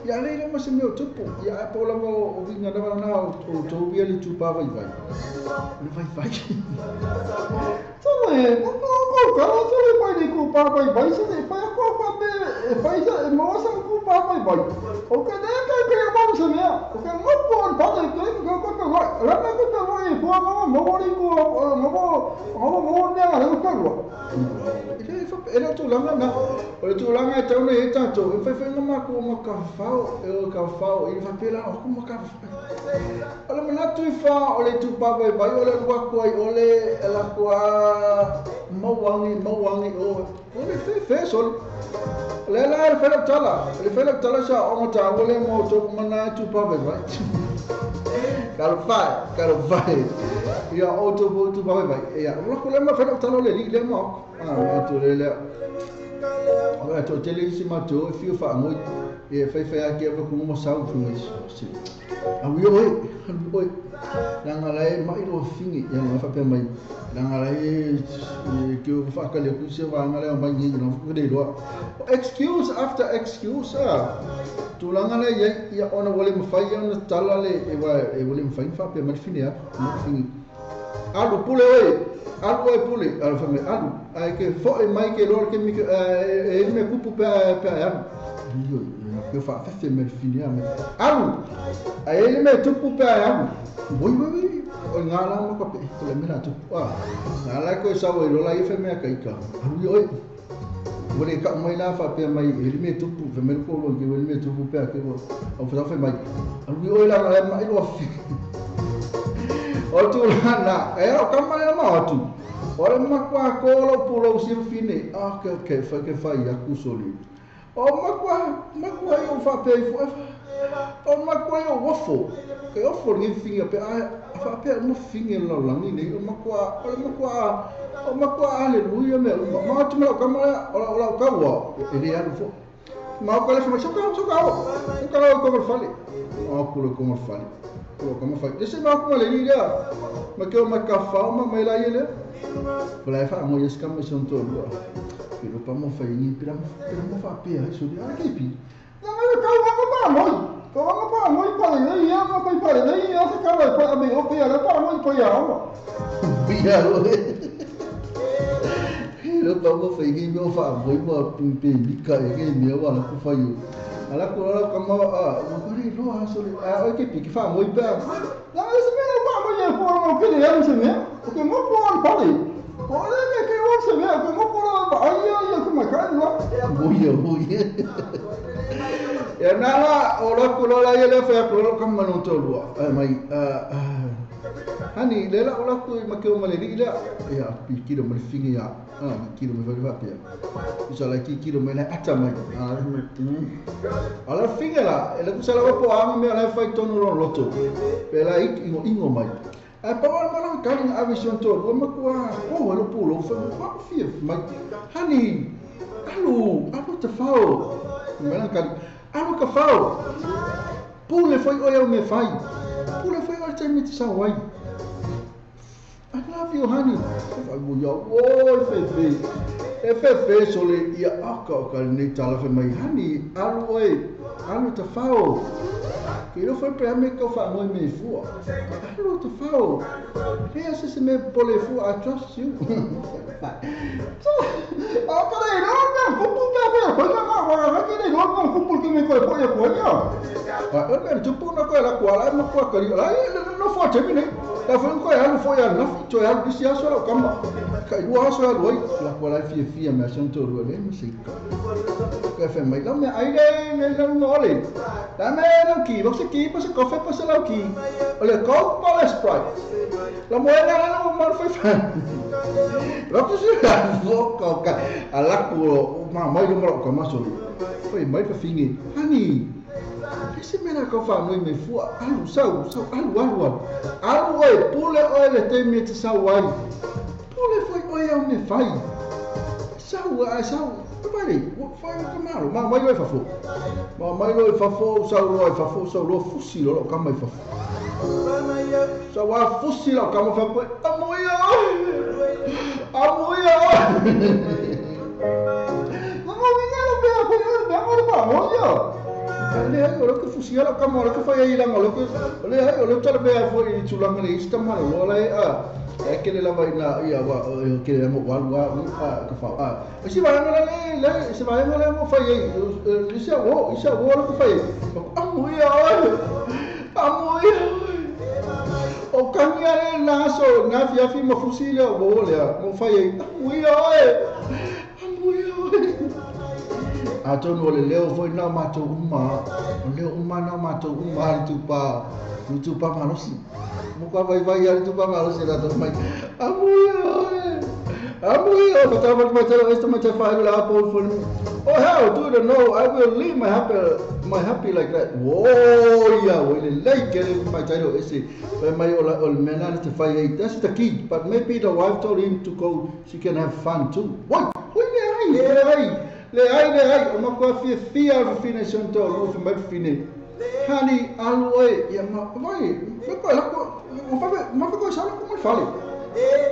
ia le ma se meu tupu ia po la o vinga na na o to via li tu pa vai vai le vai vai to le ko ko ka so le pai ni ku pa vai vai se le pai ko pa pe pai sa mo sa ku pa vai vai o que de ka ke ba se me o que mo po pa de ke ko ko ko la ma ko ko e po mo mo ri ko mo mo mo ne ga le ko ko ele tu langa na o tu langa tau nei tato e fai ma ko ma ka fao e ka fao e fa pela o ko ma ka ala mana tu fa o le tu pa vai vai o le wa ko ai o le la ko a mo wangi o le fe fe sol le la le fe tala le fe tala sa o ta o le mo to mana tu pa vai vai kalo vai ia o tu pa vai vai ia o ko le ma fe tala le li le mo a tu le le o to tele si ma to fi fa mo e fai fai a ke ko mo sa u fi si a wi oi oi la nga la mai lo fingi ia ma fa pe mai la nga la e ke o fa ka le ku se wa nga la mai ni no ku de lo excuse after excuse a tu la nga la ia ona wole mo fai ona tala le e wa e wole mo fai fa pe mai fini a fingi alu pule oi alu oi pule alu fa me alu ai ke fo e mai ke lo ke mi e me kupu pe pe alu io ke fa fa me fini a me alu ai ele me tupu pe alu voi voi o nga la ma ko pe le me la tupu a nga la ko sa oi lo la ife me ka ika alu oi wole ka mai la fa pe mai ele me tupu fe me ko lo ke ele me tupu pe ke o fa fa mai alu oi la la mai lo fi o tu la na e o ka mai ma atu o le ma kwa ko lo pulo si fine a ke fa ke fa ya ku soli o ma kwa yo fa pe fo o ma kwa yo wofo ke o fo ni finga pe a fa pe mo finga lo la ni o ma kwa o ma kwa o ma kwa aleluia me ma tu me ka ma o la ka wa ele ya fo ma ko le fa so ka so ka o ka ko fale o ko ko fale ko ko fale ese ma ko le ni ya ma ke o ma ka fa ma mai la ele la fa mo yes ka me son to lo pero pa mo fa ni pero mo fa pe so de a ke pi na ma ka wa ma mo ko ma pa mo pa le ya ma pa pa le ya se ka pa me o pe ya pa mo pa ya mo ya lo lo pa mo fa ni mo fa mo mo pe ni ka e me wa la ku fa yo Ala ku ala ka ma a mo ko ri lo ha so a o ke pi ki fa mo i pa. Na se me lo pa mo ye ko mo ke le se me. O ke mo ko al pa le. O le me ke o se me ko mo ko lo ba ai ai ko ma ka lo. Mo ye mo ye. Ya nala o lo ku lo la ye le fa ko lo ka ma no to lo. Ai mai a hani le la o la ku ma ke o ma le ri le. Ya pi ki lo mo fingi ya. Ah ki lo mo va pia. Isa la ki ki lo me la ata mai. Ah ala fingi la ele ku sala po a me ala fai tonu lo loto. Pe la ingo ingo mai. A pa wa ma ka ni a vision to lo ma ku a ko lo pu lo fa fa fi mai. Hani alu alu te fao. Me la ka alu ka fao. Pule foi o eu me fai. Pule foi o te me te sa wai. I love you, honey. Oh, fefe. E fefe sole ia aka o ka nei tala fe mai honey. Alu oi, alu te fao. Ke lo foi pe me ko fa moi me fua. Alu te fao. He se se me pole fua, I trust you. So, a para ir na kupu ka pe ko na ma ke le no kupu ke me ko ko ko ya. A me tu na ko la ko la mo ko ka la no fo te mi ne. La fo ko ya no fo ya no to ya bisi aso la kamba. Ka iwa aso ya loi la ko la fie fie me aso to ro le me se ka. Ka fe mai la me ai le le la no le. La me no ki bo se ki pa se kofe pa se la ki. O le ko pa le Sprite. La mo la la mo fe fa. La ko se la fo ko ka ala ko ma mai lo mo ko ma so. Foi mai pa fingi. Hani ese me la ko fa moi me fua alu sau sau alu alu alu alu oi pule oi le te me te sau ai pule foi oi au me fai sau a sau pare fai o kamaro ma mai lo fa fo ma mai lo fa fo sau lo fa fo sau lo fusi lo ka mai fa fo sau a fusi lo ka mai fa fo amuia amuia no me lo veo ko me lo pa mo le ai o lo que fusia la kama lo que fai ai la lo que le ai o lo tala be ai foi tula ngale ista ma lo la a e ke le la vai na ia wa ke le mo wa wa a ka fa a si va na le le si va na le mo fai ai isa wo lo que fai amuia amuia o kanya le na so na fia fi mo fusile o bo le mo fai ai amuia amuia atonu o le leo foi nā mātou uma, o leo uma nā mātou uma le tūpā malosi. Moka vai vai le tūpā malosi rātou mai. Amuia oe, amuia oe, patawatu mai tala esta mai te whaelu la apo fonu. Oh how, do you know, I will leave my happy like that. Whoa, ia, o le lei ke le mai tailo ese. Pai mai o la o le mena te whai ei, that's the key. But maybe the wife told him to go, she can have fun too. Why? Hoi le ai, le ai. Le ai, o makoa fia fia o fine sonto, o fia mai fine. Hani, alu oe, ia ma, vai, me koe lako, ma fe koe saula ko mo fale.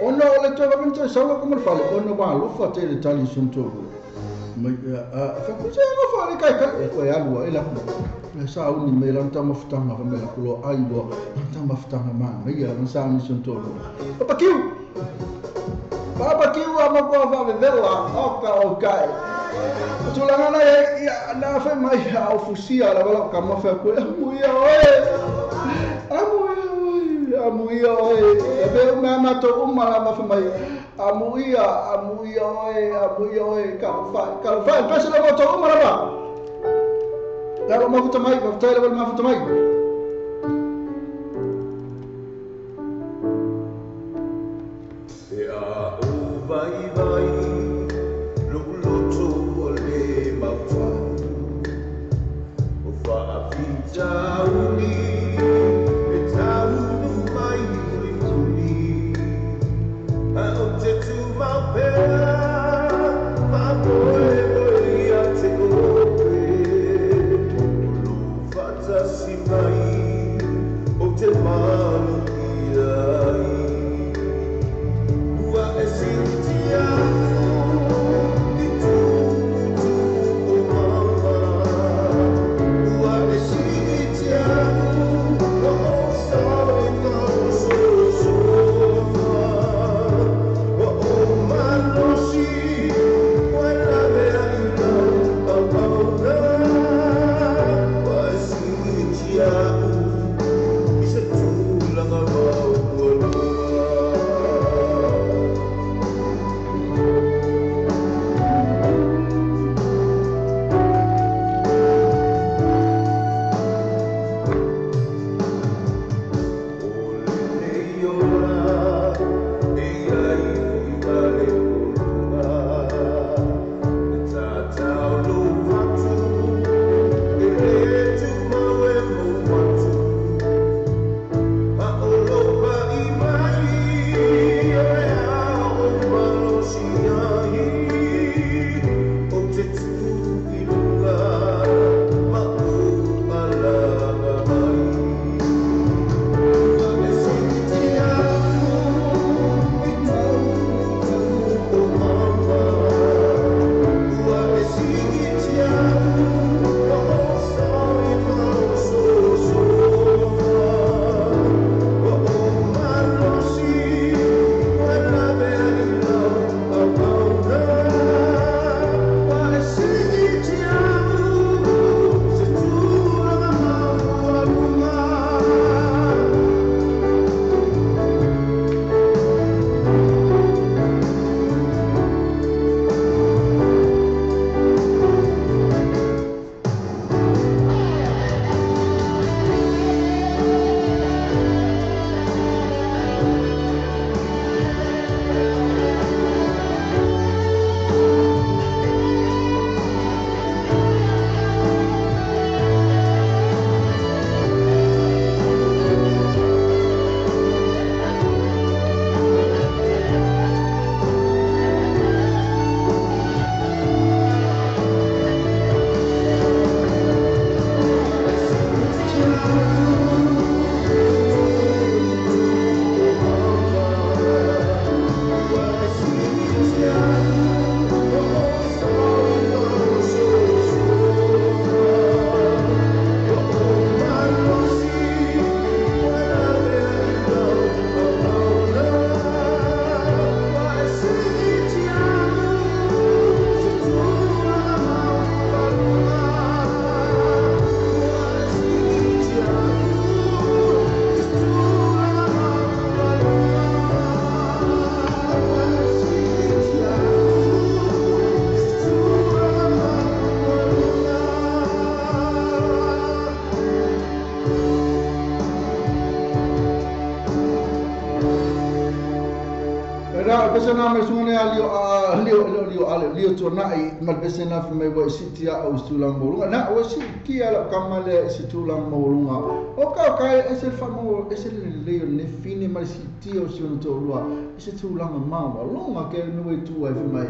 Ono o le toe vavena toe saula ko mo fale, ono wa alofa te le tali sonto. Mai, a, fa ko se alofa le kai kai, e koe alu e lako. Le sa uni me lan ta mafutanga, fa me lako lo ai lo, lan ta mafutanga ma, me ia lan sa uni sonto. Papa kiu! Papa kiu a makoa fa vevela, oka o kai. Tulaga na ia na fe mai au fusia la wala ka ma fe ko amuia oe amuia oe amuia oe e be ma ma to uma la ma fe mai amuia amuia oe amuia oe ka fa pese la to uma la ba la ma futa mai ma futa la ma futa mai. E a o vai vai Oh, na mai sunga ne alio alio alio alio lio tuanai ma le pese na mai wa siti a o tulaga maualuga na o sitia lau kama lea i se tulaga maualuga o ka ka e se fa mo e se le le fine ma le sitia o si ona toalua i se tulaga maualuga ke le mea tu ai mai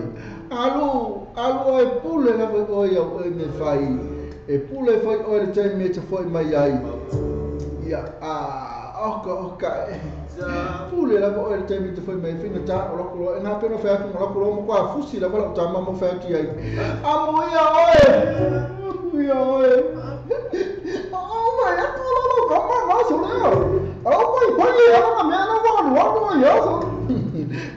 alu alu ai pule lava oe au oe me fai e pule foi oe le taimi e te foi mai ai ia a oka oka pule lava oe le taimi te foi mai finga ta o loko loa e ngā pena whai atu mo loko loa mo kua fusi lava lau tama mo whai atu ai amo ia oe amo ia oe o mai atu lo lo kama ngā so lea au pai pai e ala mea na walu walu ia so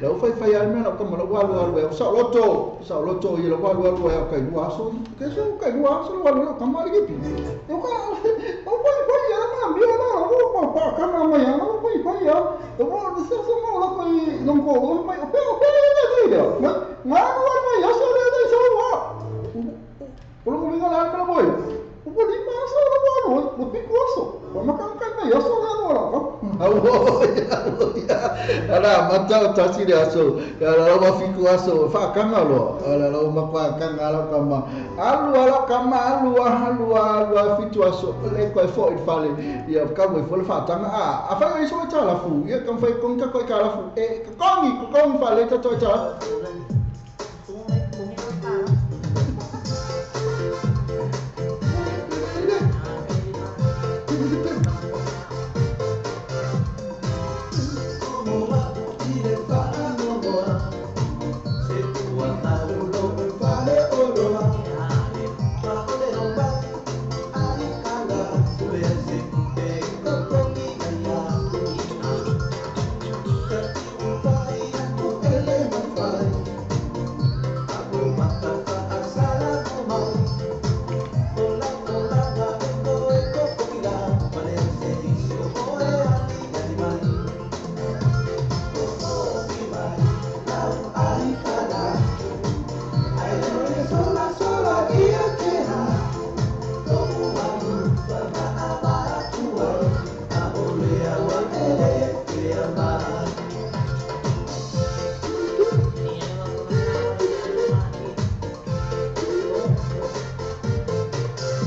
lau whai whai ai mea lau kama lau walu walu e sao loto ia lau walu walu e au kai lua aso ke so kai lua aso lau walu lau kama le kipi au ka au pai pai ala ngā mea na lau pa kana mai ana pai pai ia o se se mo la kai long ko o mai o pe o pe le le le ma ma wa mai aso le le so wa o lo mi ga la la boy o bo li ma aso la wa lo o pi ko aso o ma kan kai mai aso le lo la ko au ala mata o tasi le aso ala la wa fi ko aso fa kanga lo ala la ma pa kanga la kama alu ala kama alu alu alu fitu aso le ko fo i fale ia ka mo fo le fa tanga a fa i so ta la fu ia kam fai kon ka ko ka la fu e ko kongi fale ta to ta Sola, sola,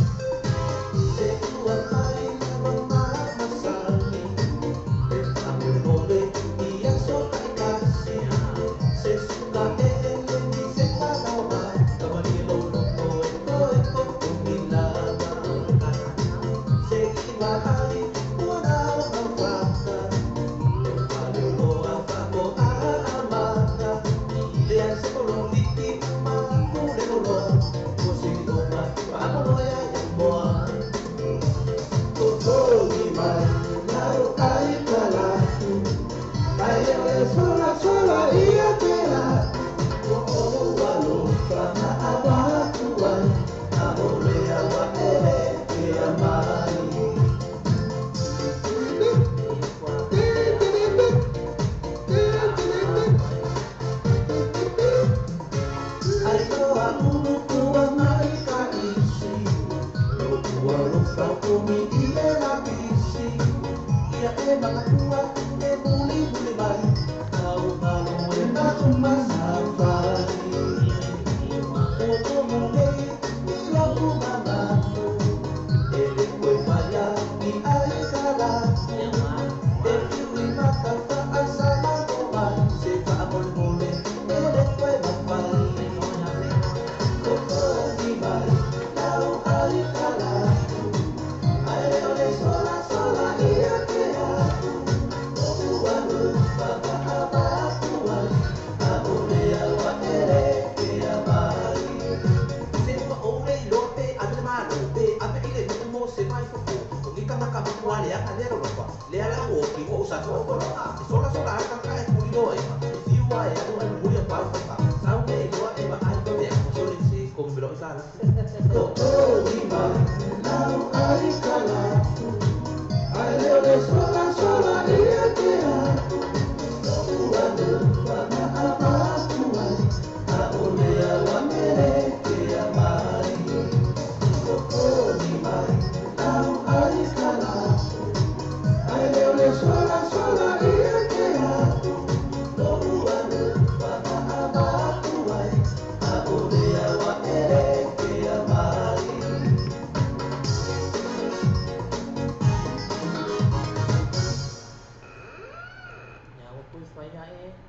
ia te atu.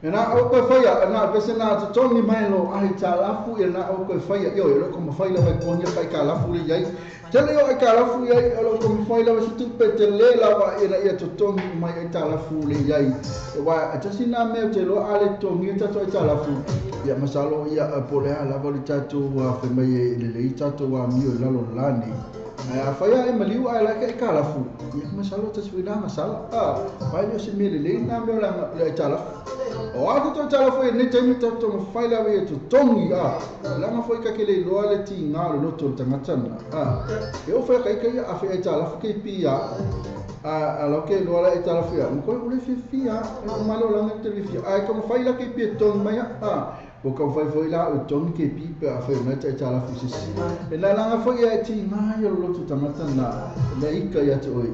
E na o koe whaia, na pese na totongi mai lo ahi tā lafu, e na o koe whaia, io, e lo ko mawhai lawa i konia kai ka lafu le iai. Tele o ai ka lafu iai, o lo ko mawhai lawa si tupe te le lawa e na ia totongi mai ai tā lafu le iai. E wā, a tasi nā mea te loa ale tongi e tātou ai tā lafu. Ia masalo ia a pole a lava le tātou whai mai e le lei tātou wā mio e lalo lani. A whaia e maliu ai laika e ka lafu. Ia masalo tasi wina masala. A, whai leo se mea le lei nā mea le ai tā lafu. O a te tau foi ne taimi tātou mawhai lawa i e tongi a. Langa foi ka ke le loa le ti ngā le loto le tangatana. A, e o whai kai kai a whai ai tā lafu kei pi a. A lau ke loa la e tā lafu ia. Mkoi ule whiwhi a, e o malo langa te whiwhi. A e ka mawhai la kei pi e tongi mai a. O ka whai foi la o tongi kei pi pe a whai mai tai tā lafu sisi. E la langa foi a e ti ngā i o loto tangatana. Le ika ia te oi.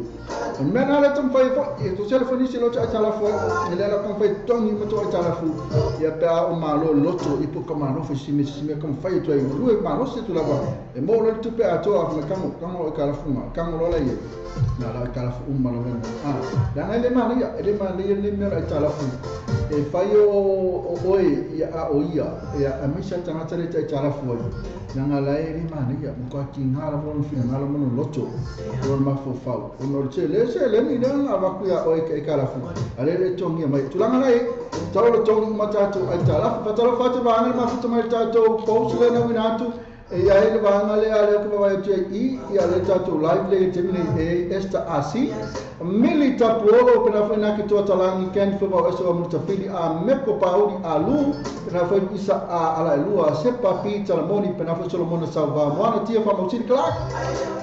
E mea nā le tamwhai foi, e tō telefoni se loto ai tā lafu e le ala kamwhai tongi mato ai tā lafu. Ia pea o malo loto i po ka malo whai sime sime kamwhai e tuai rue malo se tu lava. E mō lori tupe a toa me kango, kango e ka lafu ngā, kango lola i e. Nā la ka lafu umma lawa ngā. A, langa e le mana ia, e le mana ia le mea ai tā lafu. E whai o oe ia a o ia, e a misa tangata le tai tā lafu ai. Nanga la e le mana ia, mkoa ki ngā la wona whina, ngā la mono loto, o mafo whau. O no te le se le ni le ngā waku ia oe e ka lafu. A le le tongi mai. Tulanga lai, tau le tongi ma tātou ai tā lafu. Patalo whatu wānga mafuta mai tātou pousu le na wina atu. E ia hele wānga le a leo kuma wai te i, ia le tātou live le te mine e Esther Asi. Mili tapuolo pena whai naki toa talangi Ken Whima o Eso wa Mutafili a Meko Pauri a Lu pena whai Isa a ala e lua Sepa Pi Talamoni pena whai Solomona Sauva Moana Tia Whamausiri Clark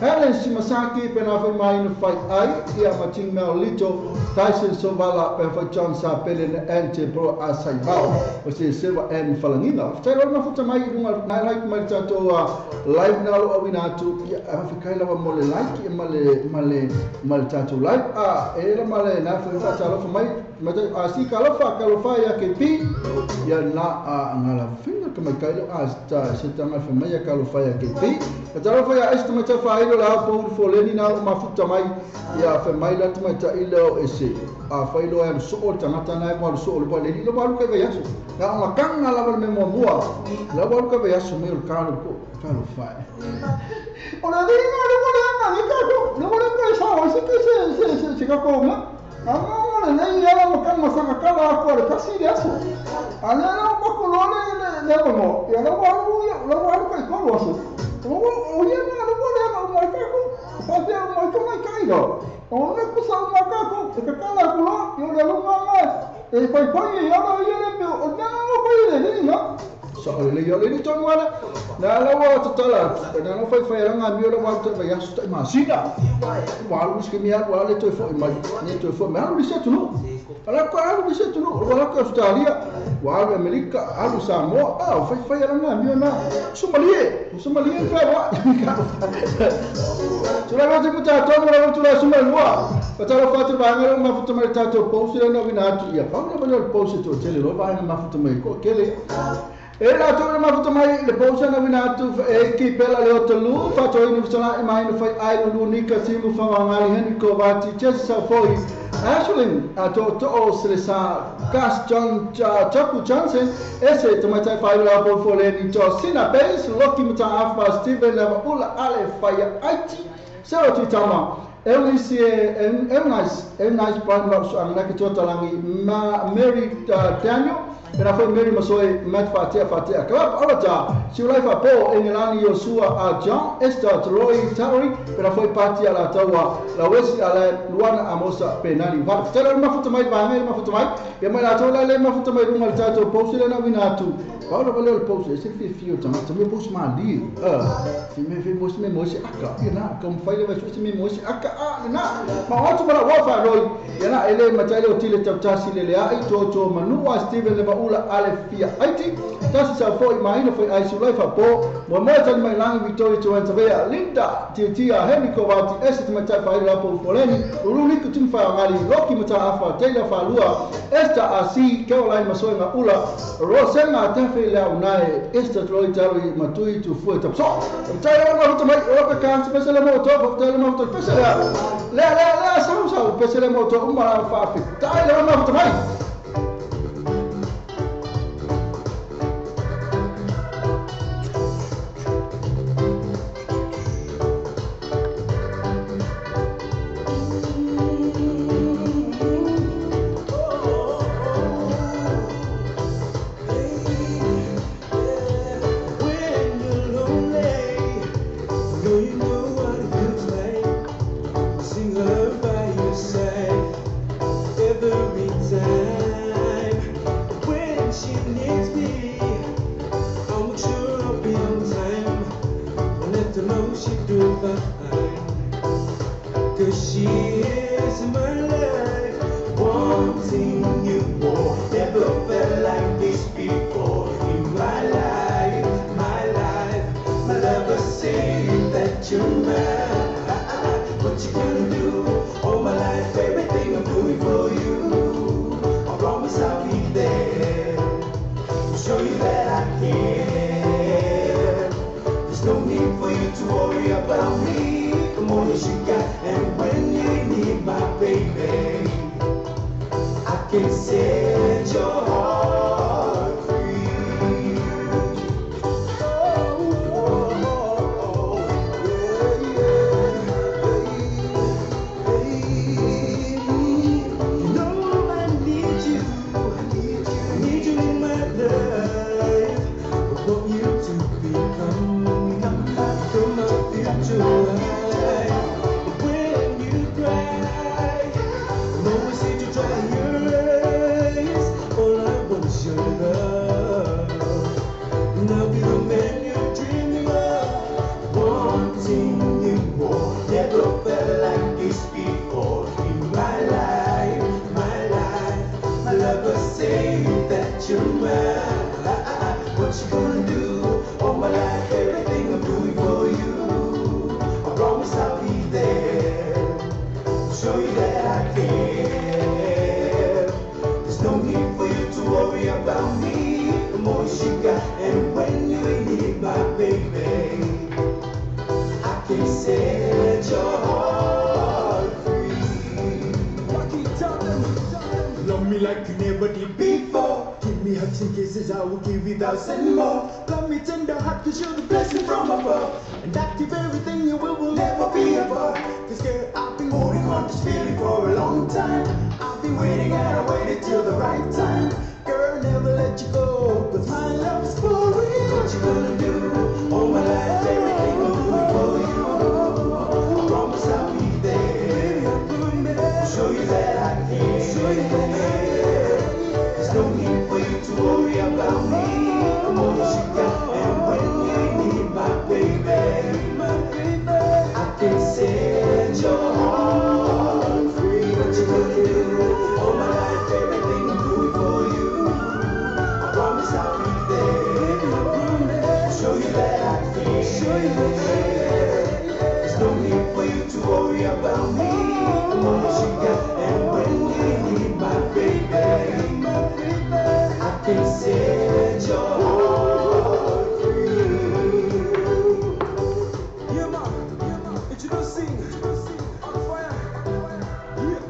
Helen Shimasaki pena whai Maina Whai Ai ia Mating Mel Lito Tyson Sovala pena whai John Sapele na Ante Bro a Saivao o se Silva N Falangina. Whai roa mafuta mai i runga nai like mai tātou live na lo awina atu ia awhikai lawa mo le like e male tātou live a e la male na whai wha mai a si kalofa kalofa ia ke pi ia na a ngala finga ka mai kailo a ta se tanga whai mai ia kalofa ia ke pi a talofa ia esta mai ta whailo la hapo uru foleni na lo mafuta mai ia whai mai la mai ta ilo e se a whailo e so o tangata na e mwaru so o le leni lo waru kai vai aso na o ngakanga la wale me mua la waru kai vai aso me o le kalo ko kalo whai o le ringa le wale anga le kako le wale koe sa o se ke se kako nga anga le nei ala mo kanga sanga kala ako le kasi le aso a le ala mo ko lo le mo ia la waru kai kolo aso o ia nga le wale anga o mai kako pa te o mai mai kai lo o le kusa o mai kako e ka kala ko lo yo le lo nga e pai pai e ala ia le pe o na o pai le ni no so le yo le ni tongu ala na la wa tatala na no fai fai nga mi lo wa te vai aso tai masina wa lu ske mi wa le toi foi mai ni toi foi mai lu se tu no ala ko alu se tu no wa ko Australia wa alu Amerika alu Samoa a fai fai nga mi na Somalia Somalia ka wa tu la te muta to mo tu la Somalia patalo fatu ba nga ma futa mai tato post le no wina atu ia pa no le post to tele lo ba ma futa mai ko kele e la tōna mafuta mai le pousa na wina atu e ki pela le o tolu whato inu whatana i maina whai ai lulu nika timu whangangali heniko vati Jesse Safoi Ashlyn a tō tō Selesa Gas John Chaku Johnson ese tamaitai whai la po foleni tō Sina Bays Loki Mata Afa Steven Leva Ula Ale Whaia Aiti Sero Titama Eunice Eunice Brian Ross ang naki tō talangi Mary Daniel Pena foi Mary Masoe Matt Fatea Fatea Club Alata Siulai Fapo Engelani Yosua a John Esther Troy Tari Pena foi Pati ala taua Lawesi ala Luana Amosa Penali Vara Tele mafuta mai vaanga mafuta mai ia mai la tola le mafuta mai runga le tātou post le na wina atu Paula vale le post e se fi o tanga me post ma li fi me fi post me mosi aka ia na kom fai le vai se me mosi aka a na ma watu mala wa fa roi ia na ele matale o tile tautasi le le ai to to manua Steven le ula ale fia aiti tasi sa foi mai no foi ai sulai fa po mo mo tali mai langi Victoria to Antavea Linda Tia Henry Kovati Esther Matai fa ila po foleni Uruli kutum fa ngali Loki Mata Afa Taylor fa lua Esther Asi Caroline Masoenga ula Rosenga Tafe la unai Esther Troy Tari Matui tu fue tap so tai o no mai o ka ka se le mo to le mo to pese le le le sa sa pese le mo to uma fa fi tai le mo to mai. Years of my life, wanting you more. Never felt like this before in my life, my life. My lover say that you're mine. What you gonna do? All my life, everything I'm doing for you. I promise I'll be there to show you that I care. There's no need for you to worry about me. The more that you got, and when you need my baby, I can set your heart free. Oh, oh, oh, yeah, yeah, baby. You know I need you. I need you in my life. I want you to become my future wife. When you cry, I'm always here to dry your eyes. All I want is your love, and I'll be the man you're dreaming of. Wanting you more, never felt like this before in my life, my life. My lover say that you're mine. What you gonna do? All my life, everything I'm doing for you. I promise I'll be there to show you that I care. There's no need for you to worry about me. The more you got, and when you need my baby, I can set your heart free. Love me like you never did before. Give me hugs and kisses, I will give you thousand more. Love me tender heart, cause you're the blessing from above. And I give everything you will never be apart. Cause girl, I've been holding on this feeling for a long time. I've been waiting and I waited till the right time. Girl, never let you go, cause my love is for real. What you gonna do? All my life, everything I'm doing for you. I promise I'll be there. Show you that I care. There's no need for you to worry about me. The more that you got, and when you need my baby, I can set your heart free. What you gonna do? All my life, everything I'm doing for you. I promise I'll be there. Show you that I care. There's no need for you to worry about me. The more that you got, and when you need my baby, I can set your heart free. Yeah, man. Introducing On Fire. Yeah.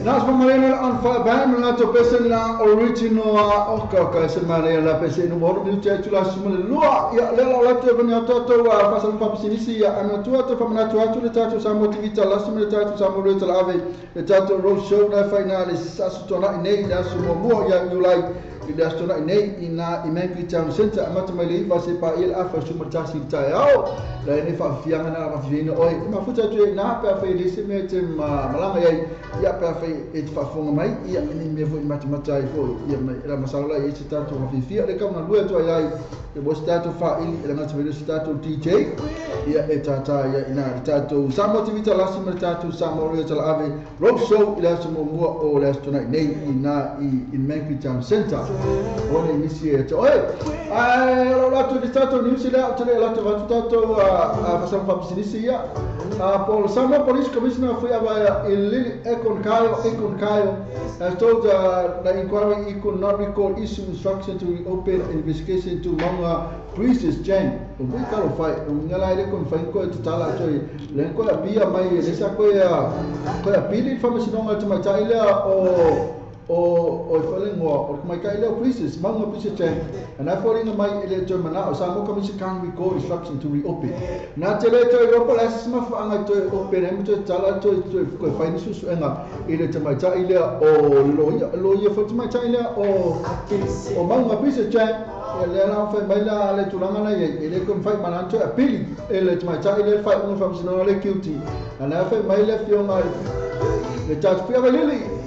Nas Mamarena on Fire Band, na pese na original oka oka se mare la pese no moro ni te tula sumale lua ia le la te venia toto a fasa pa pisinisi ia ana tua te famana tua tu le tatu sa motivita la sumale tatu sa mo le ave le tatu road show na final sa su tona nei la su mo ia July i le aso nei ina i Mangui Town Center amata mai le iva se pa il afa su matasi tai ao la ne fa fianga na ma fiina oi ma futa tu na pa fa le se me te malanga ia ia pa fa e fa fonga mai ia ni me fo mata mata i fo ia mai la masala ia se tatu ma fifia le ka na lua tu ai e bo statu fa ili la ngata me statu DJ ia e tata ia ina tatu sa motivita la se tatu sa mo le ave road show ila se mo mo o le aso nei ina i Mangui Town Center. One nisi e te oi ai la tu stato New Zealand te la tu tato a fasa fa pisinisi ia Paul Samoa Police Commissioner foi ava Lily Ekon Kayo has told the inquiry he could not recall issue instruction to reopen investigation to Maunga Priestess Jane. O me karo fai o ngala ile kon fai ko te tala toi le ko a pia mai le sa ko a pili fa masinonga te mai tai o o whalengoa o mai kai leo priestess Maunga Priestess Jane and I foringa mai ele te mana o Samoa Commission can recall instruction to reopen na te le toi ropo la sima whaanga toi open e te tala toi toi koe whaini susuenga ile te mai tai lea o loia fo te mai tai lea o Maunga Priestess Jane le la whai mai la le tūlanga na ia ele koe whai mana toi apili ele te mai tai lea whai unga whamsinonga le guilty and I whai mai le fionga le tatu pia lili.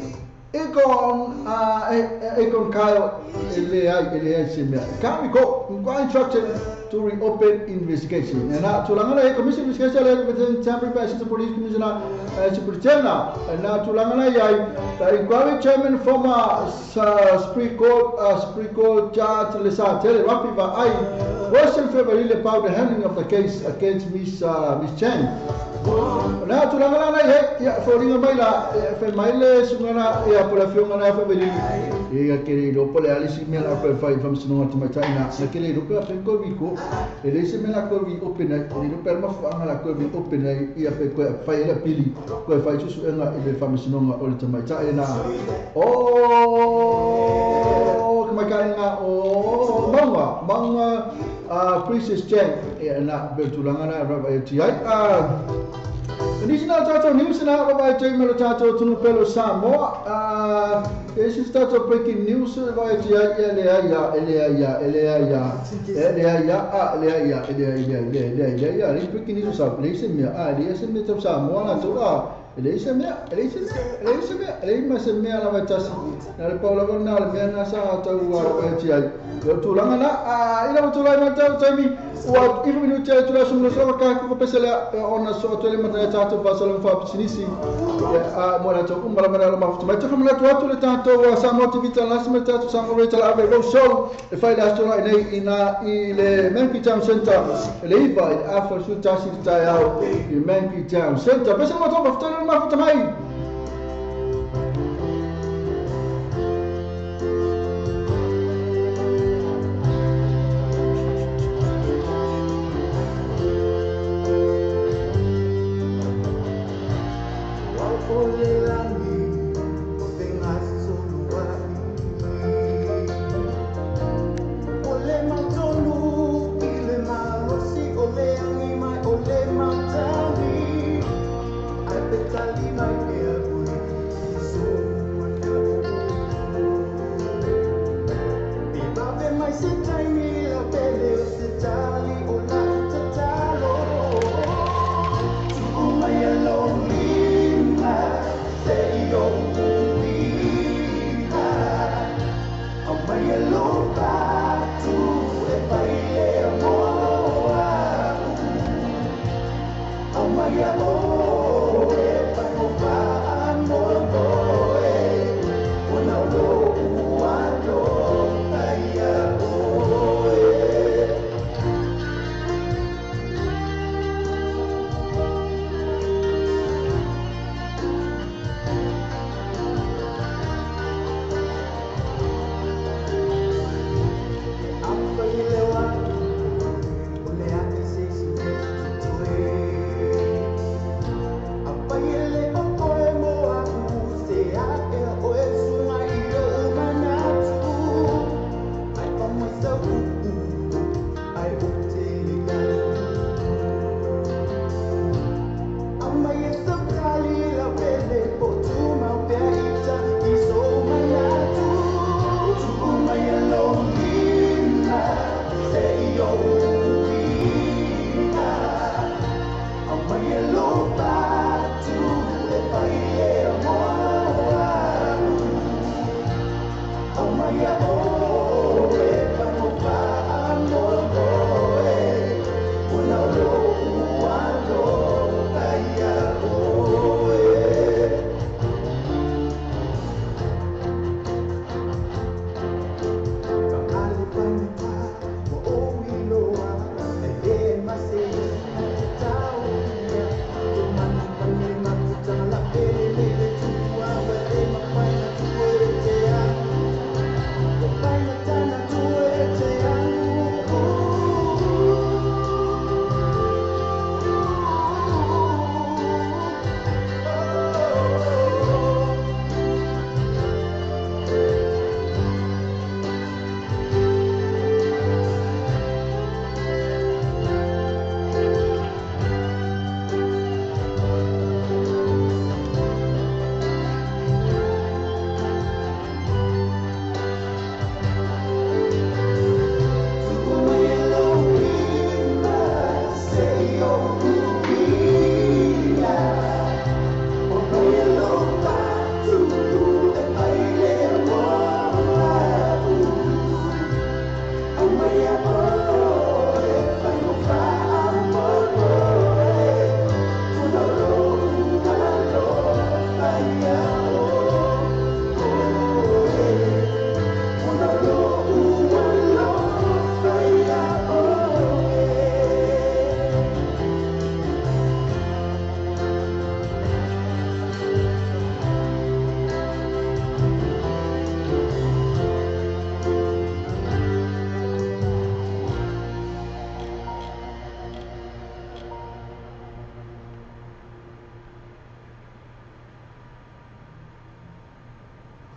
Akon Akon Kyle ele se mea. County Court instructed to reopen investigation. And na tulaga le commission investigation le Temporary by Assistant Police Commissioner Superintendent. And na tulaga le ai the inquiry chairman former Supreme Court Judge Lesa Tele Rapi Vaai was in favor about the handling of the case against Miss Chen. Na tulaga le ai ia foringa mai la fe mai le sungana ia pola fionga na fa veli ia ke lo pole ali si mea la ko fai fam sinonga te mai na ke le lo pe ko vi ko e le se mea la ko vi open ai le lo per ma fu anga la ko vi open ai ia pe ko fai la pili ko fai su enga i le fam sinonga o le te mai na o ke mai ka nga o manga Princess Chen ia na be tulaga na ra vai ti ai Nisi na tātou news na vai te melo tātou tunu pelo Samoa. Esse tātou breaking news vai te ai ele ai ele ai ele ai ele ai ele ai ele ai ele ai ele breaking news sa le se mea le se mea tau Samoa na tu a le se mea le se mea le se mea le ma se mea la vai tasi na le paula na le mea na sa tau vai te ai yo tulaga na ila mo tulai mai tau taimi ua ifu minuti ai tula sumu so ka ko pesele ona so tole mata tātou fa fa pisinisi a mo la to umala mala la mafuta mai tofa mala tu le tātou Samoa TV tala sima tātou Samoa Radio tala ave show e fai la stola nei ina i le Manukau Town Center le iva i afa su tasi tai au i Manukau Town Center pesele mo to mafuta mafuta mai. Say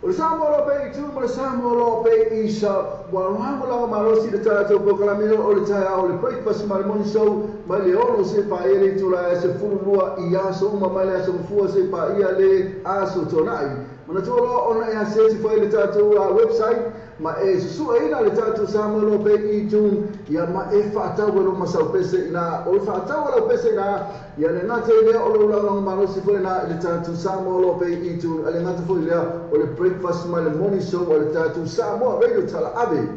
O Samoa lo pe i tu ma le Samoa lo pe i sa wa la malosi le tatou polokalame o le taeao o le breakfast ma le morning show mai le 6 se paia le itula e 12 i aso uma mai le aso mafua se paia le aso tonai. Manatua loa ona e asiasi foi le tatou website ma e susuaina le tatou Samoa lo pe i tu ia ma e faatau e lo masau pese ina o le faatau lau pese ina ia le gata i lea o le ulaulaga malosi foi na i le tatou Samoa lo pe i tu a le gata foi lea o le breakfast ma le morning show o le tatou Samoa Radio Talaave.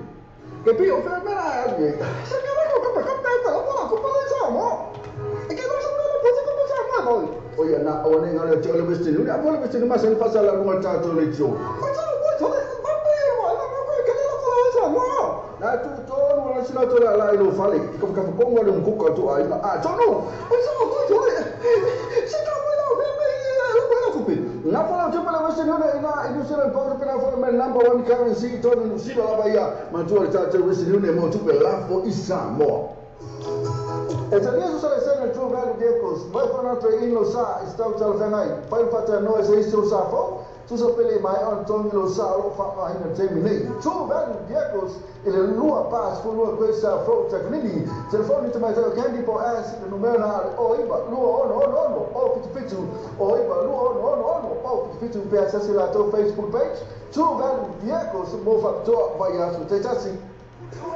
Ke pi o whea mera ai e. Se ka rako ka ka ka ka ka ka ka Samoa. E ke rosa mera pose ka Samoa moi. O ia na o ne ngale te ole western union. A ole western ma sen fasa la lunga tatou le tso. Ko tso ko tso le ba pe mo na ko ke le ko le Samoa. Na tu tonu la sina to la la ilo fale. Ka ka ko ngale mkuka tu ai a tonu. O sa ko tso le. Se ka mo la me me la ko la kupe. Na fala te pala western union ina i New Zealand pound pena fo me number one currency tonu sila la baia. Ma tu le tatou western union mo tu pe la fo i Samoa. E talia so sala sena True Value Vehicles, mai whana te ino sa i stau talawhangai, pai whata noe se isi o sa fo, tusa pele mai on tongi lo sa o lo whaahina te minei. True Value Vehicles, i le lua pas fu lua koe sa fo takanini, telefoni te mai tau candy po as, le numera na ale o iwa, lua ono ono ono, o fitu fitu, o iwa, lua ono ono ono, o fitu fitu, pe asasi la tau Facebook page, True Value Vehicles, mo whapitoa vai asu te tasi.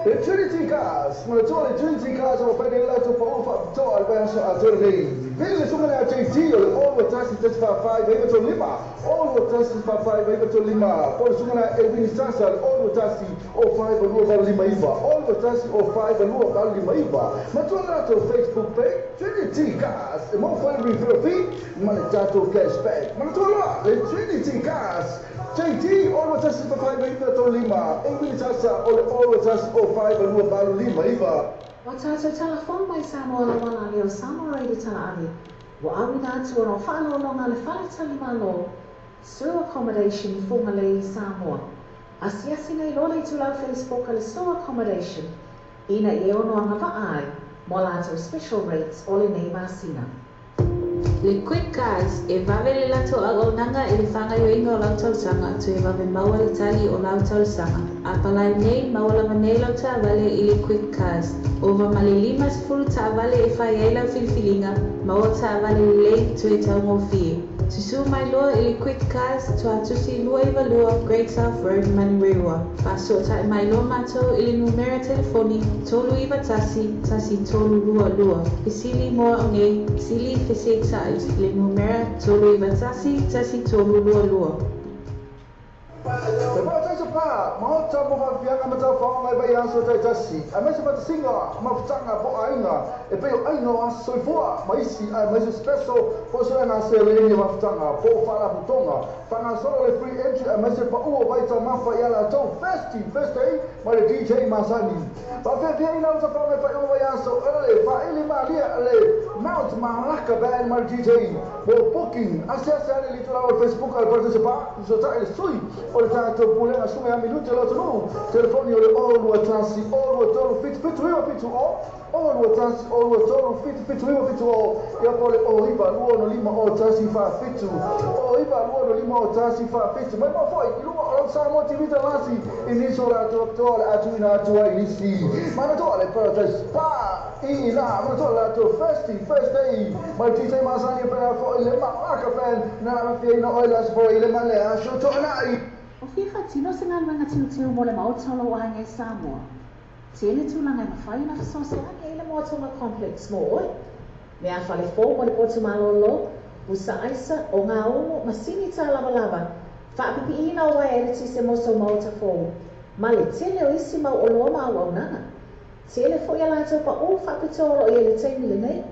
Le Trinity Cars, ma le tua le Trinity Cars o pene la tu pa ufa to al verso a to nei. Vele su mena JT o le all tasi tasi fa 5 e to lima. All tasi fa 5 e to lima. Poi su mena Edwin Sasa all tasi o 5 lua lima iva. All tasi o 5 lua lima iva. Ma tu la to Facebook page Trinity Cars e mo fa referral fee ma le tato cashback. Ma tu la le Trinity Cars JT all tasi fa 5 e to lima. Edwin Sasa o le all tasi o 5 lua lima iva. O tātou telefon mai Samoa la wala leo Samoa Radio Talaave. Wa awina atu o whaalolonga le whaletali malo, Sur Accommodation Whangalei Samoa. Asiasi nei lola i tulau Facebook ale Sur Accommodation. Ina i e ono anga vaai, mo lātou special rates o le nei masina. Le Quick Cars e vave le lato auaunaga i le fagaioiga o lau tausaga toe vave maua le tali o lau tausaga. A palai nei maua lava nei lau taavale i le Quick Cars. Ova ma le 50 taavale e fai ai lau filifiliga, maua taavale lelei toe taugofie. Susu mai loa i le Quick Cars Tuatusi 22 Great South Road Manurewa. Faasoatai mai loa matou i le numera telefoni 391 1322. Fesili moa o nei, sili fesetai le numera 391 1322. Te pā pa, mahota mo whafianga ma tau whaonga e bai aso tai tasi. A mese ma te singa, ma futanga po ainga, e peo ainga o aso soifua, ma isi, a mese special, po so ngā se leni ma futanga, po whala putonga. Whanga solo le free entry, a mese pa ua vai ta mafa i ala tau festi, festi, ma le DJ Masani. Pa whewhia ina o ta whaonga e whai o vai aso, ele, whaeli malia, le Mount Malaka Band ma le DJ. Mo booking, ase ase ane li tula o Facebook al participa, so ta ele sui, o le tātou pulega sunga ia minute lo tonu. Telefoni o le o lua tasi, o lua tolu, fitu fitu iwa fitu o, o lua tasi, o lua tolu, fitu fitu iwa fitu o, ia po le o iwa lua no lima o tasi fa fitu, o iwa lua no lima o tasi fa fitu. Mai mau foi, i lunga o lau Samoa TV talasi, i niso la atu toa le atu ina atu ai nisi. Mana toa le Paradise Spa, i la, mana toa le atu First Day, mai DJ Masani e pena fo i le Malaka Band, na la mafia ina oila aspo i le male aso toa nai. O fia tino se ngā tiu mo le maotolo o aingai Samoa. Tele tūlanga e mawhai na whasose ange i le moatonga complex mo oi. Mea whale fō mo le potu malolo, usa aisa o ngā omo masini tā lava lava. Whaapipi ina o wai ereti se moso maota fō. Ma le tele o isi mau o loa mau au nanga. Tele fo ia lātou pa o whaapitolo i ele teimi le nei.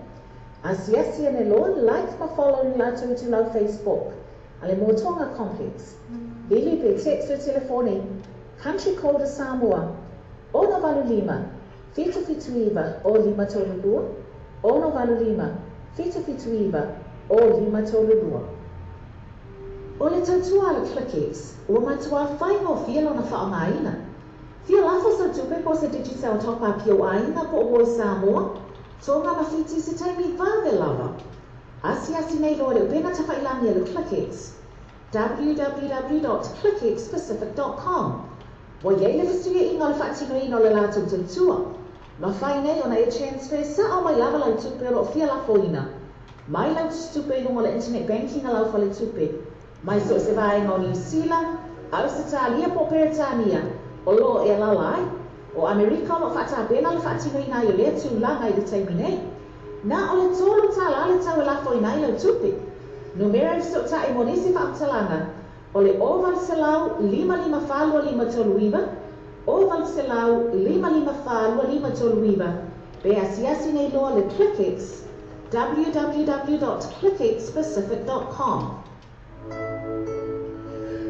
Asiasi ane loa, like ma follow ni lātou i tūlau Facebook. A le Motoga Complex. Vili pe text le telefoni Country Code Samoa 685 779 o 532 685 779 o 532. O le tautua a le ClickX, ua matua faigofie lona faaaogaina. Fia lafo sau tupe po o se Digicel top up i ou aiga po o uo i Samoa, Tonga ma Fiti i se taimi vave lava. Asiasi nei loa i le upega tafailagi a le ClickX, www.clickxpacific.com. Ua i ai le fesuiaiga o le faatinoina o le latou tautua. Mafai nei ona e transfer sao mai lava lau tupe o lo o fia lafoina mai lau tusitupe i luga o le internet banking a lau faletupe mai so o se vaega o Niu Sila, Ausetalia po o Peretania o lo o e alaala ai. O Amerika o lo o faatapena le faatinoina ai o lea tulaga i le taimi nei. Na o le $3 le tau e lafoina ai lau tupe. Numera e fesootai mo nisi faamatalaga o le 0800 554 2539, 0800 554 2539, pe asiasi nei loa le ClickX, www.clickxpacific.com.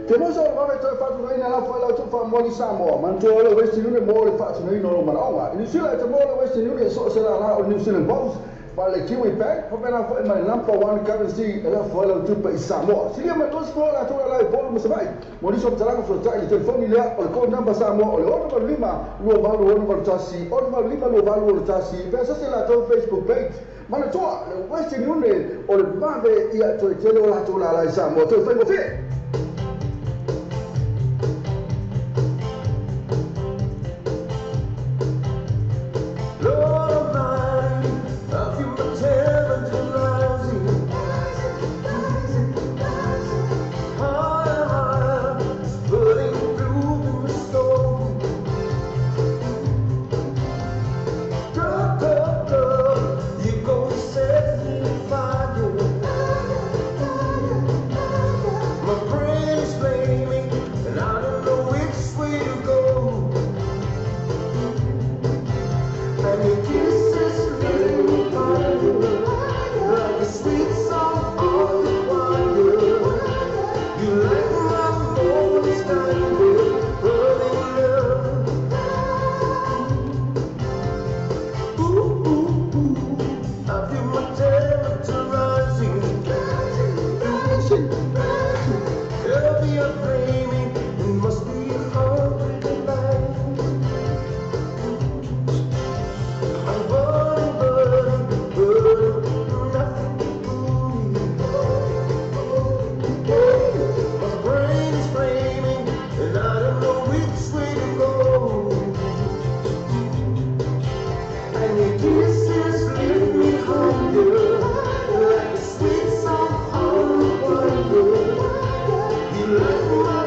Te moso o le vave toe faatinoina lafo ai lau tupe faamoani Samoa, manatua o le Western Union mo le faatinoina o lou manaoga. I Niu Sila e te moa le Western Union e so o se lālā o le New Zealand Post, ma le Kiwi Bank, faapena foi ma le Number One Currency e lafo ai lau tupe i Samoa. Silia mai 30 latou e ala i Upolu ma Savaii. Mo nisi o faamatalaga fesootai i le telefoni lea o le code number Samoa o le 685 2861 685 2861 pe asasi latou Facebook page. Manatua, le Western Union o le vave ia toe tele o latou lālā i Samoa toe faigofie. Lord Almighty, I feel my temperature rising. Higher, higher, it's burning through my soul. Girl, girl, girl, you gonna set me on fire. My brain is flaming, and I don't know which way to go. And your kisses light me fire, like a sweet song on the wire. You light my morning sky with burning love. Ooh, ooh, ooh, I feel my temperature rising. Heavy and flaming, it must be 100 light. I'm burning, burning, burning, nothing can fool me. My brain is flaming, and I don't know which way to go. And your kisses lift me higher, like a sweet song on the wire. You light my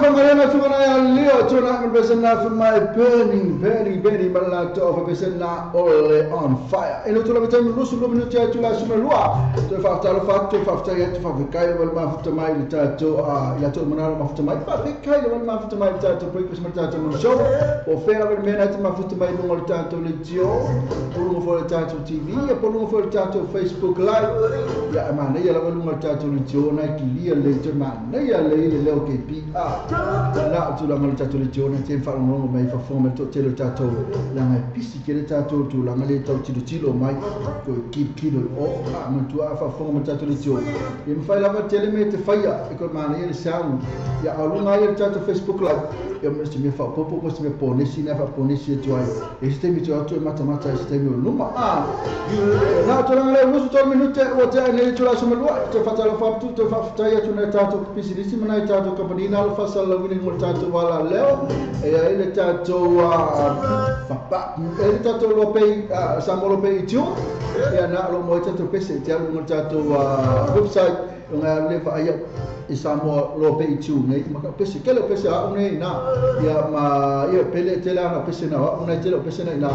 Mangalena tuna leo tuna mbesena for my burning burning burning malato of besena all on fire. Eno tuna betemu lusu minuti ya tuna sumelua. To fa ta fa to fa ta ya to fa kai wal ma futa mai ta to ya to manara ma futa mai fa kai wal ma futa mai ta to breakfast ma ta to mo show. O fera wal mena ta ma futa mai no ta to le tio. Polo fo ta to TV ya polo fo ta to Facebook live. Ya ma ne ya la wal ta to le tio na kilia le to ma ne ya le le o ke pi a. La tu la mal tato le tio na te fa longo mai fa fo to te le tato la ngai pisi ke le tato tu la ngai tau tilo tilo mai ko ki kilo o a ma tu a fa fo ma tato le tio e me fai la va tele me te faia e ko ma ne le sound ya a lunga ye tato Facebook live e me se me fa popo ko se me pone si na fa pone si tu ai e se mi tu atu mata mata se mi luma a na tu la ngai lu tu minute o te ne tu la so me lu te fa ta lo fa tu te fa ta ya tu na tato pisi ni si ma na tato company na lo fa sa la wini mo tato wala leo e ile tato papa ile tato lo pay samolo pay tu ya na lo mo tato pese te lo mo tato website nga le fa ya isamo lo pay tu nei ma pese ke lo pese a nei na ya ma ya pele te la na pese na una te lo pese na na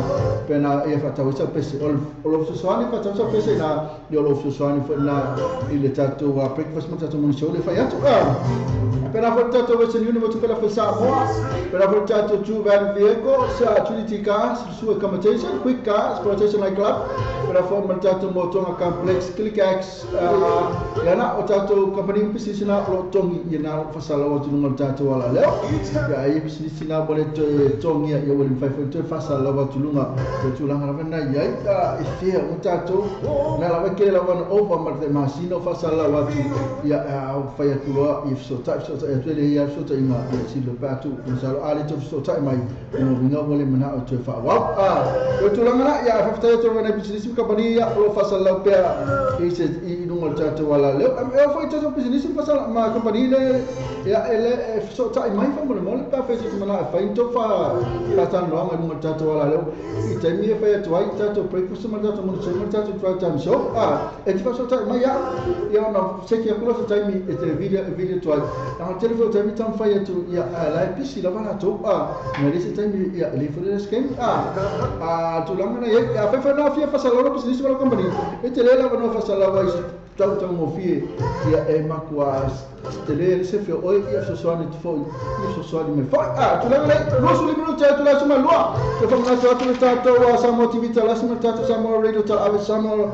pena ya fa tawo sa pese o lo so so ni fa tawo sa pese na yo lo so so ni fa na ile tato breakfast mo tato mo show le fa ya tu pela volta to Western Union to pela fa mo pela volta to two van vehicle sa Trinity cars su accommodation quick cars rotation like club pela volta to motor complex click x ya na otato company position na lo tongi ya na fa sala o tu ngol tato wala leo ya e business na bole tongi ya wol fa fa fa sala o tu lunga tu langa na ya e fia o tato na la ke la one over ma te masino fa sala o tu ya fa ya tu lo if so type so ya tele ya so ta inga ya si lo pa tu sala ali to so ta mai no vinga wole mana o tu fa wa a tu langa na ya fa ta to na business company ya lo fa sala pe e se i ngol tato wala leo e fa tato business fa sala ma company le ya ele so ta mai fa mo mo pa fa se mana fa into fa fa ta no ngol tato wala leo i te mi fa to ai tato breakfast ma tato mo so ma tato try time show a e ti fa so ta mai ya ya na se ki ko so ta mi e te video video to ai na telephone ta mi tam fa ya to ya la pisi la bana to a na le se ta mi ya le fa le sken a tu la mana ya fa fa na fia fa sala business wala company e te le la no fa sala wa tau tau mo fie ya e makua tele se fe oi ya so so ni fo ya so so ni me fa a tu la le no so li tu la so ma lua te fa na so tu ta to wa sa motivita la sa ta to sa mo radio ta ave sa mo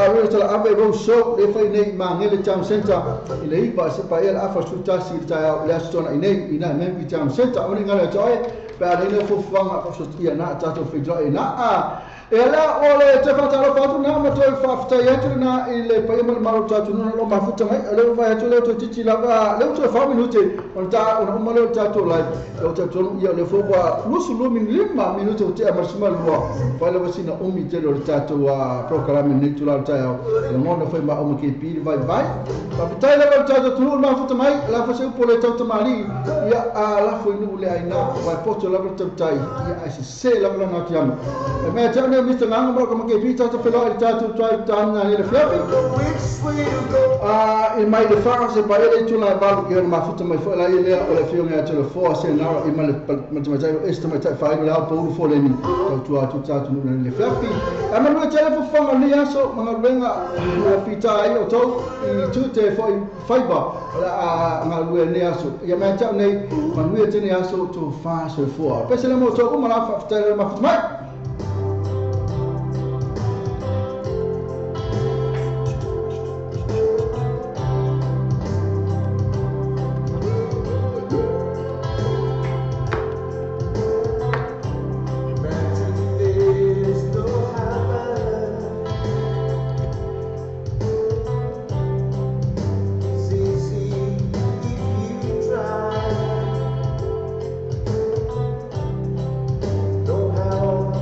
radio ta ave ro so le fa nei ma ngele town center ile i pa se pa el afa su ta si ta la so na nei ina me town center oni ngala to e pa le fo fa fa so ia na ta to fi na a ela ole te fa ta lo fa tu na ma to fa fa ya tu na ile pa mal malo ta tu no lo ma futa mai le fa ya tu le to titi la va le to fa minute on ta on ma le ta to la le ta to ya le fo ba lu su lu min lima minute te ma suma lo fa le wasina o mi te lo ta to wa programme ni tu la ta ya le mo no fa ma o ke pi vai vai pa ta le ta to tu ma futa mai la fa se po le ta to mali ya a la fo nu le ai na va po to la ta ta ya se se la la na ti am me ta Mr. Nanga mo ke pita to felo ta to try ta na le flapi a in my defense pa ele tu la ba ke ma futa mai fo la ele o le fio ngai to le fo se na i ma le ma ta esta ma ta fa la po fo le ni to tu a tu ta tu le flapi a ma no tele fo fo le aso ma nga la pita ai o to i tu te fo fiber la a nga lu le aso ya ma ta nei ma nu te ne aso to fa so fo pe se le mo to o ma la fa ta ma futa mai. Know how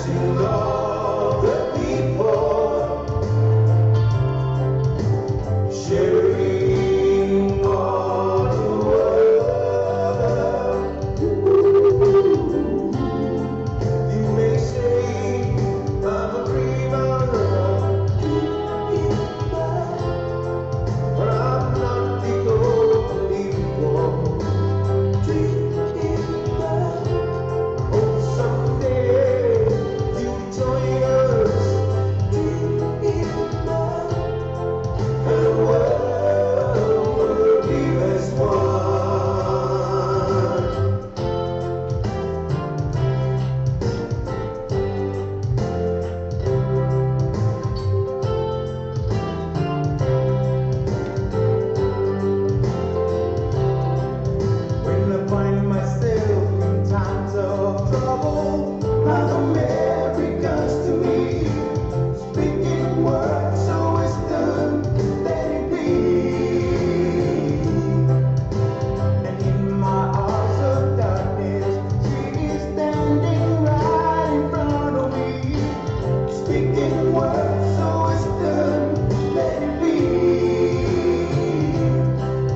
Uniting all the people, sharing all the world. You may say I'm a dreamer, but I'm not the only one. Hope someday you join us, and the world will live as one. When I find myself in times of trouble, like Americans to me, speaking words of wisdom, let it be. And in my hours of darkness, she is standing right in front of me, speaking words of wisdom, let it be.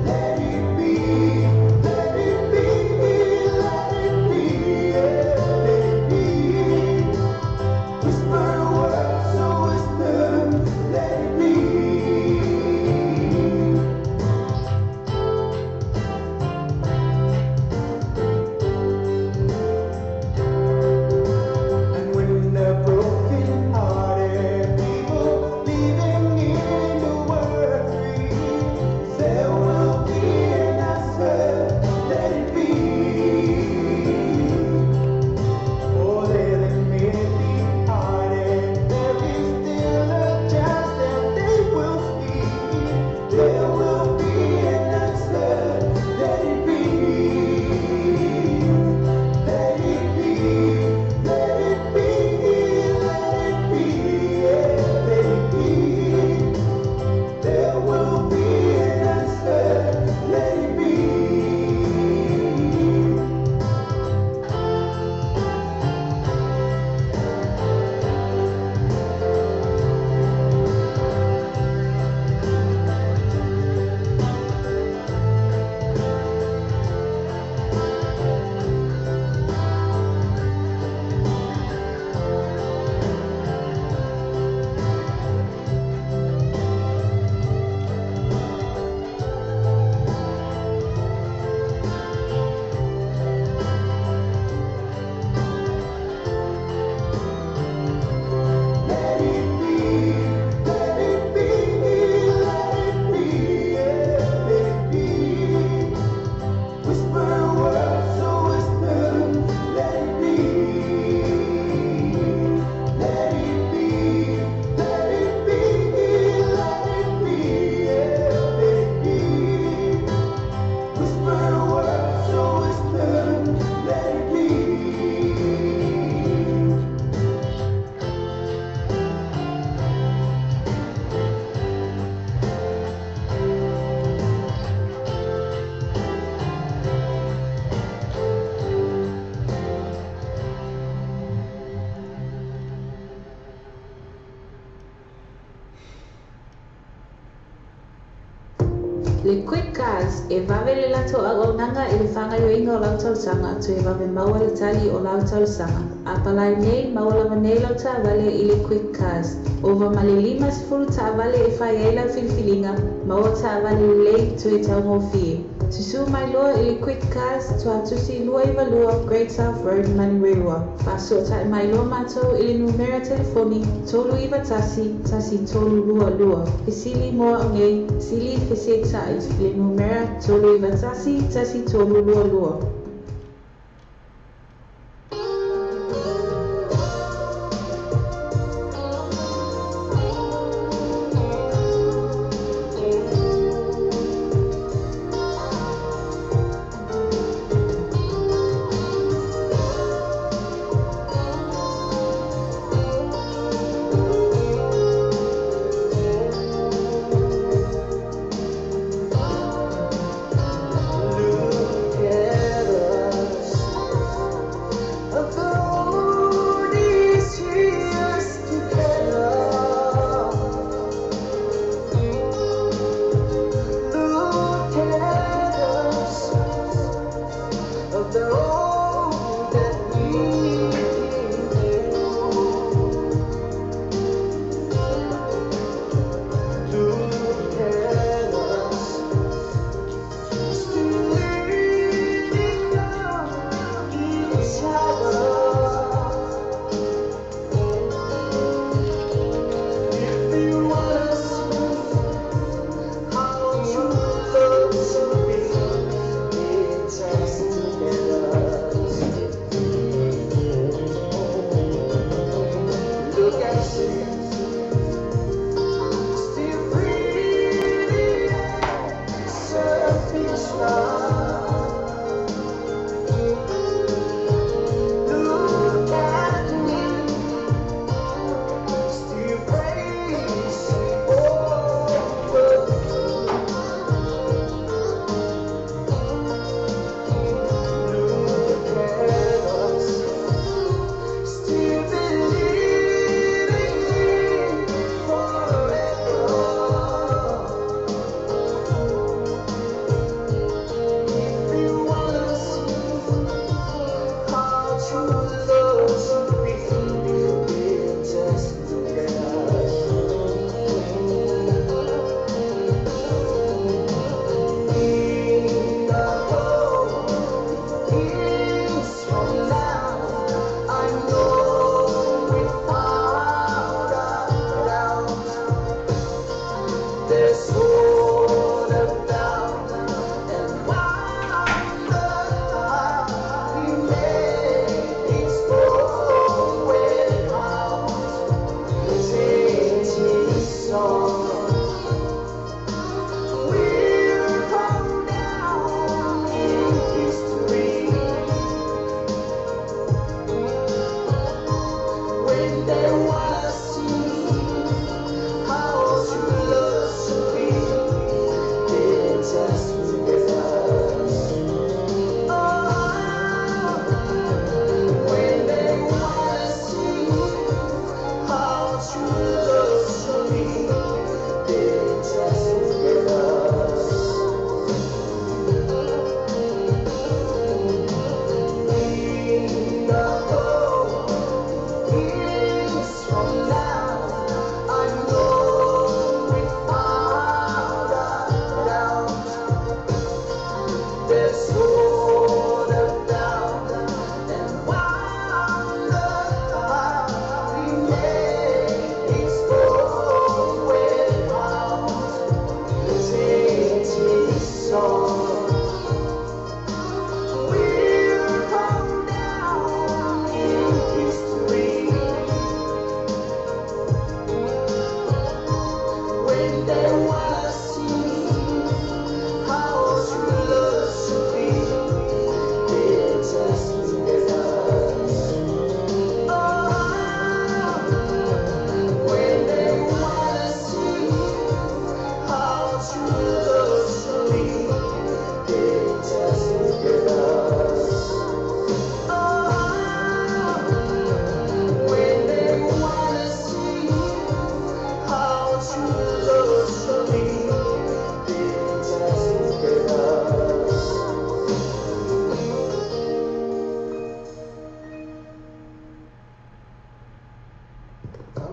Let it be, let it be, let it be, yeah, let it be. Whisper words of wisdom, let it be. And when the broken-hearted people living in the world agree, there will be an answer, let it be. For there that may be hearted, there is still a chance that they will see. There will be an answer, let it be. Let it be, let it be, let it be, yeah, let it be. There will be an answer, let it be. Let it be, let it be, let it be, yeah, let it be. Whisper words of wisdom, let it be. Let it be, let it be, let it be, yeah, let it be. Whisper words of wisdom, let it be. Le Quick Cars e vave le latou auaunaga i le fāgaioiga o lau talosaga toe vave maua le tali o lau talosaga. A palai nei maua lava nei lau taavale i le Quick Cars. Ova ma le 50 taavale e fai ai lau filifiliga, maua taavale lelei toe taugofie. Susū mai loa i le Quick Cars Tuatusi 22 Great South Road Manurewa. Faasoata'i mai loa matou i le numera telefoni 391 1322. Fesili mo a'u nei, sili feseta'i i le numera 391 1322. Look at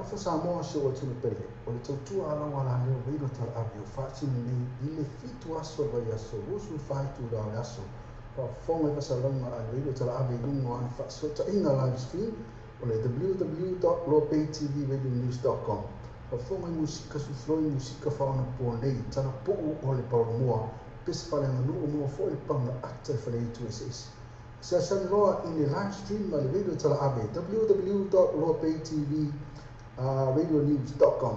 Alofa Samoa si o atunuu pele, o le tautua alauala lea o Reilo Talaave o faatino nei i le 7 aso o le vaiaso 24 itula o le aso. Faafofoga i faasalaga a le Reilo Talaave i luga o ana faasootaiga live stream o le www.loapaytvradionews.com. Faafofoga i musika sufloi musika faaonapoa nei, talapuu o le paolomoa, pese faaleaganuu moa foi le paga ata i faleitu eseese. Fesoasoani loa i le live stream a le Radio Talaave www.loapaytvradionews.com.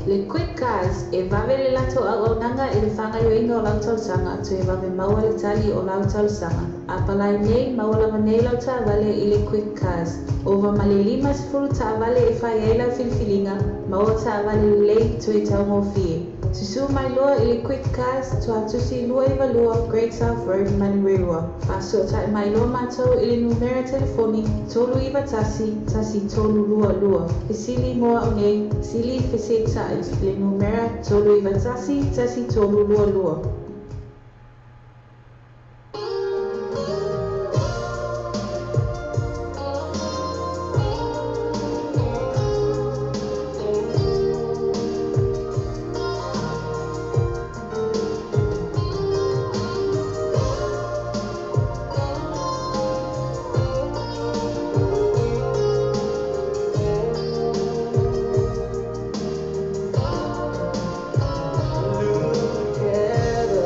Le Quick Cars e vave le latou auaunaga i le faagaoioiga o lau talosaga toe vave maua le tali o lau talosaga. Apalai nei maua lava nei lau taavale i le Quick Cars. Ova ma le 50 taavale e fai ai lau filifiliga, maua taavale lelei toe taugofie. Susū mai loa i le Quick Cars, Tuatusi 292 Great South Road, Manurewa. Faasootai mai loa matou i le numera telefoni 391 1322. Fesili mo au nei, sili fesetai le numera 391 1322. Look at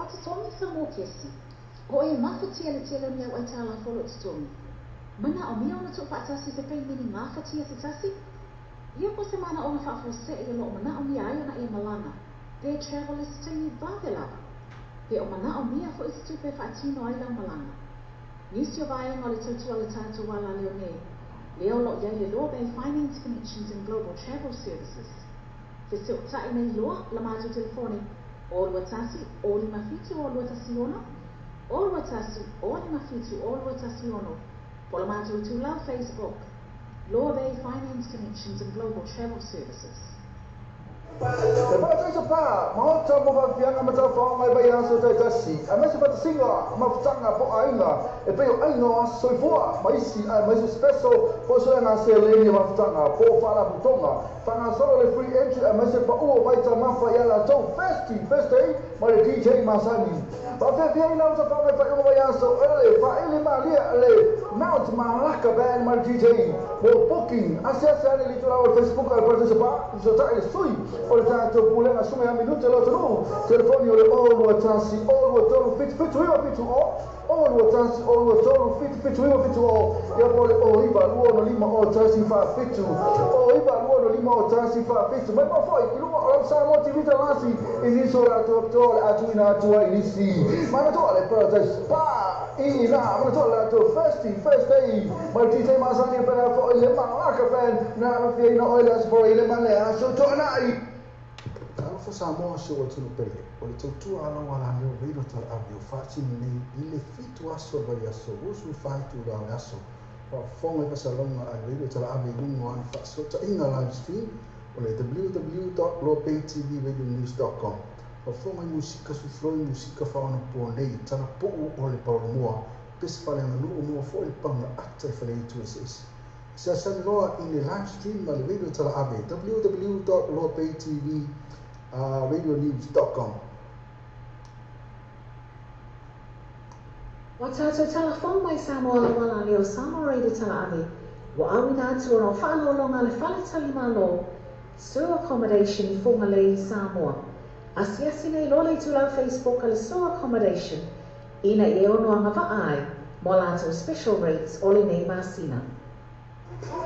O totogi sa mokesi. O e mafatia le tele o ni au aitalafu o loo totogi. Manaomia ona tuufaatasi se peimene gafatia se tasi? Ia po o se manaoga faafuasei o loo manaomia ai ona e malaga pe travel i se taimi vave lava. Pe o manaomia foi se tupe e faatino ai lau malaga. Nisi o vaega o le tautua a le tatou alaleo nei, lea o loo i ai le Loa Bay Finance Connections and Global Travel Services. Fesootai nei loa la matou telefoni 0 21 0 57 0 216, 0 21 0 57 0 216, po o le matou itulau Facebook, Loa Bay Finance Connections and Global Travel Services. E parataiso pa maota mo faafiaga ma taufaoga i vaiaso taitasi, aemaise fatasiga mafutaga po o aiga e pei o aiga o aso soifua ma isi aemaise special po o suega seleni o mafutaga po o faalapotopotoga. Faagasolo le free entry aemaise pau o vaitamafa ia latou Thirsty Thursday ma le DJ masani. Faafeafia ina uta faga i faaiuga vaiaso ele faaili malie le Mount Malaka Band ma le DJ mo booking. Asiasi ane i le itulau o le Facebook a le Parataiso Pa, fesootai le sui o le tatou Pulega Suga ia Minute lo atunuu. Telefoni o le 021 023 77 970 021 023 77 970 ia po o le 09 265 01 47 09 265 01 47. Mai mau foi i luga o lau Samoa TV Talasi i nisi o latou apitoa o le a tuuina atu ai i nisi manatua le Paradise Spa i ina manatua le latou Thirsty Thursday mai le DJ masani e pena foi le Malaka Band na afiaina oe le Aso Faraile ma le Aso Toanai. Talofa Samoa si ou atunuu pele, o le tautua a lau alaleo Reilo Talaave o faatino nei i le 7 aso o le vaiaso 24 itula o le aso. Faafofoga i fasalauga a le Reilo Talaave i luga o ana faasootaiga live stream o le www.loapaytvradionews.com. Faafofoga i musika sufloi musika faaonapoa nei, talapuu o le paolomoa, pese faaleaganuu moa foi le paga ata i faleitu eseese. Seasani loa i le live stream a le Radio Talaave www.loapaytvradionews.com. Ua tatou talafou mai Samoa lauala lea o Samoa Radio Talaave ua auina atu ona o faaaloaloga a le Fale Tali Malo, Sur Accommodation i Fugalei, Samoa. Asiasi nei loa le itulau Facebook a le Sur Accommodation ina ia e ono agavaa ai mo a latou special rates o lenei masina.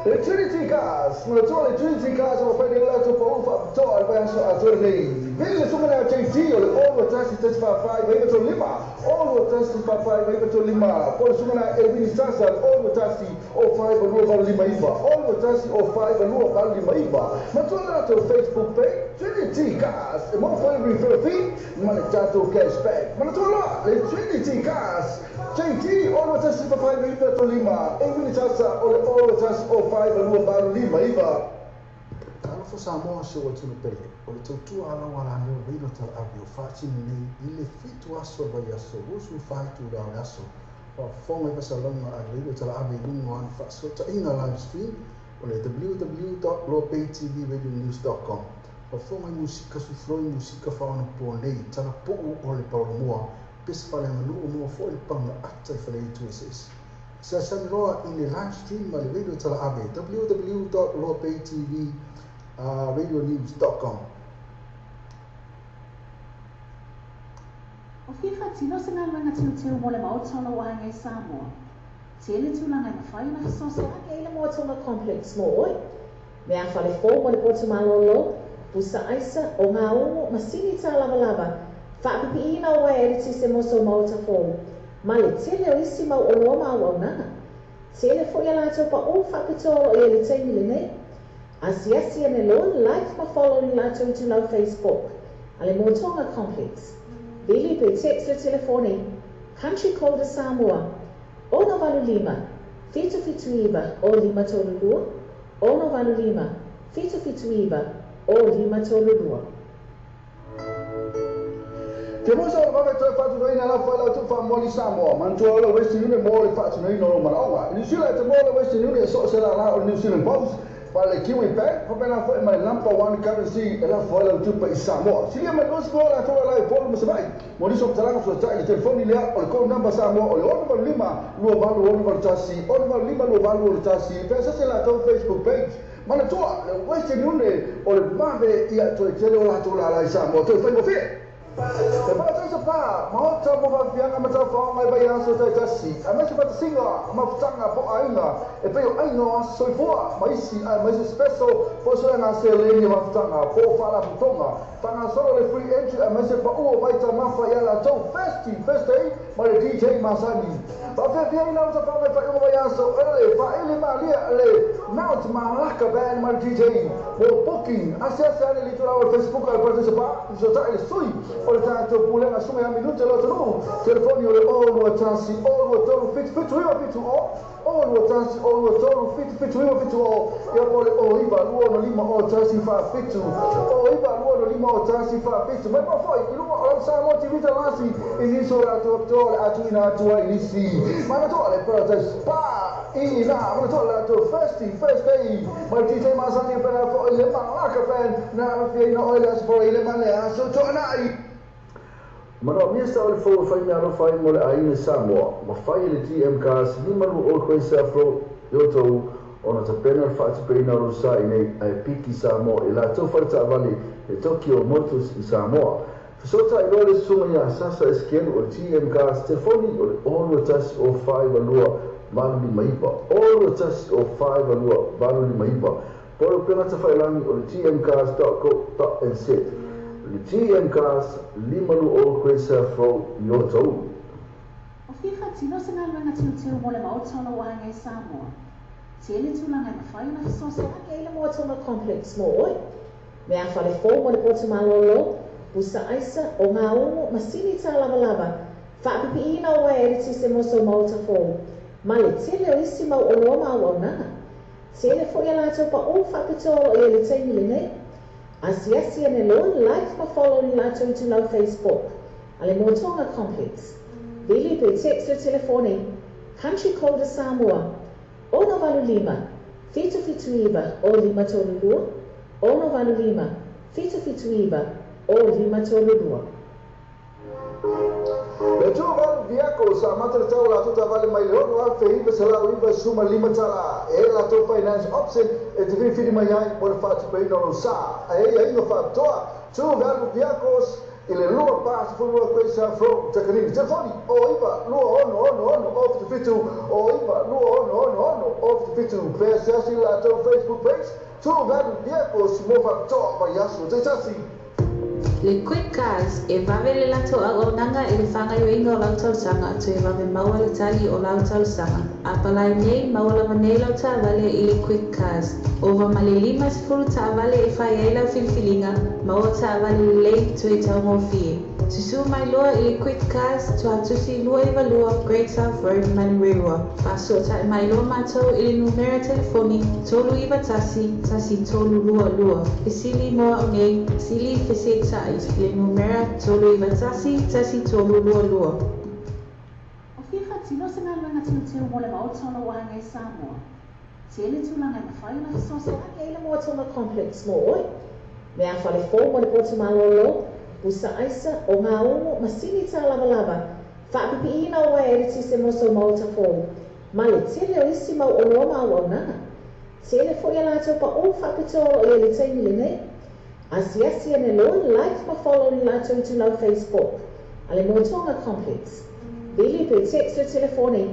Le Trinity Cars, manatua le Trinity Cars o lo fai nei o latou pau faapitoa i le vaiaso atoa lenei. Vili le suka lea JT o le 0 2 1 1 4 4 9 3 5, 0 2 1 4 4 9 3 5, po o le suka lea Elvini Sasa le 0 2 1 0 5 2 8 5 9, 0 2 1 0 5 2 8 5 9. Manatua le latou Facebook page, Trinity Cars, e maua foi le referral fee ma le tatou cash back. Manatua loa le Trinity Cars. JT, 0 2 1 4 5 9 3 5, Elvini Sasa o le 0 2 1 0 5 2 8 5 9. Talofa Samoa si ou atunuu pele, o le tautua a lau alaleo Reilo Talaave o faatino nei i le 7 aso o le vaiaso 24 itula o le aso. Faafofoga i fasalauga a le Reilo Talaave i luga o ana faasootaiga live stream o le www.loapaytvradionews.com. Faafofoga i musika sufloi musika faaonapoa nei, talapuu o le paolomoa, pese faaleaganuu moa foi le paga ata i faleitu eseese. Seasani loa i le live stream a le Radio Talaave www.loapaytvradionews.com. O fia faatino se galuega teuteu mo le Maota o lou aiga i Samoa. Tele tulaga e mafai ona fesoasoani ai le Moa Tonga Complex mo oe. Mea fale fou mo le potu malōlō, pusa aisa, ogaumu, masini tālavalava, faapipiiina o uaea eletise mo sou maota fou, ma le tele o isi mau oloa ma auaunaga. Tele foi a latou paʻū faapitoa o loo i ai i le taimi lenei. Asiasi ane loa, like ma follow i le latou itulau Facebook a le Moa Tonga Complex. Vili pe text le telefoni, country code a Samoa, 685 779 0532, 685 779 0532. Te musa o le vave toe faatunoina lafo ai lau tuufaamomoli Samoa, manatua o le Western Union mo le faatinoina o lou manaoga. I Niu Sila e te moa le Western Union e so o se lālā o le New Zealand Post, ma le Kiwi Bank, faapena foi ma le Number One Currency e lafo ai lau tupe i Samoa. Silia mai 20 latou ala i Upolu ma Savaii. Mo nisi o faamatalaga fesoatai i le telefoni lea o le code number Samoa o le 685 28 61, 685 28 61, pe asese latou Facebook page. Manatua le Western Union o le vave ia toe tele o latou lālā i Samoa toe faigofie. E Paradise Pa, maota mo fafianga ma taufaoga i vaiaso taitasi, aemaise fatasiga ma futanga po aiga, e pei o aiga o aso soifua, ma isi aemaise special po soega seleni o mafutaga po faalapotopotoga. Fagasolo le free entry aemaise paʻu o vaitamafa ia latou Festi, First Day ma le DJ Masani. Faafeafiaina o tafaga i faaiuga vaiaso, e le faaele malia le Mount Malaka Band ma le DJ. Mo booking, asiasi ane le itulau o le Facebook a le Paradise Pa, fesotaʻi le sui o le tatou pulega suga ia minute lo atunuu. Telefoni o le 021 023 77 9 70, 021 023 77 9 70, ia po le 09 2 5 01 47, 09 2 5 01 47. Mai mafoi i luga o lau Samoa TV talasi i nisi o latou apitoa le atuina atu ai nisi. Manatua le Paradise Spa i ina, manatua le latou First Day ma le DJ Masani pena foʻi le Malaka Band na afiaina oe le aso i le ma le aso toanai. Manaomia sa o le fou e fai mea alofa ai mo le aiga Samoa, ma fai e le GM Cars 52 Old Quay South Road i outou ona tapena le faatupeina o lou sa i nei ae piki Samoa i latou faletaavale le Tokyo Motors i Samoa. Fesotaʻi loa le susuga iā Sasa Esekelu o le GM Cars, telefoni o le 021 052 859, 021 052 859, po o le upega tafailagi o le gmcars.co.nz. Le GM Cars 52 Old Quay South Road i Otahuhu. O fia faatino se galuega teuteu mo le maota o lou aiga i Samoa. Tele tulaga e mafai ona fesoasoani ai le Moatoga Complex mo oe. Mea fale fou mo le potu malōlō, pusa aisa, o gaugu, masini tālavalava, faapipiiina o uaea eletise mo sou maota fou, ma le tele o isi mau oloa ma auaunaga. Tele foʻi a latou paʻū faapitoa o loo i ai i le taimi lenei. Asiasi ane loa, like ma follow i le latou itulau Facebook a le Moatoga Complex. Vili pe text le telefoni, country code a Samoa, 685 779 0532, 685 779 0532. Le tu valu viako sa amata le tau latou taavale mai le 6,995 tala e latou finance option e te filifili mai ai mo le faatupeina o lou sa. Ae i aiga faapitoa, tu valu viakos i le 242 Quay South Road, Takanini. Telefoni o 9 2 6 6 6 0 77, o 9 2 6 6 6 0 77. Pe asiasi i le latou Facebook page, tu valu viakos mo faapitoa vaiaso taitasi. Le Quick Cars e vave le latou auaunaga i le fagaoioiga o lau talosaga toe vave maua le tali o lau talosaga. Apalai nei maua lava nei lau taavale i le Quick Cars. Ova ma le 50 taavale e fai ai lau filifiliga, maua taavale lelei toe taugofie. Susū mai loa i le Quick Cars Tuatusi 292 Great South Road, Manurewa. Faasoataʻi mai loa matou i le numera telefoni 391 1322. Fesili mo au nei, sili feseʻitaʻi i le numera 391 1322. O fia faatino se galuega teuteu mo le maota o lou aiga i Samoa. Tele tulaga e mafai ona fesoasoani ai le Moatoga Complex mo oe. Mea fale fou mo le potu malōlō, pusa aisa, o gaugu, masini tālavalava, faapipiiina o uaea eletise mo sou maota fou, ma le tele o isi mau oloa ma auaunaga. Tele foʻi a latou paʻū faapitoa o loo i ai i le taimi lenei. Asiasi ane loa, like ma follow i le latou itulau Facebook a le Moatoga Complex. Vili pe text le telefoni,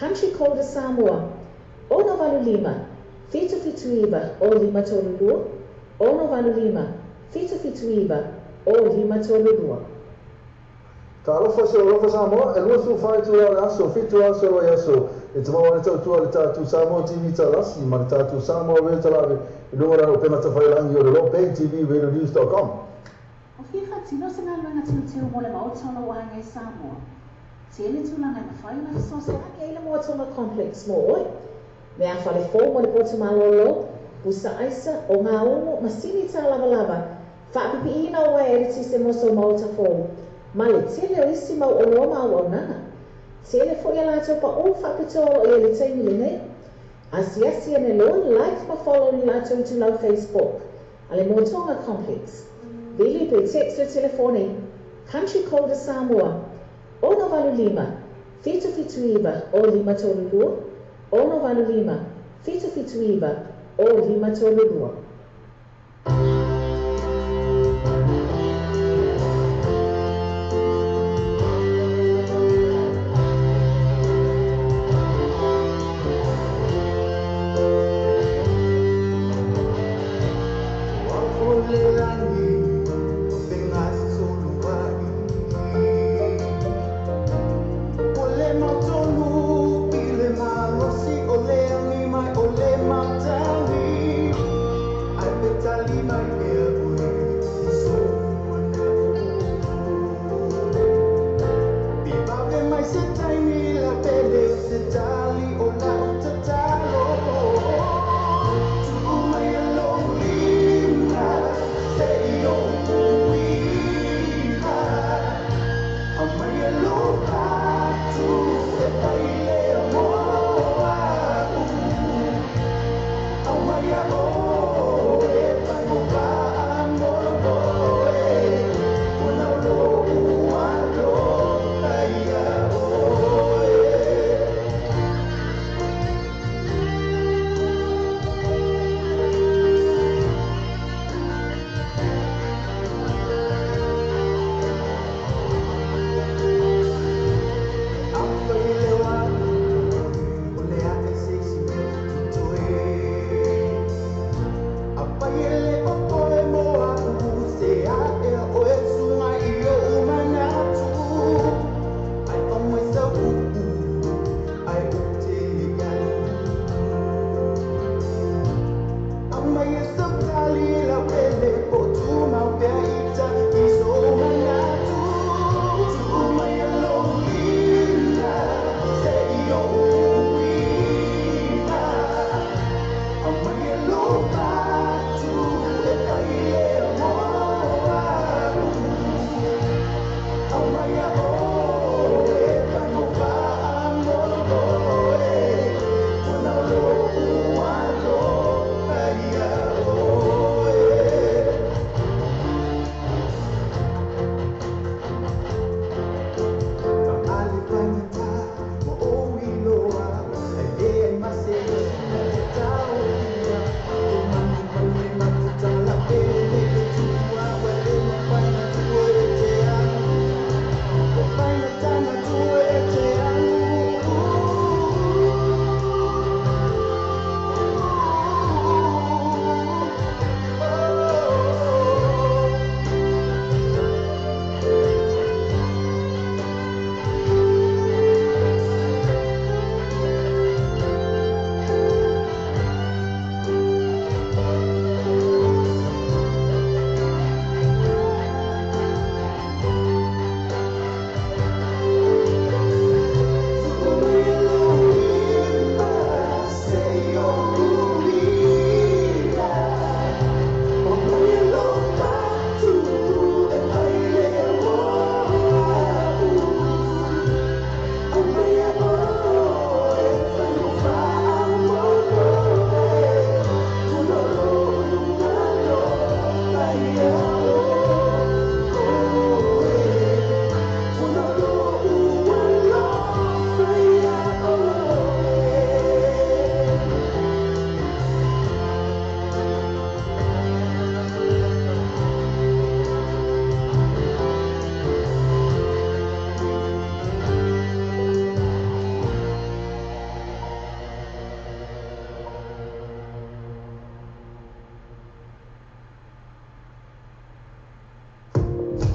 country code a Samoa, 685 779 0532, 685 779 0532. Talofa se alofa Samoa, e 24 itula o le aso, 7 aso o le aso. E te maua le tautua le tatou Samoa TV talasi ma le tatou Samoa Radio Talave i luga o lana upega tafailagi o le Lopay TV Radio News.com. O fia faatino se galuega teuteu mo le maota o lou aiga i Samoa. Tele tulaga e mafai ona fesoasoani ai le Moatoga Complex mo oe. Mea fale fou mo le potu malōlō, pusa aisa, o gaugu, masini tālavalava, faapipiiina o uaea eletise mo sou maota fou, ma le tele o isi mau oloa ma auaunaga. Tele foʻi a latou paʻū faapitoa o loo i ai i le taimi lenei. Asiasi ane loa, like ma follow i le latou itulau Facebook a le Moatoga Complex. Vili pe text le telefoni, country code a Samoa, 685 779 0532, 685 779 0532.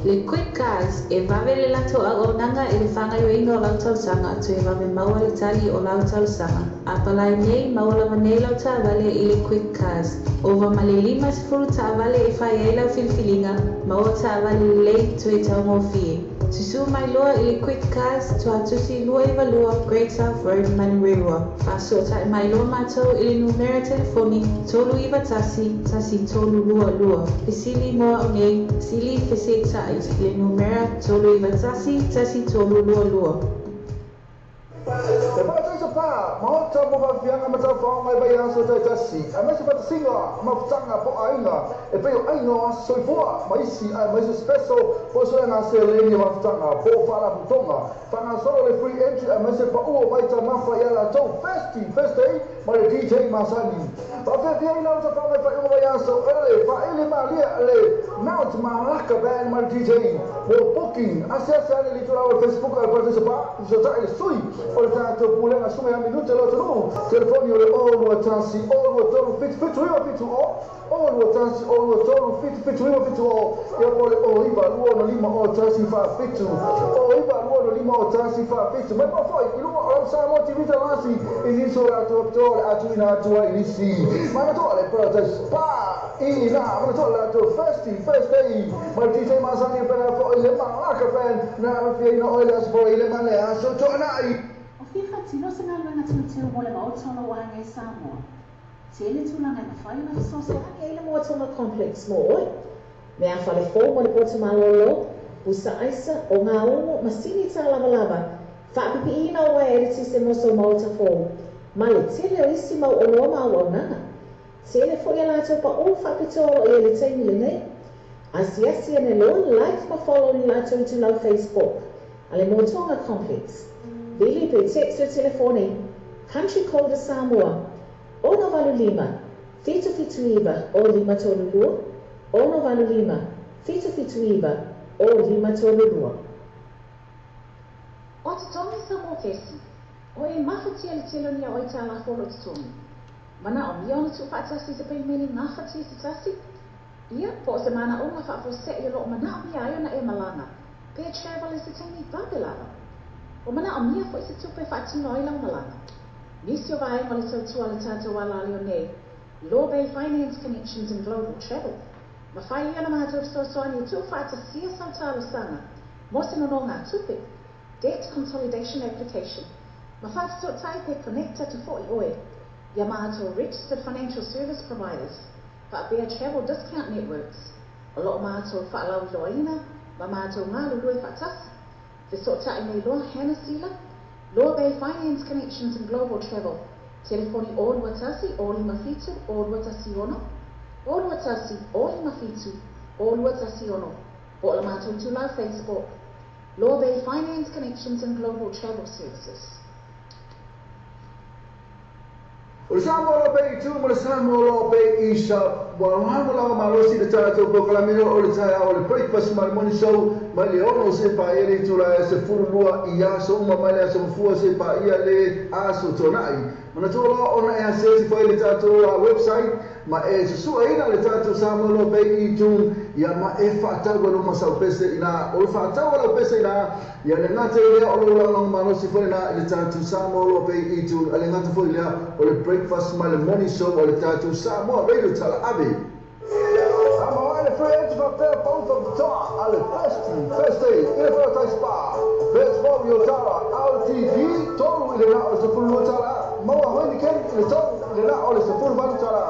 Le Quick Cars, e vave le latou auaunaga i le faagaoioiga o lau talosaga toe vave maua le tali o lau talosaga. Apalai nei, maua lava nei lau taavale i le Quick Cars. Ova ma le 50 taavale e fai ai lau filifiliga, maua taavale lelei toe taugofie. Susū mai loa i le Quick Cars, Tuatusi 292 Great South Road, Manurewa. Faasootai mai loa matou i le numera telefoni 391 1322. Fesili mo au nei, sili feseeta'i i le numera 391 1322. E parataiso pa, maota mo faafiaga ma taufaoga i vaiaso taitasi, aemaise faatasiga mafutaga po o aiga e pei o aiga o aso soifua ma isi aemaise special po o suega seleni o mafutaga po o faalapotopotoga. Faagasolo le free entry aemaise pau o vaitamafa ia latou Festy First Day ma le DJ masani. Faafeafiaina o tafaga i faaiuga vaiaso ele faaele malie le Mount Malaka Band ma le DJ mo booking. Asiasi ane i le itulau o le Facebook a le Parataiso Pa, fesootai le sui o le tatou pulega suga ia minute lo atunuu. Telefoni o le 0 2 1 0 2 3 7 7 9 7 0 0 2 1 0 2 3 7 7 9 7 0 ia po o le 0 9 2 6 5 0 1 4 7 0 9 2 6 5 0 1 4 7. Mai mau foi i luga o lau Samoa TV Talasi i nisi o latou apitoa o le a tuuina atu ai i nisi. Manatua le Paradise Spa i ina, manatua le latou Thirsty Thursday ma le DJ masani e pena foi le Malaka Band na afiaina oe le aso foi i le ma le aso Toanai. O fia faatino se galuega teuteu mo le Maota o lou aiga i Samoa? Tele tulaga e mafai ona fesoasoani ai le Moatoga Complex mo oe. Mea fale fou mo le potu malōlō, pusa aisa, o ngā umu, masini tālavalava, faapipiiina o uaea eletise mo sou maota fou, ma le tele o isi mau oloa ma auaunaga. Tele foi a latou paʻū faapitoa o lo o i ai i le taimi lenei. Asiasi ane loa, like ma follow le latou itulau Facebook a le Moatoga Complex. Vili pe text le telefoni, Country Code a Samoa, 685 779 0532, 685 779 0532. O totogi Samoa Kesi, o e mafatia le tele o ni ao aitalafu o lo totogi. Manaomia ona tuufaatasi i se peimene gafatia se tasi, ia, po o se manaoga faafuase'i o lo o manaomia ai ona e malaga, pe travel i se taimi vave lava. Ua manaomia foi se tupe e faatino ai lau malaga. Nisi o vaega o le tautua a le tatou ala nei, Law Bay Finance Connections and Global Travel, mafai ia ona matou fesoasoani e tuufaatasia sau talosaga mo se nonogatupe, Debt Consolidation Application, ma faafesootai pe connect atu foi oe ia matou Registered Financial Service Providers faapea Travel Discount Networks o lo o matou faalauiloaina ma matou galulue faatasi. Fesootai nei loa Hannah Sila, Law Bay Finance Connections and Global Travel, telefoni 021 057 0216, 021 057 0216, po o le matou itulau Facebook, Law Bay Finance Connections and Global Travel Services. O le Samoa Law Bay i tu ma le Samoa Law Bay i sa ua lagolago malosi i le tatou polokalame o le taeao o le Breakfast ma le Morning Show mai le 6 seia paia le itula e 12 i aso uma mai le aso Gafua seia paia le aso Toanai. Manatua loa ona e asiasi foi i le tatou website ma e susueina le tatou Samoa Law Bay i tu ia ma e faatau ai luma sau pese ina o le faatau a lau pese ina ia le gata i lea o lou lagolago malosi foi lena i le tatou Samoa Law Bay i tu a le gata foi lea o le breakfast ma le morning show a le tatou Samoa Radio Talaave. Ama ai le free entry faapea pau faapitoa a le Thirsty Thursday i le Paradise Spa. Best Row i Otara RTD 3 i le na o le 12 tala maua Heineken i le 3 i le na o le 18 tala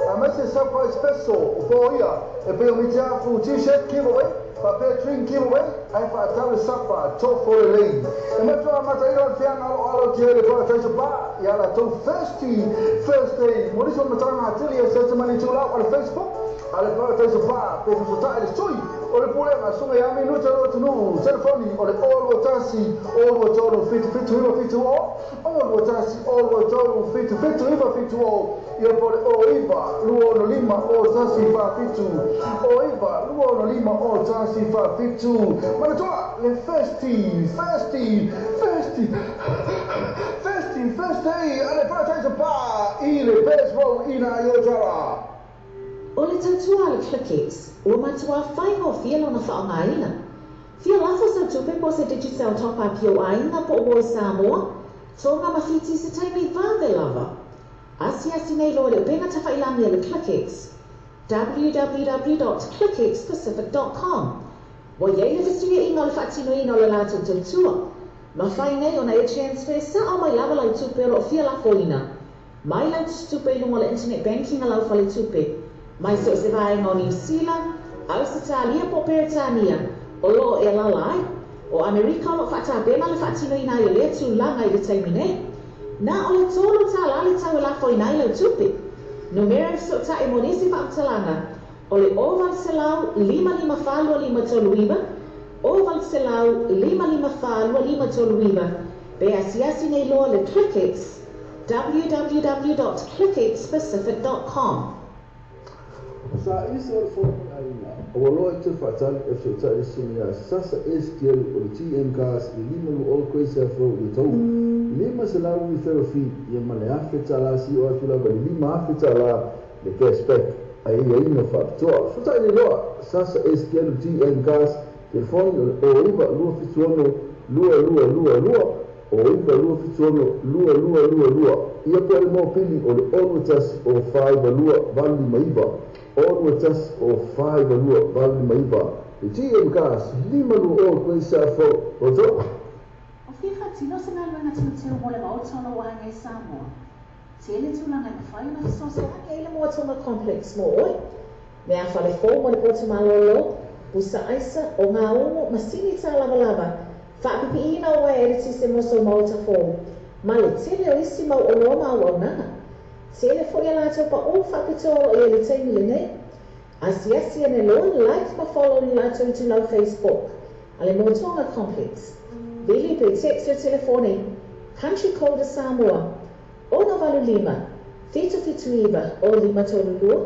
aemaise surprise special o foia e pei o mitiafu t-shirt giveaway faapea drink giveaway ae faatau le sapa tofo lelei. E matua amataina o le fiaga aloalo tia i le Paradise Bar ia latou Thirsty Thursday. Mo nisi o matauga atili e search mai le itulau a le Facebook a le Paradise Bar pe fesota'i le sui o le pulega suga ia minuta lo atunuu. Telefoni o le 021 023 77 970 021 023 77 970 ia po o le 09 265 01 47 09 265 01 47. Manatua le Thirsty Thirsty Thirsty Thirsty Thursday a le Paradise Bar i le Best Row ina i Otara. O le tautua a le Clickex, ua matuā faigofie lona faaaogaina. Fia lafo sau tupe po o se Digicel top up i ou aiga po o uo i Samoa, Tonga ma Fiti i se taimi vave lava. Asiasi nei loa i le upega tafailagi a le ClickX, www.clickxpacific.com. Ua i ai le fesuiaiga o le faatinoina o le latou tautua. Mafai nei ona e transfer sao mai lava lau tupe o lo o fia lafoina mai lau tusitupe i luga o le internet banking a lau faletupe mai so o se vaega o Niu Sila, Ausetalia po o Peretania o lo o e alaala ai. O Amerika o lo o faatapena le faatinoina ai o lea tulaga i le taimi nei. Na o le $3 le tau e lafoina ai lau tupe. Numera e fesootai mo nisi faamatalaga o le 0800 554 2539, 0800 554 2539, pe asiasi nei loa le ClickX, www.clickxpacific.com. Sa isi o le Fono o le Aiga, ua loa e toe faatali e fesootai le susuga ia Sasa Ezekiel o le TM Cars i 520 Grace Ave Road i Otahuhu, $500 referral fee ia ma le $1,000 sio atu lava i le $5,000 le cash back a aiaiga faapitoa. Fesootai nei loa Sasa Ezekiel o le TM Cars, telefoni o le 09 276 2222, 09 276 2222, ia po o le mopili o le 021 052 859, 021 052 859. Le TM Cars, 520 Grace Ave Road, Rotorua. O fia faatino se galuega teuteu mo le Maota o lou aiga i Samoa? Tele tulaga e mafai ona fesoasoani ai le Moa Tonga Complex mo oe. Meafale fou mo le potu malōlō, pusa aisa, ogaumu, masini tālavalava, faapipiiina o uaea eletise mo sou maota fou, ma le tele o isi mau oloa ma auaunaga. Tele foi a latou paʻū faapitoa o lo o i ai i le taimi lenei. Asiasi ane loa, like ma follow i le latou itulau Facebook a le Moa Tonga Complex. Vili pe text le telefoni, Country Code a Samoa, 685 779 0532,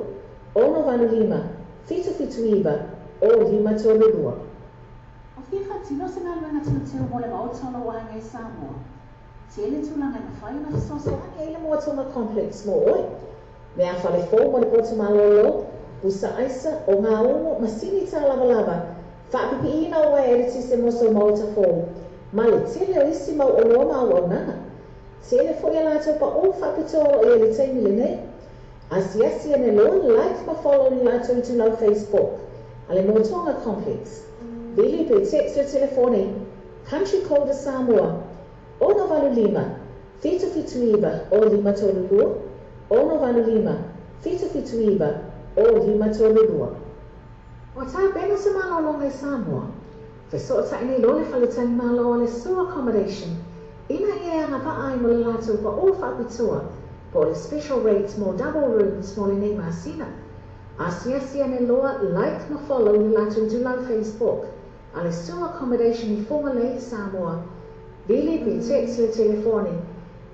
685 779 0532. O fia faatino se galuega teuteu mo le Maota o lou aiga i Samoa? Tele tulaga e mafai ona fesoasoani ai le Moa Tonga Complex mo oe. Meafale fou mo le potu malōlō, pusa aisa, ogaumu, masini tālavalava, faapipiiina o uaea eletise mo sou maota fou, ma le tele o isi mau oloa ma auaunaga. Tele foi a latou paʻū faapitoa o lo o i ai i le taimi lenei. Asiasi ane loa, like ma follow i le latou itulau Facebook a le Moa Tonga Complex. Vili pe text le telefoni, Country Code a Samoa, 685 779 0532, 685 779 0532. Ua tapena se malologa i Samoa. Fesootai nei loa le faletalimalo o le Sue Accommodation ina ia e agavaa ai mo le latou paʻū faapitoa po o le special rate mo double rooms mo lenei masina. Asiasi ane loa, like ma follow i le latou itulau Facebook a le Sue Accommodation i Fugalei, Samoa. Vili pe text le telefoni,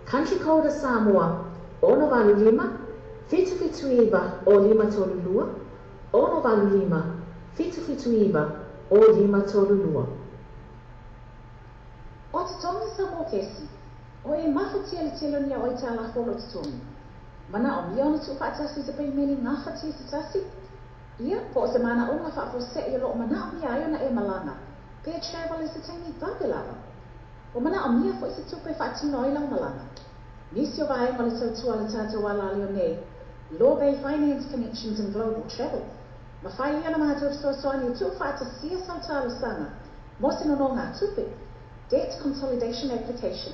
Country Code a Samoa, 685 779 0532, 685 779 0532. O totogi Samoa kesi, o e mafatia le tele o ni ao aitalafu o lou totogi. Manaomia ona tuufaatasi i se paimene gafatia se tasi, ia, po o se manaoga faafuaseʻi o loo manaomia ai ona e malaga, pe travel i se taimi vave lava. Ua manaomia foi se tupe e faatino ai lau malaga. Nisi o vaega o le tautua a le tatou alaleo nei, Law Bay Finance Connections and Global Travel, mafai ia ona matou fesoasoani e tuufaatasia sau talosaga mo se nonogatupe, debt consolidation application,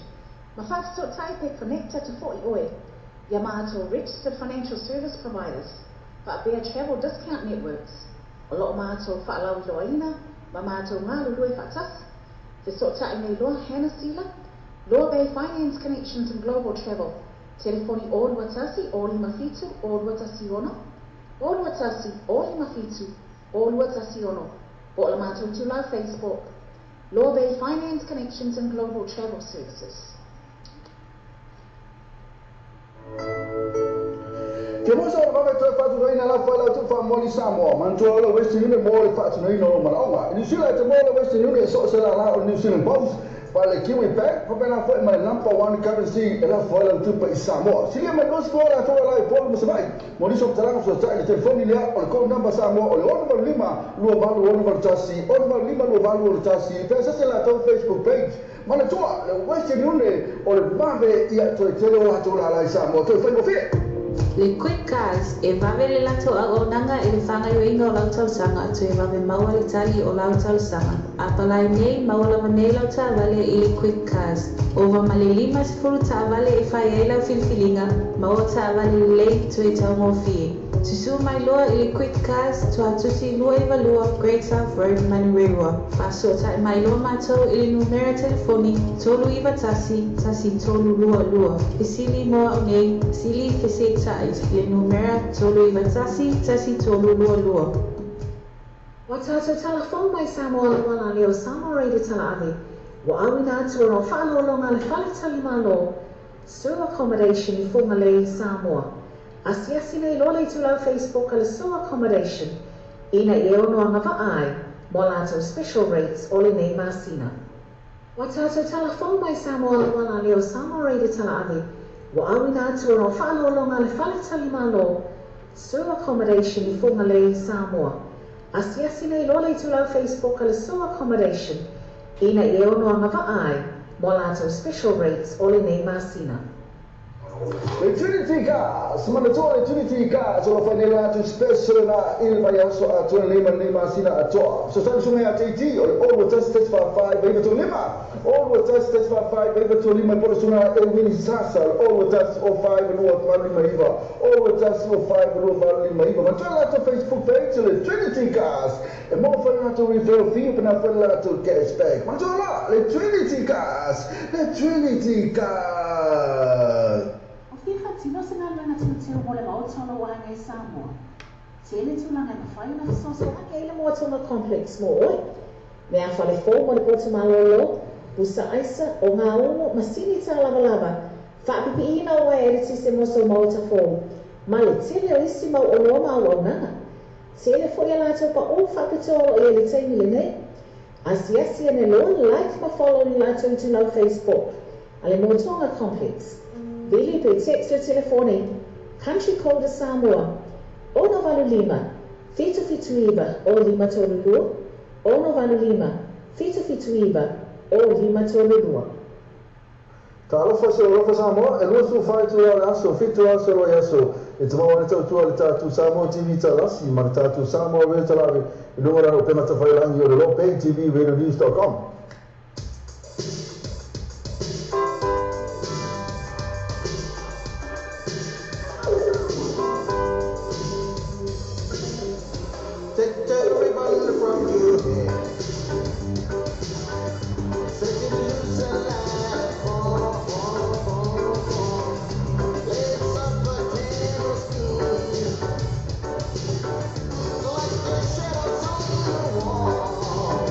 ma faafesootai pe connect atu foi oe ia matou Registered Financial Service Providers faapea Travel Discount Networks o loo matou faalauiloaina ma matou galulue faatasi. Fesootai nei loa Hannah Sila, Law Bay Finance Connections and Global Travel, telefoni 021 057 0216, 021 057 0216, po o le matou itulau Facebook, Law Bay Finance Connections and Global Travel Services. Ke musa o le vave toe faatutoina lau failautu faamomoli Samoa, manatua o le Western Union mo le faatinoina o lou manaoga. I Niu Sila e te maua le Western Union e so o se lālā o le New Zealand Post. Ma le Kiwi Bank, faapena foi ma le number one currency e lafo ai lau tupe i Samoa. Silia mai 20 la toa la i Upolu ma Savaii. Mo nisi o faamatalaga fesootai i le telefoni lea o le code number Samoa o le 685 2861 685 2861 pe asiasi i latou Facebook page. Manatua, le Western Union o le vave ia toe tele o latou lala i Samoa. Toe faigofie. Le Quick Cars, e vave le latou auaunaga i le faagaoioiga o lau talosaga toe vave maua le tali o lau talosaga. Apalai nei, maua lava nei lau taavale i le Quick Cars. Ova ma le 50 taavale e fai ai lau filifiliga, maua taavale lelei toe taugofie. Susū mai loa i le Quick Cars, Tuatosi 292 Great South Road, Manurewa. Faasootai mai loa matou i le numera telefoni 391 1322. Fesili mo au nei, sili fesetai i le numera 391 1322. Ua tatou talafou mai Samoa Auala lea o Samoa Radio Talaave, ua auina atu ona o faaaloaloga a le Fale Tali Malo, Sur Accommodation i Fugalei, Samoa. Asiasi nei loa le itulau Facebook a le Sur Accommodation ina ia ono agavaa ai mo a latou special rates o lenei masina. Ua tatou talafou mai Samoa Auala lea o Samoa Radio Talaave, ua auina atu ona o faaaloaloga a le Fale Tali Malo, Sur Accommodation i Fugalei, Samoa. Asiasi nei loa le itulau Facebook a le Sur Accommodation ina ia ono agavaa ai mo a latou special rates o lenei masina. Le Trinity Cars, manatua le Trinity Cars o lo o fai nei latou special na i le vaiaso atoa lenei ma lenei masina atoa. Fesoasoani susuga ia JT o le 021 145 935, 021 145 935 po o le susuga Elwini Sasa o le 021 05 2859, 021 05 2859. Manatua le latou Facebook page o le Trinity Cars e maua foi le latou referral fee pe na foi le latou cashback. Manatua la le Trinity Cars, le Trinity Cars. O fia faatino se galuega teuteu mo le Maota o lou aiga i Samoa? Tele tulaga e mafai ona fesoasoani ai le Moa Tonga Complex mo oe. Mea fale fou mo le potu malōlō, pusa aisa, ogaumu, masini tālavalava, faapipiiina o uaea eletise mo sou maota fou, ma le tele o isi mau oloa ma auaunaga. Tele foi a latou paʻū faapitoa o lo o i ai i le taimi lenei. Asiasi ane loa, like ma follow i le latou itulau Facebook a le Moa Tonga Complex. Vili pe text le telefoni, Country Code a Samoa, 685 779 o 532, 685 779 o 532. Talofa se alofa Samoa, e 24 itula o le aso, 7 aso o le vaiaso, e te maua ai le tautua i le tatou Samoa TV Talasi ma le tatou Samoa Radio Talaave i luga o lana upega tafailangi o le Lopei TV Radio News.com. Take the ribbon from your hair. Set it loose and let fall, fall, fall, fall. Lights up a candle steam. Like the shadows on the wall.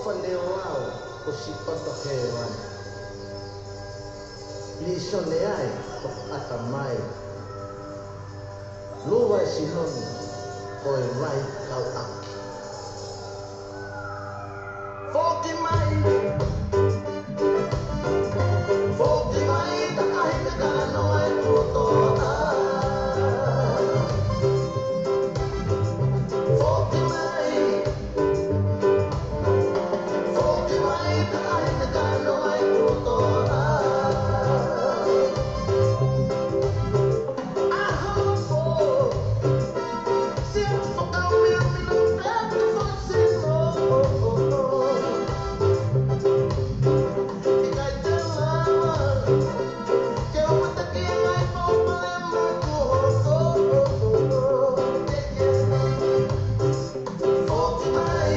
Ofa leo au ko si pata he wan. Liso le ai ko ata mai. Lua e sinoni ko e vai kau aki. Foki mai. Foki mai ta ahi te kanoa e tuotoa. Foki mai. Foki mai ta ahi te kanoa e tuotoa. Aho fo. Sia whakau mea mino pētu whasino. I kai te lama. Ke upataki ngai paupale makuhoto. Foki mai.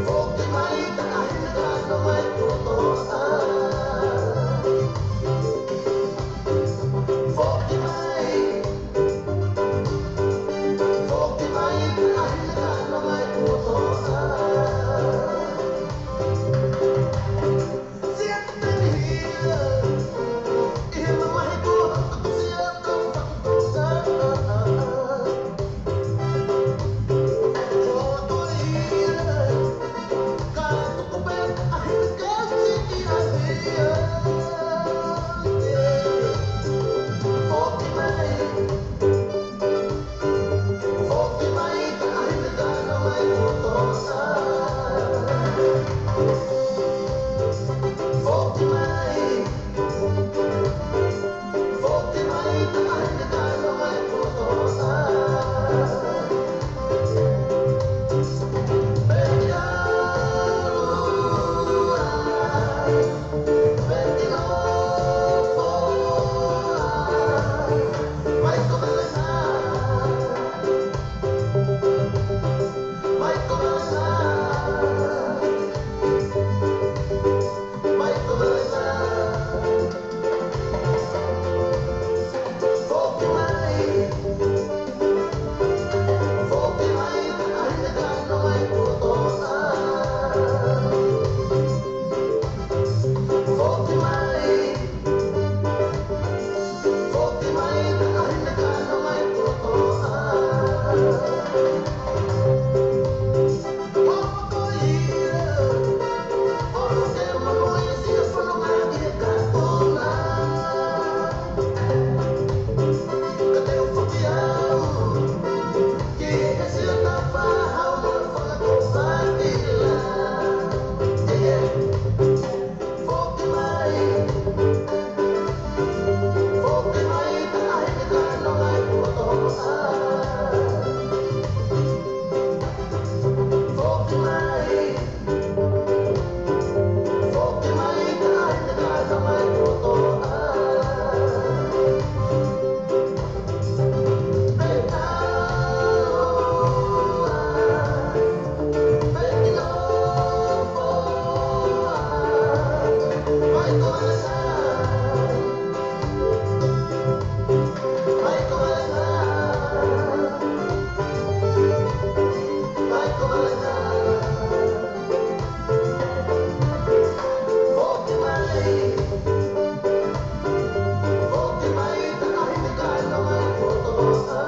Foki mai ta ahi te kanoa e tuotoa. Foki mai. Foki mai ta ahi te kanoa e tuotoa. Sia te hia. I he mamahi kua sia tau whakatoka. Hoa koe ia. Ka tuku pea ahi te kasi i a hia. Foki mai. Foki mai ta ahi te kanoa e tuotoa. Foki mai. Foki mai ta ahi te kanoa e tuotoa. Peti alua, peti lofoa, mai ko velena, mai ko velena, mai ko velena. Foki mai, foki mai ta ahi te kanoa e tuotoa. Foki mai, foki mai ta ahi te kanoa e tuotoa. Hoa koe ia, oro ke manu i sia whanonga i he kātona. Ka te uwhaki au, ki he sia tā whahau mo le whakakopakila. Yeah. Foki mai, foki mai ta ahi te kanoa e tuotoa. Foki mai, foki mai ta ahi te kanoa e tuotoa. Peti alua, peti lofoa, mai ko velena, mai ko velena, mai ko velena. Foki mai, foki mai ta ahi te kanoa e tuotoa.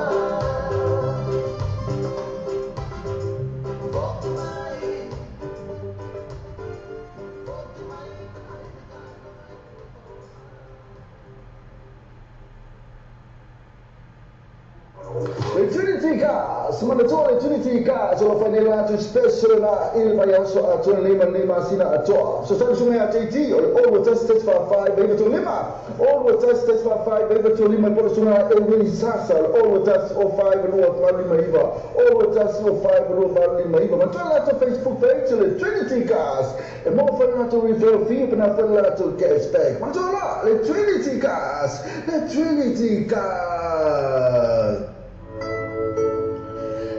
Foki mai, foki mai ta ahi te kanoa e tuotoa. Le Trinity Cars, manatua le Trinity Cars, o la whainela atu special na il vai aso a tuna lima lima sina atoa. So sali sunga a JT, o le all test test fa five eight two lima. All test test fa 5 8 2 lima polo sunga e wini sasa, all test o 5 lua fa lima iva. All test o 5 lua fa lima iva. Matua la tu Facebook page le Trinity Cars. E mo whainela atu referral fee, pena whainela atu cashback. Matua la le Trinity Cars, le Trinity Cars.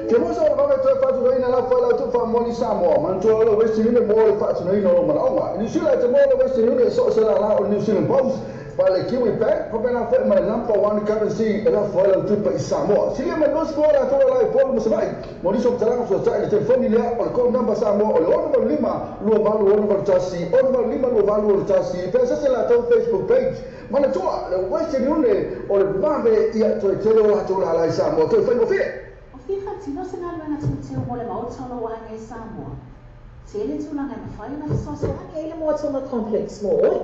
Ke mosa o vave toe whatuina la whaila tu wha moni Samoa. Mantua le Western Union mo le whatuina o manaonga. New Zealand te mo le Western Union so se la la o New Zealand Post. Ma le Kiwi Bank, faapena foi ma le number one currency e lafo ai lau tupe i Samoa. Silia mai 20 latou e la i Upolu ma Savaii mo nisi o matalaga fesoatai le telefoni lea o le code number Samoa o le 685 2861 685 2861 pe asese latou Facebook page. Manatua le Western Union o le vave ia toe tele o latou lala i Samoa toe faigofie. O fia faatino se galuega teuteu mo le Maota o lou aiga i Samoa? Tele tulaga e mafai ona fesoasoani ai le Moa Tonga Complex mo oe.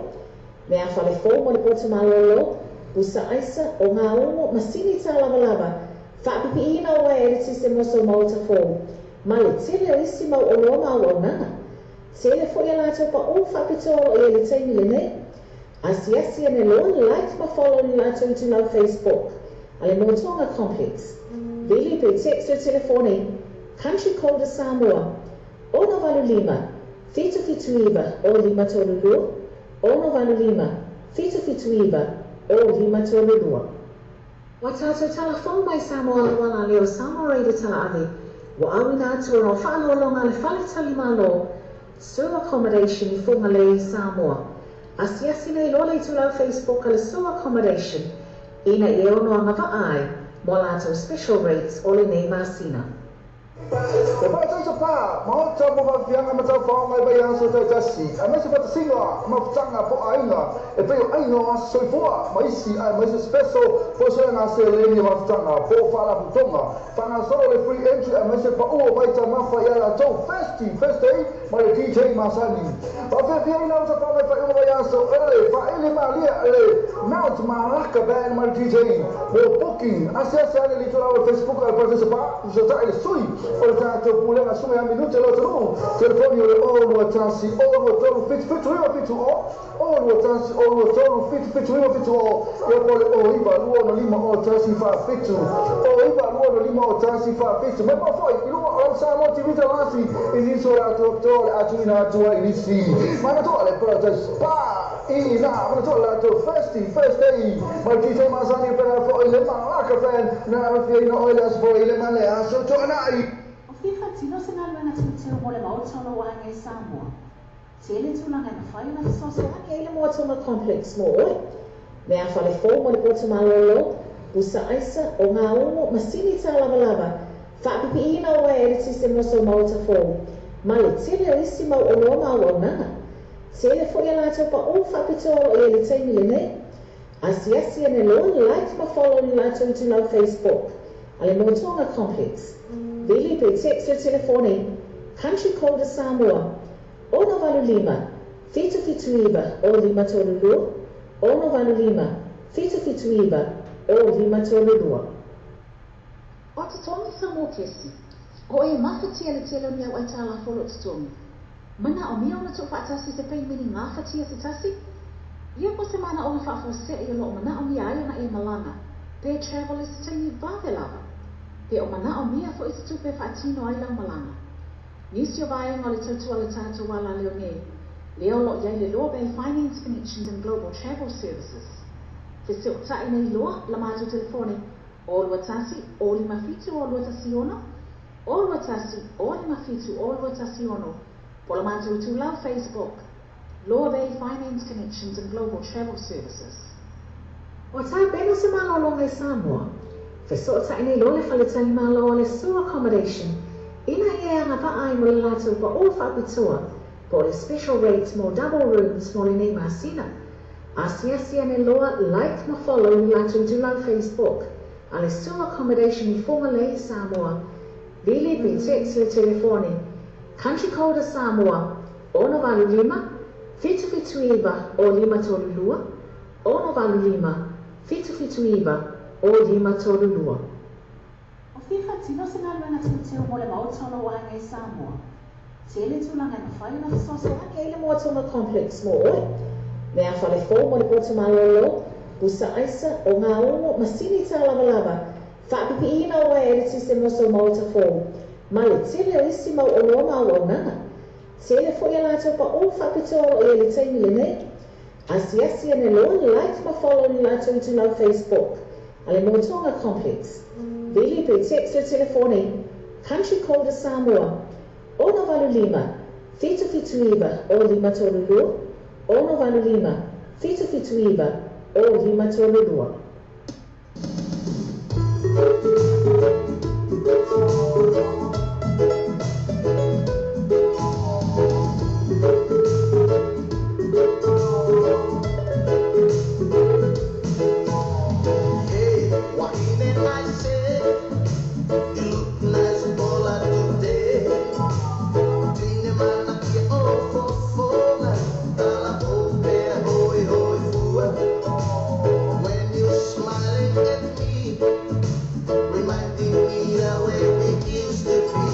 Mea fale fou mo le potu malōlō, pusa aisa, o gaugo, masini tālavalava, faapipiina o uaea eletise mo sou maota fou, ma le tele o isi mau oloa ma auaunaga. Tele foi a latou paʻū faapitoa o lo o i ai i le taimi lenei. Asiasi ane loa, like ma follow i le latou itulau Facebook a le Moa Tonga Complex. Vili pe text le telefoni Country Code Samoa 685 779 0532 685 779 0532. Ua tatou tala fou mai Samoa auala lea o Samoa Radio Talaave ua auina atu ona o faaloaloga a le Fale Tali Malo Sur Accommodation i Fugalei, Samoa. Asiasi nei loa le itulau Facebook a le Sur Accommodation ina ia ono agavaa ai mo a latou special rates o lenei masina. E faataisa pa, maota mo faafiaga ma taufaoga i vaiaso taitasi, aemaise faatasiga mafutaga po o aiga e pei o aiga o aso soifua ma isi aemaise special faasoega seleni o mafutaga po o faalapotopotoga. Faagasolo le free entry aemaise pau o vaitamafa ia latou Thirsty Thursday ma le DJ masani. Faafiafiaina o tafaga i faaiuga vaiaso e faaili malie le Mount Malaka Band ma le DJ mo booking. Asiasi ane i le itulau o le Facebook a le Parataiso Pa, fesootai le sui o le tatou pulega Suga ia Minute lo atunuu. Telefoni o le 0 2 1 0 2 3 7 7 9 7 0 0 2 1 0 2 3 7 7 9 7 0 ia po o le 0 9 2 6 5 0 1 4 7 0 9 2 6 5 0 1 4 7. Mai mau foi i luga o lau Samoa TV Talasi i nisi o latou apitoa o le a tuuina atu ai i nisi. Manatua le Paradise Pa i ina, manatua le latou Thirsty Thursday mai DJ masani e pena foi le Malaka Fan na afiaina oe le aso foi i le ma le aso Toanai. O fia faatino se galuega teuteu mo le Maota o lou aiga i Samoa? Tele tulaga e mafai ona fesoasoani ai le Moa Tonga Complex mo oe. Mea fale fou mo le potu malōlō, pusa aisa, o gaugo, masini tālavalava, faapipiina o uaea eletise mo sou maota fou, ma le tele o isi mau oloa ma auaunaga. Tele foi a latou paʻū faapitoa o lo o i ai i le taimi lenei. Asiasi ane loa, like ma follow i le latou itulau Facebook a le Moa Tonga Complex. Vili pe text le telefoni Country Code Samoa 685 779 0532 685 779 0532. O totogi sa mokesi, o e mafatia le tele o ni au aitalafu o loo totogi. Manaomia ona tuufaatasi se peimeni gafatia se tasi? Ia po o se manaoga faafuasei o loo manaomia ai ona e malaga pe travel i se taimi vave lava, pe o manaomia foi se tupe e faatino ai lau malaga. Nisi o vaega o le tautua a le tatou alaleo nei, lea o loo i ai le Loa Bay Finance Connections and Global Travel Services. Fesootai nei loa la matou telefoni 0 2 1 0 5 7 0 2 1 6 0 2 1 0 5 7 0 2 1 6 po o le matou itulau Facebook, Loa Bay Finance Connections and Global Travel Services. Ua tapena se malologa i Samoa. Fesootai nei loa le faletalimalo o le Sur Accommodation ina ia e agavaa ai mo le latou paʻū faapitoa po o le special rate mo double rooms mo lenei masina. Asiasi ane loa, like ma follow i le latou itulau Facebook a le Sur Accommodation i Fugalei, Samoa. Vili pe text le telefoni Country Code a Samoa 685 779 0532 685 779 0532. O fia faatino se galuega teuteu mo le Maota o lou aiga i Samoa? Tele tulaga e mafai ona fesoasoani ai le Moa Tonga Complex mo oe. Mea fale fou mo le potu malōlō, pusa aisa, o gaugo, masini tālavalava, faapipiina o uaea eletise mo sou maota fou, ma le tele o isi mau oloa ma auaunaga. Tele foi a latou paʻū faapitoa o lo o i ai i le taimi lenei. Asiasi ane loa, like ma follow i le latou itulau Facebook a le Moa Tonga Complex. Vili pe text le telefoni Country Code Samoa 685 779 0532 685 779 0 5 3 2. Hey, wahine, I said, you look nice, Paula, today. Tine mana kia o fofoga, tala opea hoi hoi fua. When you smiling at me, reminding me the way we used to be.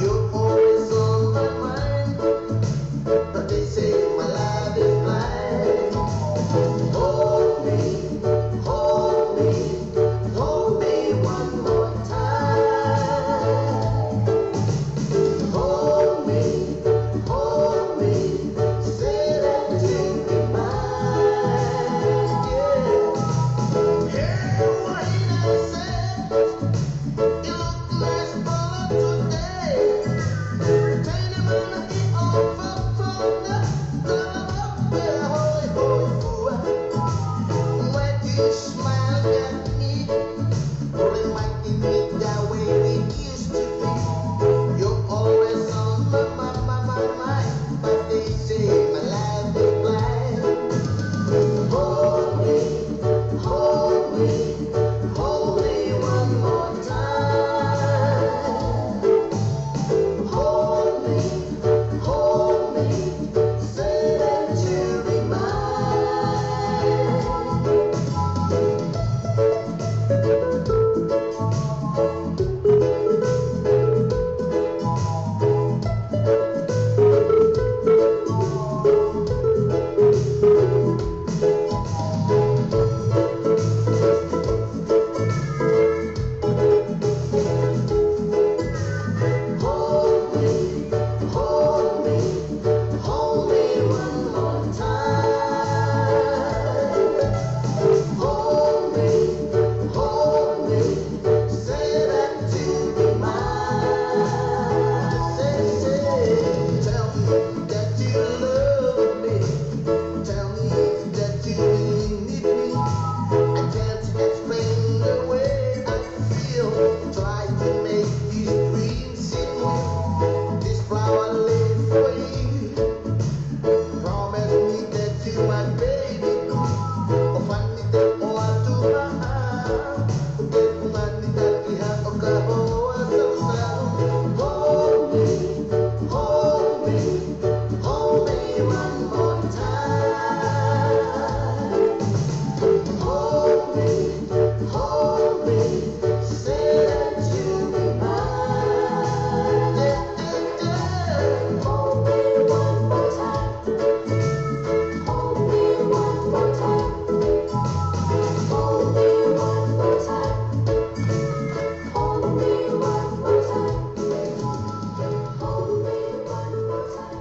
You're always on my mind, but they say my love is blind. Hold me, hold me, hold me one more time. Hold me, hold me, say that you'll be mine. Yeah. Hey, wahine, I said, you look nice, Paula, today. Tiny mana ki o fofoga, tala opea hoi hoi fua. When you smile at me, reminding me the way we used to be. You're always on my, my, my, my mind, but they say my life is blind. Hold me, hold me, hold me one more time. Hold me, hold me, say that you'll be mine. Hold me, hold me, hold me one more time. Hold me, hold me, say that you'll be mine. Say, say, tell me that you love me. Tell me that you really need me. I can't explain the way I feel. Try to make these dreams seem real. This flower live for you. Promise me that you my baby. O fanita o atuma. O te kumanita iha o ka hoa sausau. Hold me, hold me, hold me one more time. Hold me, hold me, say that you'll be mine. Yeah, yeah, yeah. Hold me one more time. Hold me one more time. Hold me one more time. Hold me one more time. Hold me one more time. Hold me one more time.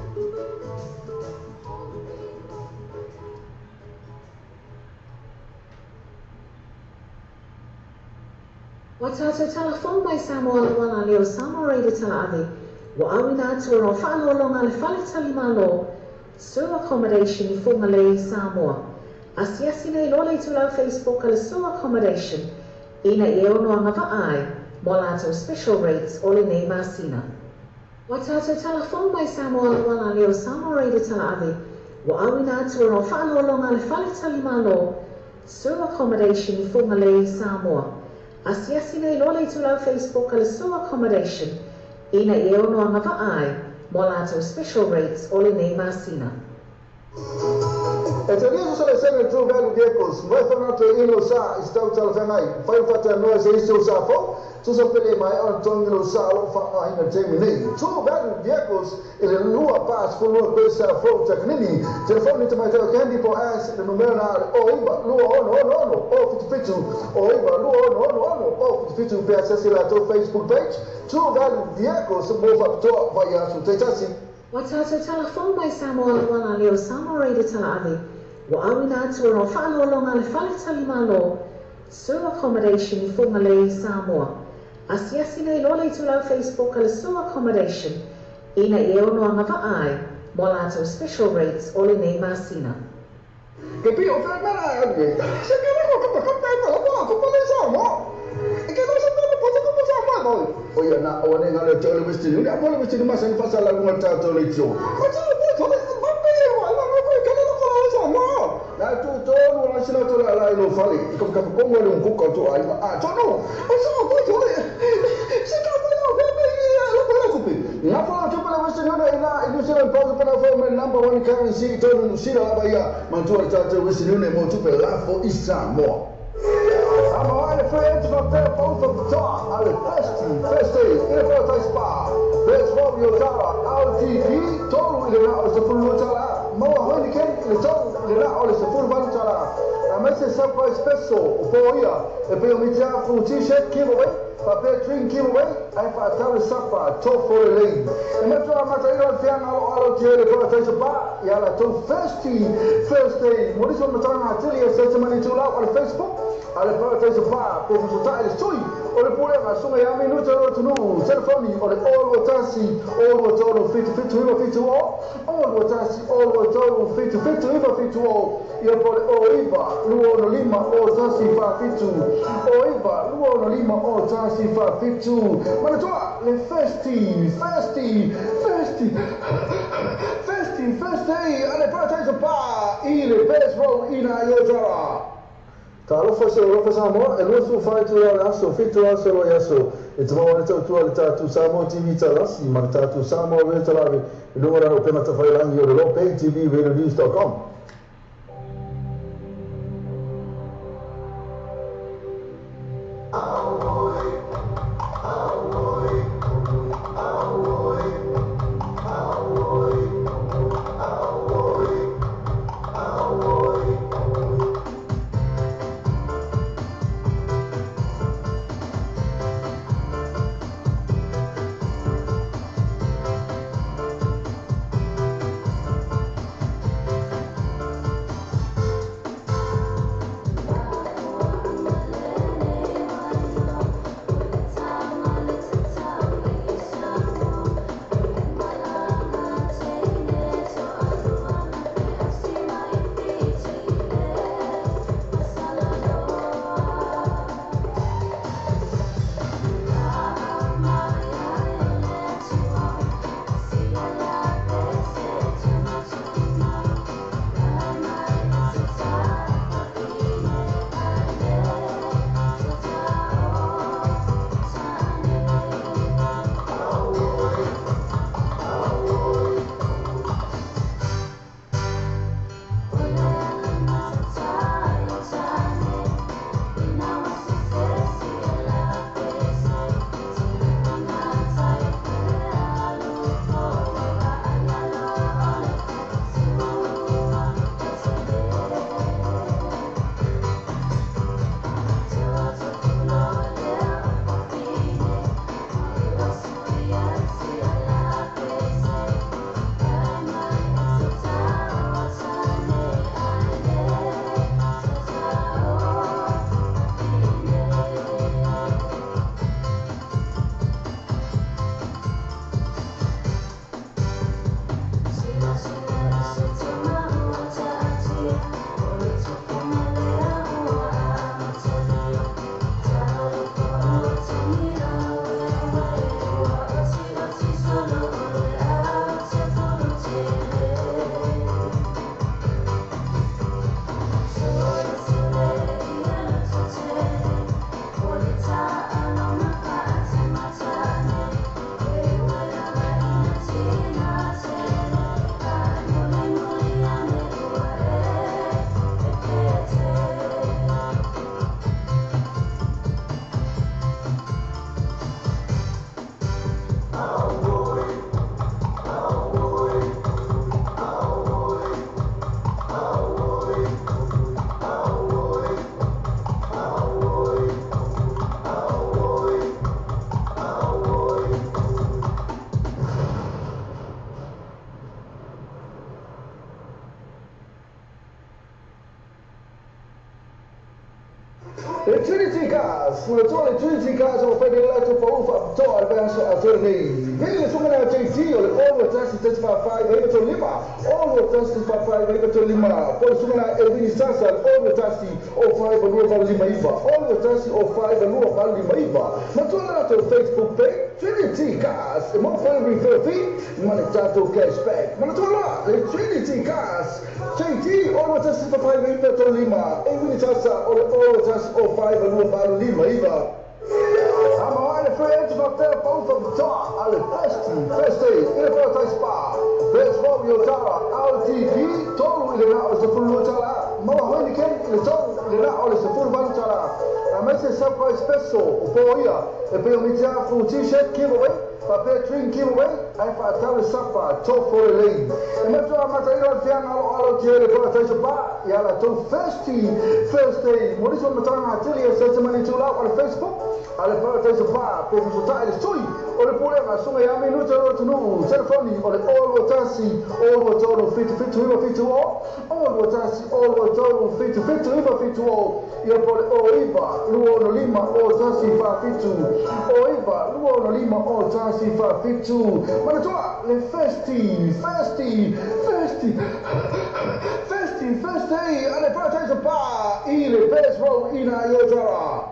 Ua tātou talafou mai Samoa auala leo Samoa Radio Talaave. Ua auina atu ona o faaaloaloga a le Fale Talimalo, Sur Accommodation i Fugalei, Samoa. Asiasi nei loa le itulau Facebook a le Sur Accommodation ina ia e ono agavaa ai mo latou special rates o lenei masina. Ua tātou talafou mai Samoa auala leo Samoa Radio Talaave. Ua auina atu ona o faaaloaloga a le Fale Talimalo, Sur Accommodation i Fugalei, Samoa. Asiasi nei loa le itulau Facebook a le Sur Accommodation ina ia e ono agavaa ai mo latou special rates o lenei masina. E te ria sa le sene True Value Vehicles, mai whanatu e ilo sa i stau talawhangai, whai whata noa se iso sa fau, tusa pele mai ona tongi lo sa alo wha ina temi nei. True Value Vehicles i le lua pas fulua koe sa fau takanini, telefoni te mai teo Candy po as le numero na o iwa lua ono ono ono o fitu fitu, o iwa lua ono ono ono o fitu fitu pe asasi la tō Facebook page, True Value Vehicles mo whapitoa vai asu te tasi. Ua tātou talafou mai Samoa auala leo Samoa Radio Talaave. Ua auina atu ona o faaaloaloga a le Fale Talimalo, Sur Accommodation i Fugalei, Samoa. Asiasi nei loa le itulau Facebook a le Sur Accommodation ina ia e ono agavaa ai mo latou special rates o lenei masina. Ke pi o fe mera e se ke le ko ko ko ko ko ko ko le sa mo. E ke lo se ko ko ko ko sa mo. O ia na o ne ngale tole Western Union. Apo le Western Union masa fa sa la lunga ta tole tso. Ko tso ko tole ba pe wa la ko ko le ko le sa mo. Na tu to no la sila to la la ilo fale. Ko ka ko mo le ko ko to ai a to no. O sa ko tole. Se ka mo no pe pe la ko la ko pe. Na fa to pala Western Union ina New Zealand pound pa na fa me number one currency to no sila la ba ia. Mantua ta te Western Union mo tu pe la fo isa mo. Ama wale friends from there both of the top. Ale festi ile fa ta spa. Best from your tara LTD tolu ile na o se fulu tara. Mo hoi ken ile tolu ile na o se fulu balu tara. Amese surprise special o po ia e pe o mi tia fu t-shirt giveaway. Pape drink giveaway ai fa tau sapa to for lane. E matua mata ilo fianga alo alo tiele pa ta spa ia la to festi Thursday. Mo diso matanga tili e se mani tu la o Facebook. Ale pa ta spa po fu ta ele sui o le pule ma sunga ia minuta ro tunu telefoni o le olo tasi olo tolu fitu fitu iwa fitu o olo tasi olo tolu fitu fitu iwa fitu o ia po le o iwa luo no lima o tasi fa fitu o iwa luo no lima o tasi fa fitu manatua le festi festi festi festi festi ale pa ta spa ile best roll ina yotara. Talofa se alofa Samoa, e lua fai tu le aso, fitu aso lo aso. E te maua tau tua le tātou Samoa TV talasi, ma le tātou Samoa Radio Talavi, e lunga raro pena tawhailangi o le lope, tvradionews.com. Le Trinity Cars, le Trinity Cars o whaidele lato pa ufa Faapitoa le vaiaso atoa lenei. Vili le susuga lea JT o le 6 1 4 5 9 3 5, 6 1 4 5 9 3 5, po o le susuga lea Elvini Sasa, le 6 1 o 5 2 8 5 9, 6 1 o 5 2 8 5 9. Matua le latou Facebook page, Trinity Cars, e maua foi le referral fee ma le tatou cashback. Manatua loa le Trinity Cars, JT 6 1 4 5 9 3 5, Elvini Sasa o le 6 1 o 5 2 8 5 9. Ama le friends faapea pau faapitoa a le Thirsty Thursday i le Paradise Spa, Best Rob Yotara LTD, 3 i le na o le $12, maua Heineken i le 3 i le na o le $18. Aemaise surprise special o po ia e pei o mitiafu t-shirt giveaway faapea drink giveaway ae faatau le sapa tofo lelei. E matua matailo le fiaga aloalo tia le Paradise Spa ia latou Thirsty Thursday. Mo nisi o matanga atili e sese mani tulau o le Facebook a le Paradise Bar pe fesota'i le sui o le pulega suga ia minuta o atunuu, telefoni o le 021 023 77 970, 021 023 77 970, ia po le 09 265 01 47, 09 265 01 47. Manatua le Thirsty Thirsty Thirsty Thirsty Thursday a le Paradise Bar i le Best Road ina i Otara.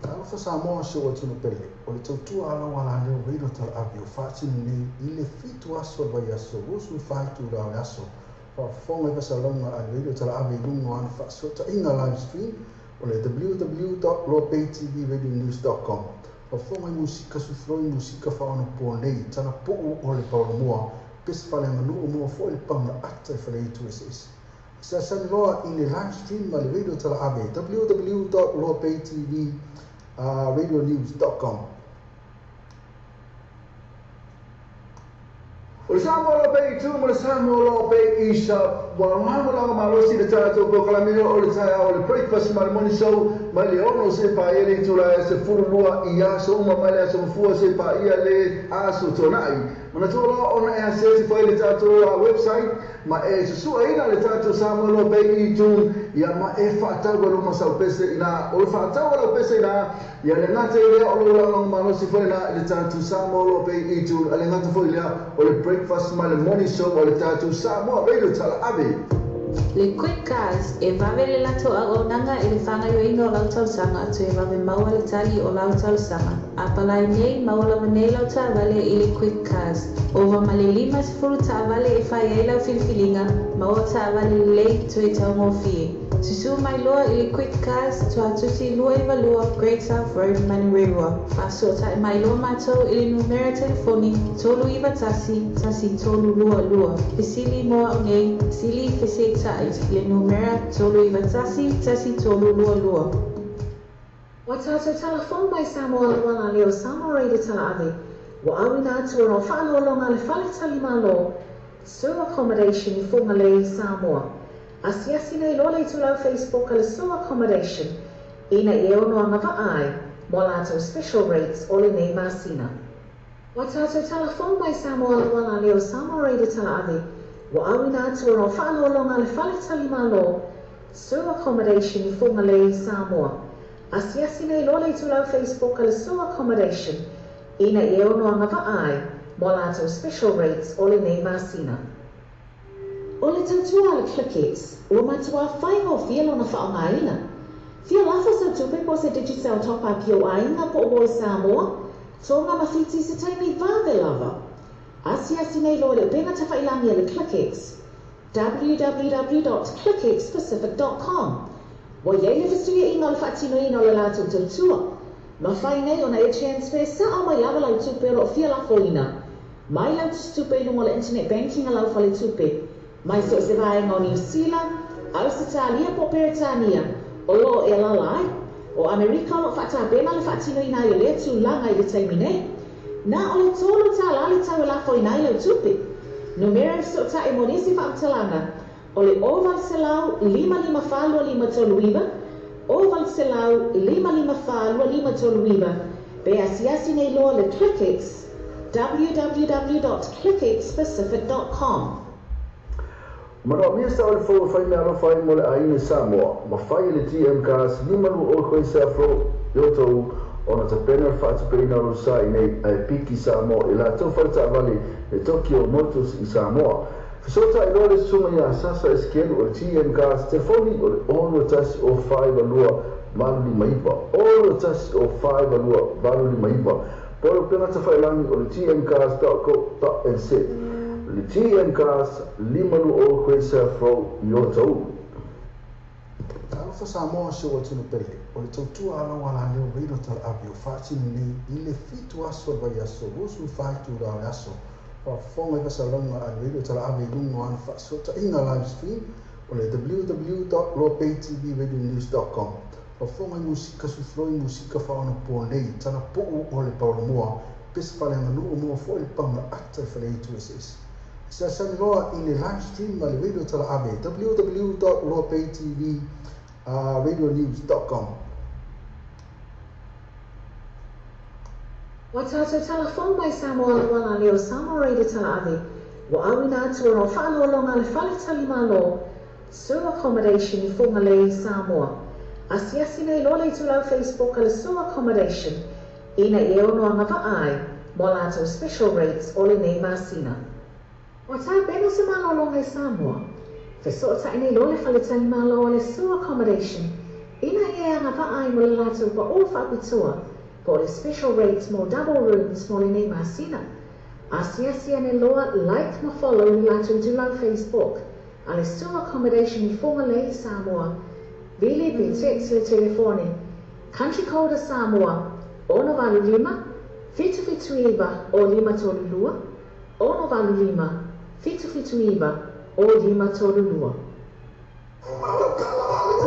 Talofa Samoa si o atunuu pele, o le tautua alau alaleo Radio Talaave o faatino nei i le 7 aso o le vaiaso, 24 itula o le aso. Faafofoga i fasalauga a le Radio Talaave i luga o ana faasootaiga live stream o le www.loapaytvradionews.com. Faafofoga i musika sufuloi, musika faaonaponei, talapuu o le paolomoa, pese faaleaganuu moa foi le paga ata i faleitu eseese. Asiasi loa i le live stream ma le Radio Talaave, www.loapaytv radionews.com. O le Samoa Loa Pei tu ma le Samoa Loa Pei Isa ua lagolago malosi le tatou polokalame o le taeao o le Breakfast ma le Morning Show mai le 6 seia paia le itula e 12 i aso uma mai le aso Gafua seia paia le aso Tona'i. Manatua loa ona e asiasi foi le tatou website ma e susu'aina le tatou Samoa Loa Pei iTunes ia ma e fa'atau ai luma sau pese ina o le fa'atau ai lau pese ina ia le gata i lea o lou lagolago malosi foi na i le tatou Samoa Loa Pei iTunes a le gata foi lea o le Breakfast ma le Morning Show o le tatou Samoa Radio Talaave. Le Quick Cars e vave le latou auaunaga i le faagaoioiga o lau talosaga toe vave maua le tali o lau talosaga. Apalai nei maua lava nei lau taavale i le Quick Cars. Ova ma le 50 taavale e fai ai lau filifiliga, maua taavale lelei toe taugofie. Susū mai loa i le Quick Cars, Tuatusi 292 Great South Road, Manurewa. Faasoota'i mai loa matou i le numera telefoni 391 1322. Fesili mo au nei, sili fesita'i le numera 391 1322. Ua tatou talafou mai Samoa lauala leo Samoa Radio Talaave ua auina atu ona o faaloaloga le fale talimalo Sue Accommodation i Fugalei, Samoa. Asiasi nei loa le itulau Facebook a le Sue Accommodation ina ia e ono agava'a ai mo latou special rates o lenei masina. Ua tatou talafou mai Samoa lauala leo Samoa Radio Talaave ua auina atu ona o faaloaloga le fale talimalo Sue Accommodation i Fugalei, Samoa. Asiasi nei loa le itulau Facebook a le Sue Accommodation ina ia e ono agava'a ai mo latou special rates o lenei masina. O le tautua a le ClickX, ua matuā faigofie lona faaaogaina. Fia lafo sau tupe po o se Digicel top up i ou aiga po o uo i Samoa, Toga ma Fiti se taimi vave lava. Asiasi nei loa i le upega tafailagi a le ClickX, www.clickxpacific.com. Ua i ai le fesuia'iga o le faatinoina o le latou tautua. Mafai nei ona e transfer sa'o mai lava lau tupe o lo'o fia lafoina mai lau tusitupe i luga o le internet banking a lau faletupe mai so o se vaega o Niusila, Ausetalia po o Peretania o loo e alaala ai. O Amerika o loo faatapena le faatinoina ai o lea tulaga i le taimi nei. Na o le $3 le tau e lafoina ai lau tupe. Numera e fesoota'i mo nisi faamatalaga o le 0800 554 2539, 0800 554 2539, pe asiasi nei loa le ClickX, www.clickxpacific.com. Manaomia sa o le fou e fai meaalofa ai mo le aiga Samoa, ma fai e le TM Cars 5 20 Koe South Road i outou. Ona tapena le faatupeina o lou sa i inei ae piki Samoa i latou fale taavale le Tokyo Motors i Samoa. Fesootai loa le susuga ia Sasa Esikelu o le GM Cars, telefoni o le 6 1 0 4 2 8 5 9, 6 1 0 4 2 8 5 9, po o le upega tafailagi o le gmcars.co.nz. Le GM Cars, 520 Great South Road i Otahuhu. Talofa Samoa si ou atunuu pele, o le tautua a lau alaleo Radio Talaave o faatino nei i le 7 aso o le vaiaso 24 itula o le aso. Faafofoga i fasalauga a le Radio Talaave i luga o ana faasootaiga live stream o le www.loapaytvradionews.com. Faafofoga i musika sufloi musika faaonaponei talapuu o le paolomoa pese faaleaganuu moa foi le paga ata i faleaitu eseese. Asiasi loa i le live stream a le Radio Talaave www.loapaytvradionews.com. Ua tatou talafou mai Samoa Auala Leo Samoa Radio Talaave ua auina atu ona o faaaloaloga a le Fale Tali Malo Sur Accommodation i Fugalei, Samoa. Asiasi nei loa le itulau Facebook a le Sur Accommodation ina ia ono agavaa ai mo a latou special rates o lenei masina. Ua tapena se malologa i Samoa. Fesootai nei loa le Fale Tali Malo a le Sur Accommodation ina ia e agavaa ai mo le latou paʻō faapitoa po o le special rates mo double rooms mo lenei masina. Asiasi ane loa like ma follow le latou itulau Facebook a le Sur Accommodation i Fugalei, Samoa. Vili pe text le telefoni Country code a Samoa 685 779 o 532 685 779 o 532. E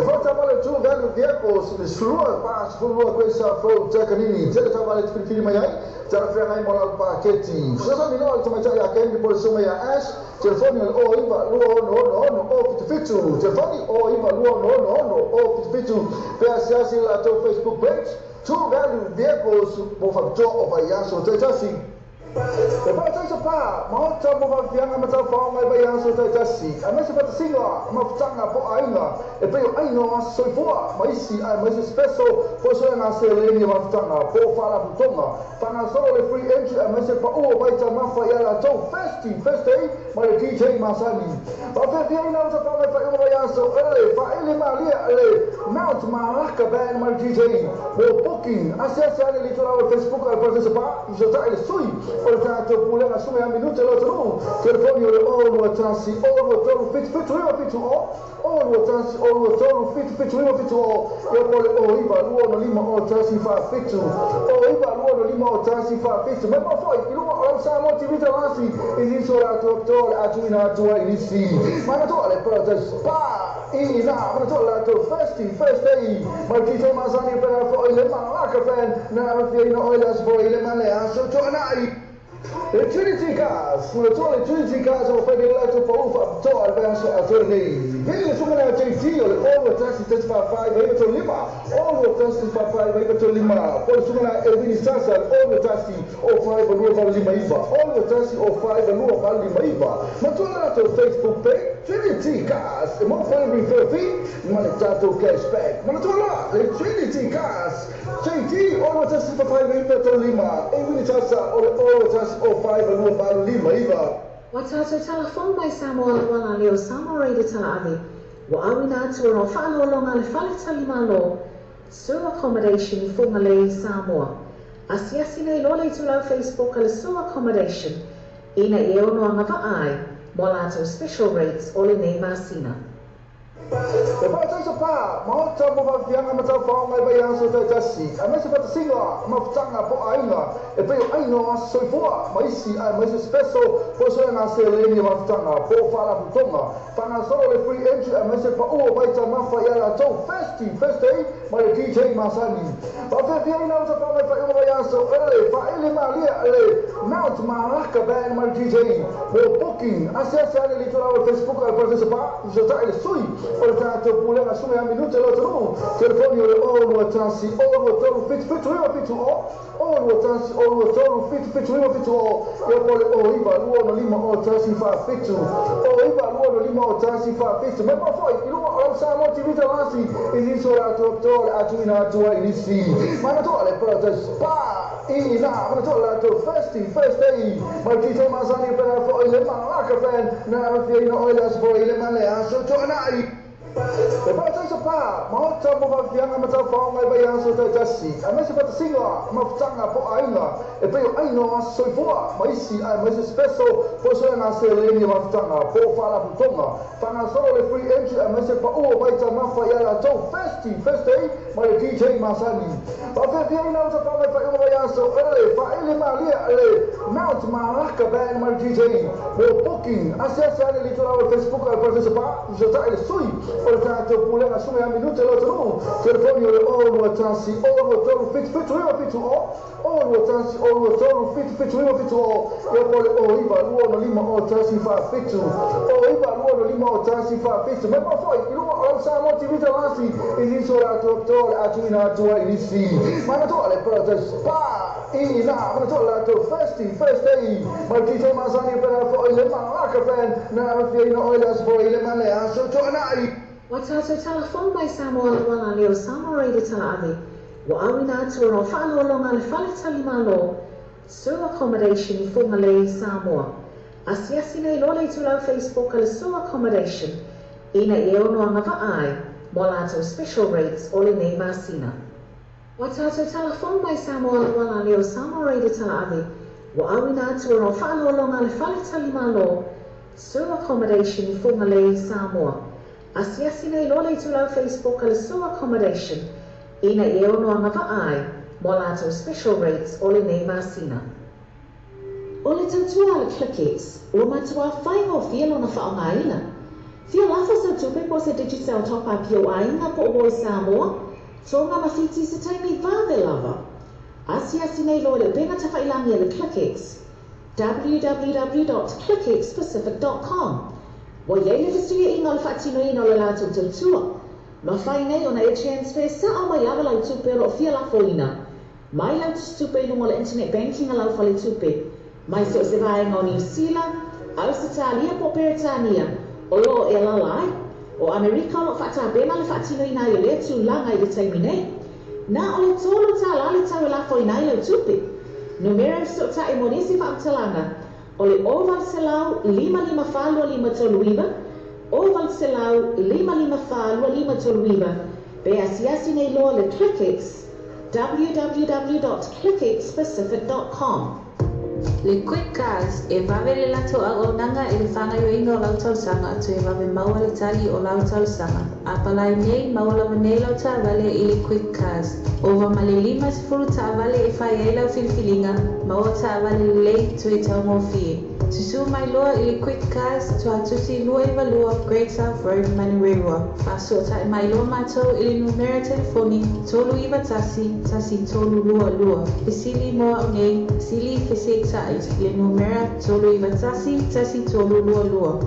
fa taavale tu value vehicles le 12 42 koe sa fou Takanini tele taavale te filifili mai ai talafeagai mo lau paketi. Fesoasoani loa le tamaitai ia Ken po le susuga ia Ash, telefoni o le 09 2 6 6 0 77, telefoni 09 2 6 6 0 77, pe asiasi le latou Facebook page True Value Vehicles mo faapitoa o vaiaso taitasi. E faataisa pa maota mo faafiaga ma taufaoga i vaiaso taitasi, aemaise faatasiga mafutaga po o aiga e pei o aiga o aso soifua ma isi aemaise special po o suega seleni o mafutaga po o faalapotopotoga. Faagasolo le free entry aemaise paʻu o vaitamafa ia latou Thirsty Thursday ma le DJ masani. Faafeafia ina o tafaga i faaiuga vaiaso ele faaele malie le Mount Malaka Band ma le DJ mo booking. Asiasi ane le itulau o le Facebook a le Parataiso Pa i sotaʻi le sui o le tatou pulega suga ia minute lo atunuu. Telefoni o le 0 2 1 0 2 3 7 7 9 7 0 0 2 1 0 2 3 7 7 9 7 0 ia po o le 0 9 2 6 5 0 1 4 7 0 9 2 6 5 0 1 4 7. Mai mo foi i luga o lau Samoa TV Talasi i nisi o latou apitoa o le a tuuina atu ai i nisi. Manatua le Paradise Spa i ina, manatua le latou Thirsty Thursday ma le DJ masani pena foi le Malaka Band na afiaina oe le aso foi i le ma le aso tuanai. Le Trinity Cars, manatua le Trinity Cars o fai nei latou pau faapitoa le vaiaso atoa lenei. Vili le susuga na JT o le 0 1 3 4 5 9 3 5, 0 1 3 4 5 9 3 5, po o le susuga na Elvini Sasa le 0 1 0 5 2 8 5 9, 0 1 0 5 2 8 5 9. Matua le latou Facebook page Trinity Cars e maua foi le referral fee ma le tatou cash back. Manatua loa le Trinity Cars JT 0 1 3 4 5 9 3 5, Elvini Sasa o le 0 1 0 5 2 8 5 9. Ua tatou talafou mai Samoa Auala Leo Samoa Radio Talaave ua auina atu ona o faaaloaloga a le Fale Tali Malo Sur Accommodation i Fugalei, Samoa. Asiasi nei loa le itulau Facebook a le Sur Accommodation ina ia ono agavaa ai mo a latou special rates o lenei masina. E faataisa pa maota mo faafiaga ma taufaoga i vaiaso taitasi, aemaise faatasiga mafutaga po o aiga e pei o aiga o aso soifua ma isi aemaise special po o suega seleni o mafutaga po o faalapotopotoga. Faagasolo le free entry aemaise paʻu o vaitamafa ia latou Thirsty Thursday ma le DJ masani. Faafeafia ina o tafaga i faaiuga vaiaso ele faaele malie le Mount Mount Malaka Band ma le DJ. Mo booking, asiasi ane le itulau o le Facebook a le Parataiso Pa, fesoota'i le sui o le tatou pulega suga ia minute lo atunuu. Telefoni o le 0 21 0 23 7 7 9 7 0, 0 21 0 23 7 7 9 7 0, ia po le 0 9 2 6 5 0 1 4 7, 0 9 2 6 5 0 1 4 7. Mai mafoi i luga o lau Samoa TV talasi i nisi o latou atoa le atuina atu ai i nisi. Manatua le Paradise Pa i na manatua le latou Thirsty Thursday ma le DJ masani e pena foi le Malaka Band na afiaina oe le aso foi le ma le aso Toanai. E Parataiso Pa, maota mo faafiaga ma taufaoga i vaiaso taitasi, aemaise fatasiga ma futanga po o aiga e pei o aina o aso soifua ma isi, aemaise special po o soega seleni o mafutaga po o faalapotopotoga. Faagasolo le free entry aemaise paʻu o vaitamafa ia latou Thirsty Thursday ma le DJ masani. Faafeafiaina o tafaga i faaiuga vaiaso e le faaele malie a le Mount Malaka Band ma le DJ. Mo booking, asiasi ane i le itulau o le Facebook a le Parataiso Pa, fesoota'i le sui o le tatou pulega suga ia minute lo atunuu. Telefoni o le 0 2 1 0 2 3 7 7 9 7 0, 0 2 1 0 2 3 7 7 9 7 0, ia po o le 0 9 2 6 5 0 1 4 7, 0 9 2 6 5 0 1 4 7. Mai mafoi i luga o lau Samoa TV talasi i nisi o latou atoa le atuina atu ai i nisi. Manatua le Paradise Pa i na manatua le latou Thirsty Thursday ma le DJ masani e pena foi le Malaka Band na afiaina oe le aso foi le ma le aso Toanai. Ua tatou talafou mai Samoa auala lea o Samoa Radio Talaave ua auina atu ona o faaloaloga a le Fale Talimalo Sur Accommodation i Fugalei, Samoa. Asiasi nei loa le itulau Facebook a le Sur Accommodation ina ia ono agavaa ai mo a latou special rates o lenei masina. Ua tatou talafou mai Samoa auala lea o Samoa Radio Talaave ua auina atu ona o faaloaloga a le Fale Talimalo Sur Accommodation i Fugalei, Samoa. Asiasi nei loa le itulau Facebook a le Sur Accommodation ina ia ono agavaa ai mo a latou special rates o lenei masina. O le tautua a le ClickX ua matuā faigofie lona faaaogaina. Fia lafo sau tupe po o se Digicel top up i ou aiga po o uo i Samoa, Tonga ma Fiti i se taimi vave lava. Asiasi nei loa i le upega tafailagi a le ClickX, www.clickxpacific.com. Ua i ai le fesuiaiga o le faatinoina o le latou tautua. Mafai nei ona e transfer sao mai lava lau tupe o lo o fia lafoina mai lau tusitupe i luga o le internet banking a lau faletupe mai so o se vaega o Niu Sila, Ausetalia po o Peretania o lo o e alaala ai. O Amerika o lo o faatapena le faatinoina ai o lea tulaga i le taimi nei. Na o le $3 le tau e lafoina ai lau tupe. Numera e fesootai mo nisi faamatalaga o le 0 800 554 2539, 0 800 554 2539, pe asiasi nei loa le ClickX, www.clickxpacific.com. Le Quick Cars, e vave le latou auaunaga i le faagaoioiga o lau talosaga toe vave maua le tali o lau talosaga. Apalai nei, maua lava nei lau taavale i le Quick Cars. Ova ma le 50 taavale e fai ai lau filifiliga, maua taavale lelei toe taugofie. Susū mai loa i le Quick Cars, Tuatusi 292 Great South Road, Manurewa. Faasootai mai loa matou i le numera telefoni 391 1322. Fesili mo au nei, sili fesetai i le numera 391 1322.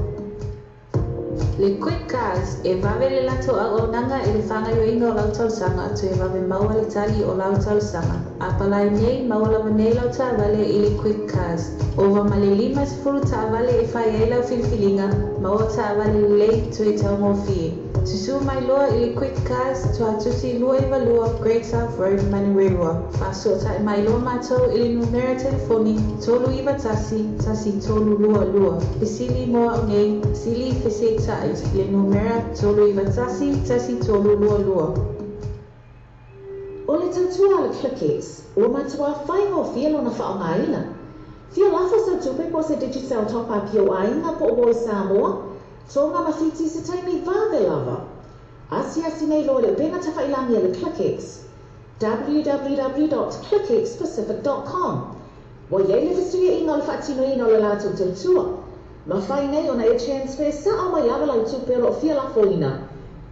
Le Quick Cars, e vave le latou auaunaga i le faagaoioiga o lau talosaga toe vave maua le tali o lau talosaga. Apalai nei, maua lava nei lau taavale i le Quick Cars. Ova ma le 50 taavale e fai ai lau filifiliga, maua taavale lelei toe taugofie. Susū mai loa i le Quick Cars, Tuatusi 292 Great South Road, Manurewa. Faasootai mai loa matou i le numera telefoni 391 1322. Fesili mo au nei, sili fesetai i le numera 391 1322. O le tautua a le ClickX ua matuā faigofie lona faaaogaina. Fia lafo sau tupe po o se Digicel top up i ou aiga po o uo i Samoa, Tonga ma Fiti i se taimi vave lava. Asiasi nei loa i le upega tafailagi a le ClickX, www.clickxpacific.com. Ua i ai le fesuiaiga o le faatinoina o le latou tautua. Mafai nei ona e transfer sao mai lava lau tupe o lo o fia lafoina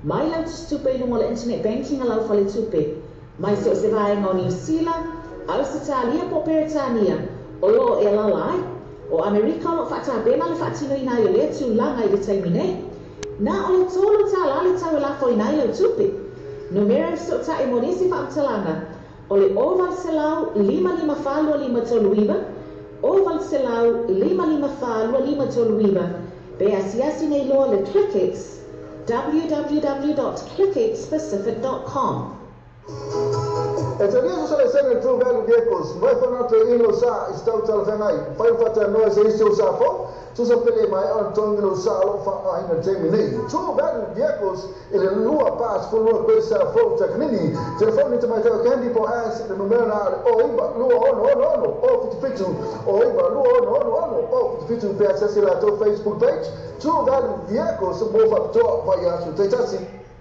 mai lau tusitupe i luga o le internet banking a lau faletupe mai so o se vaega o Niu Sila, Ausetalia po o Peretania O loo e alala ai. O Amerika o loo faatapena le faatinoina ai o lea tulaga i le taimi nei. Na o le $3 le tau e lafoina ai lau tupe. Numera e fesootai mo nisi faamatalaga o le 0800 554 2539, 0800 554 2539, pe asiasi nei loa le ClickX www.clickxpacific.com. E talia sa le sene True Value Vehicles, mai whanatu e ilo sa i stau talawhengai, whai whata noa se isi o sa fo, tusa pele mai on tongi lo sa lo wha aina taimi nei. True Value Vehicles, i le lua pas fulua koe sa fo takanini, telefoni te mai tau candy po as, le numera na ale o iwa lua ono ono ono, o fitu fitu, o iwa lua ono ono ono, o fitu fitu, pe asasi la tau Facebook page, True Value Vehicles, mo whapitoa vai asu teitasi.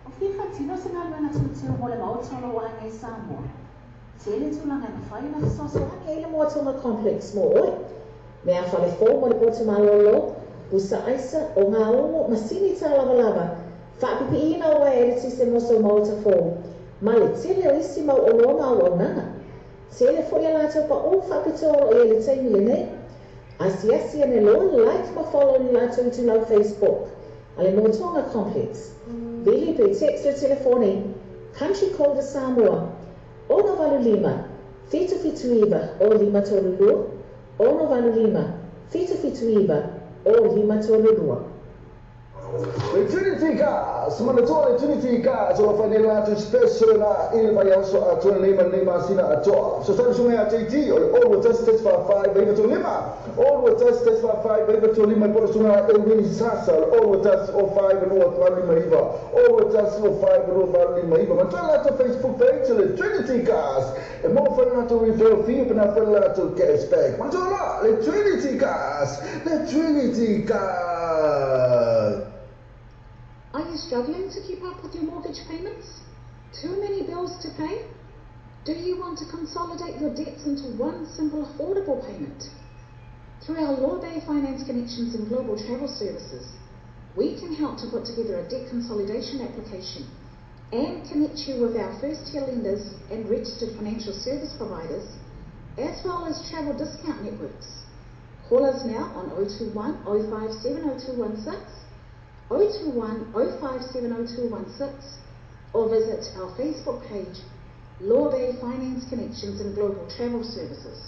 O fia faatino se galuega teuteu mo le maota o lou aiga i Samoa. Tele tulaga e mafai ona fesoasoani ai le Moa Tonga Complex mo oe. Mea fale fou mo le potu malōlō, pusa aisa, o gaumu, masini tālavalava, faapipiiina o uaea eletise mo sou maota fou, ma le tele o isi mau oloa ma auaunaga. Tele foi a latou paʻū faapitoa o loo i ai le taimi lenei. Asiasi ane loa, like ma follow i le latou itulau Facebook a le Moa Tonga Complex. Vili pe text le telefoni, country code a Samoa, 685 779 o 532, 685 779 o 532. Le Trinity Cars, manatua le Trinity Cars o lo whai nei latou special na i le vaiaso atoa nei ma nei masina atoa. So tau sunga ia JT o le 021 145 935, 021 145 935 i pora sunga e Winnie Sasa o le 021 05 289, 021 05 289. Manatua latou Facebook page o le Trinity Cars e mo whai latou referral fee pe na whai latou cashback. Manatua la le Trinity Cars, le Trinity Cars. Are you struggling to keep up with your mortgage payments? Too many bills to pay? Do you want to consolidate your debts into one simple affordable payment? Through our Lawbay Finance Connections and Global Travel Services, we can help to put together a debt consolidation application and connect you with our first-tier lenders and registered financial service providers, as well as travel discount networks. Call us now on 021 057 0216, 021 057 0216, or visit our Facebook page, Lawbay Finance Connections and Global Travel Services.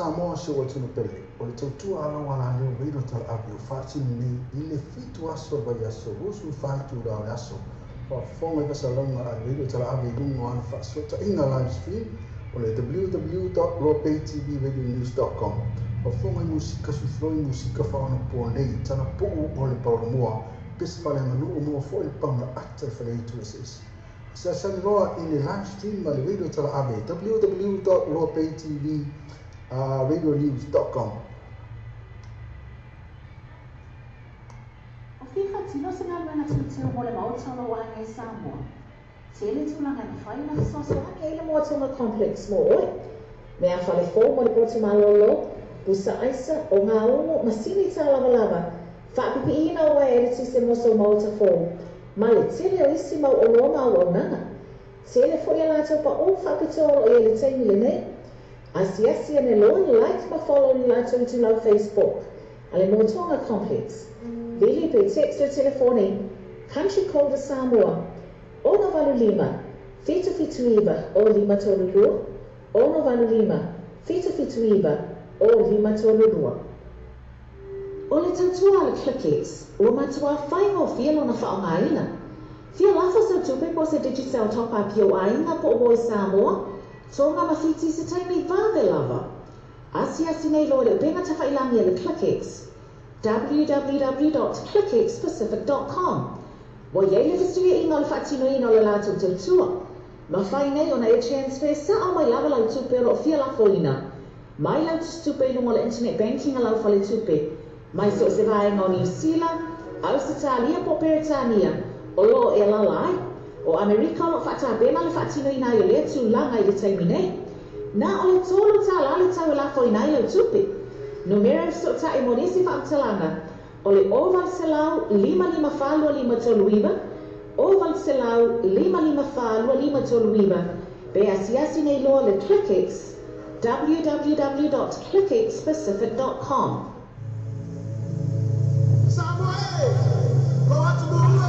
Samoa si o atunuu pele, o le tautua a lau alaleo radio talaave o faatino nei i le 7 aso o le vaiaso 24 itula o le aso. Faafofoga i fasalauga a le radio talaave i luga o ana faasootaiga live stream o le www.loapaytvradionews.com. Faafofoga i musika sufloi musika faaonapoa nei, talapuu o le paolomoa, pese faaleaganuu moa foi le paga ata i faleitu eseese. Asiasi loa i le live stream a le radio talaave www.loapaytvradionews.com. O fia faatino se galuega teuteu mo le maota o lou aiga i Samoa. Tele tulaga e mafai ona fesoasoani ai le Moa Complex mo oe. Mea fale fou mo le potu malōlō, pusa aisa, o gaumu, masini tālavalava, faapipiina o uaea eletise mo sou maota fou, ma le tele o isi mau oloa ma auaunaga. Tele foi a latou paʻū faapitoa o loo i ai i le taimi lenei. Asiasi ane loa, like ma follow i le latou itulau Facebook a le Moa Complex. Vili pe text le telefoni Country Code Samoa 685 779 0532 685 779 0532. O le tautua a le ClickX, ua matuā faigofie lona faaaogaina. Fia lafo sau tupe po o se Digicel top up i ou aiga po o uo i Samoa, Tonga ma Fiti i se taimi vave lava. Asiasi nei loa i le upega tafailagi a le ClickX, www.clickxpacific.com. Ua i ai le fesuiaiga o le faatinoina o le latou tautua. Mafai nei ona e transfer sao mai lava lau tupe o lo o fia lafoina mai lau tusitupe i luga o le internet banking a lau faletupe mai so o se vaega o Niu Sila, Ausetalia po o Peretania o lo o e alaala ai. O Amerika o lo o faatapena le faatinoina ai o lea tulaga i le taimi nei. Na o le $3 le tau e lafoina ai lau tupe. Numera e fesootai mo nisi faamatalaga o le 0800 554 2539, 0800 554 2539, pe asiasi nei loa le ClickX, www.clickxpacific.com. Samoa e! Lou atunuu e!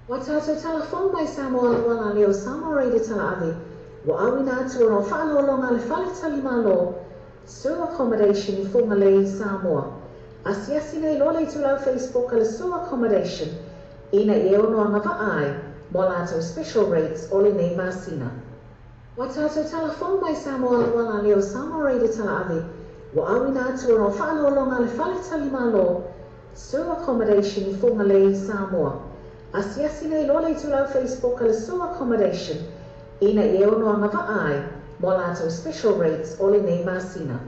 Ua tātou talafou mai Samoa le uala lea o Samoa Radio Talaave, ua auina atu ona o faaaloaloga a le Faletalimalo, Sue Accommodation i Fugalei, Samoa. Asiasi nei loa le itulau Facebook a le Sue Accommodation ina ia e ono agavaa ai mo a latou special rates o lenei masina. Ua tātou talafou mai Samoa le uala lea o Samoa Radio Talaave, ua auina atu ona o faaaloaloga a le Faletalimalo, Sue Accommodation i Fugalei, Samoa. Asiasi nei loa le itulau Facebook a le Sue Accommodation ina ia e ono agavaa ai mo a latou special rates o lenei masina.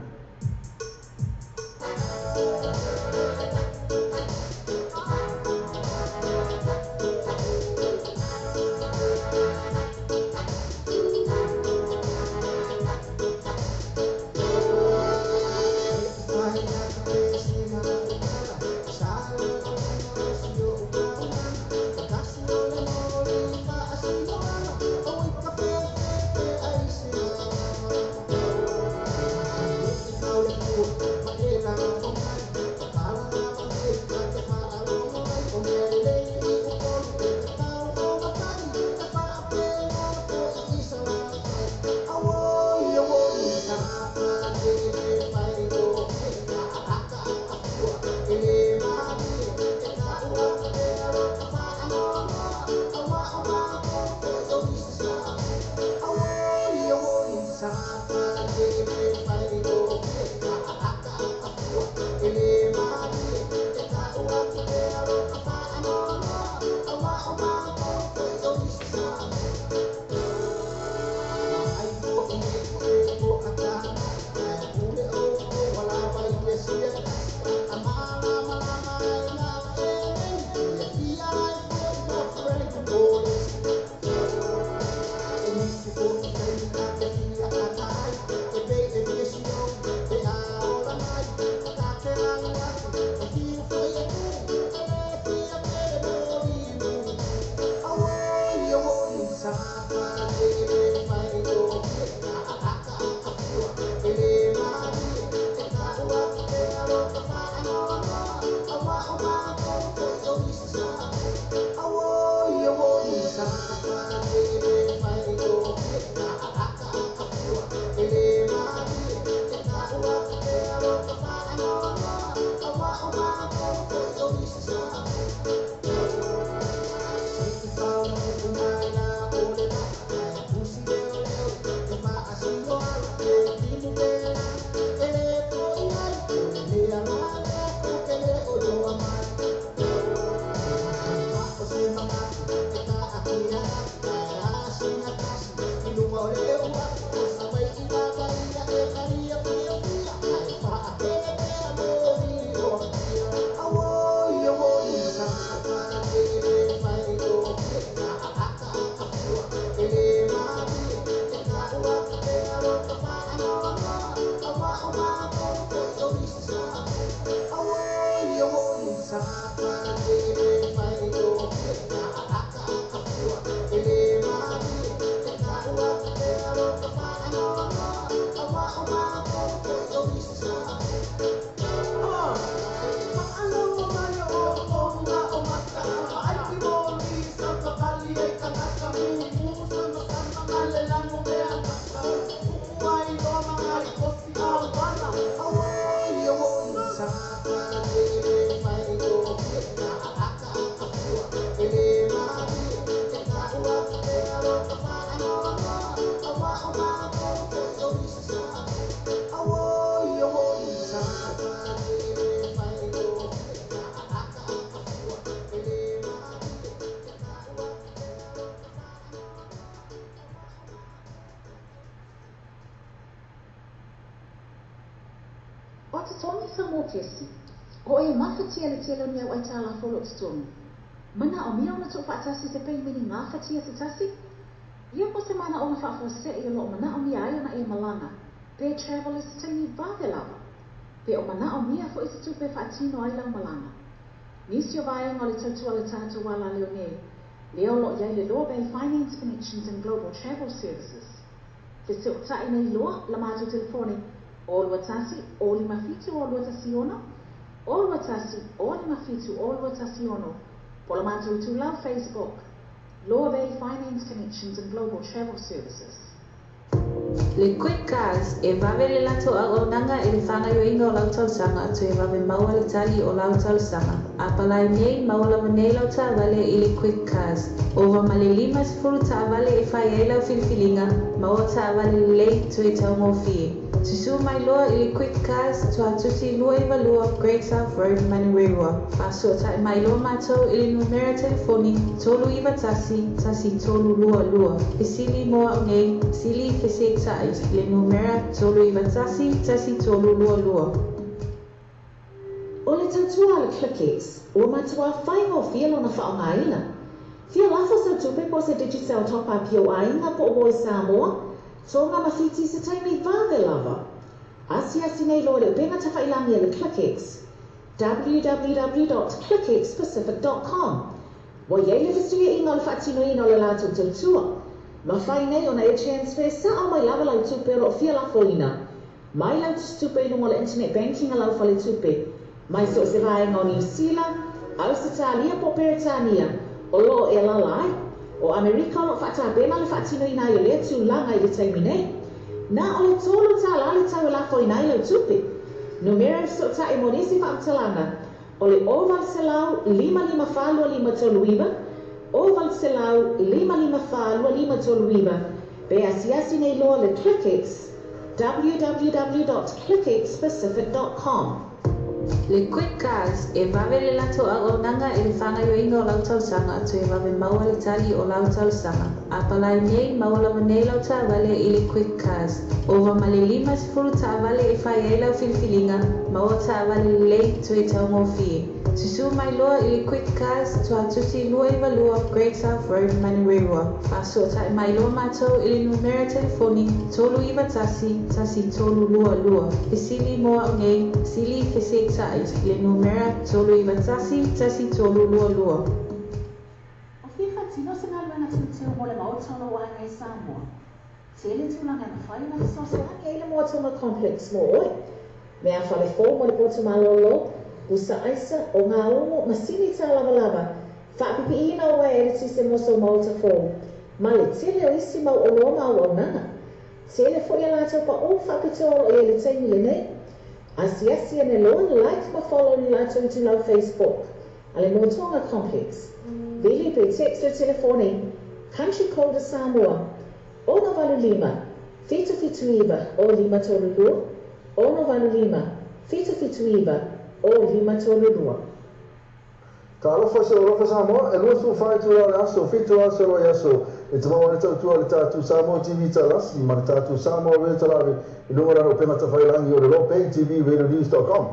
O totogi Samoa Kesi, o e mafatia le tele o ni au aitalafu o lo o totogi. Manaomia ona tuufaatasi se peimene gafatia se tasi? Ia po o se manaoga faafuasei o lo o manaomia ai ona e malaga, pe travel i se taimi vave lava, pe o manaomia foi se tupe e faatino ai lau malaga. Nisi o vaega o le tautua a le tatou alaleo nei, lea o lo o i ai le Loa Bay Finance Connections and Global Travel Services. Fesootai nei loa la matou telefoni 0 2 1 0 5 7 0 2 1 6 0 2 1 0 5 7 0 2 1 6 po o la matou itulau Facebook. Loa Valley Finance Connections and Global Travel Services. Le Quick Cars, e vave le latou auaunaga i le faagaoioiga o lau talosaga toe vave maua le tali o lau talosaga. Apalai nei, maua lava nei lau taavale i le Quick Cars. Ova ma le 50 taavale e fai ai lau filifiliga, maua taavale lelei toe taugofie. Susū mai loa i le Quick Cars, Tuatusi 292 Great South Road, Manurewa. Faasootai mai loa matou i le numera telefoni 391 1322. Fesili mo au nei, sili fesetai, le numera 391 1322. O le tautua a le ClickX, ua matuā faigofie lona faaaogaina. Fia lafo sau tupe po o se Digicel top-up i ou aiga po o Voice Samoa, Tonga ma Fiti i se taimi vave lava. Asiasi nei loa i le upega tafailagi a le ClickX, www.clickxpacific.com. Ua i ai le fesuiaiga o le faatinoina o le latou tautua. Mafai nei ona e transfer sao mai lava lau tupe o lo o fia lafoina mai lau tusitupe i luga o le internet banking a lau faletupe mai so o se vaega o Niu Sila, Ausetalia po o Peretania o lo o e alaala ai. O Amerika o lo o faatapena le faatinoina ai o lea tulaga i le taimi nei. Na o le $3 le tau e lafoina ai lau tupe. Numera e fesootai mo nisi faamatalaga o le 0800 554 2539, 0800 554 2539, pe asiasi nei loa le ClickX, www.clickxpacific.com. Le Quick Cars, e vave le latou auaunaga i le faagaoioiga o lau talosaga toe vave maua le tali o lau talosaga. Apalai nei, maua lava nei lau taavale i le Quick Cars. Ova ma le 50 taavale e fai ai lau filifiliga, maua taavale lelei toe taugofie. Susū mai loa i le Quick Cars, Tuatusi 292 Great South Road, Manurewa. Faasootai mai loa matou i le numera telefoni 391 1322. Fesili mo au nei, sili fesetai, le numera 391 1322. O fia faatino se galuega teuteu mo le Maota o lou aiga i Samoa? Tele tulaga e mafai ona fesoasoani ai le Moa Tonga Complex mo oe. Mea fale fou mo le potu malōlō, pusa aisa, ogaumu, masini tālavalava, faapipiiina o uaea eletise mo sou maota fou, ma le tele o isi mau oloa ma auaunaga. Tele foi a latou paʻū faapitoa o lo o i ai i le taimi lenei. Asiasi ane loa, like ma follow i le latou itulau Facebook a le Moa Tonga Complex. Vili pe text le telefoni, country code a Samoa, 685 779 0532, 685 779 0532. Talofa se alofa Samoa, e 24 itula o le aso, 7 aso o le aso, e te maua ai le tautua i le tatou Samoa TV Talasi ma le tatou Samoa Radio Talave i luga o lana upega tafailangi o le Lopei TV Radio News.com.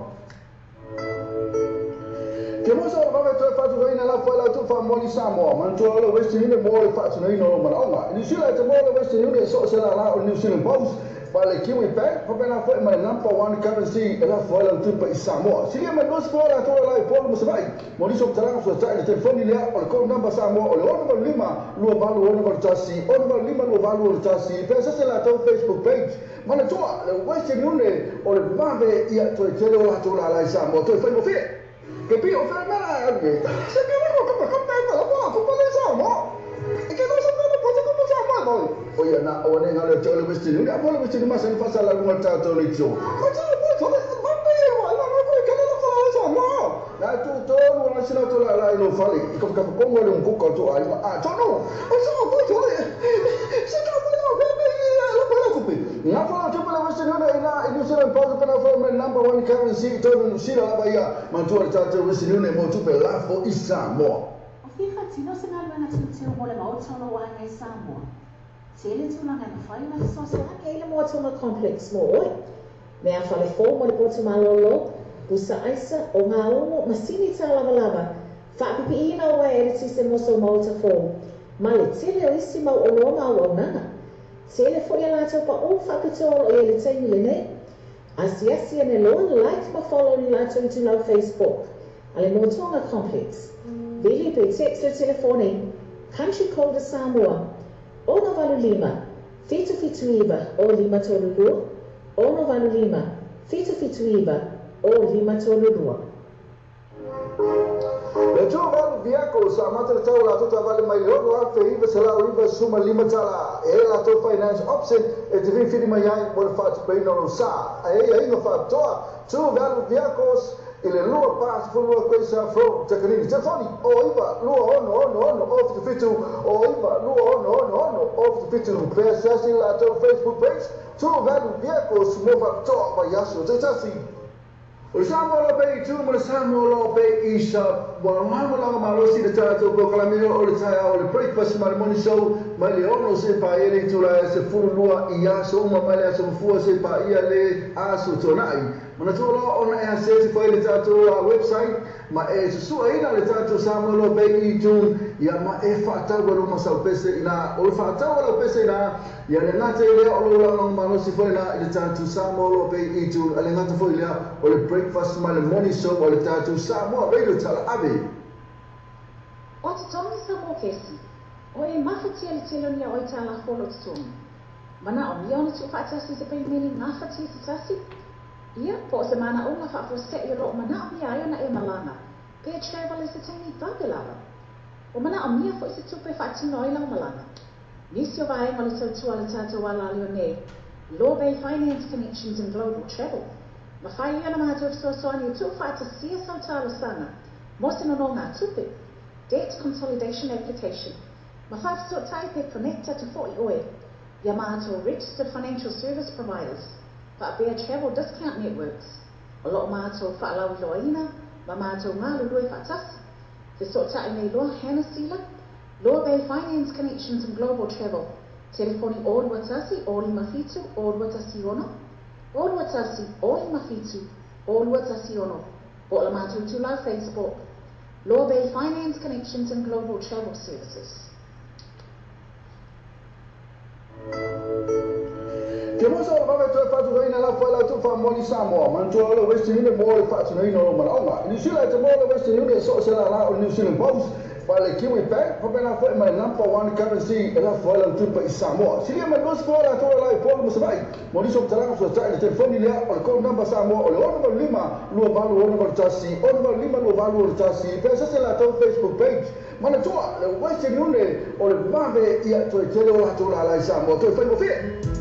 Ke mosa o le vave toe faatukaina lafo ai latou faamoani Samoa, manatua o le Western Union mo le faatinoina o lou manaoga. I Niu Sila e te maua le Western Union e so o se lala o le New Zealand Post, ma le Kiwi Bank, faapena foi ma le Number One Currency e lafo ai lau tupe i Samoa. Silia mai 20 latou e la i Upolu ma Savaii. Mo nisi o matalaga fesoatai i le telefoni lea o le code number Samoa o le 685 2861 685 2861 pe asese latou Facebook page. Manatua, le Western Union o le vave ia toe tele o latou lala i Samoa toe faigofie. Ke pi o fea mea la e se ke wako ka ka pe ka la ko pa le Samoa. E ke no sa mea po te ko Samoa mo. O ia na o ne ngale te ole Western Union a le Western Union ma sa fa sa la lunga tatou le tio. Ko te po to le ma pe wa la ma ko ke la ko la Samoa. Na tu tonu na sina to la la i lo fale. I ka ka kongo le nkuka to ai a to no. O sa ko to le. Se ka mo la pe pe la ko la ko pe. Nga fa te pala Western Union ina i New Zealand Post pena fo me number one currency to New Zealand lava ia mantua le tatou Western Union mo tupe lafo i Samoa. O fia faatino se galuega teuteu mo le Maota o lou aiga i Samoa? Tele tulaga e mafai ona fesoasoani ai le Moa Tonga Complex mo oe. Mea fale fou mo le potu malōlō, pusa aisa, ogaumu, masini tālavalava, faapipiiina o uaea eletise mo sou maota fou, ma le tele o isi mau oloa ma auaunaga. Tele foi a latou paʻū faapitoa o lo o i ai i le taimi lenei. Asiasi ane loa, like ma follow i le latou itulau Facebook a le Moa Tonga Complex. Vili pe text le telefoni, country code a Samoa, 685 779 0532, 685 779 0532. Le tu valu viako sa amata le tau la tota vale mai le ono afe iwa se lau iwa suma lima tala. E la tau finance option e te whiwhiri mai ai mo le whaatupeina o sa. A e ia inga whaatoa tu valu viakos i le lua pa sefulu lua koisa fro takanini. Telefoni o iwa lua ono ono ono o fitu fitu o iwa lua ono ono ono o fitu fitu. Pea sasi la tau Facebook page tu valu viakos mo whaatoa vai aso te tasi. O le Samoa lo pe i tu mo le Samoa lo pe i sa wa lagolago malosi le tatou polokalame o le taeao o le breakfast ma le morning show mai le 6 se paia le itula e 12 i aso uma mai le aso mafua se paia le aso tuanai. Manatua loa ona e asesi foi le tatou website ma e susuaina le tatou Samoa lo pe i tu ia ma e faatau alo masaupese ina o le faatau alo pese ina ia le gata i lea o lou lagolago malosi foi ina i le tatou Samoa lo pe i tu a le gata foi lea o le breakfast ma le morning show o le tatou Samoa Radio Talaave. O totogi sa mō kesi, o e mafatia le tele o nia oi tā lafo o lo totogi. Mana o mia ona tuu whaatasi se peimeli ngā whatia se tasi. Ia, po o se mana o ngā whaafosei o loo mana o mia ai ona e malanga. Pe travel e se taimi vape lava. O mana o mia fo i se tupe whaatino ai lau malanga. Nisi o vaenga o le tautua le tātou ala leo nei, Law Bay Finance Connections and Global Travel. Ma whai ia na mātou fesoasoani e tuu whaatasia sau tālosanga, mo se nono ngā tupe, Debt Consolidation Application. Ma whaafesoatai pe connecta te fo'i oe, ia mātou Registered Financial Service Providers, whaapea Travel Discount Networks, o loo mātou whaalauiloaina, ma mātou ngā lulue whaatasi, Fesoatai nei loa Hannah Sila, Law Bay Finance Connections and Global Travel, telefoni o 21 o 57 o 216, o 21 o 57 o 216, po o la mātou tūlau Facebook, Law Bay Finance Connections and Global Travel Services. Ke mosa o le vave toe whaatukaina la whaila tu wha Samoa. Manatua o le Western Union mo le whaatunaina o lo manaonga. I New Zealand te mo le Western Union so se la la o New Zealand Post. Pa le Kiwi Bank, papena foi mai number one currency e la whaila tupa i Samoa. Silia mai lusi fo la toa la i polu masavai. Mo niso mtalanga fusasai le telefoni lea o le code number Samoa o le 6 5 2 8 6 1 6 5 2 8 8 6. Pea sase la tau Facebook page. Manatua le Western Union o le vave ia toe tele o la toa la i Samoa. Toe whai mo whie.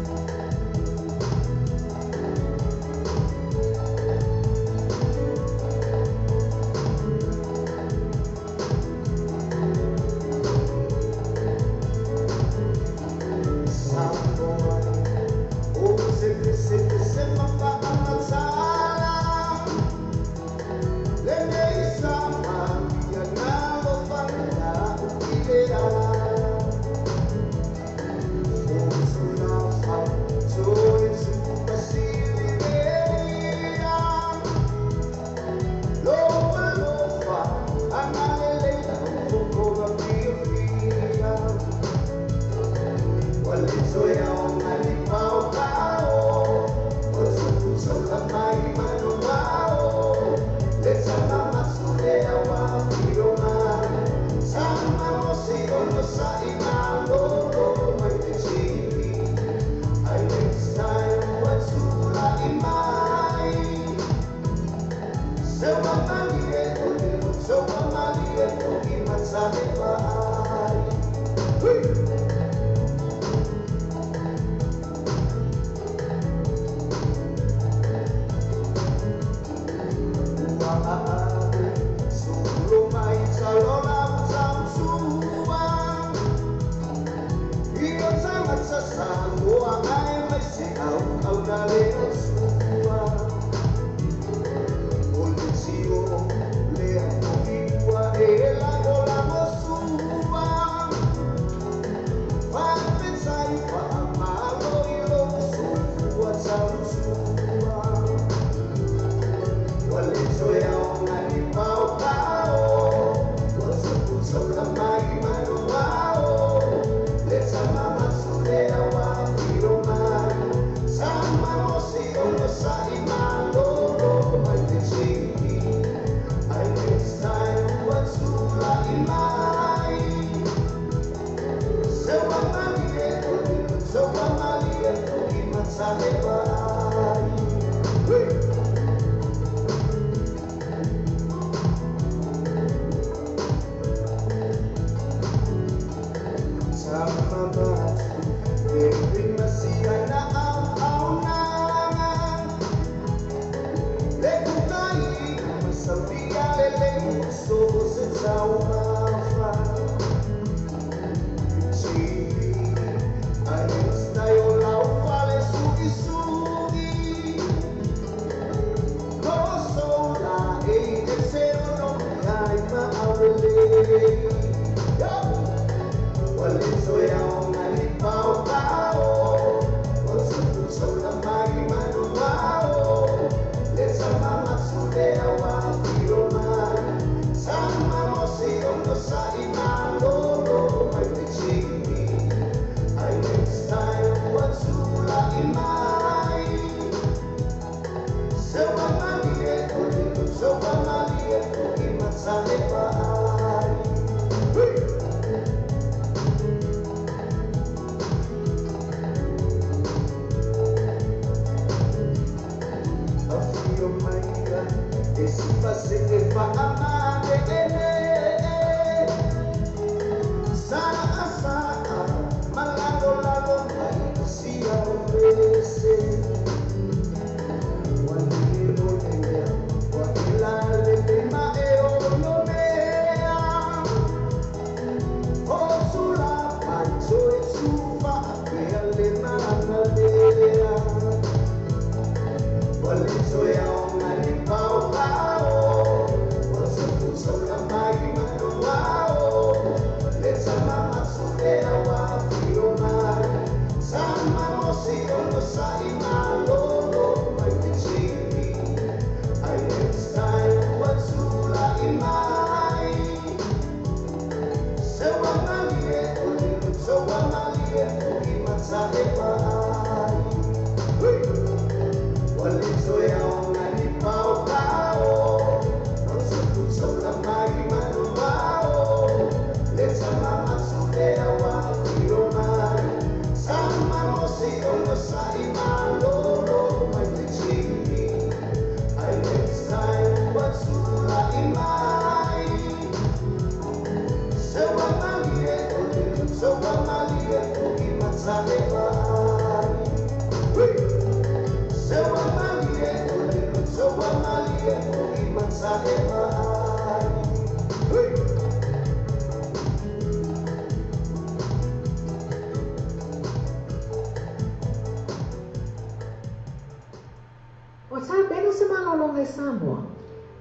Samoa.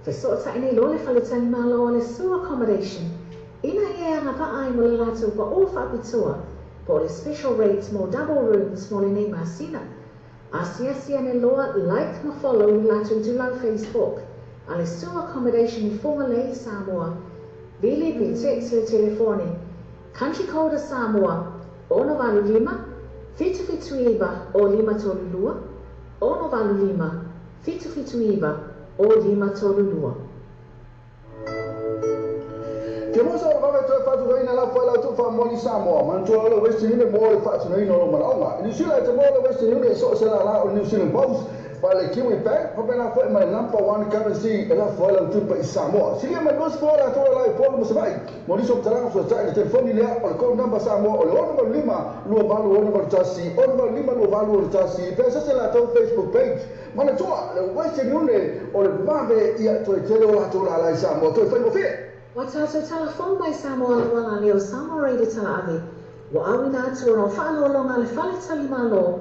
Fesoʻotaʻi nei loa le faletalimalo o le Sua Accommodation. Ina ia e agavaʻa ai mo le latou paʻō faapitoa po o le special rates mo double rooms mo lenei masina. Asiasi ane loa like ma follow i le latou itulau Facebook a le Sua Accommodation i Fugalei, Samoa. Vili pe text le telefoni. Country code a Samoa 685 779 o 532 685 779 o 532. Ke mosa o vave toe whatunaina la whaila tu wha Samoa. Manatua o le Western Union mo le whatunaina o manaonga. New Zealand te mo le Western Union so se la la o New Zealand Post. Pa le Kiwi Bank, pa pena foe mai number one currency e la whaila tu pa i Samoa. Silia mai los fola toa la i polo masavai. Mo niso talanga so tai le telefoni lea o le code number Samoa o le 685 28 685 28 1. Pesa se la tau Facebook page. Manatua le Western Union o le vave ia toe tele o la toa la i Samoa. Toe whai mo whia. Wa tātou telefon mai Samoa la wala leo Samoa Radio Talaave. Wa awina atu o whaalolonga le fale talimalo.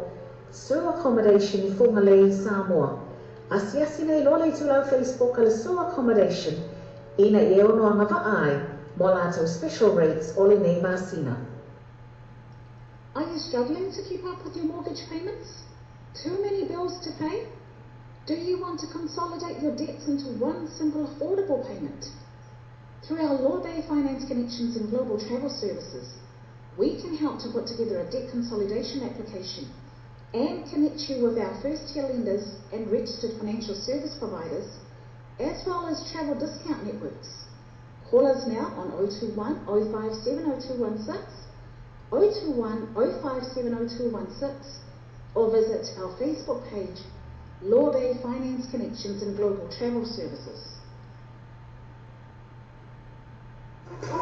Sua Accommodation i Fugalei, Samoa. Asiasi nei loa le itulau Facebook a le Sua Accommodation. Ina i e ono anga ai mo lātou special rates o le nei masina. Are you struggling to keep up with your mortgage payments? Too many bills to pay? Do you want to consolidate your debts into one simple affordable payment? Through our Law Bay Finance Connections and Global Travel Services, we can help to put together a debt consolidation application and connect you with our first-tier lenders and registered financial service providers, as well as travel discount networks. Call us now on 021 057 0216, 021 057 0216, or visit our Facebook page, Law Bay Finance Connections and Global Travel Services.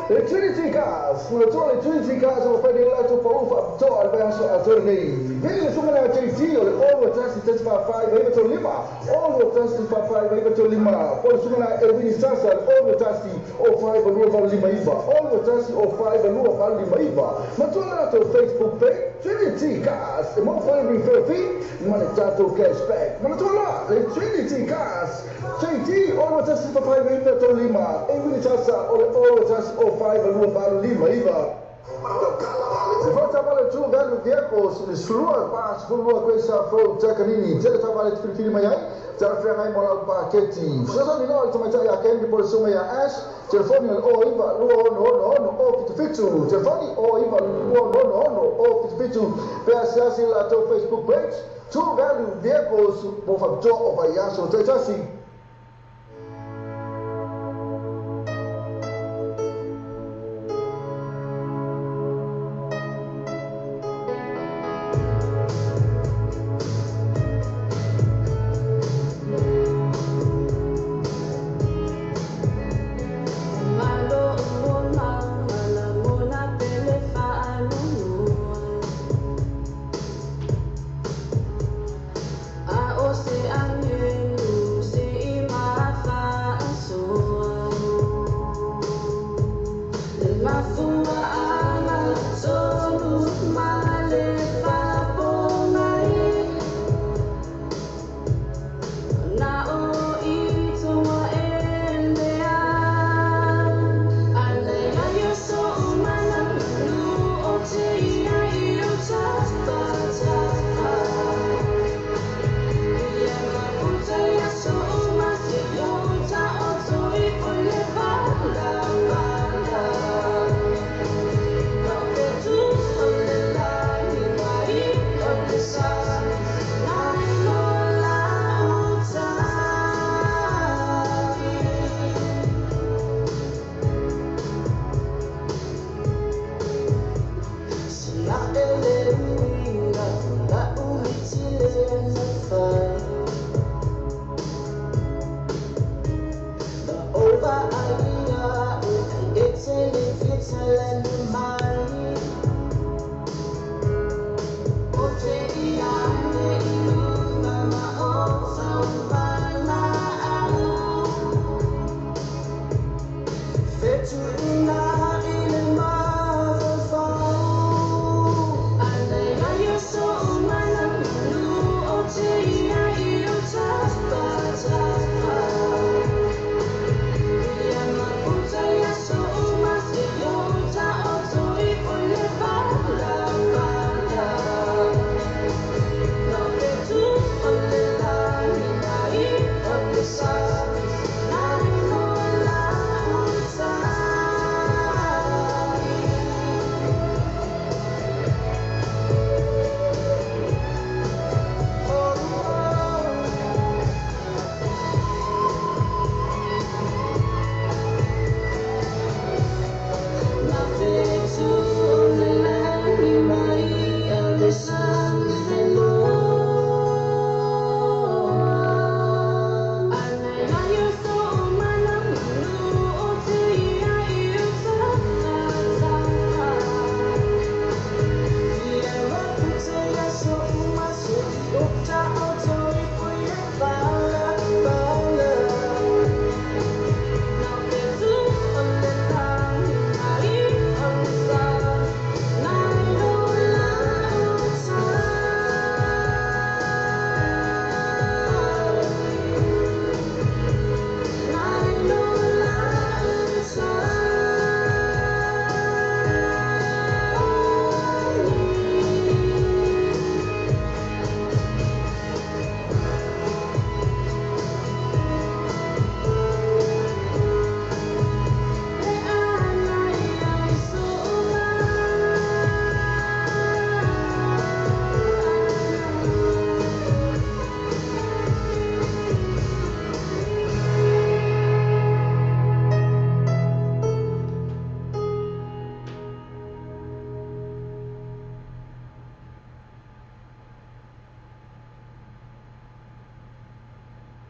Le Trinity Cars, le Trinity Cars o whaidea latou pau whaapitoa al vaiaso atoa nei. Vili le sunga na JT o le 6 1 5 5 9 3 5 6 1 5 5 9 3 5. Po le sunga na Elvini Sasa le 6 1 o 5 2 8 5 9 6 1 o 5 2 8 5 9. Matua le latou Facebook page Trinity Cars, e mo whai refer fee, ma le tatou cashback. Manatua la le Trinity Cars JT 6 1 5 5 9 3 5 Elvini Sasa o le 6 1 o 5 2 8 5 9. Se volta vale tu velho vehicles, le slua pas fulua questa flow takanini, tele tavale filifili mai ai, tara fea ngai mola paketi. Sasa ni no tamatai a kendi por suma ya ash, telefoni o iva lua ono ono ono o fitu fitu, telefoni o iva lua ono ono ono o fitu fitu, pe asiasi la to Facebook page, True Value Vehicles, mo fa to o vai aso, te tasi.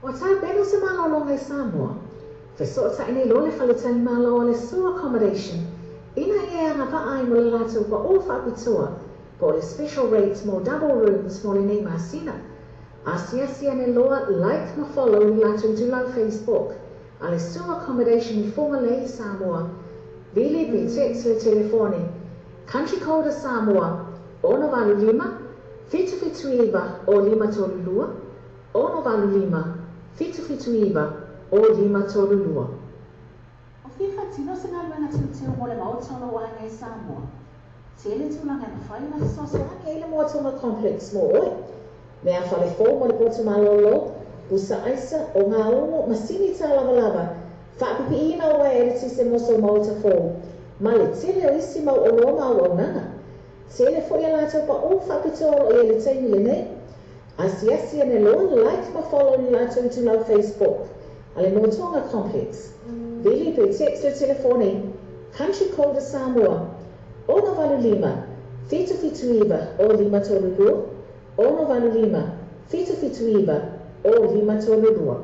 O tapena se malologa i Samoa. Feso'ota'i nei loa le faletalimalo o le Sue Accommodation ina ia e agava'a ai mo le latou pa'ō fa'apitoa po o le special rates mo double rooms mo lenei masina. Asiasi ane loa like ma follow i le latou itulau Facebook a le Sue Accommodation i Fugalei, Samoa. Vili pe text le telefoni Country code a Samoa 685 779 o 532 685 779 o 532. O fia faatino se galuega teuteu mo le maota o lou aiga i Samoa. Tele tulaga e mafai ona fesoasoani ai le Moatoga Complex mo oe. Mea fale fou mo le potu malōlō, pusa aisa, ogaumu, masini tālavalava, faapipiiina o uaea eletise mo sou maota fou, ma le tele o isi mau oloa ma auaunaga. Tele foi a latou paʻō faapitoa o lo o i ai i le taimi lenei. Asiasi ane loa, like ma follow i le latou itulau Facebook a le Motoga Complex. Vili pe text le telefoni Country Code a Samoa 685 779 o 532 685 779 o 532.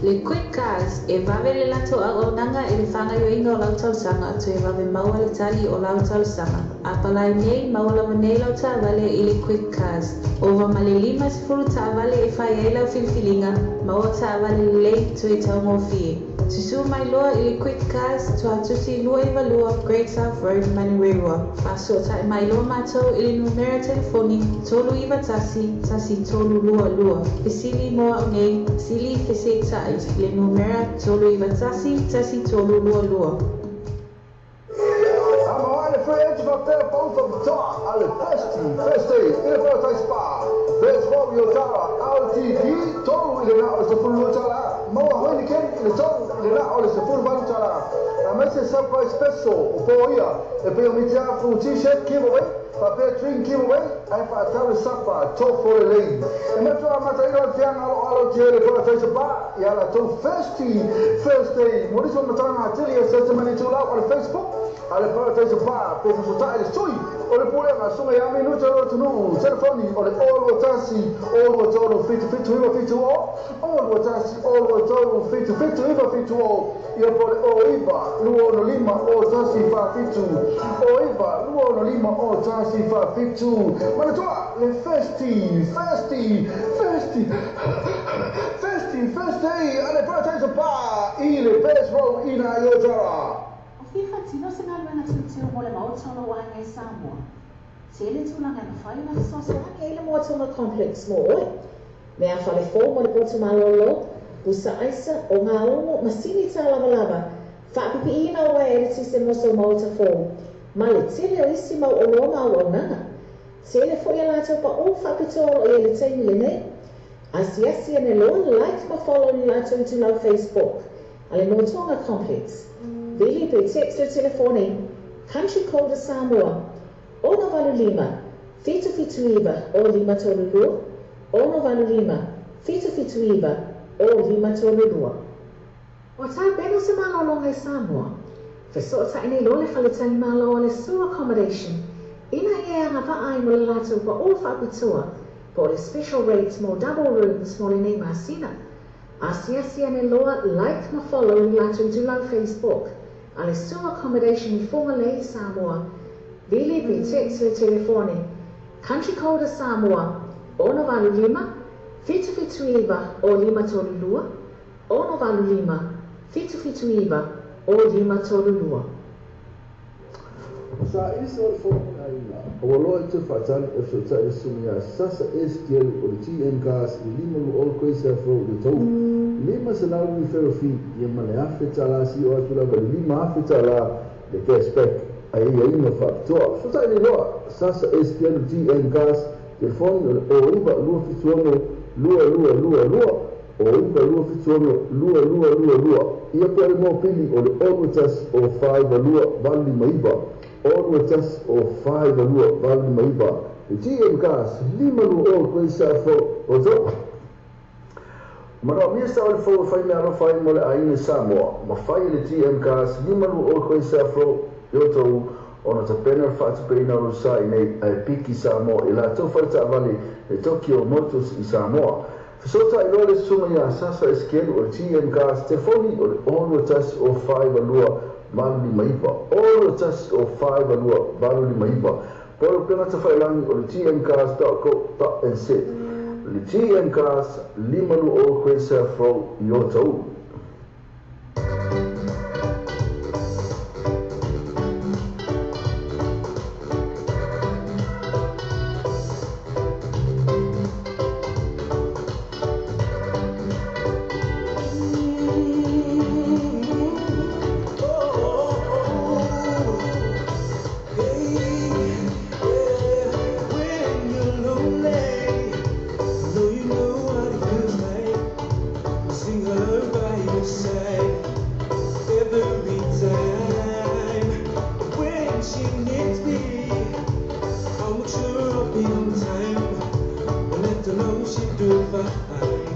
Le Quick Cars, e vave le latou auaunaga i le faagaoioiga o lau talosaga toe vave maua le tali o lau talosaga. A palai nei, maua lava nei lau taavale i le Quick Cars. Ova ma le 50 taavale e fai ai lau filifiliga, maua taavale lelei toe taugofie. Susū mai loa i le Quick Cars, Tuatusi 292 Great South Road, Manurewa. Faasootai mai loa matou i le numera telefoni 391 1322. Fesili mo au nei, sili fesetai, le numera 391 1322. Ama le free faapea pau faapitoa a le Thirsty Thursday i le Paradise Spa. Best for your tara LTD 3 i le na o le $12. Maua Heineken i le 3 i le na o le $18. Aemaise surprise special o po ia e pei o mitiafu t-shirt giveaway, faapea drink giveaway, ae fa'atau le sapa tofo lelei. E matuā mataina o le fiaga aloalo tele le Paradise Spa ia latou Thirsty Thursday. Mo nisi o matalaga atili e search mai le itulau o le Facebook a le Paradise Spa pe fesota'i le sui o le pulega susuga ia Minuta o le atunuu. Telefoni o le 021 023 77 970 021 023 77 970 ia po o le 09 265 01 47 09 265 01 47. Manatua le Thirsty Thirsty Thirsty Thirsty Thursday a le Paradise Spa i le Best Road ina i Otara. O fia faatino se galuega teuteu mo le maota o lou aiga i Samoa. Tele tulaga e mafai ona fesoasoani ai le Moatoga Complex mo oe. Mea fale fou mo le potu malōlō, pusa aisa, ogaumu, masini tālavalava, faapipiiina o uaea eletise mo sou maota fou, ma le tele o isi mau oloa ma auaunaga. Tele foi a latou paʻō faapitoa o lo o i ai i le taimi lenei. Asiasi ane loa, like ma follow i le latou itulau Facebook a le Motoga Complex. Vili pe text le telefoni Country Code a Samoa 685 779 o 532 685 779 o 532. O tapena se malologa i Samoa. Feso'ota'i nei loa le faletalimalo o le Sue Accommodation ina ia e agava'a ai mo le latou pa'ō fa'apitoa po o le special rates mo double rooms mo lenei masina. Asiasi ane loa, like ma follow i le latou itulau Facebook a le Sue Accommodation i Fugalei, Samoa. Vili pe text le telefoni Country Code a Samoa 685 779 o 532 685 779 o 532. Sa isi o le fono o le aiga, ua loa i toe faatali e fesootai le susuga ia Sasa Estielu o le TM Cars i le 520 Quayside Road i Otahuhu. 500 referral fee ia ma le $1,000 sio atu lava i le $5,000 le cash back a aiaiga faapitoa. Fesootai nei loa Sasa Estielu TM Cars, telefoni o le 09 276 2222 o 9 276 2222 ia po o le mopili o le 61 o 42 859 61 o 42 859. Le TM Cars, 520 Quayside Road, Otahuhu. Manaomia sa o le fou e fai mea alofa ai mo le aiga i Samoa, ma fai e le TM Cars 520 Quayside Road i Otahuhu ona tapena le faatupeina o lou sa i nei ae piki Samoa i latou faletaavale le Tokyo Motors i Samoa. Fesoota'i loa le susuga iā Sasa Esekielu o le TM Cars, telefoni o le 610 42 859, 610 42 859, po o le upega tafailagi o le tmcars.co.nz. Le TM Cars, 520 Great South Road i Otahuhu. When you're lonely, though you know what it feels like, sing her by your side every time. When she needs me, I'll make sure I'll be on time. I'll let her know she'll do fine.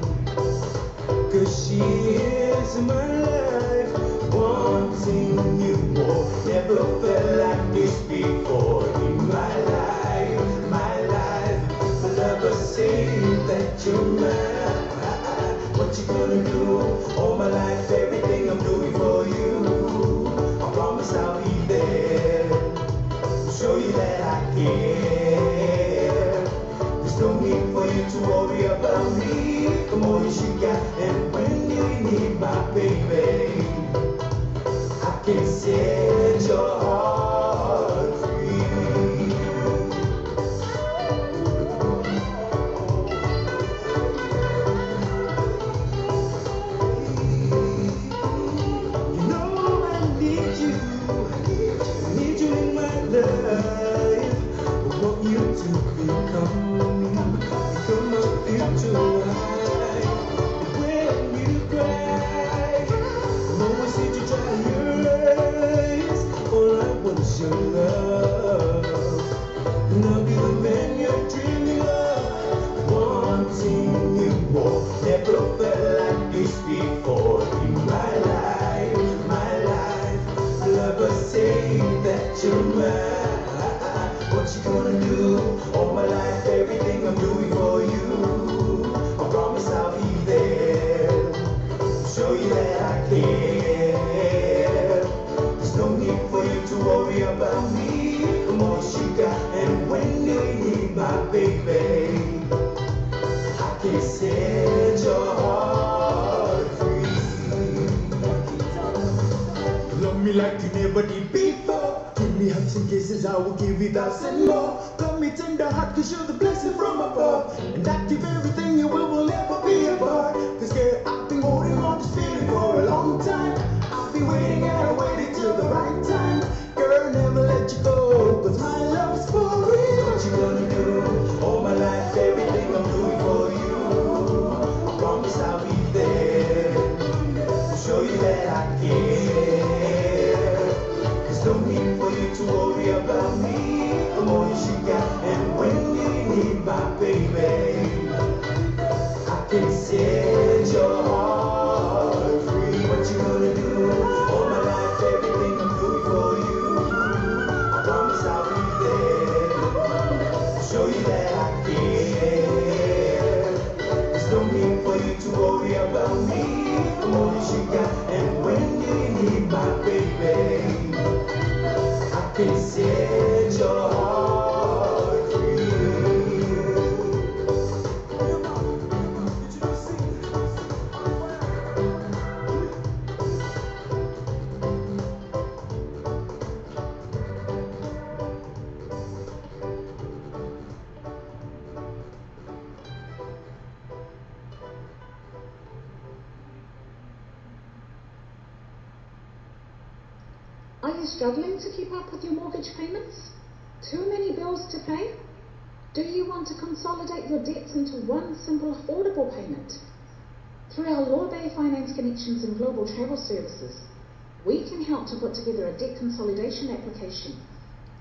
'Cause she is my life, wanting you more. Never felt like this before in my life, my life. My lover say that you're mine. What you gonna do? All my life, everything I'm doing for you. I promise I'll be there. Show you that I care. There's no need for you to worry about me. The more you got, and when you need my baby, I can set your heart free. You know I need you. I need you in my life. I want you to become my future wife. When you cry, I'm always here to dry your eyes. All I want is your love, and I'll be the man you're dreaming of. Wanting you more, never felt like this before in my life, my life. Lover say that you're mine. What you gonna do? All my life, everything I'm doing for you. I promise I'll be there. Show you that I care. There's no need for you to worry about me. The more you got, and when you need my baby, I can set your heart free. Love me like you never did before. Give me hugs and kisses, I will give you thousand more. Call me tender heart, 'cause you're the blessing from above. And I give everything you will never be apart. 'Cause girl, I've been holding on this feeling for a long time. I've been waiting and I waited till the right time. Girl, never let you go, 'cause my love is for real. What you gonna do? All my life, everything I'm doing for you. I promise I'll be there. I'll show you that I care. There's no need for you to worry about me. The more you got, and when you need my baby, I can set your heart free. What you gonna do? All my life, everything I'm doing for you. I promise I'll be there. I'll show you that I care. There's no need for you to worry about me. The more you got, and when you need my baby, I can set your heart free. Are you struggling to keep up with your mortgage payments? Too many bills to pay? Do you want to consolidate your debts into one simple affordable payment? Through our Lawbay Finance Connections and Global Travel Services, we can help to put together a debt consolidation application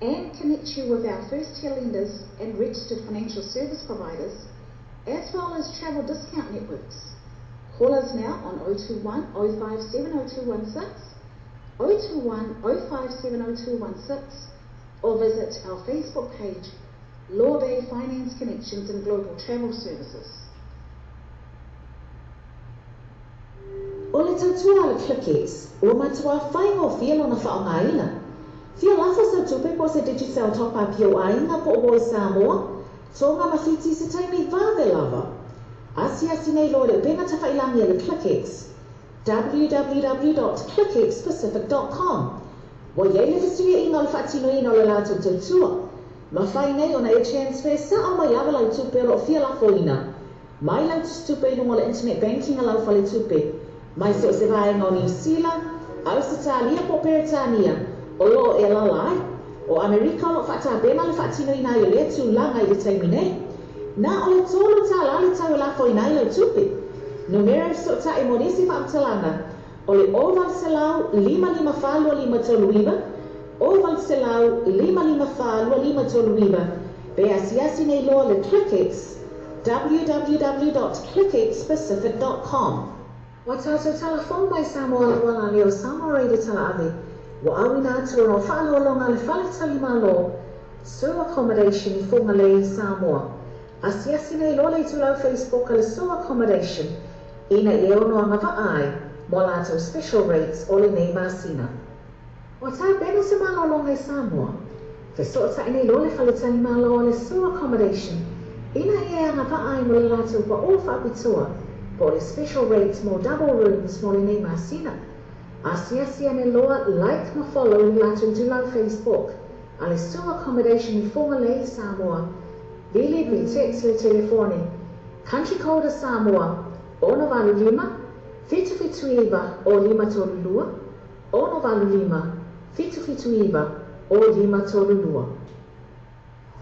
and connect you with our first-tier lenders and registered financial service providers, as well as travel discount networks. Call us now on 021 057 0216, 021 057 0216, or visit our Facebook page, Lawbay Finance Connections and Global Travel Services. O le tautua a le ClickX, ua matuā faigofie lona faaaogaina. Fia lafo sau tupe po o se Digicel top up i ou aiga po o uo i Samoa, Tonga ma Fiti i se taimi vave lava. Asiasi nei loa i le upega tafailagi a le ClickX, www dot clickxpacific dot com. Ua i ai le fesuiaiga o le faatinoina o le latou tautua. Mafai nei ona e transfer sao mai lava lau tupe o lo o fia lafoina mai lau tusitupe i luga o le internet banking a lau faletupe mai so o se vaega o Niu Sila, Ausetalia po o Peretania o lo o e alaala ai. O Amerika o lo o faatapena le faatinoina ai o lea tulaga i le taimi nei. Na o le $3 le tau e lafoina ai lau tupe. Numera e fesootai mo nisi faamatalaga o le 0800 554 2539, 0800 554 2539, pe asiasi nei loa le ClickX, www dot clickxpacific dot com. Ua tatou tala fou mai Samoa lauala lea o Samoa Radio Talaave ua auina atu ona o faaloaloga a le Fale Tali Malo, Sue Accommodation i Fugalei, Samoa. Asiasi nei loa le itulau Facebook a le Sue Accommodation ina ia ono agavaa ai mo a latou special rates o lenei masina. Ua tapena se malologa i Samoa. Fesootai nei loa le Fale Tali Malo a le Sue Accommodation ina ia e agavaa ai mo le latou paʻō faapitoa po o le special rate mo double rooms mo lenei masina. Asiasi ane loa like ma follow le latou itulau Facebook a le Sue Accommodation i Fugalei, Samoa. Vili pe text le telefoni Country code a Samoa, 685 779 o 532, 685 779 o 532.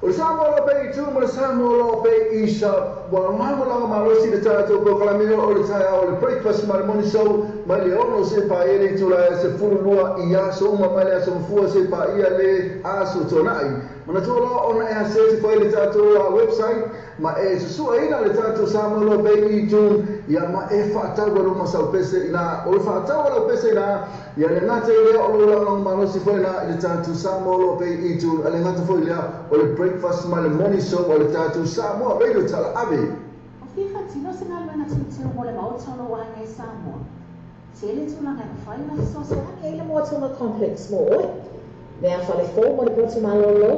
O le Samoa Law Bay i Tu ma le Samoa Law Bay i Sa ua lagolago malosi le tatou polokalame o le taeao o le Breakfast ma le Morning Show mai le 6 seia paia le itula e 12 i aso uma mai le aso Gafua seia paia le aso Toanai. Manatua loa ona e search foi le tatou website ma e susu'aina le tatou Samoa Law Bay i Tune ia ma e faatau ai ma sau pese ina o le faatau lau pese ina ia le gata i lea o lou lagolago malosi foi lena i le tatou Samoa Law Bay i Tune a le gata foi lea o le Breakfast ma le Morning Show a le tatou Samoa Radio Talaave. O fia faatino se galuega teuteu mo le Maota o lou aiga i Samoa. Tele tulaga e mafai ona fesoasoani ai le Moa Tonga Complex mo oe. Mea fale fou mo le potu malōlō,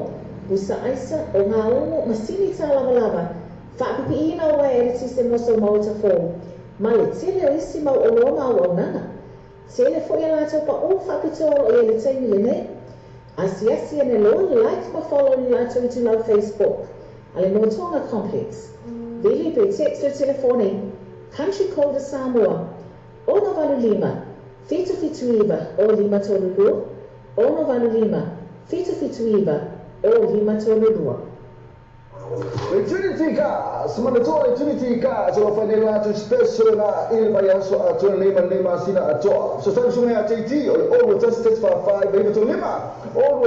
pusa aisa, o gaugo, masini tālavalava, faapipiiina o uaea eletise mo sou maota fou, ma le tele o isi mau oloa ma auaunaga. Tele foi a latou paʻō faapitoa o lo o i ai i le taimi lenei. Asiasi ane loa, like ma follow le latou itulau Facebook a le Moa Tonga Complex. Vili pe text le telefoni, Country code a Samoa, 685 779 o 532, 685 779 o 532. Le Trinity Gas, manatua le Trinity Gas o lo o fai nei le latou special na i le vaiaso atoa lenei ma lenei masina atoa. Fesoasoani susuga ia JT o le 021 145 935, 021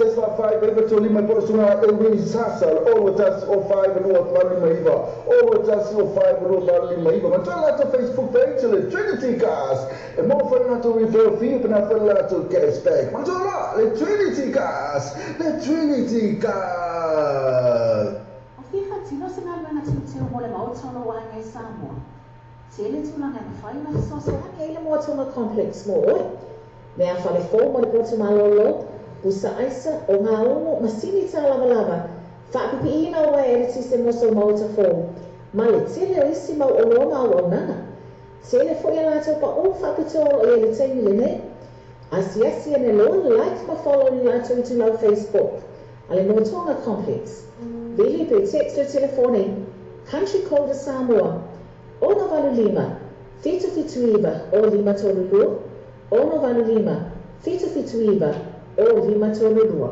145 935 po o le susuga Elwin Sasa o le 021 05 2859, 021 05 2859. Manatua le latou Facebook page o le Trinity Gas e maua foi le latou referral fee pe na foi le latou cash back. Manatua loa le Trinity Gas, le Trinity Gas. O fia faatino se galuega teuteu mo le Maota o lou aiga i Samoa. Tele tulaga e mafai ona fesoasoani ai le Moa Tonga Complex mo oe. Mea fale fou mo le potu malōlō, pusa aisa, o gaugo, masini tālavalava, faapipiiina o uaea eletise mo sou maota fou, ma le tele o isi mau oloa ma auaunaga. Tele foi a latou paʻō faapitoa o lo o i ai i le taimi lenei. Asiasi ane loa, like ma follow le latou itulau Facebook a le Moa Tonga Complex. Vili pe text le telefoni, Country code a Samoa, 685 779 o 532, 685 779 o 532.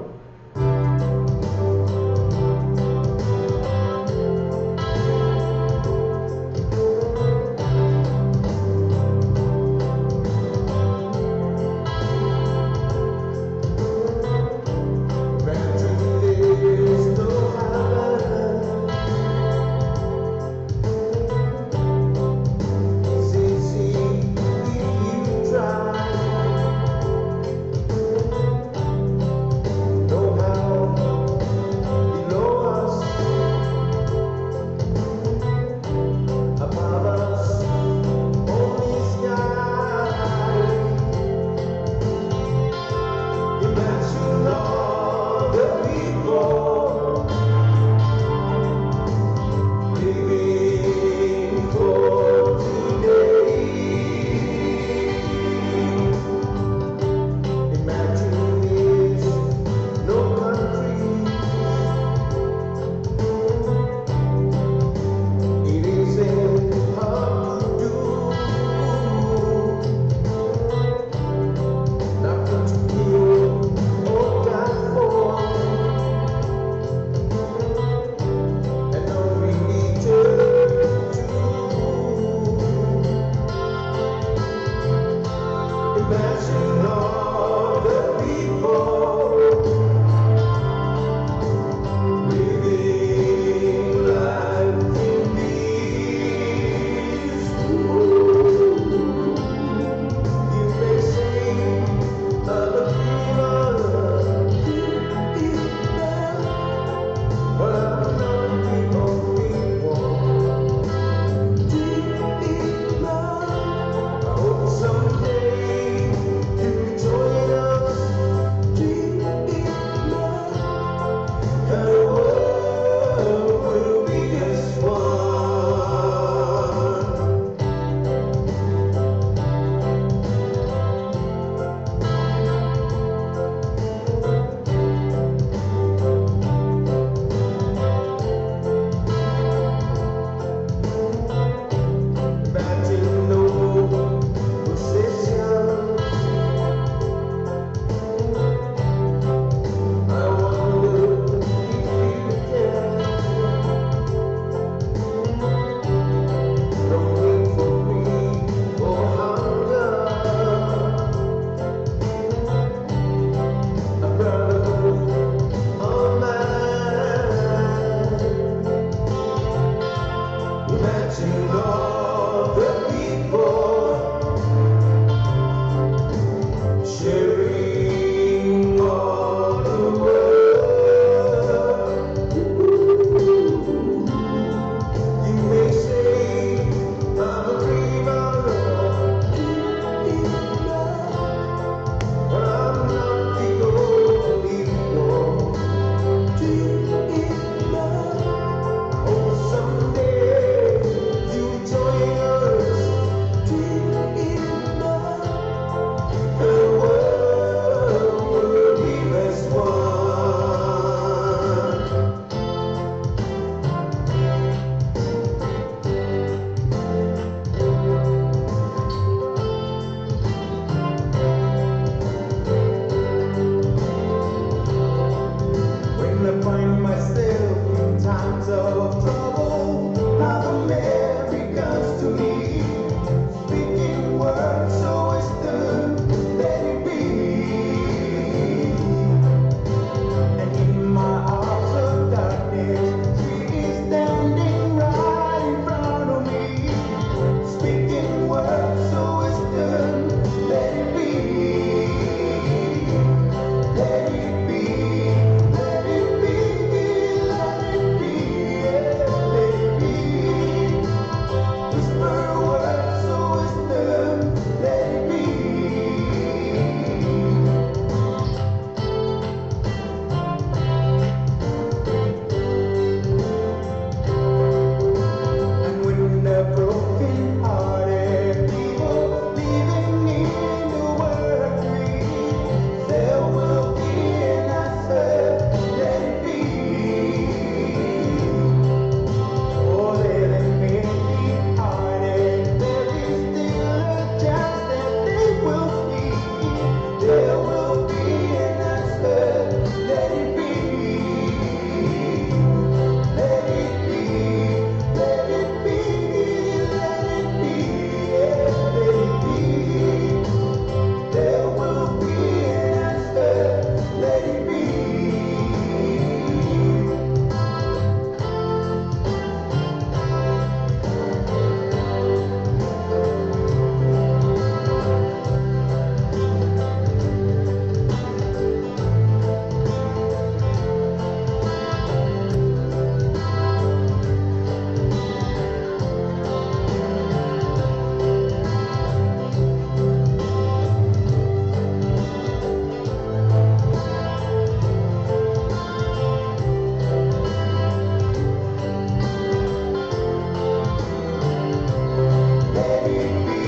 it be,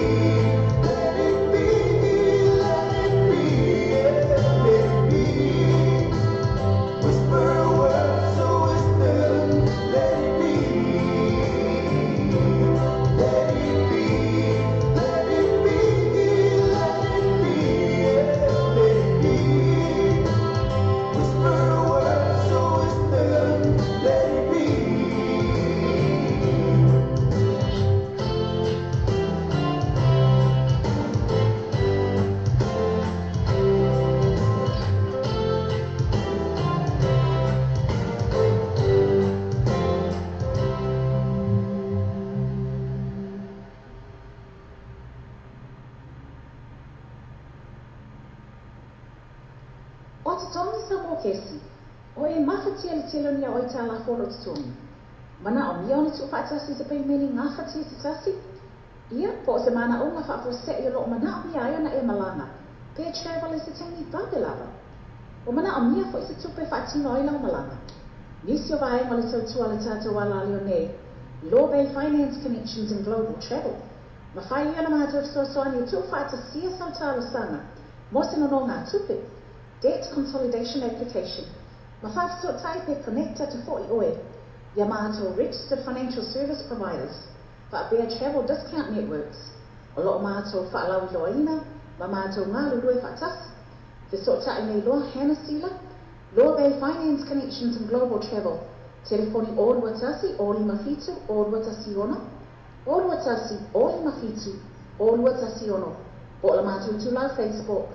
let it be, let it be, yeah, let it be. Whisper words of wisdom, let it be, let it be, let it be, let it be, yeah, let it be. Whisper words of wisdom, let it be. O totogi sa mōkesi, o e mafatia le tele o ni a oi tā lafo o totogi. Mana o mia ona tuufaatasi se paimene gafatia se tasi, ia po o se manaʻoga faafuaseʻi o loo manaʻomia ai ona e malaga, pe travel i se taimi vave lava. Ua manaʻomia foʻi se tupe e faatino ai lau malaga. Nisi o vaega o le tautua a le tatou alalio nei, Law Bay Finance Connections and Global Travel, mafai ia ona matou fesoasoani e tuufaatasia sau talosaga mo se nonogātupe, Debt Consolidation Application, ma faafesootai pe connect atu foʻi oe ia matou Registered Financial Service Providers, faapea Travel Discount Networks, o loo matou faalauiloaina ma matou galulue faatasi. Fesootai nei loa Hannah Sila, Law Bay Finance Connections and Global Travel, telefoni 021 057 0216, 021 057 0216, po o le matou itulau Facebook,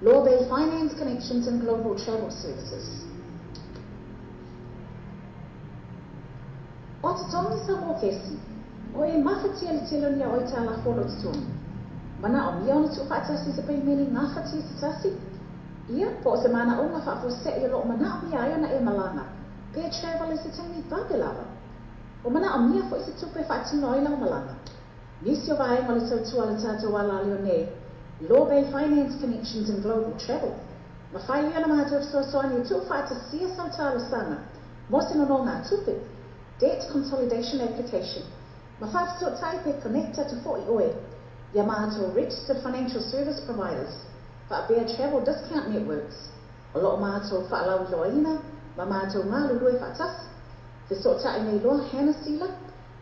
Law Bay Finance Connections and Global Travel Services. O totogi sa mōkesi, o e mafatia le tele o ni a oi tā lafo o lo totogi. Manaʻomia ona tuufaatasi se paimene gafatia se tasi, ia po o se manaʻoga faafuaseʻi o loo manaʻomia ai ona e malaga, pe travel i se taimi vave lava. Ua manaʻomia foʻi se tupe e faatino ai lau malaga. Nisi o vaega o le tautua a le tatou alalio nei, Law Bay Finance Connections and Global Travel, mafai ia ona matou fesoasoani e tuufaatasia sau talosaga mo se nonogātupe, Debt Consolidation Application, ma faafesootai pe connect atu foʻi oe ia matou Registered Financial Service Providers, faapea Travel Discount Networks, o loo matou faalauiloaina ma matou galulue faatasi. Fesootai nei loa Hannah Sila,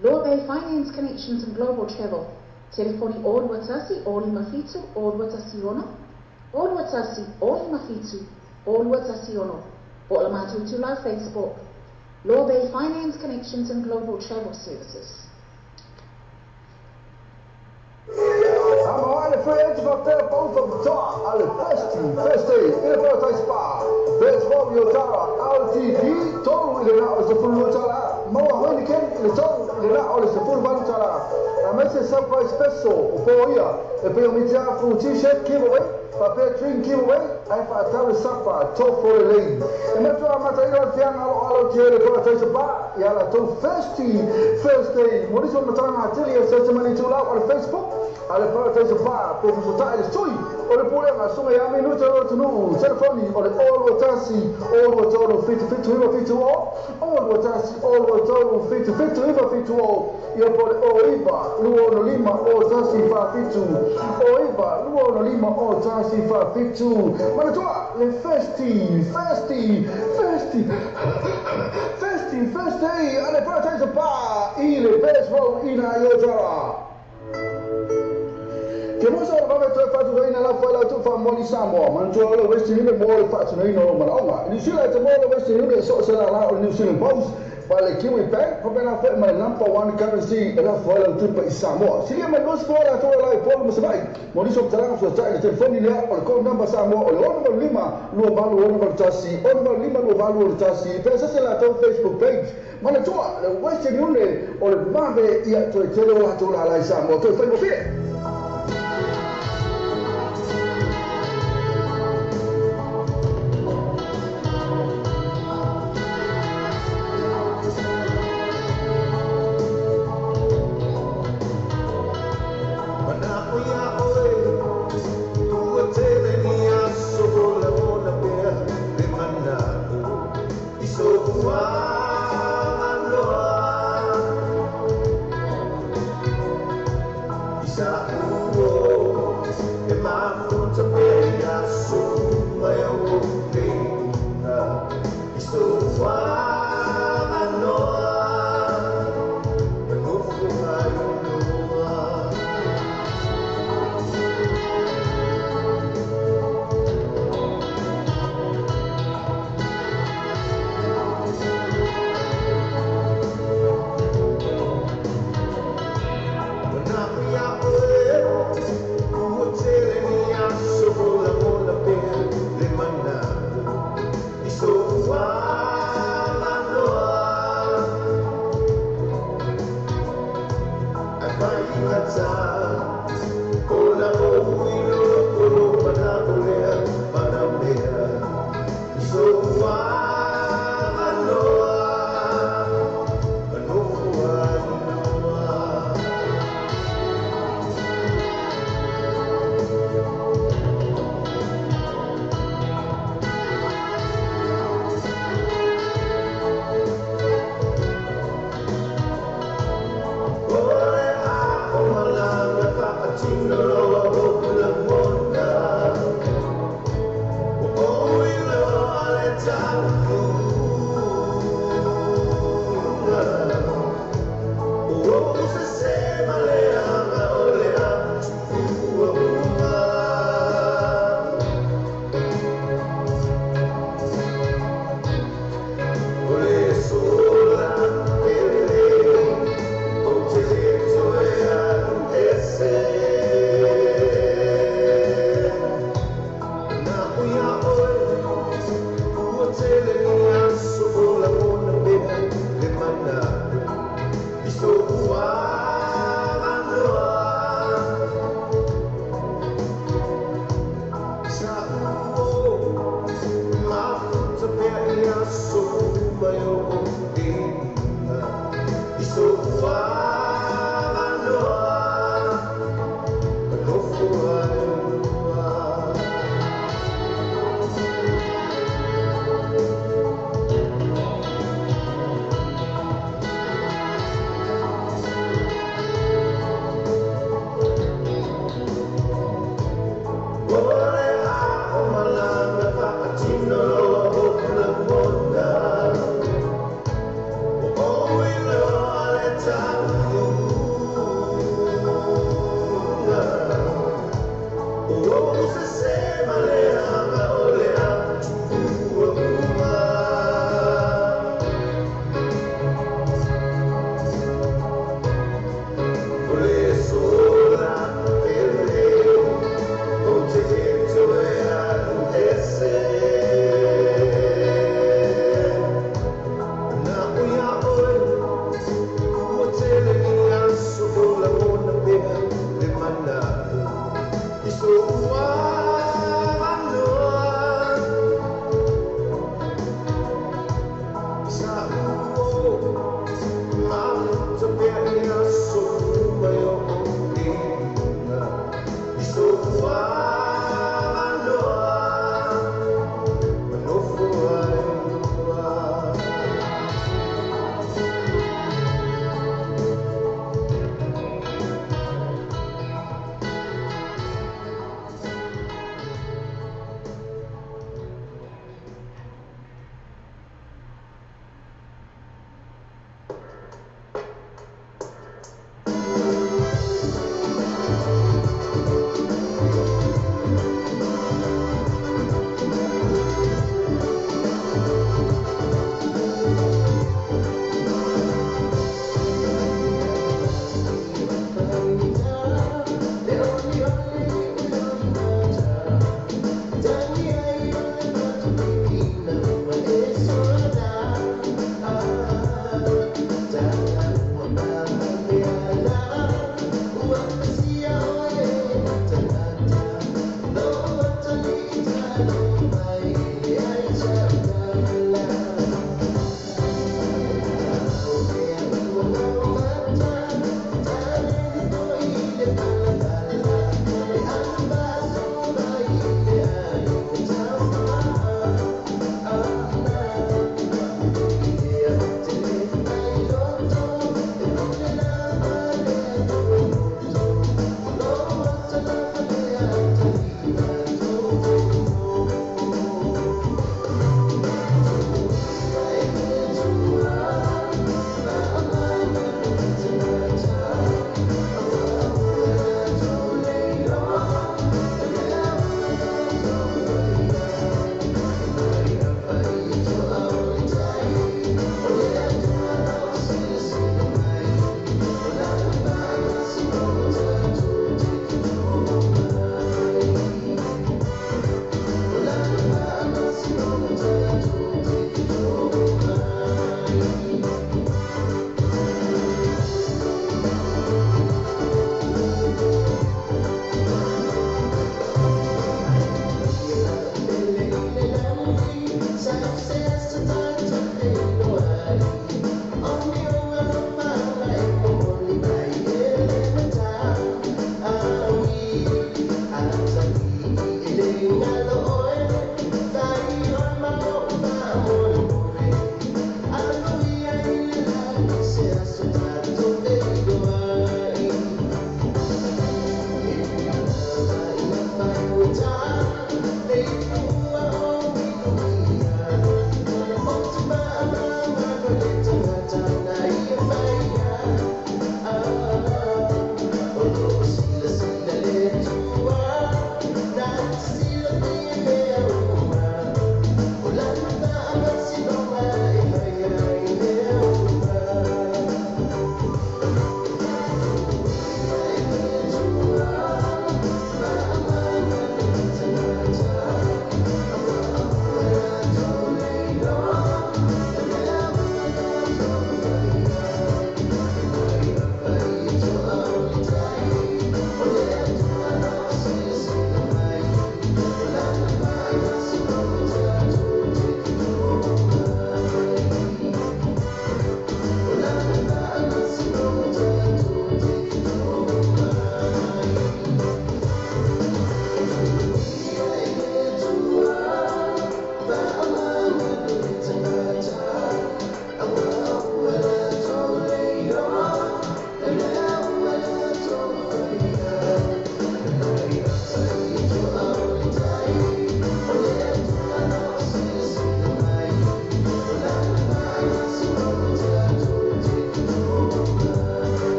Law Bay Finance Connections and Global Travel, telefoni 021 057 0216, 021 057 0216, po o le matou itulau Facebook, Law Bay Finance Connections and Global Travel Services. Samoa le free agent faapea pau faapitoa a le Festy Thursday i le Paradise Bar, Best Romeo Tara LTD 3 i le na o le $12, maua Heineken i le 3 i le na o le $18. Aemaise surprise special o foia e pei o mitiafu t-shirt giveaway, faapea drink giveaway, ae faatau le sapa tofo lelei. E matua amataina o le fiaga alo alo tie le Paradise Bar ia latou Festy Thursday. Mo nisi o matalaga atili e search mai le itulau o le Facebook a le Paradise Bar pe fesotaʻi le sui o le pulega suga ia minuta o le atunuu. Telefoni o le 021 023 77 970, 021 023 77 970, ia po le 09 265 0147, 09 265 0147. Manatua le Festy Festy Festy Festy Thursday a le Paradise Bar i le Best Road ina i Otara. Ke mosa o le vave toe faatutoina lau fai lau tuu faamoni Samoa, manatua o le Western Union mo le faatinoina o lou manaoga. I Niu Sila e te moa le Western Union e so o se lala o le New Zealand Post, pa le Kiwi Bank, faapena foʻi ma le number one currency e lafo ai lau tupe i Samoa. Silia mai 20 latou e la i Upolu ma Savaii. Mo nisi o matalaga fesoatai le telefoni lea o le code number Samoa o le 685 2861 685 2861 pe asasi latou Facebook page. Manatua le Western Union o le vave ia toe tele o latou lala i Samoa toe faigofie. Mana'o ia oe, tua tele ni aso ola ola pea le mana'o i so'u agaloa. I Say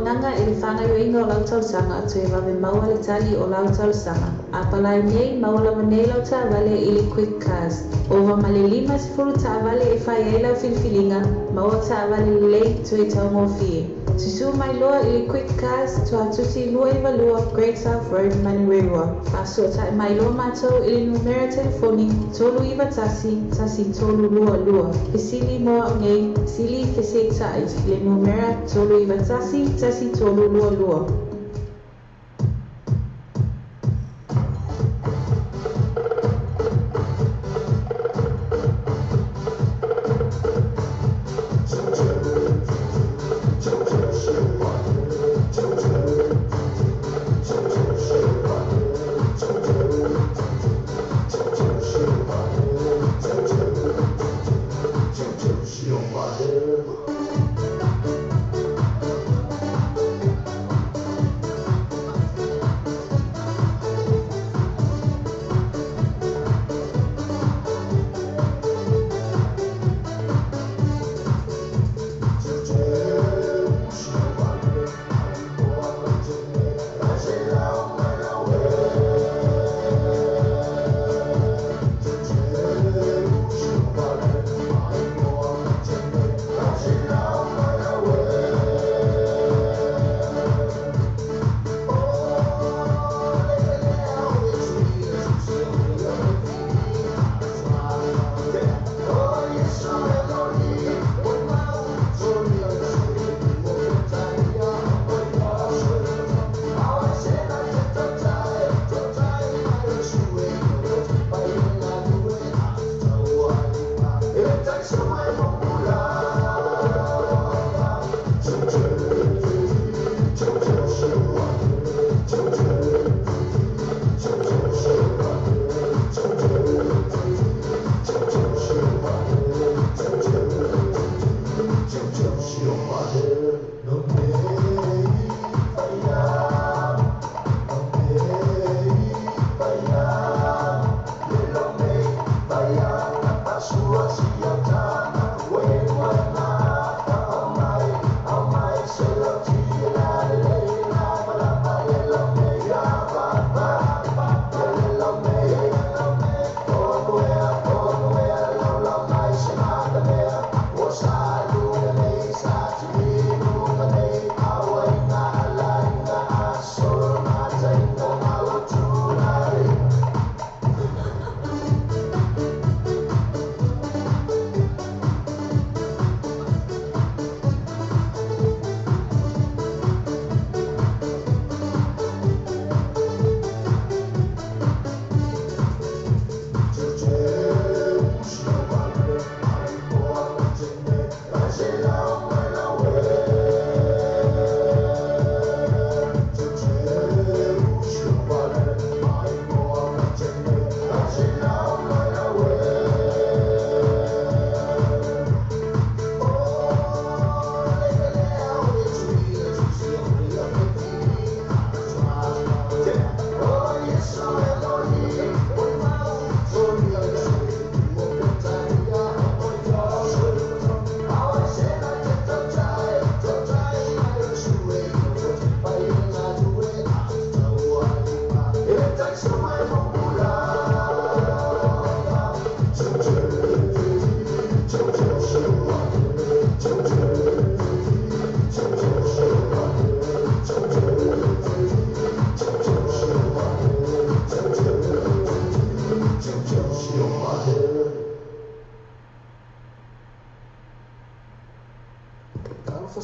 auaunaga i le fāgaioiga o lau talosaga toe vave maua le tali o lau talosaga. Apalai nei maua lava nei lau taavale i le Quick Cars. Ova ma le 50 taavale e fai ai lau filifiliga, maua taavale lelei toe taugofie. Susū mai loa i le Quick Cars Tuatusi 292 Great South Road, Manurewa. Faasootai mai loa matou i le numera telefoni 391 1322. Fesili mo au nei, sili fesetai i le numera 391 1322.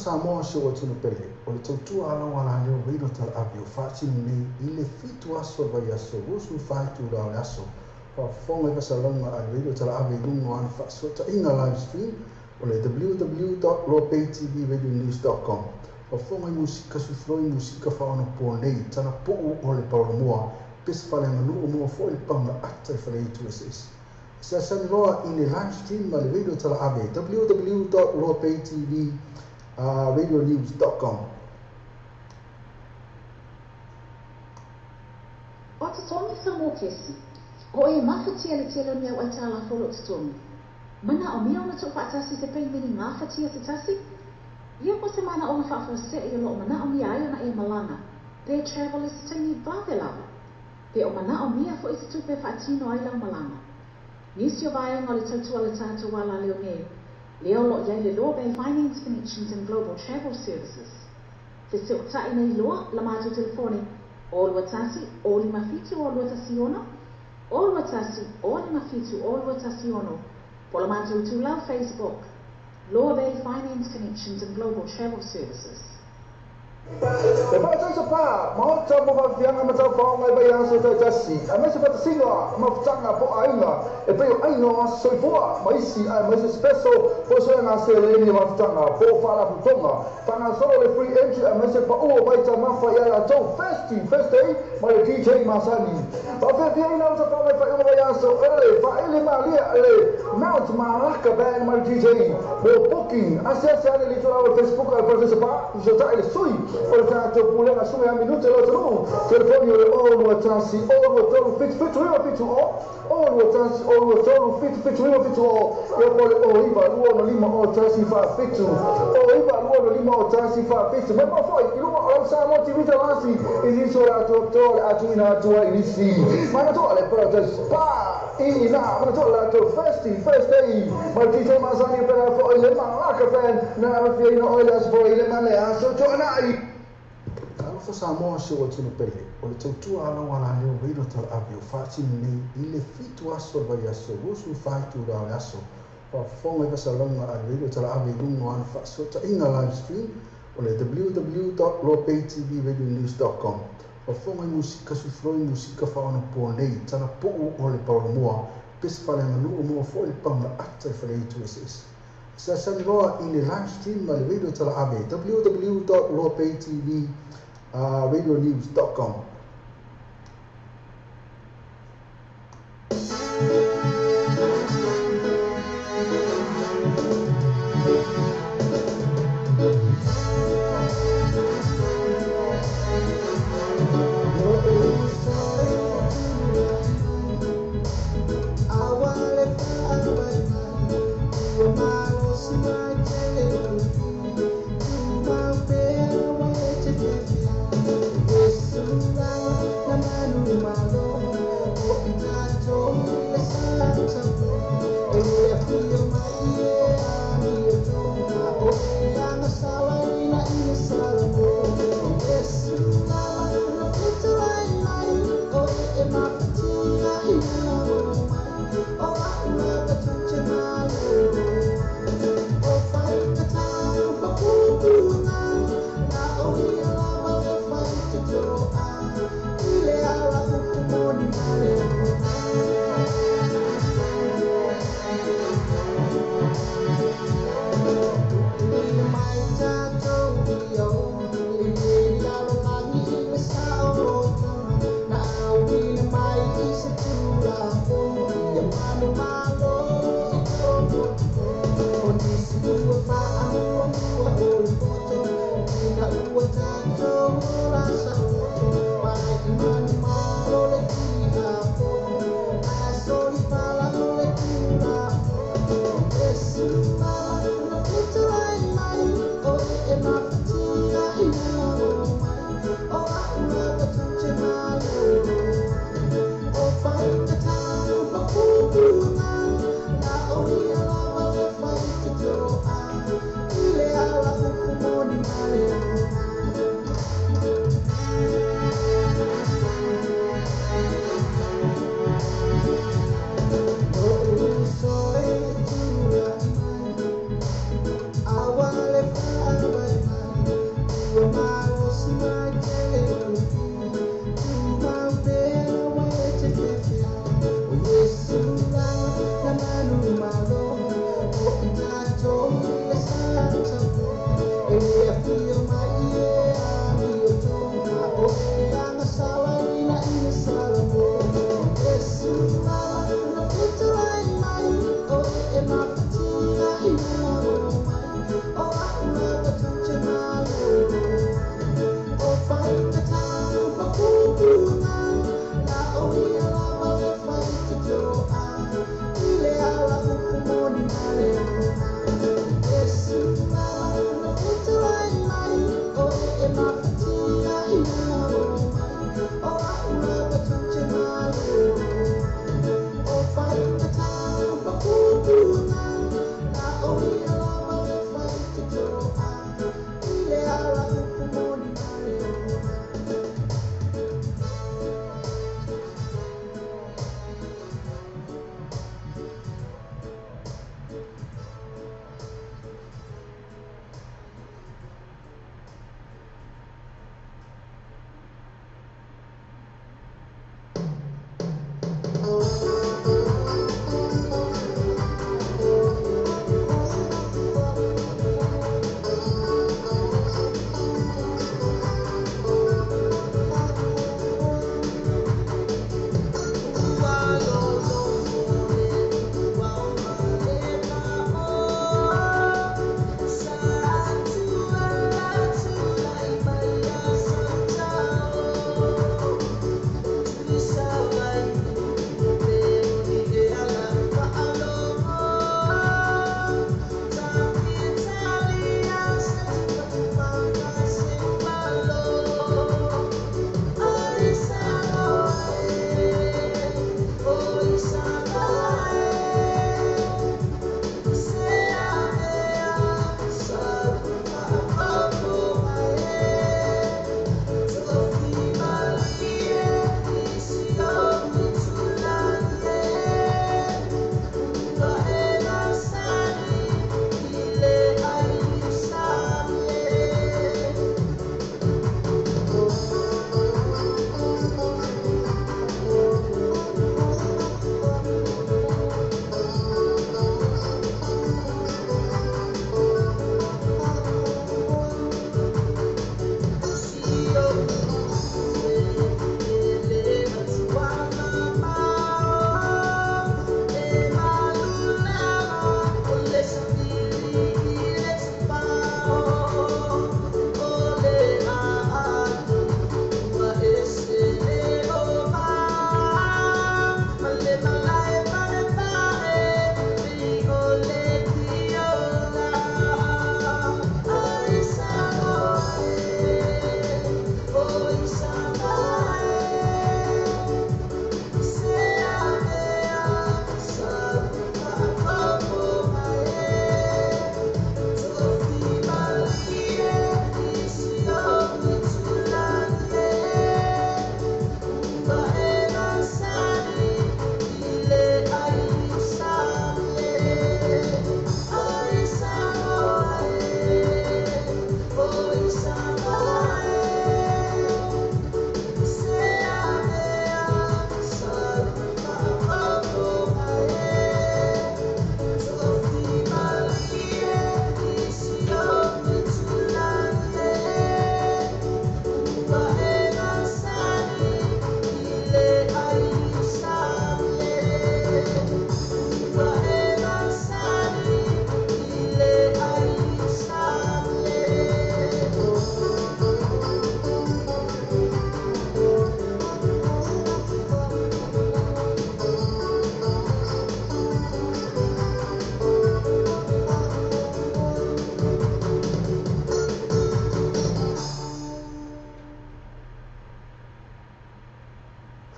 Samoa se ua tino pele, o le tautua ala o ala leo reilo tala ave o whaatino nei i le 7 aso vai aso, 24 itula o le aso. Faafofoga i fasalauga a le reilo tala ave i luga o ana faasootaiga live stream o le www.loapaytvradionews.com. Faafofoga i musika sufuloi musika faaonapoa nei, tala puu o le paolomoa, pese faleaganuu moa foi le paga ata i faleitu eseese. Seasani loa i le live stream ma le reilo tala ave www.loapaytvradionews.com. O totogi sa mō kesi. O e mawhatia le tele o ni au ai tā lafo lo totogi. Mana o mea ona tō whaatasi te peimeni ngā whatia te tasi? Ia po se manaʻoga faafuasei o loo manaʻomia ai ona e malaga, pe travel i se taimi vave lava, pe o manaʻomia foʻi se tupe e faatino ai lau malaga. Nisi o vaega o le tautua a le tatou alaleo nei, lea o loo i ai le Loa Bay Finance Connections and Global Travel Services. Fesootaʻi nei loa la matou telefoni 0 21 0 57 0 2 16, 0 21 0 57 0 2 16, po o le matou itulau Facebook, Loa Bay Finance Connections and Global Travel Services. E Parataiso Pa, maota mo faafiafiaga ma taufaoga i vaiaso taitasi, aemaise faatasiga mafutaga po o aiga e pei o aiga o aso soifua ma isi aemaise special po o suega seleni o mafutaga po o faalapotopotoga. Faagasolo le free entry aemaise paʻu o vaitamafa ia latou Thirsty Thursday ma le DJ masani. Faafiafiaina o taufaoga i faaiuga vaiaso ele faaele malie le Mount Malaka Band ma le DJ. Mo booking, asiasi ane i le itulau o le Facebook a le Parataiso Pa, fesootai le sui o le tatou pulega sui a minute lo atunuu. Telefoni o le 0 2 1 0 2 3 7 7 9 7 0, 0 2 1 0 2 3 7 7 9 7 0, ia po o le 0 9 2 6 5 0 1 4 7, 0 9 2 6 5 0 1 4 7. Mai mau foi i luga o lau Samoa TV Talasi i nisi o latou atoa le atuina atu ai i nisi manatua le Paradise Pa i ina manatua le latou Thirsty Thursday ma le DJ masani e pea foi le Malaka Band na afiaina oe le aso foi i le ma le aso tuanai. Talofa Samoa si ou atunuu pele, o le tautua a lau alaleo Radio Talaave o faatino nei i le 7 aso o le vaiaso 24 itula o le aso. Faafofoga i faasalaga a le Radio Talaave i luga o ana faasootaiga live stream o le www.loapaytvradionews.com. Faafofoga i musika suifiloi musika faaonaponei, talapuu o le paolomoa, pese faaleaganuu moa foi le paga ata i faleaitu eseese. Asiasi loa i le live stream a le Radio Talaave www.loapaytvradionews.com.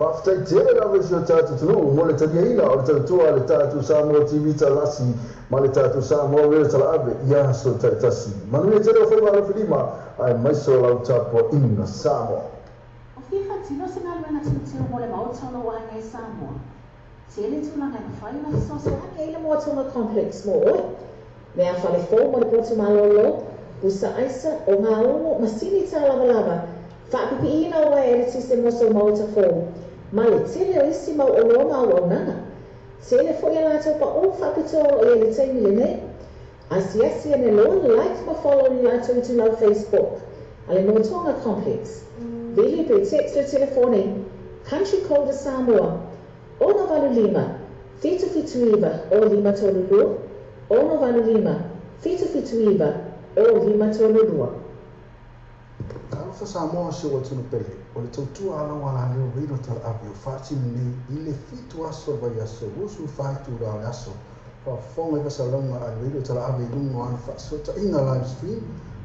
Faafetai tele lava i si o tatou atunuu mo le taliaina o le tautua a le tatou Samoa TV Talasi ma le tatou Samoa Radio Talaave i aso taitasi. Manuia tele o faiva alofilima aemaise o lau tapuaiga Samoa. O fia faatino se galuega teuteu mo le Maota o lou aiga i Samoa? Tele tulaga e mafai ona fesoasoani ai le Moa Tonga Complex mo oe. Mea fale fou mo le potu malōlō, pusa aisa, ogaumu, masini tālavalava, faapipiiina o uaea eletise mo sou maota fou, ma le tele o isi mau oloa ma auaunaga. Tele foi a latou paʻū faapitoa o lo o i ai i le taimi lenei. Asiasi ane loa, like ma follow i le latou itulau Facebook a le Moa Tonga Complex. Vili pe text le telefoni Country Code a Samoa, 685 779 0532, 685 779 0532. Talofa Samoa si ou atunuu pele, o le tautua a lau alaleo Radio Talaave o faatino nei i le 7 aso o le vaiaso 24 itula o le aso. Faafofoga i fasalauga a le Radio Talaave i luga o ana faasootaiga live stream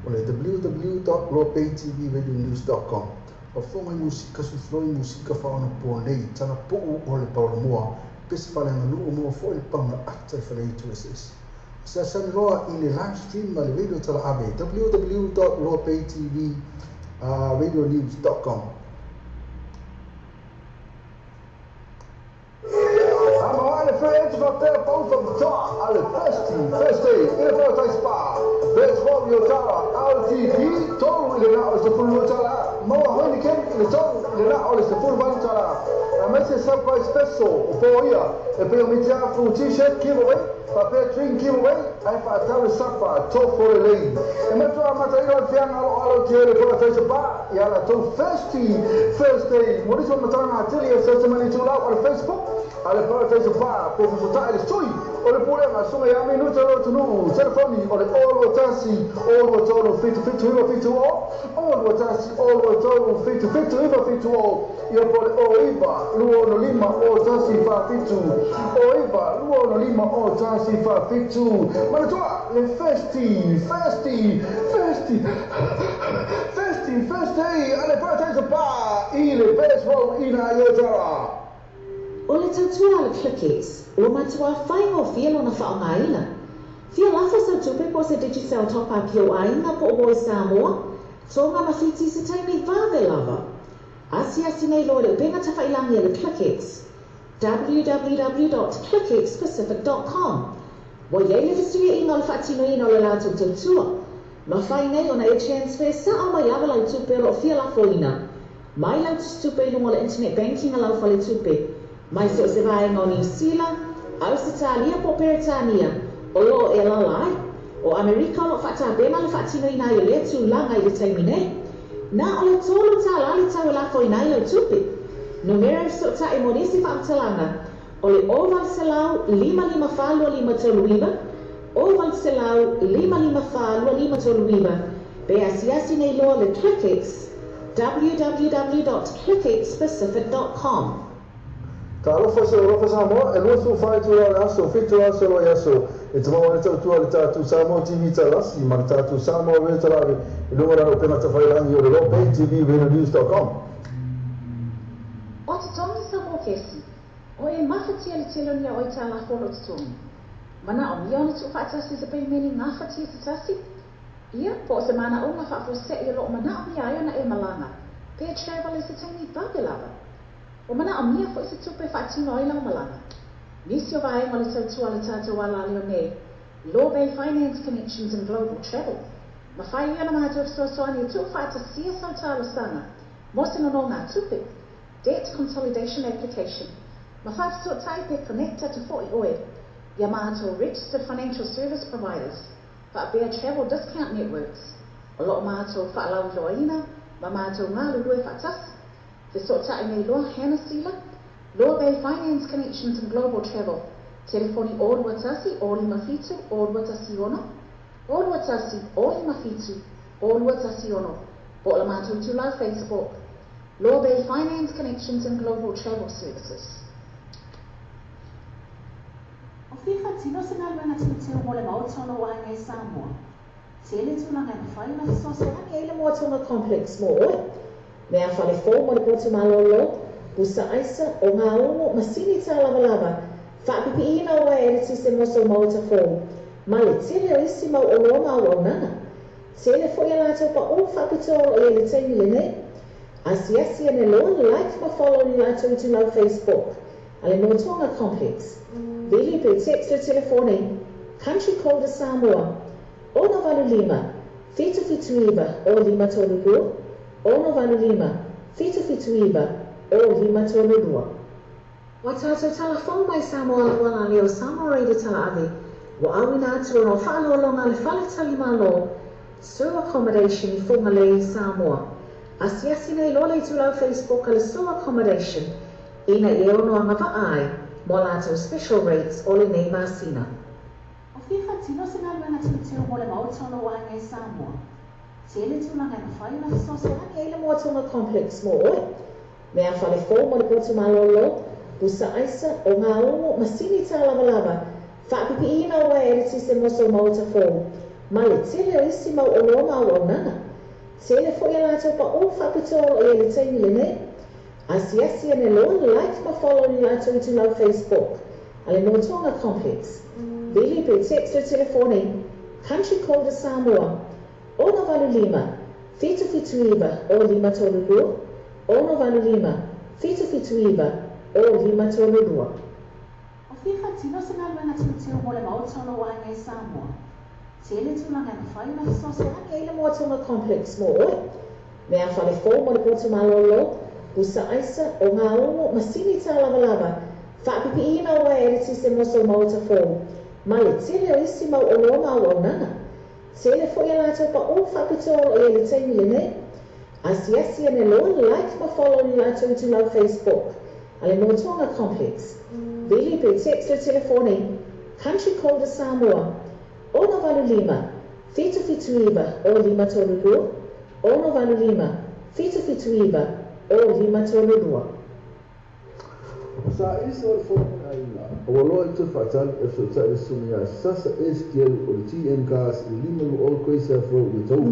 o le www.lobaytvradionews.com. Faafofoga i musika suifiloi musika faaonaponei, talapuu o le paolomoa, pese faaleaganuu maua foi le paga ata i faleitu eseese. Asiasi loa i le live stream a le Radio Talaave www.lobaytvradionews.com. Ama le fe te faapea pau faapitoa a le Thirsty Thursday i le Paradise Bar. Best Romeo Tala RTP 3 i le na o le $12. Maua Heineken i le 3 i le na o le $18. Aemaise surprise special o foia e pei o mitiafu t-shirt giveaway, faapea drink giveaway, ae faatau le sapa tofo lelei. E matua amataina o le fiaga aloalo tele Paradise Bar ia latou Thirsty Thursday. Mo nisi o matalaga atili e fesoasoani itulau o le Facebook a le Paradise Bar po fesota'i le sui o le pulega susuga ia Minuta lo atunuu. Telefoni o le 021 023 77 970 021 023 77 970 ia po le 09 265 01 47 09 265 01 47. Manatua le Thirsty Thirsty Thirsty Thirsty Thursday a le Paradise Bar i le Best Road ina i Otara. O le tautua a le ClickX, ua matuā faigofie lona faaaogaina. Fia lafo sau tupe po o se Digicel top-up i ou aiga po o moe Samoa, Tonga ma Fiti i se taimi vave lava. Asiasi nei loa i le upega tafailagi a le ClickX, www.clickxpacific.com. Ua i ai le fesuiaiga o le faatinoina o le latou tautua. Mafai nei ona e transfer sao mai lava lau tupe o lo o fia lafoina mai lau tusitupe i luga o le internet banking a lau faletupe mai so o se vaega o Niu Sila, Ausetalia po o Peretania o lo o e alaala ai. O Amerika o lo o faatapena le faatinoina ai o lea tulaga i le taimi nei. Na o le $3 le tau e lafoina ai lau tupe. Numera e fesootai mo nisi faamatalaga o le 0800 554 2539, 0800 554 2539, pe asiasi nei loa le ClickX, www.clickxpacific.com. Talofa se alofa Samoa, e 24 itula o le aso, 7 aso o le aso, e te maua ai le tautua a le tatou Samoa TV Talasi ma le tatou Samoa Radio Talaave i luga o lana upega tafailagi o le lobaytvradionews.com. O totogi sau mokesi, o e mafatia le tele o ni ao aitalafu o loo totogi. Manaomia ona tuufaatasi se peimene gafatia se tasi, ia, po o se manaoga faafuase'i o loo manaomia ai ona e malaga, pe travel i se taimi vave lava. Ua manaomia foi se tupe e faatino ai lau malaga. Nisi o vaega o le tautua a le tatou alaleo nei, Law Bay Finance Connections and Global Travel, mafai ia ona matou fesoasoani e tuufaatasia sau talosaga mo se nonogatupe, Debt Consolidation Application, ma faafesootai pe connect atu foi oe ia matou Registered Financial Service Providers faapea Travel Discount Networks o loo matou faalauiloaina ma matou galulue faatasi. Fesootai nei loa Hannah Sila, Law Bay Finance Connections and Global Travel, telefoni 021 057 0216, 021 057 0216, po o le matou itulau Facebook, Law Bay Finance Connections and Global Travel Services. O fia faatino se galuega teuteu mo le Maota o lou aiga i Samoa? Tele tulaga e mafai ona fesoasoani ai le Moa Tonga Complex mo oe. Mea fale fou mo le potu malōlō, Pusa aisa o ngā ongo masini tā lava Whaapipiina o wae ere tise moso maota fō. Ma le tele o isi mau o loa mau au nana. Tele fo ia lātou pa o whaapitoa o ia le taimi lenei. Asiasi ane loa like ma follow ni lātou i tūlau Facebook. Ale Notoga Complex. Vili pe text le telefoni. Country code a Samoa. 685 779 o 532 685 779 o 532. Wa tātou tala fō mai Samoa la wala leo Samoa Radio tala ave. Wa awina atu o whaalolonga le whaletali malo. Sur Accommodation i Whangalei, Samoa. Asiasi nei lola i tūlau Facebook a le Sur Accommodation. Ina i ono anga vaai, mo lātou special rates o le nei masina. O fia whatino se ngā luenga tūtū mo le maota o lo e Samoa. Tele tūlanga e mawhai ona whasosoani e le Moatonga Complex mo oe. Mea whale fō mo le potu malolo, pusa aisa o ngā ongo masini tā lava whaapipiina o wae ere tise moso maota fō. Ma le tele o isi mau o loa mau au nana. Tele fo ia lātou pa o whaapitoa o ia le taimi lenei. Asiasi ane loa like ma follow ni lātou i tūlau Facebook. Ale Notoga Complex. Vili pe text le telefoni. Country code a Samoa. 685 779 o 532 685 779 o 532. O fia whatino se ngā luenga tūtū mo le maota o lo e Samoa. Tele tūlanga e mawhai ona whasosoani e le Moatonga Complex mo oe. Mea whale fō mo le potu malolo, pusa aisa o ngā ongo masini tā lava whaapipiina o wae ere tise moso maota fō. Ma le tele o isi mau o loa mau au nana. Tele fo ia lātou pa o whaapitoa o ia le taimi lenei. Asiasi ane loa like ma follow ni lātou i tūlau Facebook. Ale Notoga Complex. Vili pe text le telefoni. Country code a Samoa. 685 779 o 532 685 779 o 532. Sa isa o le fōna aina, o loa i te whaatali e whautai le sumia sasa STL o le TM Cars i lima lu o koisa fo i tau.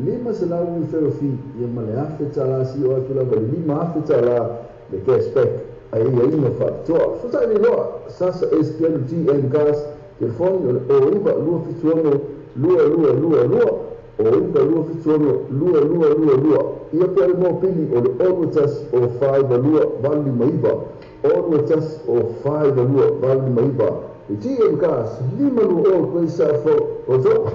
Lima se lau i wherofi i ma le afe tala si o atu lava le lima afe tala le cashback a ia ina whaatoa. Whautai le loa sasa STL o TM Cars telefoni o le 09 276 2222 o 9 276 2222. Ia pea le mōpili o le 6 o 5 2 8 5 6 o 5 2 8 5. I TM Cars, lima lu o koisa fo o tau.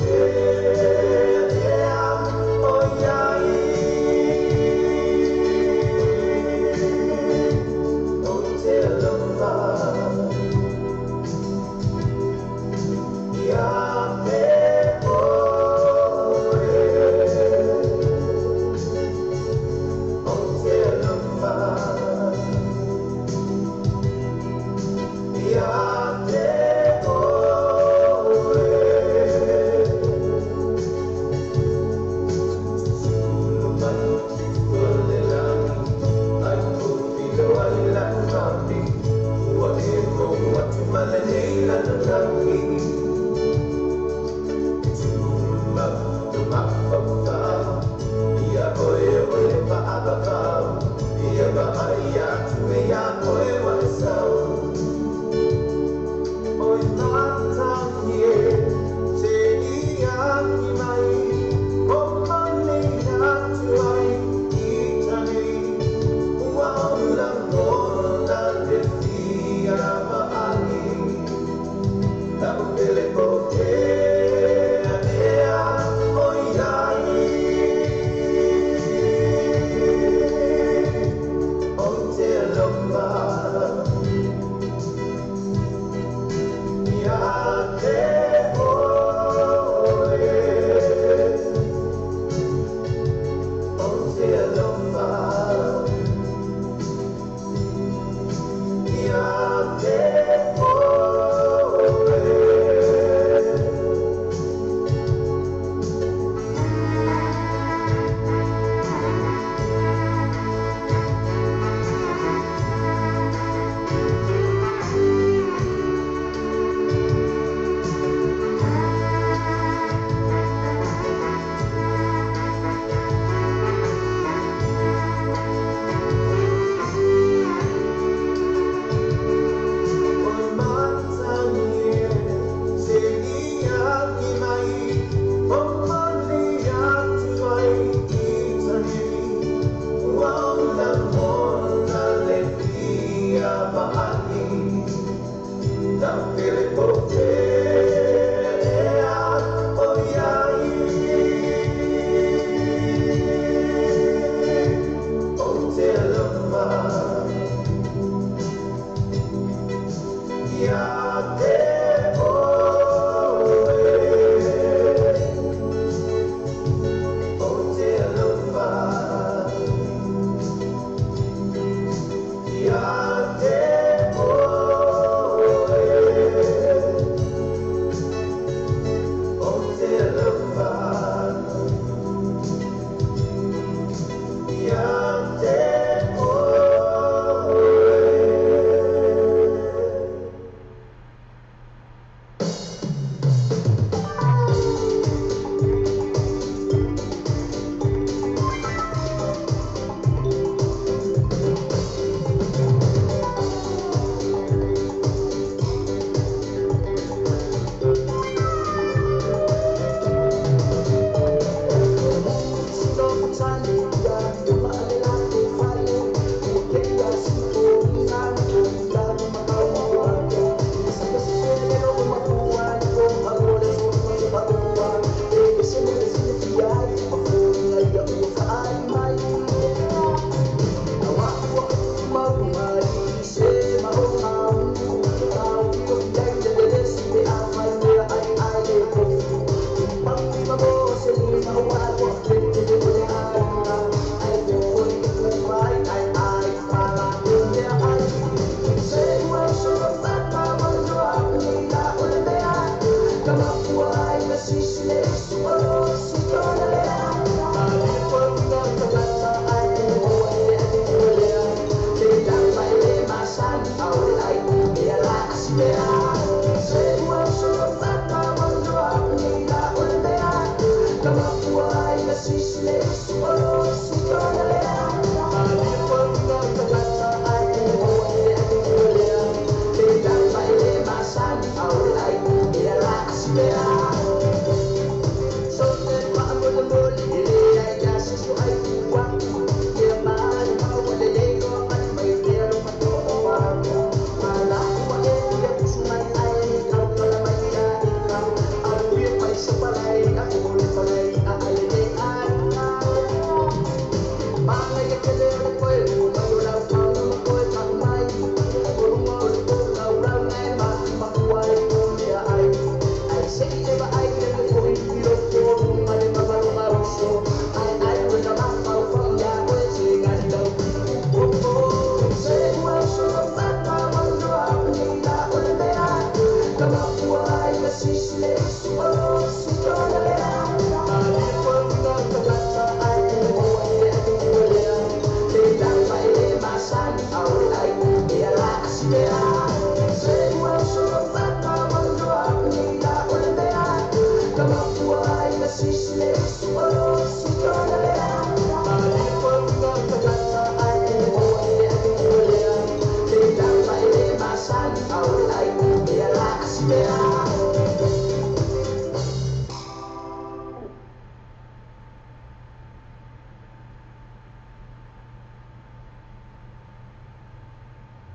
Yeah.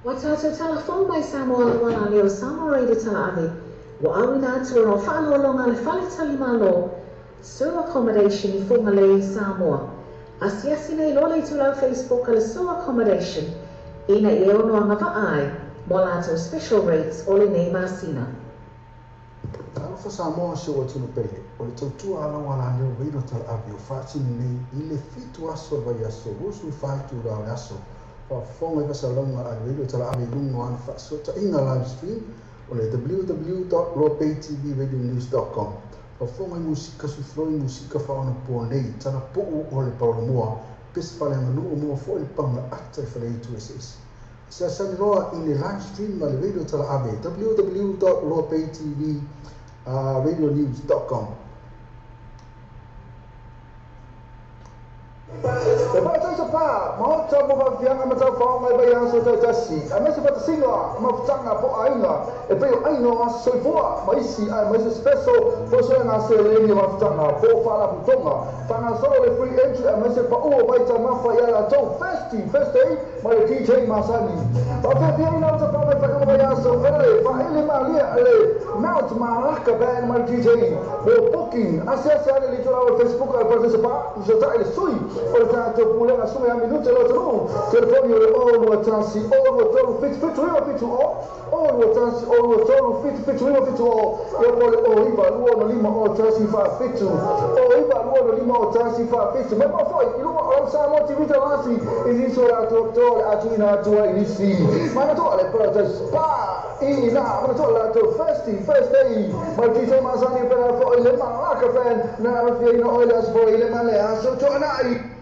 Watatou telefon mai Samoa wana leo Samoa Radio Talaave. Wa awina atu o whaalolonga le fale talimalo. So accommodation i Whangalei Samoa. Asiasi nei lola i tulau Facebook ale So Accommodation. Ina i e ono anga vaai. Mo latou special rates o le nei masina. Talofa Samoa se o tino pele. O le tautua ala wala leo Radio Talaave o whaatini nei i le fitu aso vai aso. Rusu whaitu rao le aso. Whafonga i Vasalonga a Radio Talaave lungo ana whaasota inga live stream o le www.loapaytvradionews.com. Whafonga i musika sufloi musika whaona pō nei, tana puu o le paulamoa, pes whale anga nuu mua fo le panga ata i whale itu SS. Se asani loa i le live stream a le Radio Talaave www.loapaytvradionews.com. E pā pa, maota mo whafianga matau whaonga e vai aso tau tasi. A mese whatasinga, mafutanga po ainga, e peo ainga o aso soifoa, maisi ai maise special, po soe ngā se lengi mafutanga, po whala putonga. Whanga solo le free entry a mese pa ua waita mafa i ala tau festi, first day, mai le DJ Masani. Whawhia ina o ta whaonga i whaonga vai aso, ele, whaele malia, ele, Mount Malaka band mai DJ, mo booking, ase ase ale li tō Facebook ai pa pa, usa le sui, o le tātou pulega sui a minuta lo tonu, telefoni o le o lua tasi, o lua tolu, fitu fitu iwa fitu o, o lua tasi, o lua tolu, fitu fitu iwa fitu o, e o le o iwa lua no lima o tasi fa fitu, o iwa lua no lima o tasi fa fitu, me mafoi, i lua o Samoa TV talasi, i ziso la to le atu ina atua i nisi, mana toa le protest, pa, i na, mana toa la to first day, mai DJ Masani pera fo i le Malaka fan, na afia ina o le asfo i le male aso to anai.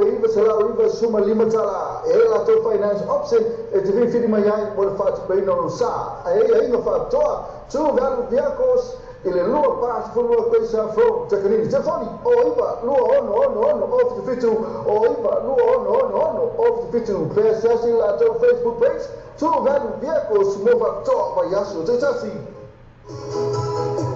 $995 tala. E la tau finance option e te whiwhiri mai ai mo le whaatupeina o sa. A e ia inga whaatoa, True Value Vehicles i le 242 Quayside Road, Takanini. Telefoni o 9 2 6 6 6 0 77 o 9 2 6 6 6 0 77. Pea se asi la tau Facebook page, True Value Vehicles mo whaatoa vai aso. Te tasi.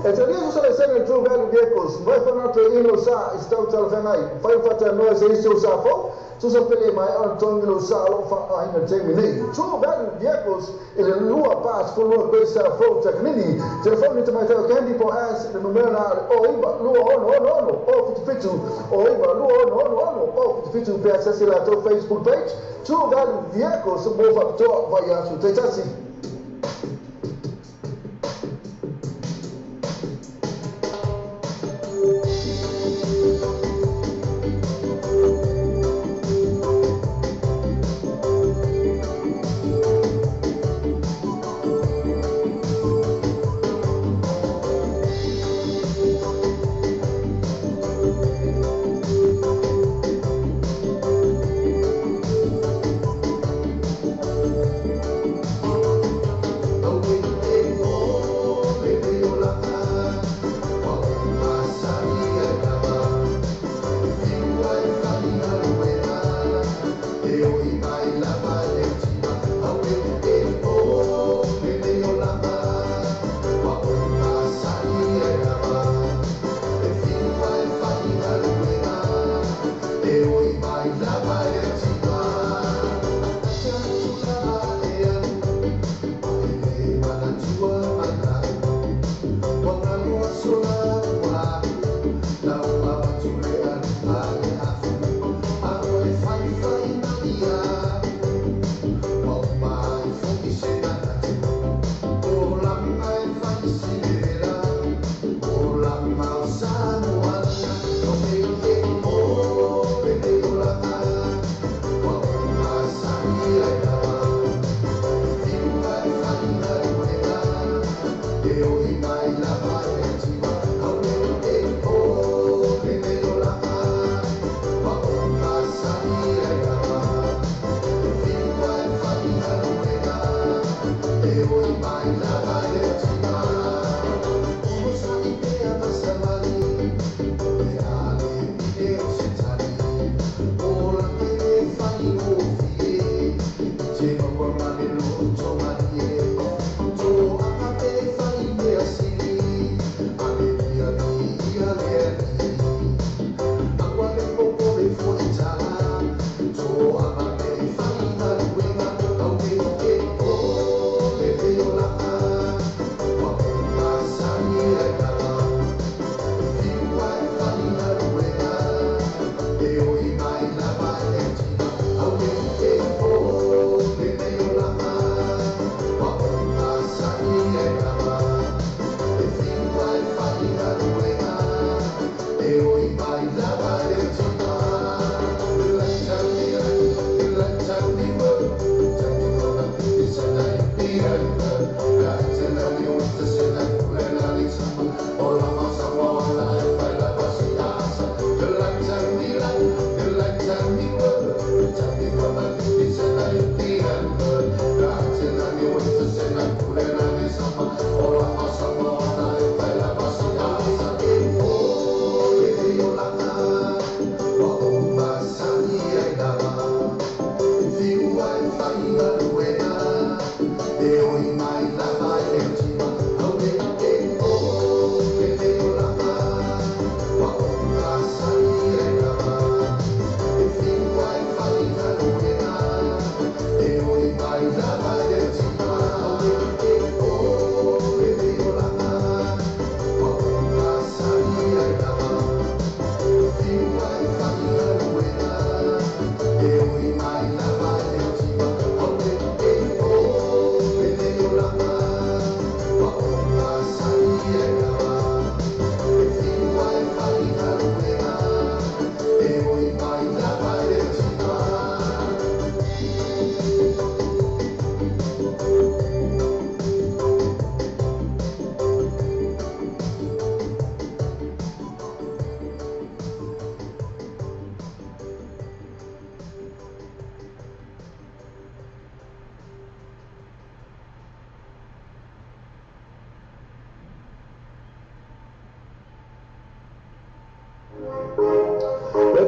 E te ria sa le sene True Value Vehicles, mai whanatu e ino sa i stau talawhangai, whai whata noa se iso sa fau, tusa pele mai on tongi lo sa lo wha aina taimi nei. True Value Vehicles i le lua pas fulua koe sa fau takanini. Telefoni te mai tau Candy po as le numera o 9 2 6 6 6 0 77 o 9 2 6 6 6 0 77 pea sasi la tau Facebook page, True Value Vehicles mo whakatoa vai asu te tasi. Fai, fai, Maria.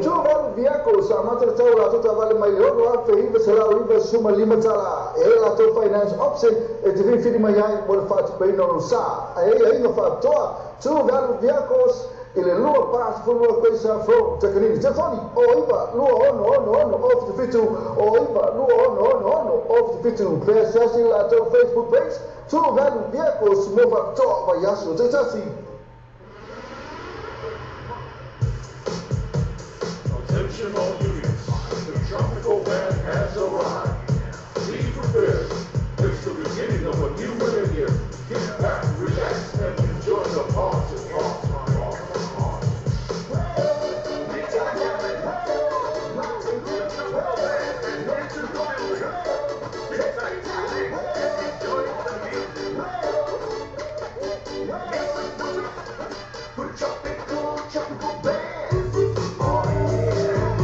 True Value Vehicles sa amata le tau o latou taavale mai le $6,995 tala. E i ai latou finance option e te filifili mai ai mo le faatupeina o lou sa. E i ai aiga faapitoa. True Value Vehicles i le 242 Quayside Road, Takanini. Telefoni, 09 26 66 077, 09 26 66 077. Pe asiasi i le latou Facebook page, True Value Vehicles mo faapitoa vaiaso taitasi. Attention all units, the tropical band has arrived. Be prepared. It's the beginning of a new millennium. Get back, relax, and enjoy the party. Party, party, party. Tropical, tropical band. Oh yeah.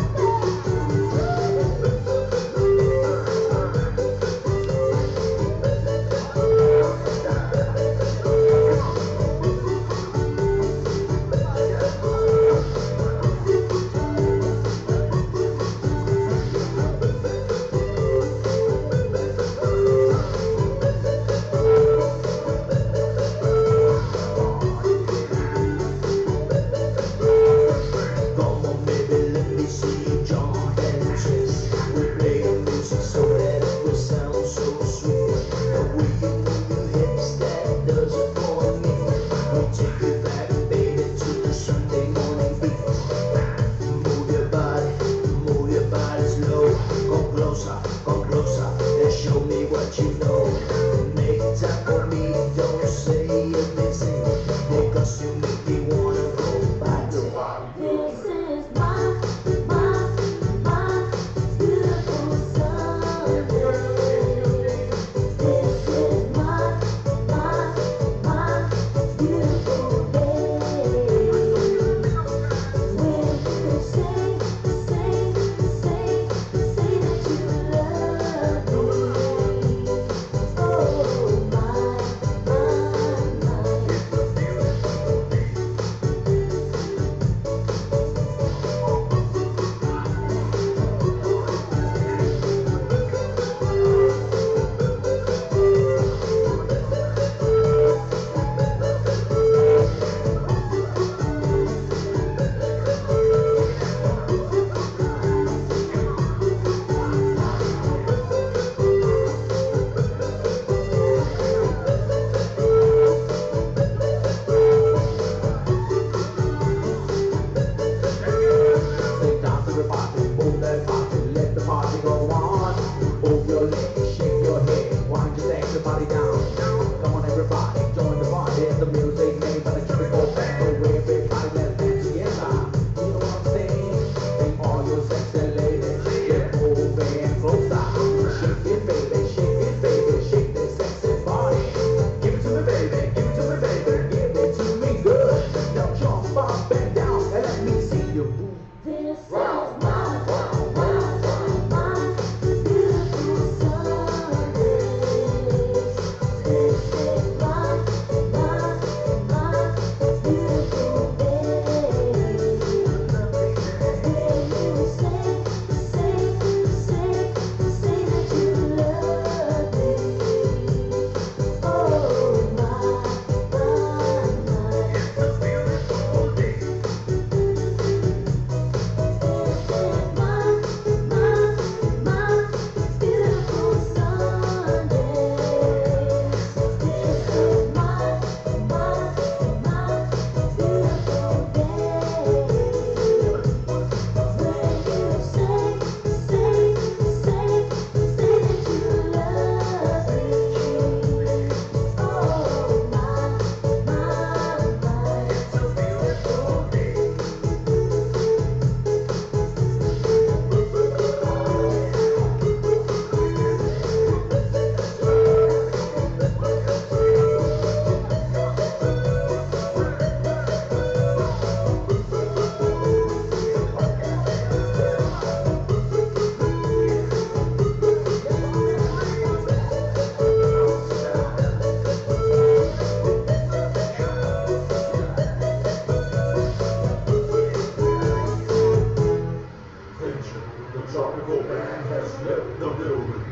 Come on, baby, let me see you jump and twist. We play the music so that it will sound so sweet. The way you move your hips, that does it for me. We take it back, baby, to the Sunday morning beat. Move your body slow. Come closer, and show me what you know. Make time for me, don't say you're busy, because you make me wanna go party. This is my, my, my beautiful Sunday. This is my, my, my beautiful day. When you say, say, say, say that you love me, just left the building.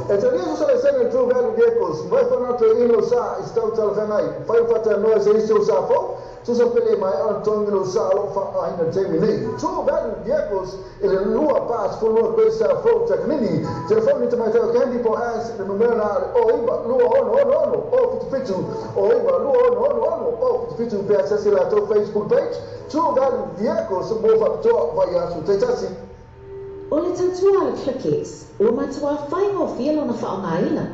E te ria sa le sene True Value Vehicles, mai whanatu e ilo sa i stau talawhangai, whai whata noa se isi o sa fau, tusa pele mai ana tongi lo sa alo wha ahina taimi nei. True Value Vehicles i le lua pas fulua koe sa fau takanini, telefoni te mai tau candy po as le numera na o iwa lua ono ono ono o fitu fitu, o iwa lua ono ono ono o fitu fitu pe asasi la tau Facebook page, True Value Vehicles mo whapitoa vai asu te tasi. O le tautua le ClickX, ua matua whaingo fia lona whaongaina.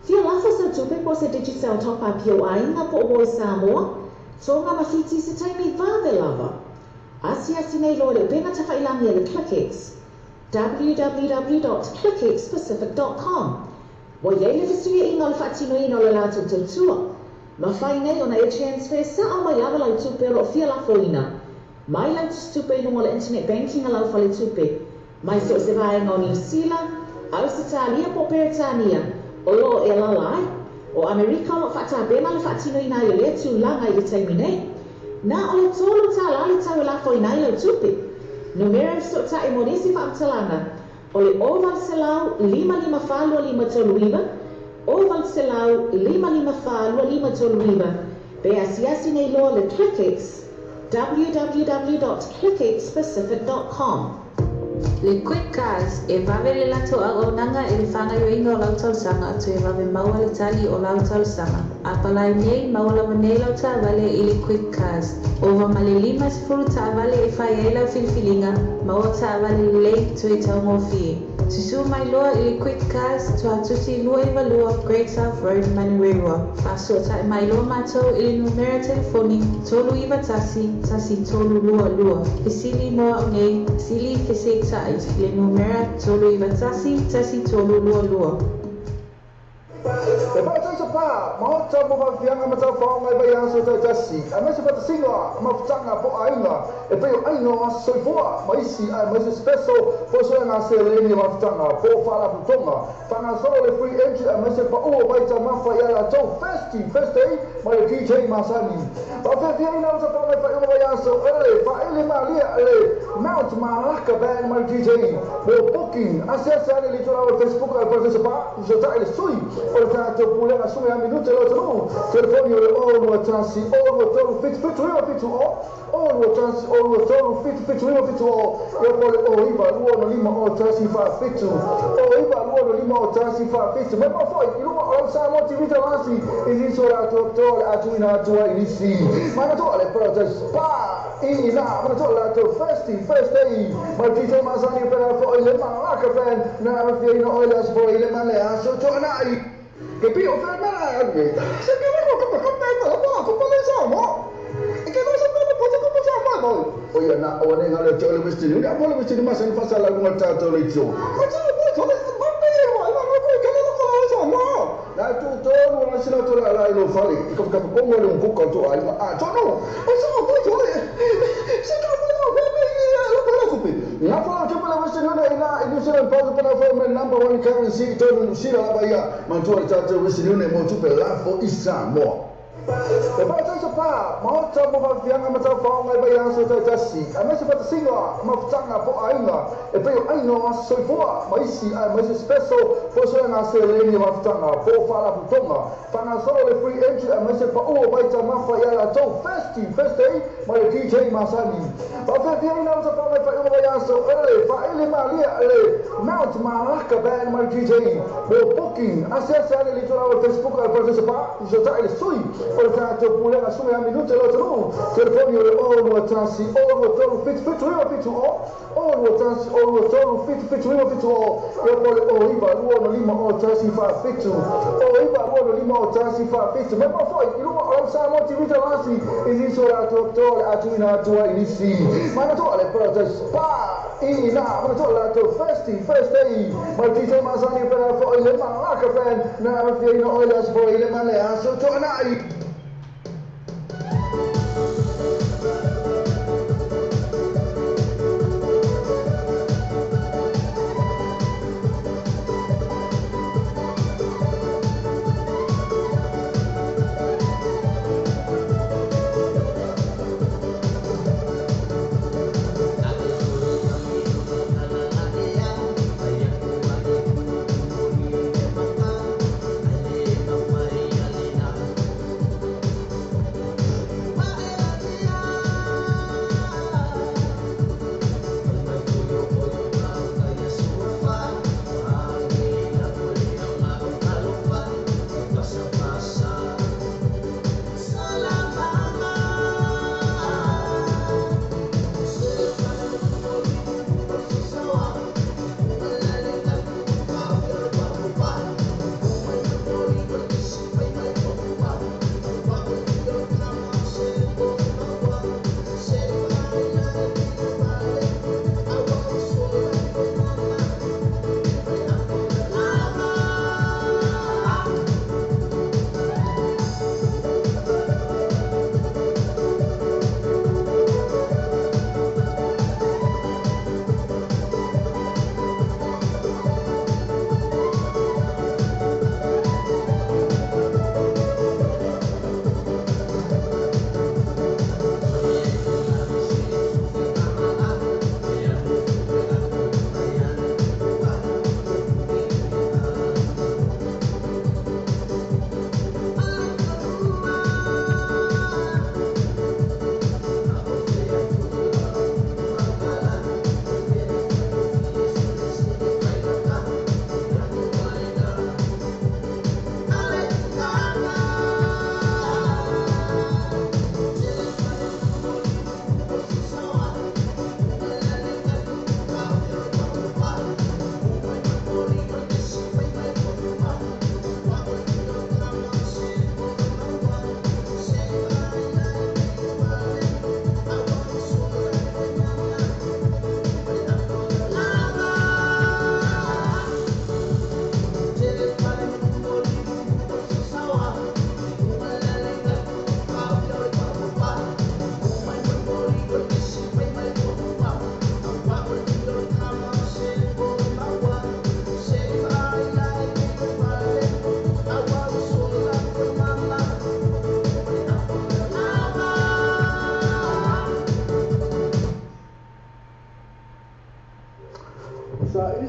Fia lafo sa tupe po se Digicel top-up i o ainga po o Samoa, tōnga mawhiti se taimi vāve lava. Asi asi nei loa le upenga tawhailangi a le ClickX, www.clickxpacific.com. Wa iei le whasuia inga o le whaatinoina o le lātou tautua. Mawhai nei ona e transfer sa au mai lava lau tupe o lo fia lafo ina. Mai lau tupe inunga o le internet banking a lau whale tupe. Mai so se vaenga o New Zealand, Ausitalia po Peretania, o lo e lalai, o Amerika o lo whaatabena le whaatinoina i o lea tūlanga i le taimi nei. Nā o le tōlu tā lale tau e lafo ina i lau tupe. Numera e so ta e monisi whaamtalanga, o le o valselau lima lima whālua lima tolu iwa, o valselau lima lima whālua lima tolu iwa, pe asiasi nei loa le ClickX, www.clickxpacific.com. Le Quick Cars e vave le lato a auaunaga i le fagaioiga o lau talosaga toe vave maua le tali o lau talosaga. A palai nei maua lava nei lau taavale i le Quick Cars. Ova ma le 50 taavale e fai ai lau filifiliga, maua taavale lelei toe taugofie. Susū mai loa i le Quick Cars Tuatusi 22 Great South Road Manurewa. Faasoata'i mai loa matou i le numera telefoni 391 1322. Fesili mo au nei, sili feseita'i le numera 391 1322. E pā taisa pā, maota mo whafianga matau whaonga e vai aso tau tasi. A mese whatasinga, mafutanga po ainga, e peo ainga o aso soifoa, maisi ai maisi special, po soe ngā se leni mafutanga, po whala putonga. Whanga solo le free entry a maise pa ua waita mafa i ala tau festi, festi, mai le DJ Masani. Whawhiawhia ina uta whaonga i whaionga vai aso, ele, whaele malia, ele, Mount Malaka Band mai DJ, mo booking, ase ase ane li tōna o Facebook ai pā taisa pā, usa le sui, o le tātou pulega sunga a minute lo tonu, telefoni o le o lua tasi, o lua tolu, fitu fitu iwa fitu o, o lua tasi, o lua tolu, fitu fitu iwa fitu o, ia po le o iwa, lua no lima o tasi wha fitu, o iwa, lua no lima o tasi wha fitu, me mawhai, i luma o lau Samoa TV talasi, i ziso la atoa toa le atu ina atua i nisi. Mana toa le protest, pa, i na, mana toa le atu festi, festi, mai DJ Masani pera fo i le Malaka Band, na awhia ina oile aso i le male aso toa nai. Ke pio whae mera e se ke wako kupa kupa e kala kupa le sa mo. E ke wasa kupa kupa kupa sa mo. O ia na o ne ngale te ole westini. Uni apo le westini masa ni fasa la lunga tātou le tio. O tino po tole mampe e mo e mama ko kala ko le sa mo. Na tu tonu na sila to la la ilo fale. I ka ka pongo le nkuka to ai ma a tono. O sa ko tole. Se ka mo no ko me lo ko kupe. Na fa te pala westini na ina i New Zealand pound pa na fa me number one currency tonu New Zealand la baia. Mantua le tātou westini ne mo tupe lafo i Samoa. E pā taisa pā, maota mo whafianga matau whaonga e vai aso tau tasi. A maise whatasinga, mafutanga po ainga, e peo ainga o aso soifoa, maisi ai maisi special, po soe ngā se leni mafutanga, po whala putonga. Whanga solo le free entry a maise pa ua waita mafa i ala tau festi, festi, mai le DJ Masani. Whawhiawhia ina uta whaonga i whaionga vai aso, ele, whaele malia, ele, Mount Malaka Band mai DJ, mo booking, ase ase ane li tōna o Facebook ai pā taisa pā, usa tae le sui, o le tātou pulega sunga a minute lo tonu, telefoni o le o lua tasi, o lua tolu, fitu fitu iwa fitu o, o lua tasi, o lua tolu, fitu fitu iwa fitu o, ia po le o iwa, lua no lima o tasi wha fitu, o iwa, lua no lima o tasi wha fitu, me mawhai, i luma o lau Samoa TV talasi, i ziso la atoa toa le atu ina atua i nisi. Mana toa le protest, pa, i na, mana toa le atu festi, festi, mai DJ Masani pera fo i le Malaka Band, na awhia ina oile aso fo i le male aso toa nai.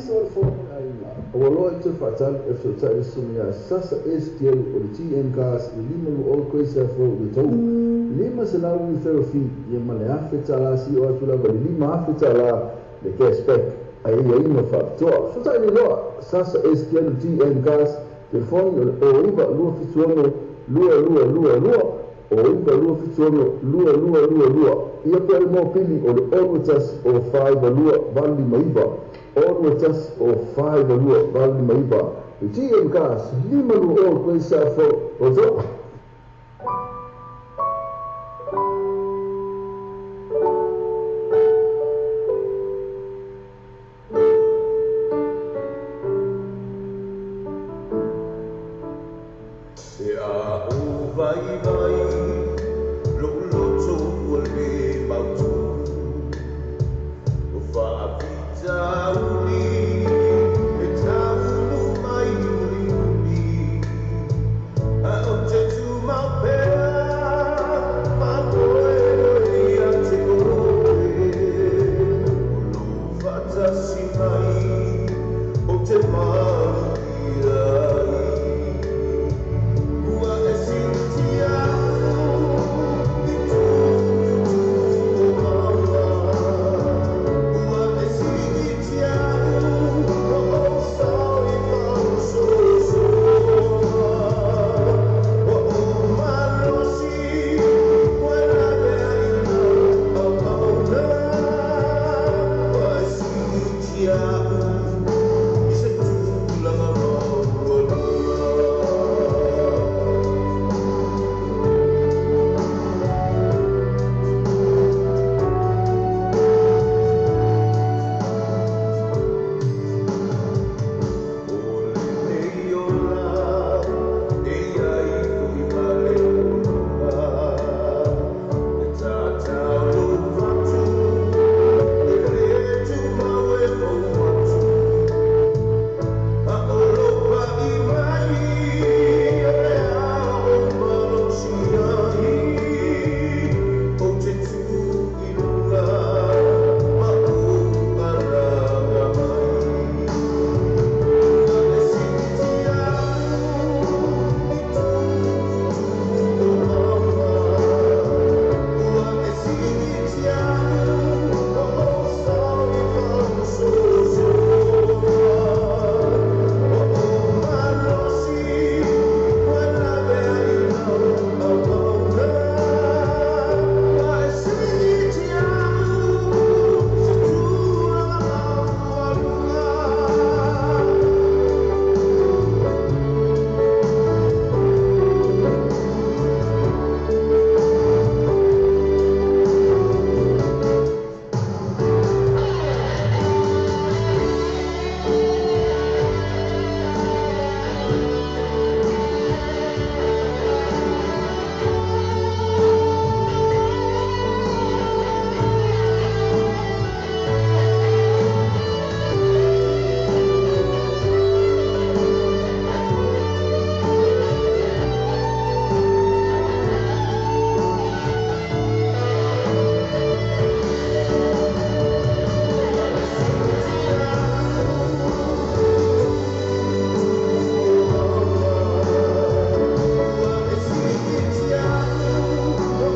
Ofisa o le Fono o le Aiga, ua loa i toe faatali e fesoatai le susuga Sasa STL o le TM Cars i 520 Grace Afo i le tau 500 referral fee ia ma le $1,000 si o atu lava le $5,000 le cashback ai ia ina faapitoa. Fesoatai le loa Sasa STL TM Cars, telefoni o le 09 276 2222 o 9 276 2222 ia pe le mopili o le 6 1 o 5 2 8 5 9 6 1 o 5 2 8 5 9. Le TM Cars, 520 Grace Afo o tau. E a o vai vai lo loto ua le mautu o faafitauli e taunu mai uliuli a o te tumau pea faamoemoe ia te oe o lou faatasi mai o te manuia ai. Ua e siutia i tututu o maua. Ua e sigitia o ou sao i fausosoa. O ou malosi ua laveaina auauna. Ua e sigitia i se tulaga maualuga. O lenei ola e iai fo'i ma le ologa e tatau lou fatu e lē tumau e ou atu a o lou pa'i mai o le a ou malosi ai ou te tū i luga ma ou alaga mai. Ua e sigitia i tututu o maua. Ua e sigitia o ou sao i fausosoa. O ou malosi ua laveaina auauna. Ua e sigitia i se tulaga maualuga. Ua e sigitia o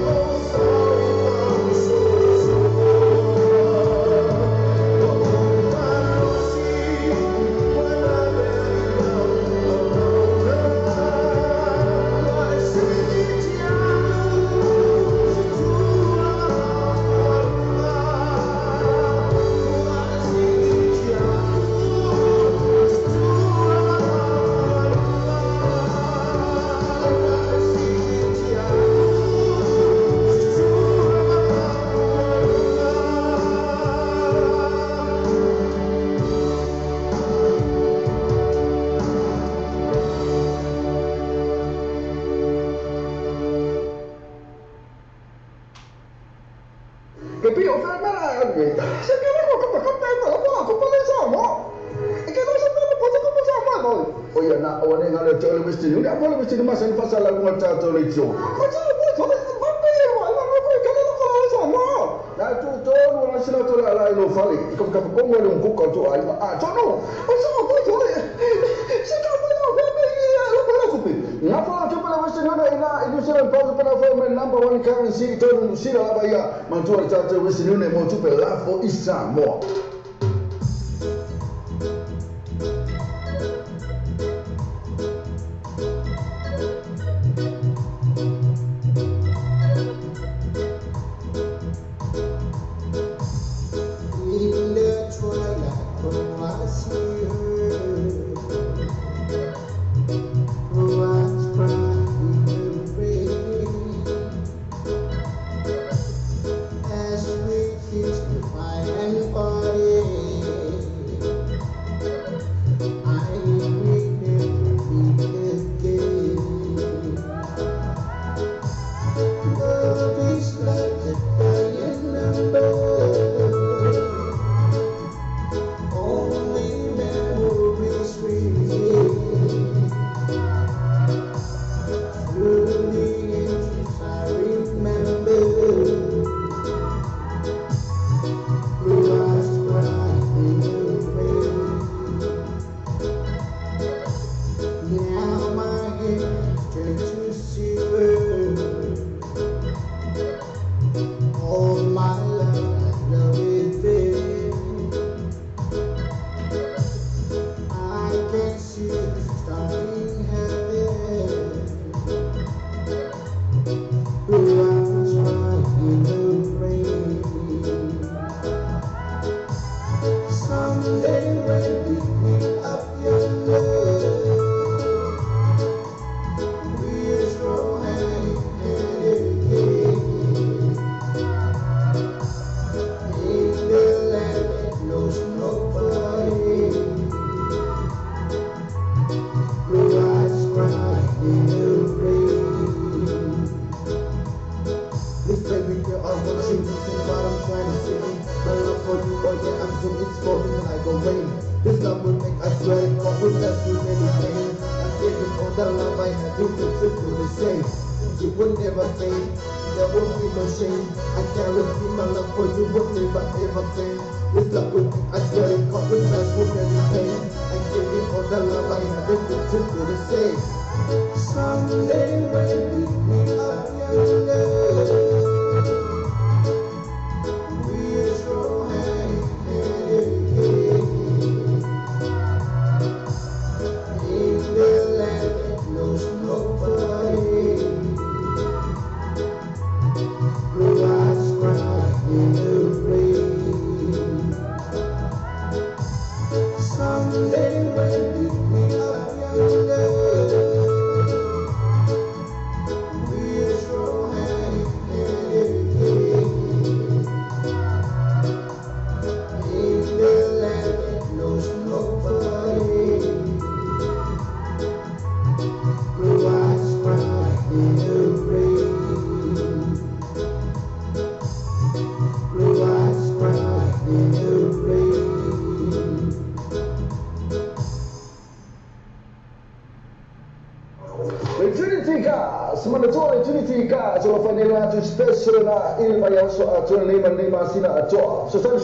ou sao i fausosoa. O ou malosi ua laveaina auauna. Ua e sigitia i se tulaga maualuga. Ua e sigitia i se tulaga maualuga. Ua e sigitia i se tulaga maualuga. Ke pi o whae mera e se ke rako ka ka pe ma la ko pa le sa mo. E ke sa mo po ko sa mo mo. O ia na o ne ngale te ole western union. A pole western ma san pasa la ngwa ta to le tio. Ko ta mo to le ba pe mo la mo ko ke le ko le sa mo. Na tu to no se la to la i lo fale i ka ka kongo le ko ka to ai a to no o so ko to se ka mo lo fe me lo lo kupi na fa to pa Western Union ina i New Zealand pa pa fa me number one currency to New Zealand ba ia man to ta to Western Union mo tupe la fo isa mo.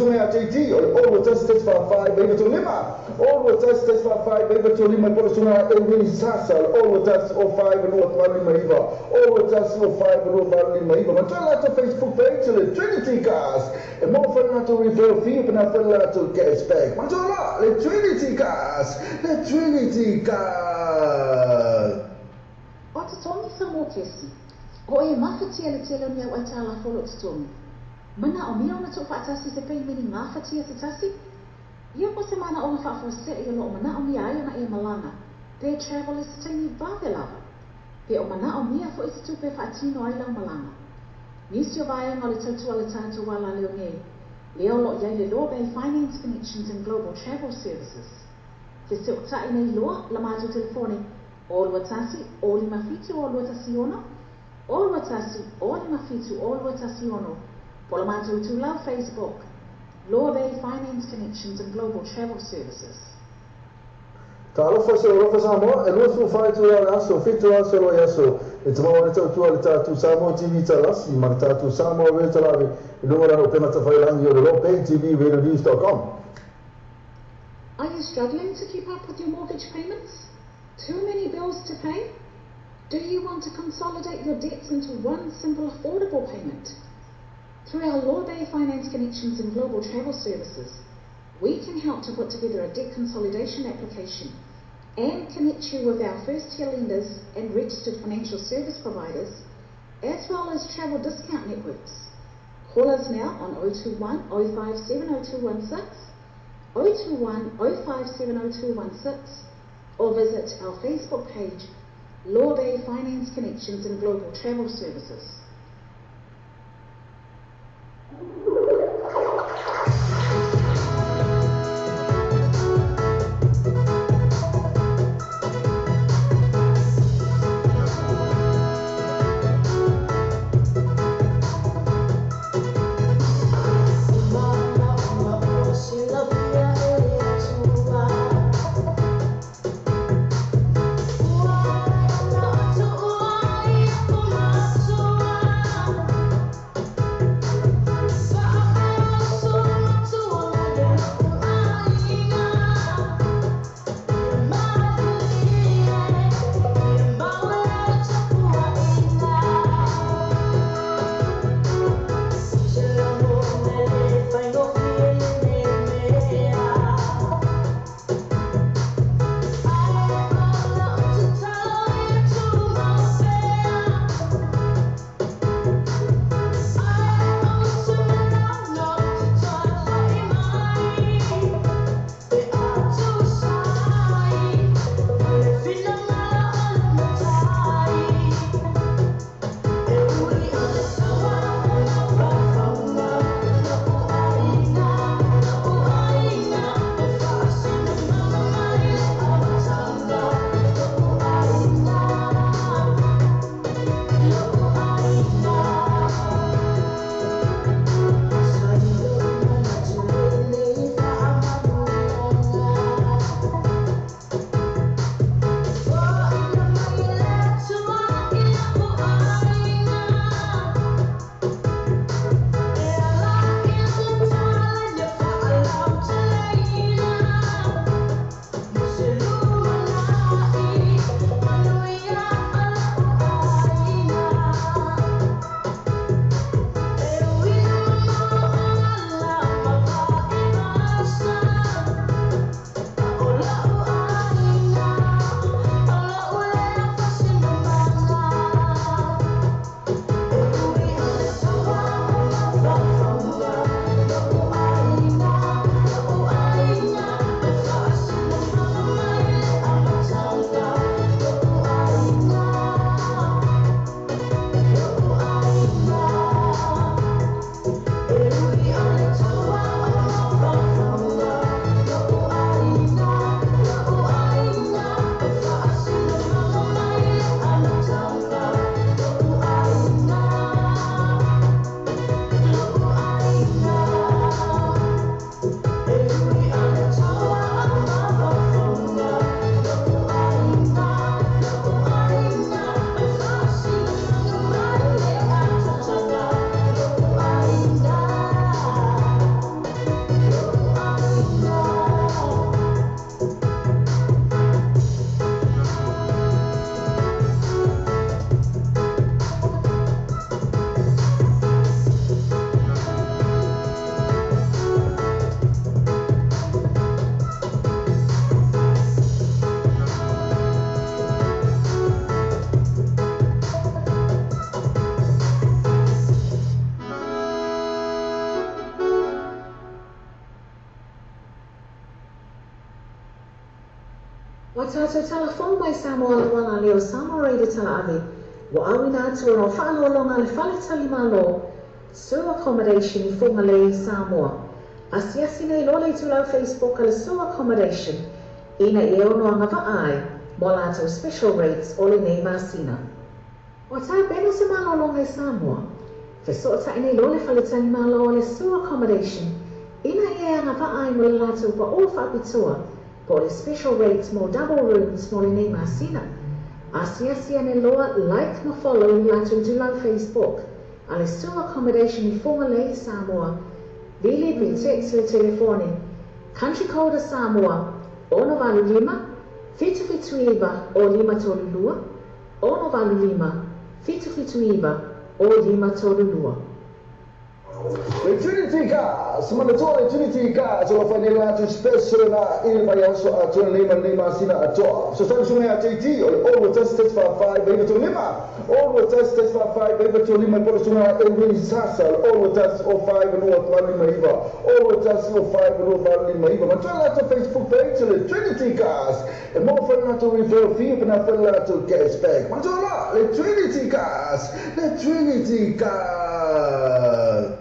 So JT o le 0 3 6 5 5 8 2 5 0 6 5 8 2 5 po suna e wini sasa o 0 5 2 8 5 0 5 2 8 5 ma tala to Facebook page le Trinity Cars e mo fa na to referral fee pa na fa la to cash back ma tala le Trinity Cars le Trinity Cars o te tongi sa mo kesi o e mafatia le tele ni au tala folo te tongi. Mana o mea ona tō whaatasi te peimeni ngā whatia te tasi? Ia ko se mana o ngā whaafose i o loo mana o mea ai ona e malanga. Pe travel e se taimi vave lava. Pe o mana o mea fo i te tupe whaatino ai lau malanga. Nisi o vaenga o le tautua le tātou wala leo nei. Leo lo iai le Loa Bay Finance Connections and Global Travel Services. Te se o tai nei loa la mātou telefone o lua tasi o lima fitu o lua tasi ono o lua tasi o lima fitu o lua tasi ono. Pola mātou tūlau Facebook, Loa Bay Finance Connections and Global Travel Services. Talofa se alofa Samoa, e 25 tula le aso, 7 aso le aso. E te maua le tautua le tātou Samoa TV Talasi ma le tātou Samoa Radio Talave i luga lana upega tafailangi o le Lope TV radionews.com. Are you struggling to keep up with your mortgage payments? Too many bills to pay? Do you want to consolidate your debts into one simple affordable payment? Through our Law Bay Finance Connections and Global Travel Services, we can help to put together a debt consolidation application and connect you with our first-tier lenders and registered financial service providers, as well as travel discount networks. Call us now on 021 057 0216, 021 057 0216, or visit our Facebook page, Law Bay Finance Connections and Global Travel Services. Ua tātou talafou mai Samoa lauala leo Samoa Radio Talaave, ua auina atu ona o whaaloaloga le fale tali malo, Su Accommodation i Fugalei, Samoa. Asiasi nei loa le itulau Facebook a le Su Accommodation, ina ia ono agava'a ai mo latou special rates o lenei masina. Ua tapena se malologa i Samoa, fesoota'i nei loa le fale tali malo a le Su Accommodation ina ia e agava'a ai mo le latou pa'ō faapitoa po o le special rates mo double rooms mo lenei masina. Asiasi ane loa like ma follow i le latou itulau Facebook a le Sue Accommodation i Fugalei, Samoa. Vili pe text le telefoni Country code a Samoa, 685 779 0532, 685 779 0532. Le Trinity Gas, manatua le Trinity Gas, o lo whai nei latou special na i le vaiaso atoa lenei ma lenei masina atoa. Fesoasoani susuga ia JT o le 021 145 935, 021 145 935 po o le susuga Elwin Sasa o le 021 05 2859, 021 05 2859. Manatua le latou Facebook page o le Trinity Gas, e maua foi le latou referral fee pe na foi le latou cash back. Manatua la le Trinity Gas, le Trinity Gas.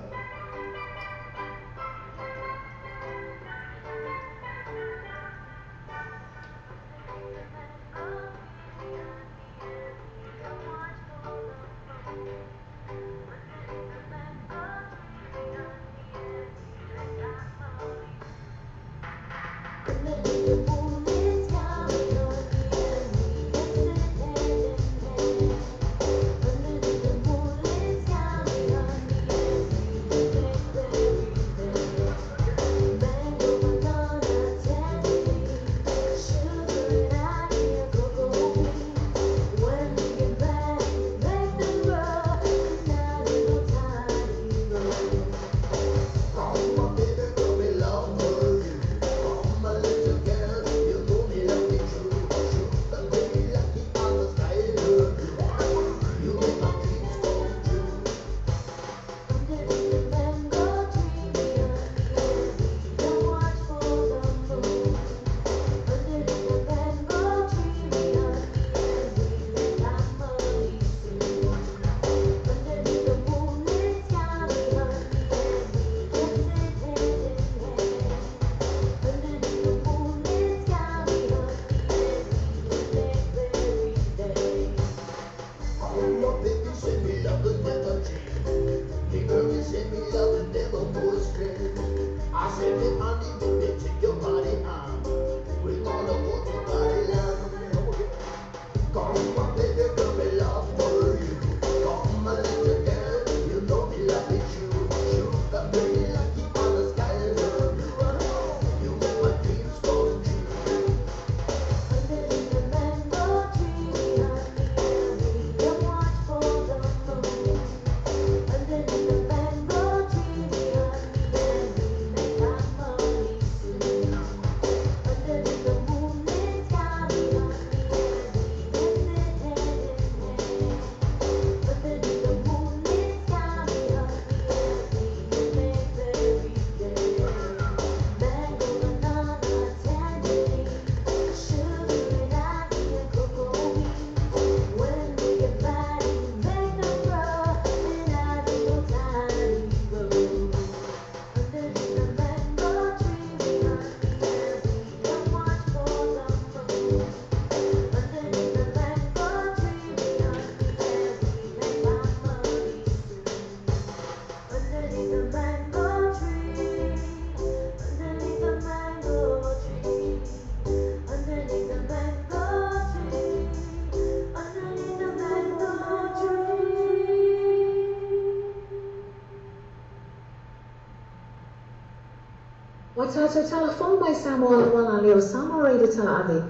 Ua tatou talafou mai Samoa auala lea o Samoa Radio Talaave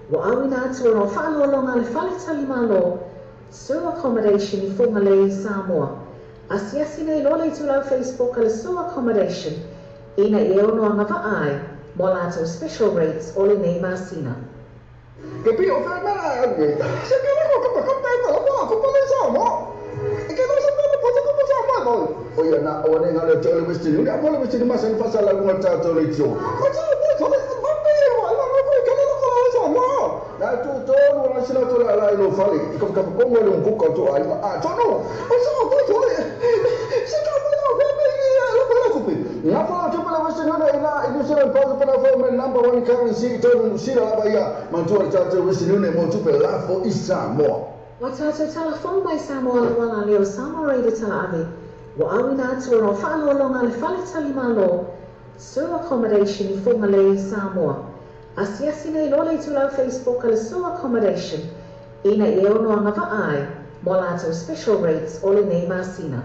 ua auina atu ona o faaaloaloga a le Fale Tali Malo Sue Accommodation i Fugalei, Samoa. Asiasi nei loa le itulau Facebook a le Sue Accommodation ina ia ono agavaa ai mo a latou special rates o lenei masina. Ke pi o fea mea e au e se ke lako ka ka pe ka mo ko pa le sa mo e ke ko sa mo ko ko ko sa mo o ia na o ne ngale te le western union mo le western ma sa fa sa la ngo ta to le tio ko sa mo to le mo pe mo ala mo ko ke le ko le sa mo na tu to no na sila to la la lo fale ko ka ko mo le ko ko to ai a to no o sa ko to le se ka mo lo pe lo ko lo ko pe na fa to pa la western union ina i New Zealand pa pa na fa me number one currency to no sila la ba ia mantua le tatou Western Union mo tupe lafo i Samoa. Ua tatou talafou mai Samoa auala lea o Samoa Radio Talaave ua auina atu ona o faaaloaloga a le Fale Tali Malo Sue Accommodation i Fugalei, Samoa. Asiasi nei loa le itulau Facebook a le Sue Accommodation Ina ia ono agava'a ai mo a latou special rates o lenei masina.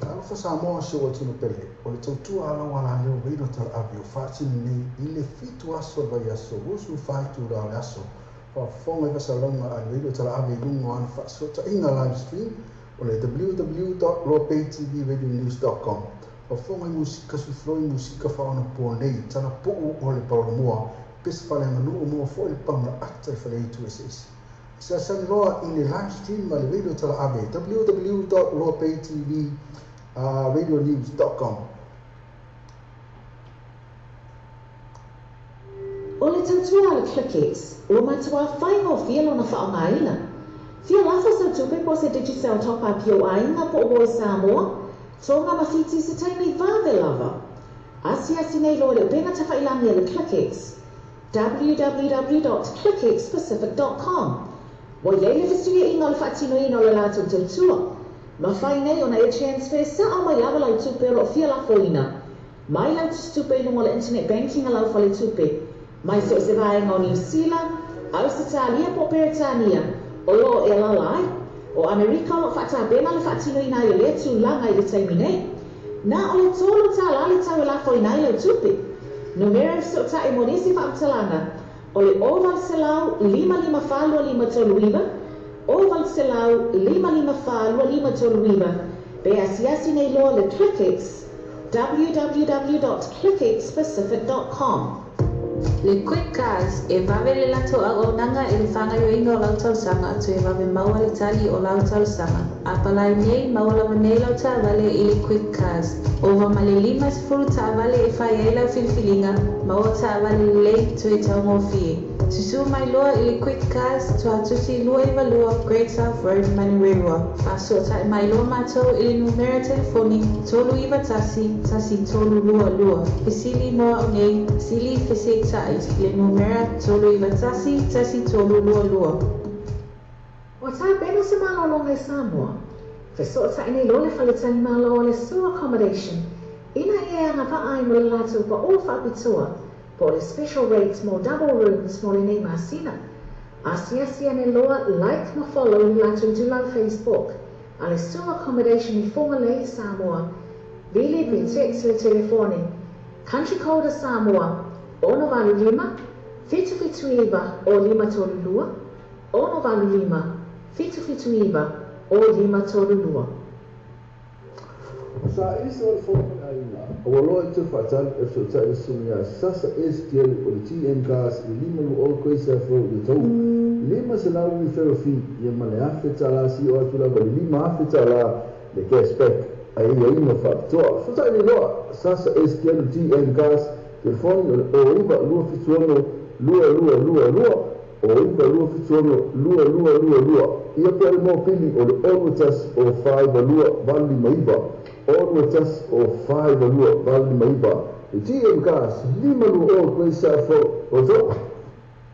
Talofa Samoa se ua tino pele, o le tautua ala o ala leo reilo talaave o faatini nei i le 7 aso o le vaiaso, 24 itula o le aso. Faafofoga i faasalaga a le reilo talaave i luga o ana faasootaiga live stream o le www.loapaytvradionews.com. Faafofoga i musika suifloi musika faaonapoa nei, talapuu o le paolomoa, pese faaleaganuu moa foi le paga ata i faleitu eseese. Seasani loa i le live stream ma le radio talaave www.loapaytvradionews.com. O le tautua a le ClickX, ua matuā faigofie lona faaaogaina. Fia lafo sau tupe po o se Digicel top up i ou aiga po o Voi Samoa, Tonga ma Fiti se taimi vave lava. Asiasi nei loa i le upega tafailagi a le ClickX, www.clickxpacific.com. Ua i ai le fesuiaiga o le faatinoina o le latou tautua. Mafai nei ona e transfer sa'o mai lava lau tupe o lo o fia lafoina mai lau tusitupe i luga o le internet banking a lau faletupe, mai so o se vaega o Niu Sila, Ausetalia po o Peretania o lo o e alaala ai. O Amerika o lo o faatapena le faatinoina ai o lea tulaga i le taimi nei. Na o le $3 le tau e lafoina ai lau tupe. Numera e fesootai mo nisi faamatalaga O le 800 554 2539, 800 554 2539, pe asiasi nei loa le ClickX, www.clickxpacific.com. Le Quick Cars e vave le latou auaunaga i le faagaoioiga o lau talosaga toe vave maua le tali o lau talosaga. Apalai nei maua lava nei lau taavale i le Quick Cars. Ova ma le 50 taavale e fai ai lau filifiliga, maua taavale lelei toe taugofie. Susū mai loa i le Quick Cars, Tuatusi 292 Great South Road, Manurewa. Faasootai mai loa matou i le numera telefoni 391 1322. Fesili mo au nei, sili feseita'i le numera 391 1322. Ua tapena se malologa i Samoa. Fesootai nei loa le faletalimalo o le Sue Accommodation ina ia e agavaa ai mo le latou paʻō faapitoa po o le special rates mo double rooms mo lenei masina. Asiasi ane loa like ma follow i le latou itulau Facebook a le Sue Accommodation i Fugalei, Samoa. Vili pe text le telefoni Country code a Samoa, 685 779 o 532, 685 779 o 532. Sa ese o le fono o le aiga, ua loa i toe faatali e fesootai le susuga ia Sasa Ezekiel o le TM Cars i 520 Great South Road i Otahuhu, 500 referral fee ia ma le $1,000 sio atu lava i le $5,000 le cash back a aiaiga faapitoa. Fesootai nei loa Sasa Ezekiel o le TM Cars, telefoni o le 09 276 2222, 09 276 2222, ia po o le mopili o le 61 o 42 859, 61 o 42 859. Le TM Cars, 520 Great South Road, Otahuhu.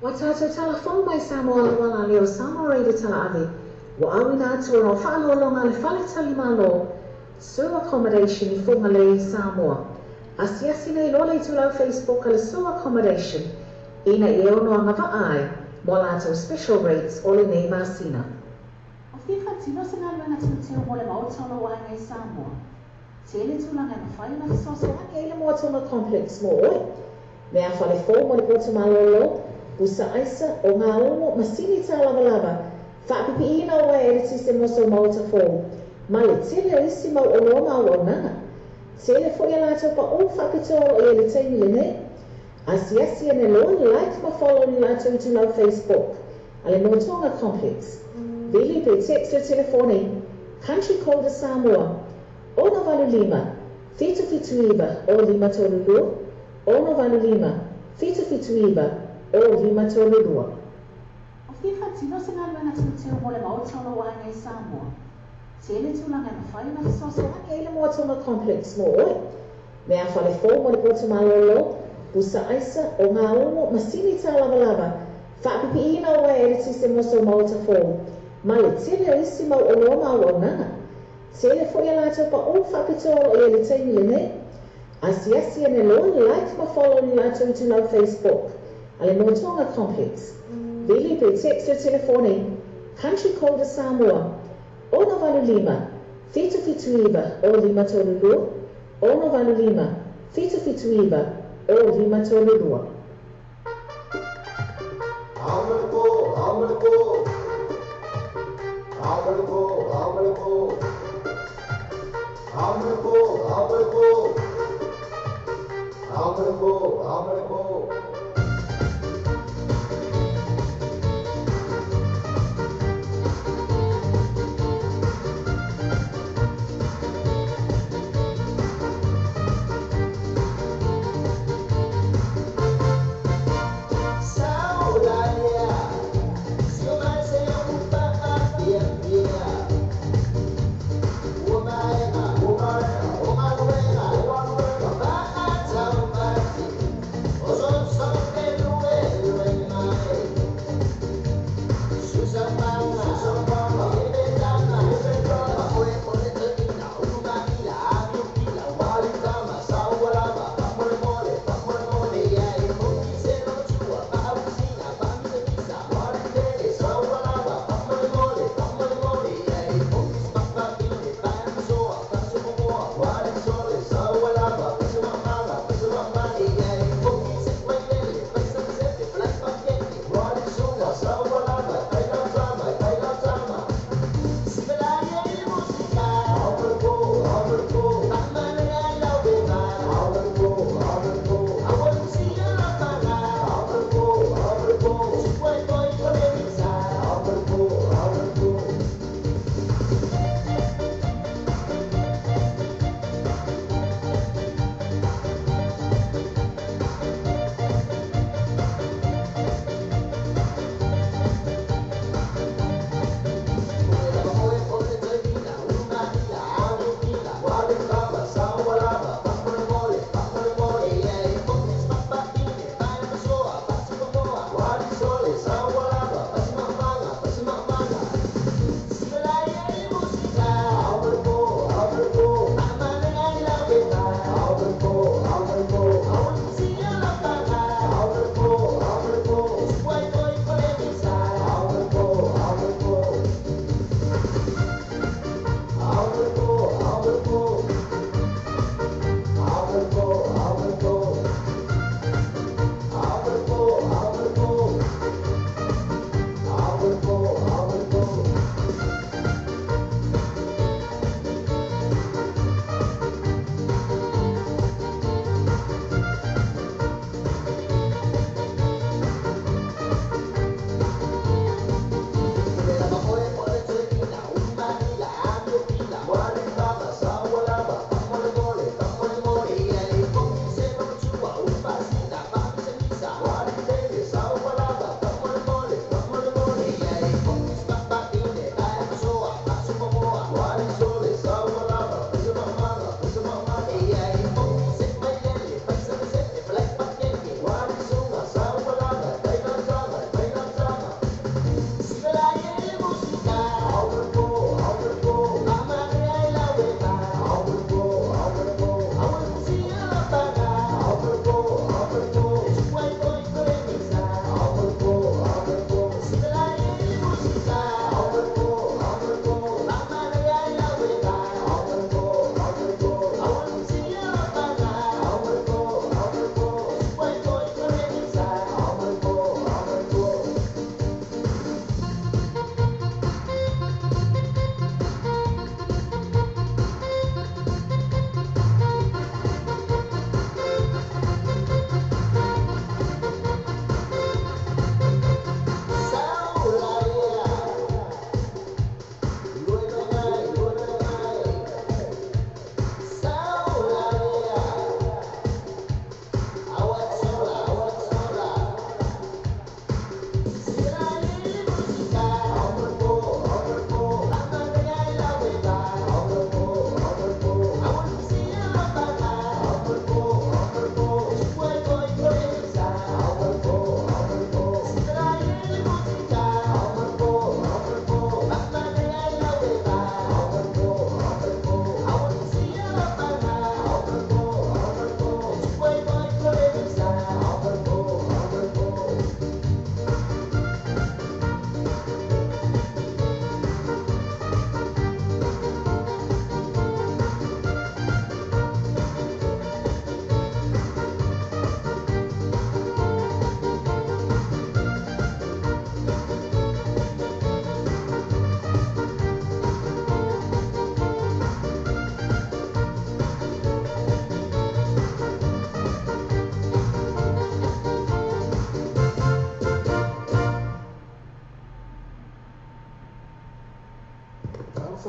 Ua tatou talafou mai Samoa Auala lea o Samoa Radio Talaave ua auina atu ona o faaloaloga a le Faletalimalo Sue Accommodation i Fugalei, Samoa. Asiasi nei loa le itulau Facebook a le Sue Accommodation ina ia ono agavaa ai mo a latou special rates o lenei masina. O fia faatino se galuega teuteu mo le maota o lou aiga i Samoa? Tele tulaga e mafai ona fesoasoani ai le Moa Tonga Complex mo oe. Mea fale fou mo le poto malōlō, pusa aisa, o gaugo, masini tālavalava, faapipiiina o uaea eletise mo sou maota fou, ma le tele o isi mau oloa ma auaunaga. Tele foi a latou paʻō faapitoa o lo o i ai i le taimi lenei. Asiasi ane loa, like ma follow i le latou itulau Facebook a le Moa Tonga Complex. Vili pe text le telefoni, Country code a Samoa, 685 779 o 532, 685 779 o 532. O fia faatino se galuega teuteu mo le maota o lou aiga i Samoa? Tele tulaga e mafai ona fesoasoani ai le Moa Tonga Complex mo oe. Mea fale fou mo le poto malōlō, pusa aisa, o gaugo, masini tālavalava, faapipiiina o uaea eletise mo sou maota fou, ma le tele o isi mau oloa ma auaunaga. Tele foi a latou paʻō faapitoa o lo o i ai i le taimi lenei. Asiasi ane loa, like ma follow i le latou itulau Facebook a le Moa Tonga Complex. Vili pe text le telefoni, Country code a Samoa, 685 779 o 532, 685 779 o 532. Ao ma le pō, ao ma le pō. Ao ma le pō, ao ma le pō. Ao ma le pō, ao ma le pō. Ao ma le pō, ao ma le pō.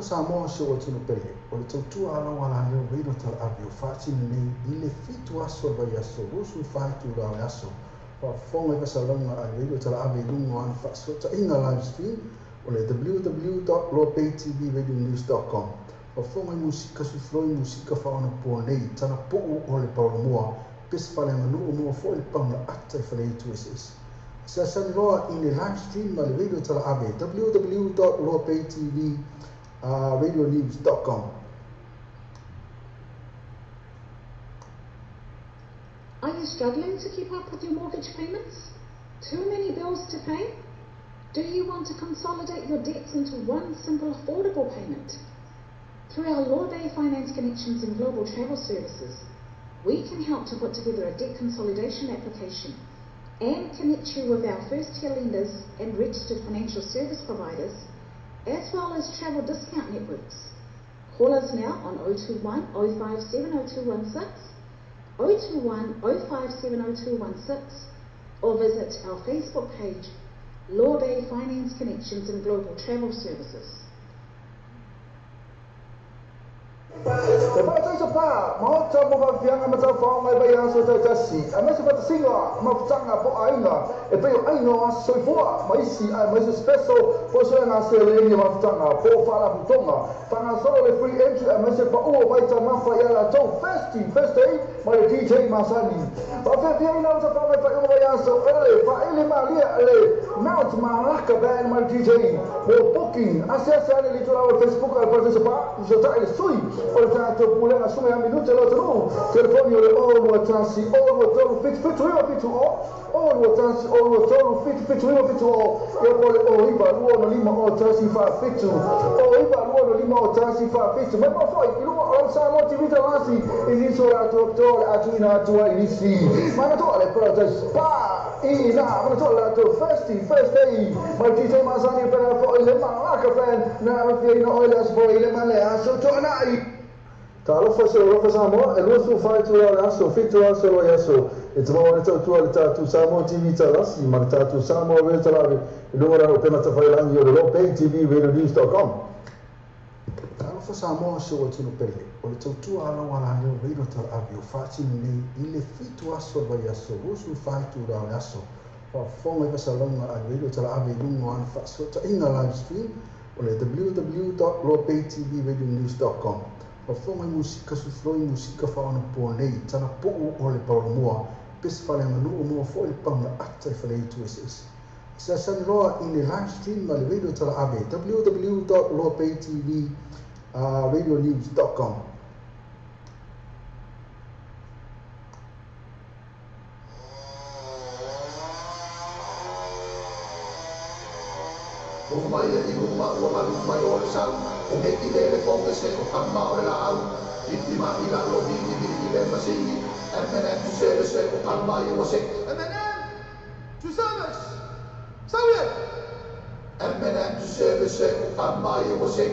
Samoa se o tino pele, o le tautua ala wala leo reilo tala ave o whaatini nei i le fitu aso vai aso, rusu whaitu rā le aso. Whaafonga i vasalonga a reilo tala ave lungo ana whaasota inga live stream o le www.lawbaytvradionews.com. Whaafonga i musika sufloi musika whaona pua nei, tana puu o le paulamoa, pes whale manu o mua fo le panga ata i whale i tu SS. Sa sani loa i le live stream ma le reilo tala ave www.lawbaytv radionews.com. Are you struggling to keep up with your mortgage payments? Too many bills to pay? Do you want to consolidate your debts into one simple affordable payment? Through our Law Bay Finance Connections and Global Travel Services, we can help to put together a debt consolidation application and connect you with our first-tier lenders and registered financial service providers, as well as travel discount networks. Call us now on 021 057 0216, 021 057 0216, or visit our Facebook page, Law Bay Finance Connections and Global Travel Services. E pa sa pa, maota mo fafianga matau mai vai aso tasi. A mai se singa, mafutanga po ainga, e pe o ainga o soifua, mai si ai mai special, po so nga se le ni mafutanga, po fala futonga. Tanga solo le free entry a mai se pa o vai ta mafa ia la to festi, first day, mai DJ Masani. Pa fe ina o fa mai fa o vai aso, ele fa ele malia le Mount Malaka band mai DJ. Mo booking, ase ale li tora Facebook al pa se pa, so ta ele sui. O le tatou pulega suga ia minute lo atunuu telefoni o le 021 023 77 970 021 023 77 970 ia po le 092 05 01 47 mai mafoi i luga o O Samoa TV Talasi i nisi o latou apitoa le atuina atu ai i nisi manatua le Paradise Spa i ina manatua le latou Thirsty Thursday mai DJ masani pena foʻi le Malaka Fan na afiaina oe le aso foʻi i le ma le aso toanai. Talofa se alofa Samoa, e 24 itula o le aso, 7 aso o le aso. E te maua le tautua le tatou Samoa TV Talasi ma le tatou Samoa Radio Talavi i luga o le upega tafailagi o le lobaytvradionews.com. Talofa Samoa se ua tino pele, o le tautua ala o ala leo Radio Talavi o faatino nei i le 7 aso o le vaiaso, 24 itula o le aso. Faafofoga i faasalaga a le Radio Talaave i luga o ana faasootaiga live stream o le www.lobaytvradionews.com. Faafofoga i musika sufuloi musika faaonapoa nei, talapuu o le paolomoa, pese faaleaganuu moa foʻi le paga ata i faleitu eseese. Seasani loa i le live stream a le Radio Talaave www.lobaytvradionews.com. Mai e i luma ua malu mai o le sau o he i le le fonga se o kama o le laau iti ma i lalo vili vili le masini M&M tu se le se o kama i o se M&M tu service Sauye M&M tu se le se o kama i o se.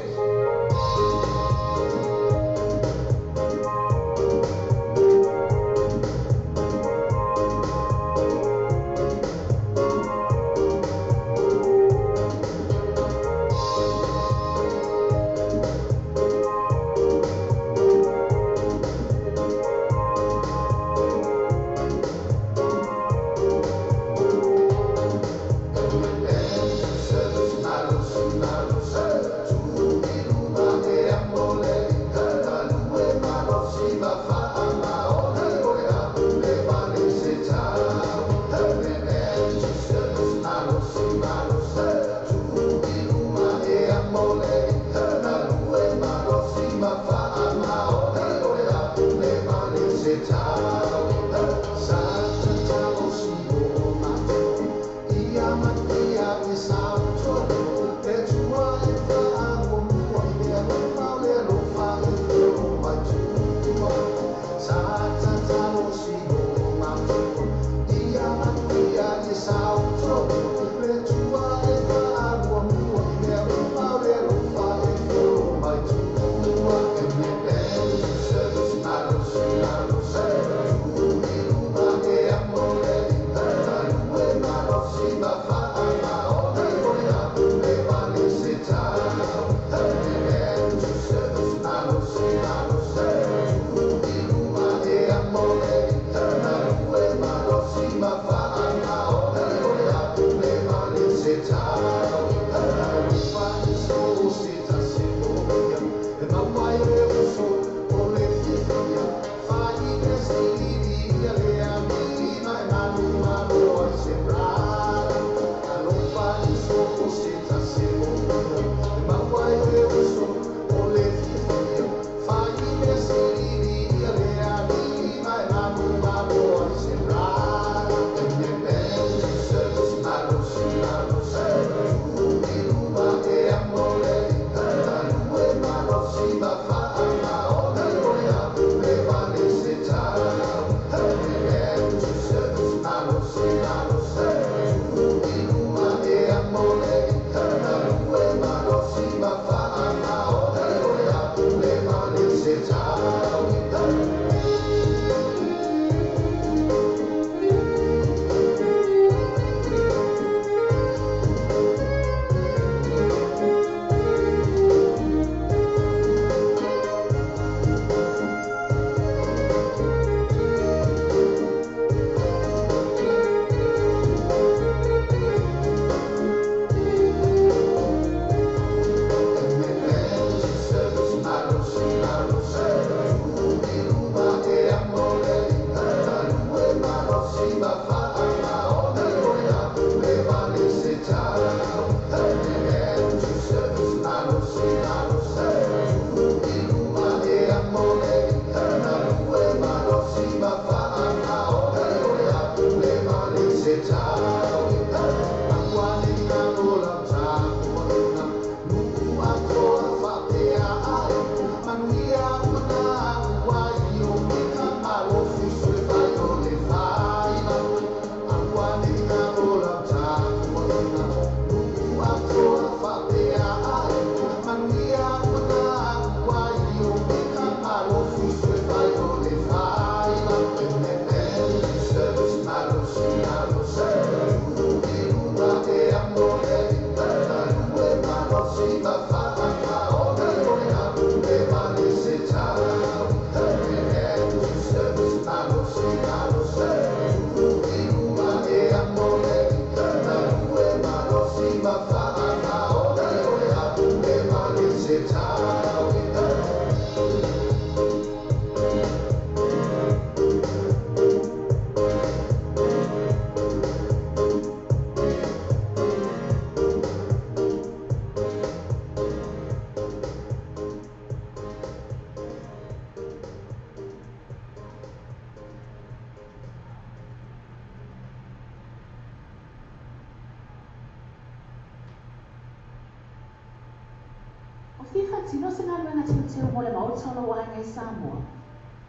Fia faatino se galuega teuteu mo le maota o lou aiga i Samoa?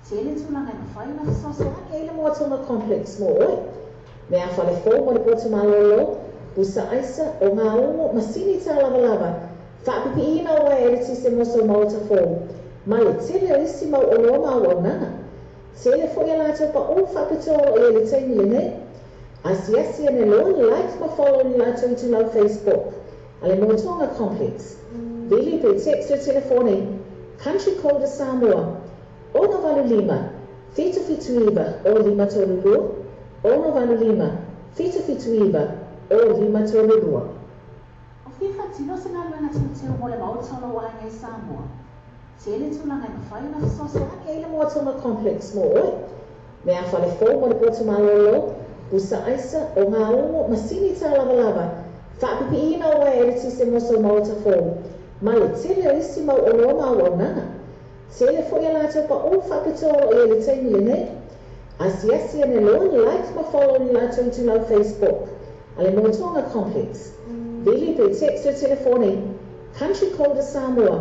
Tele tulaga e mafai ona fesoasoani ai le Moa Tonga Complex mo oe. Meafale fou mo le potu malōlō, pusa aisa, ogaumu, masini tālavalava, faapipiiina o uaea eletise mo sou maota fou, ma le tele o isi mau oloa ma auaunaga. Tele foi a latou paʻū faapitoa o lo o i ai i le taimi lenei. Asiasi ane loa, like ma follow i le latou itulau Facebook a le Moa Tonga Complex. Vili pe text le telefoni Country Code a Samoa, 685 779 0532, 685 779 0532. O fia faatino se galuega teuteu mo le maota o lou aiga i Samoa? Tele tulaga e mafai ona fesoasoani ai le Moa Tonga Complex mo oe. Meafale fou mo le potu malōlō, pusa aisa, ogaumu, masini tālavalava, faapipiiina o uaea eletise mo sou maota fou, ma le tele o isi mau oloa ma auaunaga. Tele foi a latou paʻū faapitoa o lo o i ai i le taimi lenei. Asiasi ane loa, like ma follow i le latou itulau Facebook a le Moa Tonga Complex. Vili pe text le telefoni Country Code a Samoa,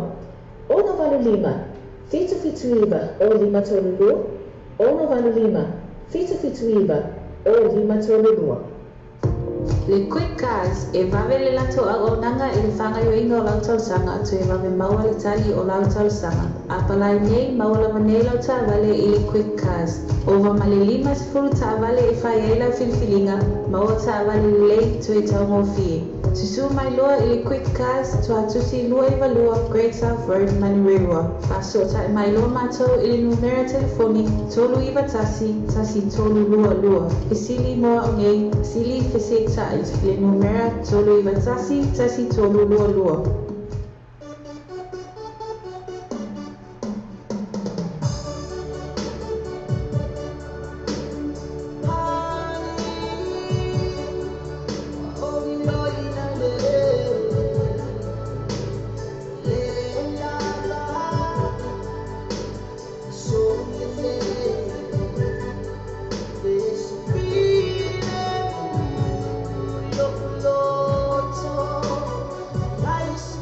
685 779 0532, 685 779 0532. Le Quick Cars, e vave le latou auaunaga i le faagaoioiga o lau talosaga toe vave maua le tali o lau talosaga. Apalai nei, maua lava nei lau taavale i le Quick Cars. Ova ma le 50 taavale e fai ai lau filifiliga, maua taavale lelei toe taugofie. Susū mai loa i le Quick Cars, Tuatusi 292 Great South Road, Manurewa. Faasootai mai loa matou i le numera telefoni 391 1322. Fesili mo au nei, sili fesetai le numera 391 1322. Nice.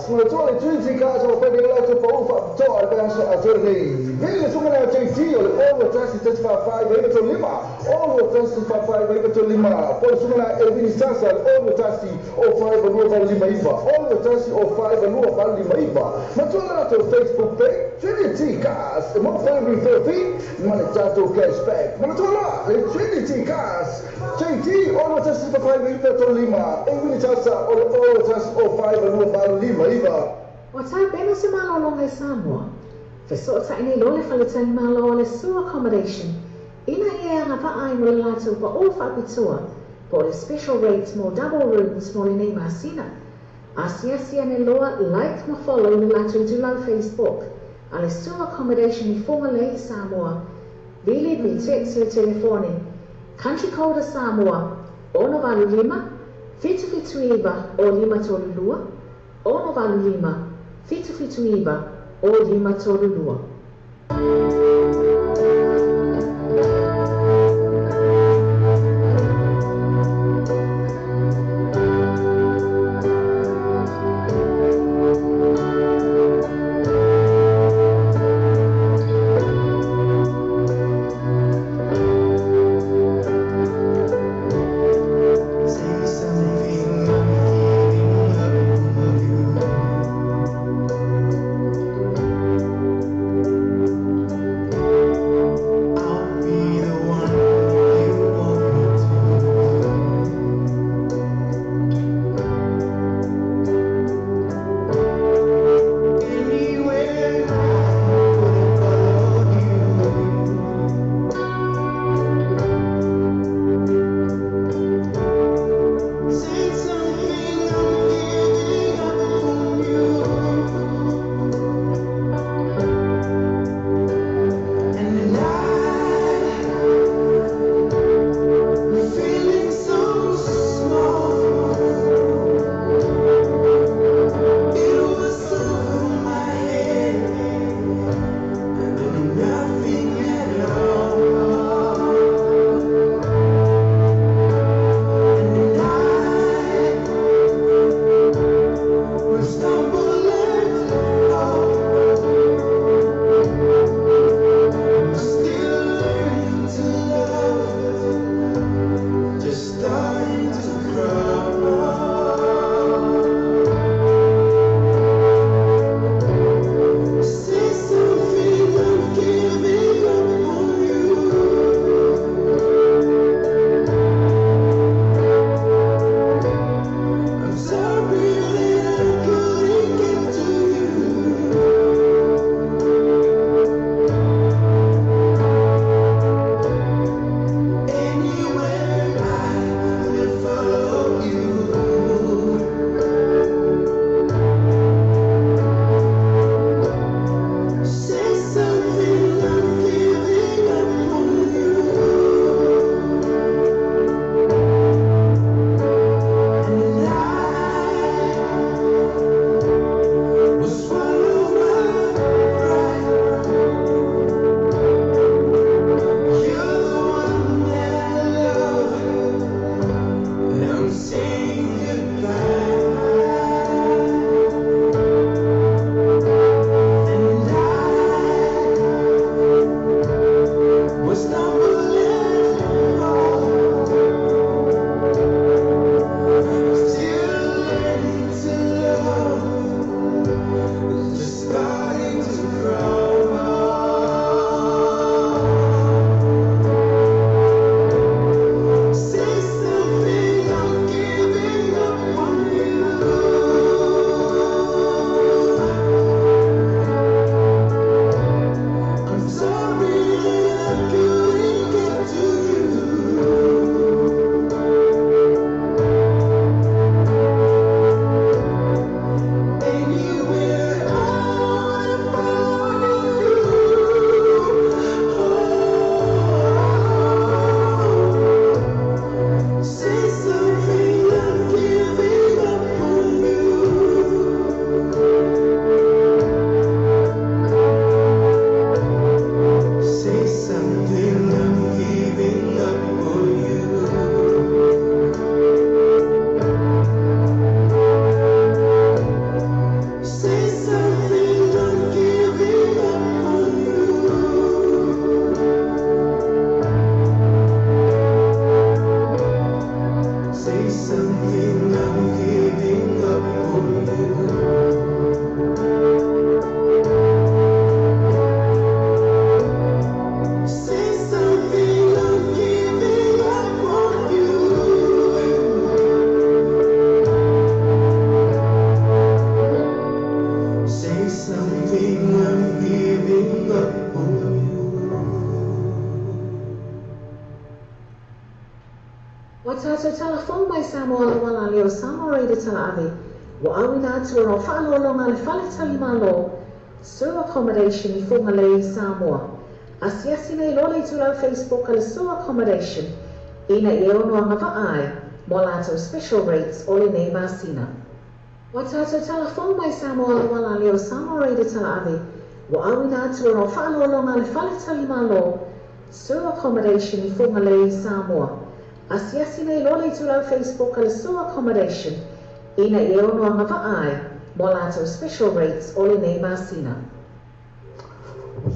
Cars. Manatua le Trinity Cars o fai nei latou pau faapitoa le vaiaso atoa lenei. Vili le susuga lea JT o le 6 1 4 4 9 3 5, 6 1 4 4 9 3 5, po o le susuga lea Elvini Sasa, le 6 1 0 5 2 8 5 9, 6 1 0 5 2 8 5 9. Matua le latou Facebook page Trinity Cars, e maua foi referral fee ma le tatou cashback. Manatua loa le Trinity Cars, JT 6 1 4 4 9 3 5, Elvini Sasa o le 6 1 0 5 2 8 5 9. Ua tapena se malologa i Samoa. Fesoota'i nei loa le faletalimalo o le Sua Accommodation ina ia agava'a ai mo le latou pa'ū faapitoa po o le special rates mo double rooms mo lenei masina. Asiasi ane loa, like ma follow le latou itulau Facebook a le Sua Accommodation i Fugalei, Samoa. Vili pe text le telefoni country code a Samoa 685 779 o 532, 685 779 o 532. Say something, I'm giving up on you. Ua tātou talafou mai Samoa auala lea o Samoa Radio Talaave, ua auina atu ona o faaloaloga a le Faletalimalo, Sur Accommodation i Fugalei, Samoa. Asiasi nei loa le itulau Facebook a le Sur Accommodation ina ia ono agavaa ai mo a latou special rates o lenei masina. Ua tātou talafou mai Samoa auala lea o Samoa Radio Talaave, ua auina atu ona o faaloaloga a le Faletalimalo, Sur Accommodation i Fugalei, Samoa. Asiasi nei loa le itulau Facebook a le Sur Accommodation ina ia ono agavaa ai mo a latou special rates o lenei masina.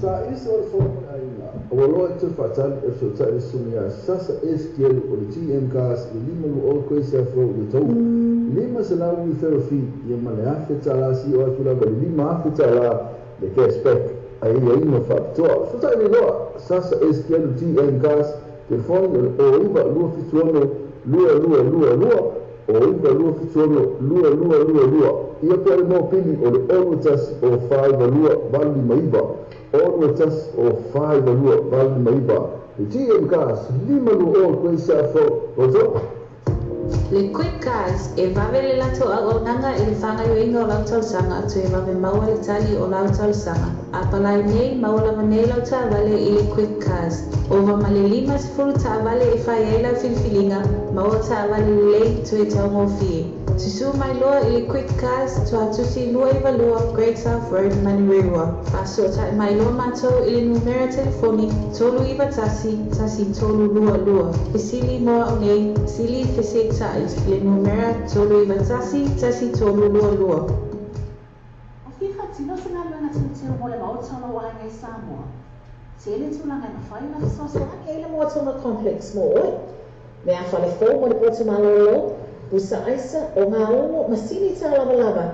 Sa ese o le fono o le aiga, ua loa i toe faatali e fesootai le susuga ia Sasa Estielu o le GM Cars i le 5 20 Koisa Fou i le tau 500 feet ia ma le $1,000 sio atu lava i le $5,000 le cash back a aiaiga faapitoa. Fesootai nei loa Sasa Estielu GM Cars, telefoni o le 09 276 2222 o 9276 2222 ia po o le mopili o le 61 o 42 859 61 o 42 859. Le GM Cars 520 Koisa Fou Roto. Le Quick Cars e vave le latou auaunaga i le faagaoioiga o lau talosaga toe vave maua le tali o lau talosaga. A palai nei, maua lava nei lau taavale i le Quick Cars. Ova ma le 50 taavale e fai ai lau filifiliga, maua taavale lelei toe taugofie. Susū mai loa i le Quick Cars, Tuatusi 292 Great South Road, Manurewa. Faasootai mai loa matou i le numera telefoni 391 1322. Fesili mo au nei, sili fesetai i le numera 391 1322. O fia faatino se galuega teuteu mo le Maota o lou aiga i Samoa. Tele tulaga e mafai ona fesoasoani ai le Moa Tonga Complex mo oe. Mea fale fou mo le potu malōlō, pusa aisa, o ngā umu, masini tālavalava,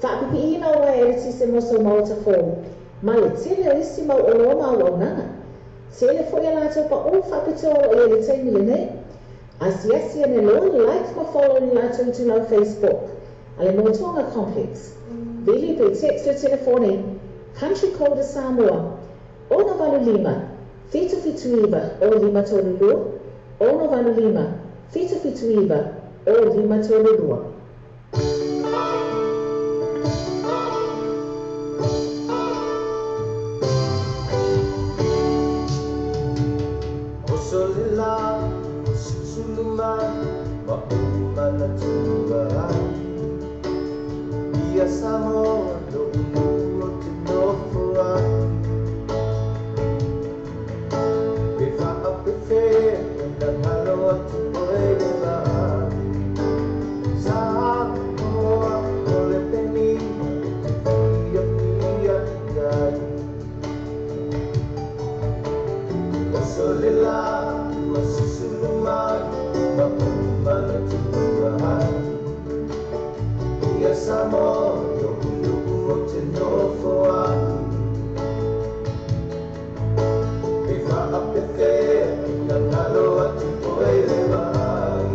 faapipiina o uaea eletise mo sou maota fou, ma le tele o isi mau oloa ma auaunaga. Tele foi a latou paʻū faapitoa o lo o i ai i le taimi lenei. Asiasi ane loa, like ma follow i le latou itulau Facebook a le Moa Tonga Complex. Vili pe text le telefoni, Country Code Samoa, 685 779 0532, 685 779 0532. O solela susuluma ma o manatua ai ia Samoa no ulu o te nofo ai pe faapefea na ngalo atu oe le vaai Samoa o le penina o te fiafia i ai O solela ua susulu mai ma o manatua ai ia Samoa no ulu o te nofo ai Pe faapefea na ngalo atu oe le vaai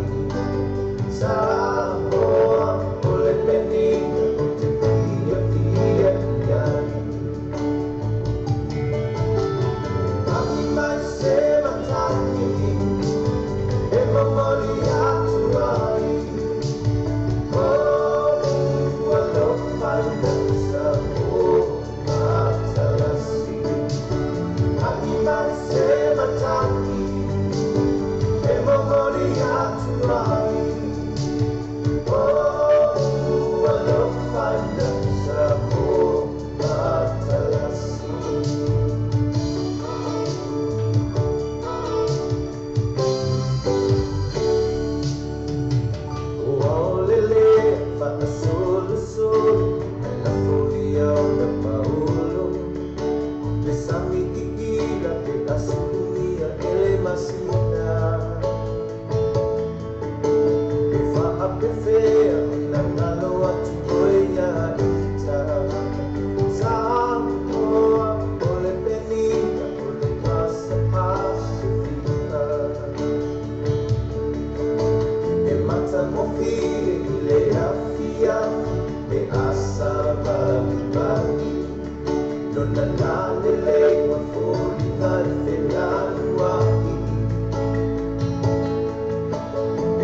Samoa o le penina o te fiafia i ai Taki mai se mataki e momoli atu ai O ua lofa i sa o matalasi Taki mai se mataki e momoli atu ai O ua lofa i sa o matalasi. Ua olele faasolusolu ai lafo ia ona paulo Le sami iila pe asukuia e le masina E faapefea ona ngalo atu oe ia ita Samoa o le penina o le pasa Pasifika E matagofie i le afiafi pe asa valivali Lona lalelei ma foliga le felaluai E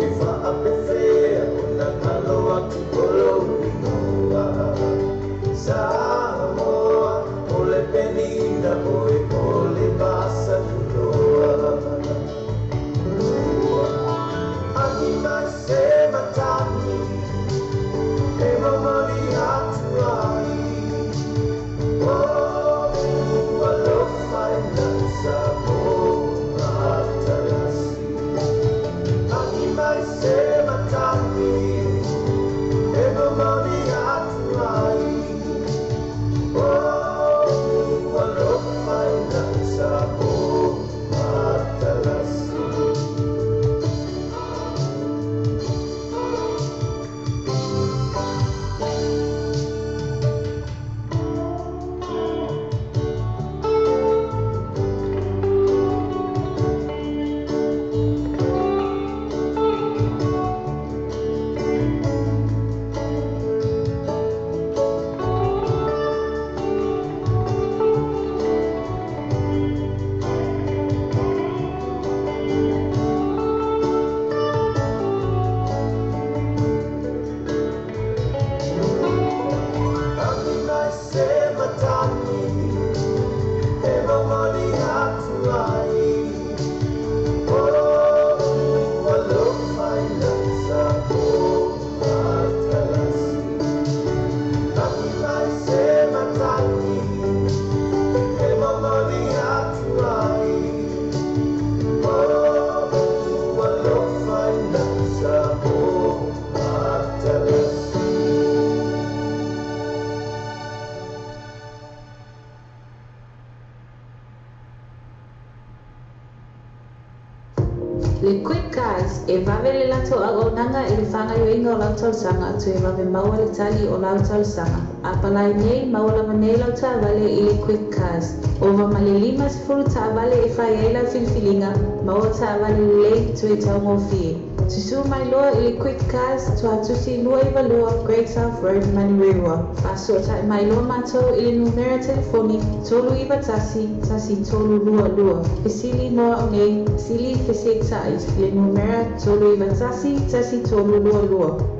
Le Quick Cars e vave le latou auaunaga i le faagaoioiga o lau talosaga toe vave maua le tali o lau talosaga. Apalai nei maua lava nei lau taavale i le Quick Cars. Ova ma le 50 taavale e fai ai lau filifiliga, maua taavale lelei toe taugofie. Susū mai loa i le Quick Cars, Tuatusi 292 Great South Road, Manurewa. Faasootai mai loa matou i le numera telefoni 391 1322. Fesili mo au nei, fesili feseeta'i i le numera 391 1322.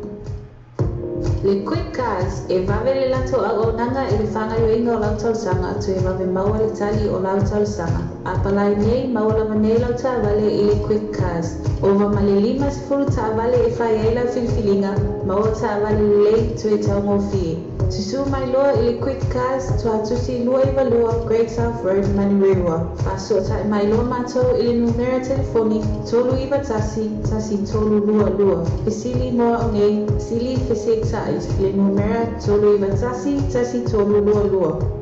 Le Quick Cars e vave le latou auaunaga i le faagaoioiga o lau talosaga toe vave maua le tali o lau talosaga. Apalai nei maua lava nei lau taavale i le Quick Cars. Ova ma le 50 taavale e fai ai lau filifiliga, maua taavale lelei toe taugofie. Susū mai loa i le Quick Cars, Tuatusi 292 Great South Road, Manurewa. Faasootai mai loa matou i le numera telefoni 391 1322. Fesili mo au nei, fesili feseeta'i i le numera 391 1322.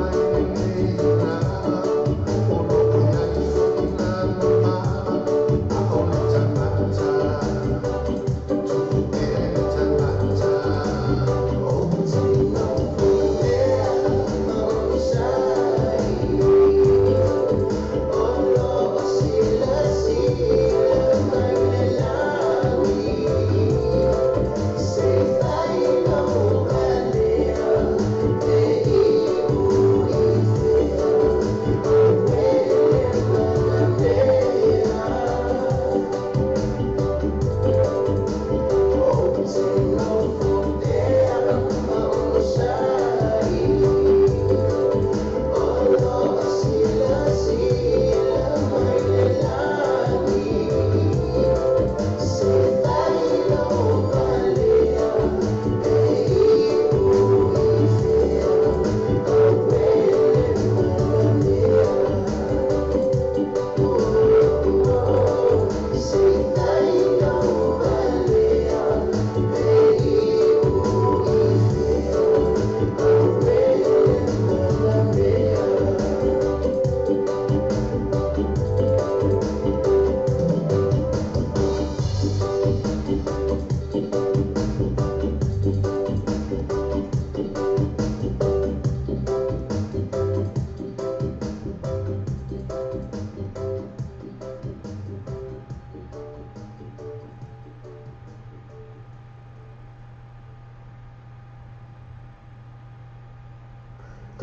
Le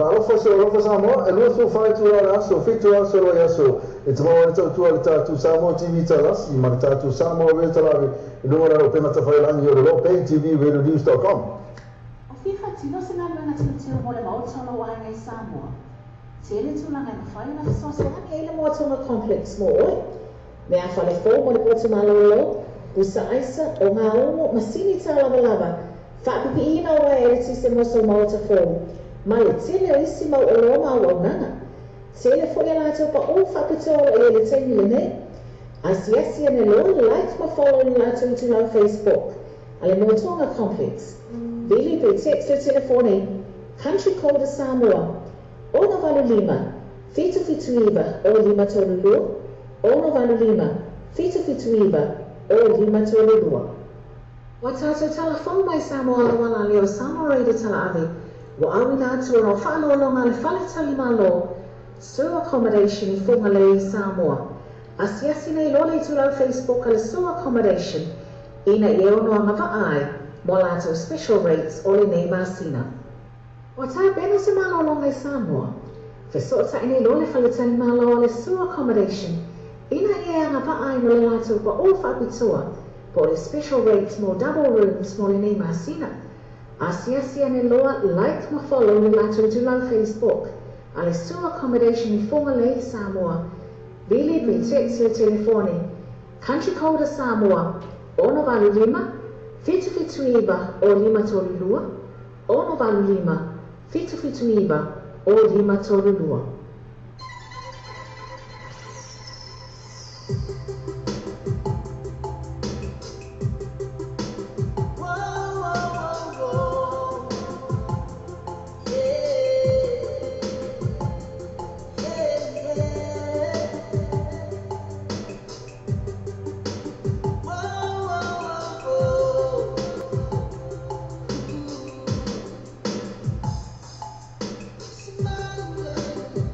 Talofa se alofa Samoa, e 24 itula o le aso, 7 aso o le aso. E te maua le tautua le tātou Samoa TV Talasi, ma le tātou Samoa Radio Talavi, i luga o le upega tafailangi o le Lopeng TV Radio News.com. O fia faatino se galuega teuteu mo le maota o lou aiga i Samoa? Tele tulaga e mafai ona fesoasoani ai le Moatoga Complex mo oe. Mea fale fou mo le potu malōlō, pusa aisa, ogaumu, masini tālavalava, faapipiiina o uaea eletise mo sou maota fou, ma le tele o isi mau oloa ma auaunaga. Tele foi a latou paʻū faapitoa o lo o i ai i le taimi lenei. Asiasi ane loa, like ma follow i le latou itulau Facebook a le Moatoga Complex. Vili pe text le telefoni Country Code a Samoa, 685 779 0532, 685 779 0532. Ua tātou tala fou mai Samoa auala lea o Samoa Radio Talaave, ua auina atu ona o faaloaloga a le Fale Tali Malo, Sur Accommodation i Fugalei, Samoa. Asiasi nei loa le itulau Facebook a le Sur Accommodation ina ia ono agavaa ai mo a latou special rates o lenei masina. Ua tapena se malologa i Samoa. Fesootai nei loa le Fale Tali Malo a le Sur Accommodation ina ia e agavaa ai mo le latou paʻū faapitoa po o le special rate mo double rooms mo lenei masina. Asiasi ane loa, like ma follow le latou itulau Facebook a le Sur Accommodation i Fugalei, Samoa. Vili pe text le telefoni Country Code a Samoa, 685 779 0532, 685 779 0532. Smiling.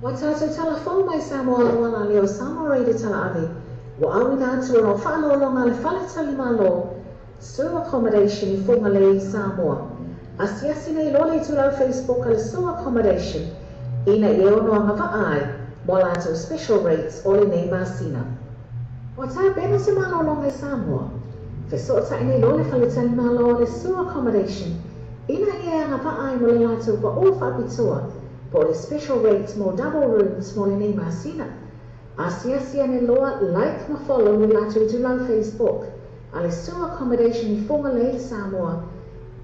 Ua tātou talafou mai Samoa lau ala lea o Samoa Radio Talaave, ua auina atu ona o faalologa a le Faletalimalo, Sue Accommodation i Fugalei i Samoa. Asiasi nei loa le itulau Facebook a le Sue Accommodation ina ia ono agavaa ai mo a latou special rates o lenei masina. Ua tapena se malologa i Samoa. Fesootai nei loa le Faletalimalo a le Sue Accommodation ina ia e agavaa ai mo le latou paū faapitoa po o le special rate mo double rooms mo lenei masina. Asiasi ane loa, like ma follow le latou itulau Facebook a le Sue Accommodation i Fugalei, Samoa.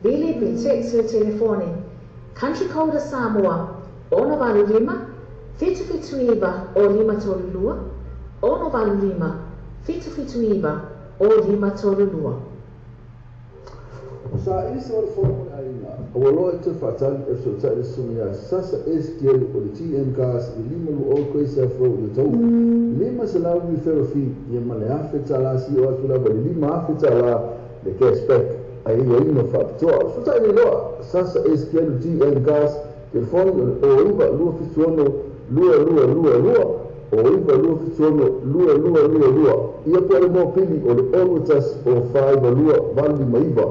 Vili pe text le telefoni Country code a Samoa, 685 779 o 532, 685 779 o 532. Sa ili se wale fono mo le aiga, a ua loa e toe faatali e fesootai le susuga ia Sasa Esekielu o le TM Cars i 520 Grace Ave Road i Otahuhu. 500 referral fee ia ma le $1,000 sio atu lava i le $5,000 le cash back a ia ina faapitoa. Fesootai nei loa Sasa Esekielu TM Cars, telefoni o le 09 276 2222, 09 276 2222. Ia po o le mopili o le 6 1 0 4 9 2 8 5 9,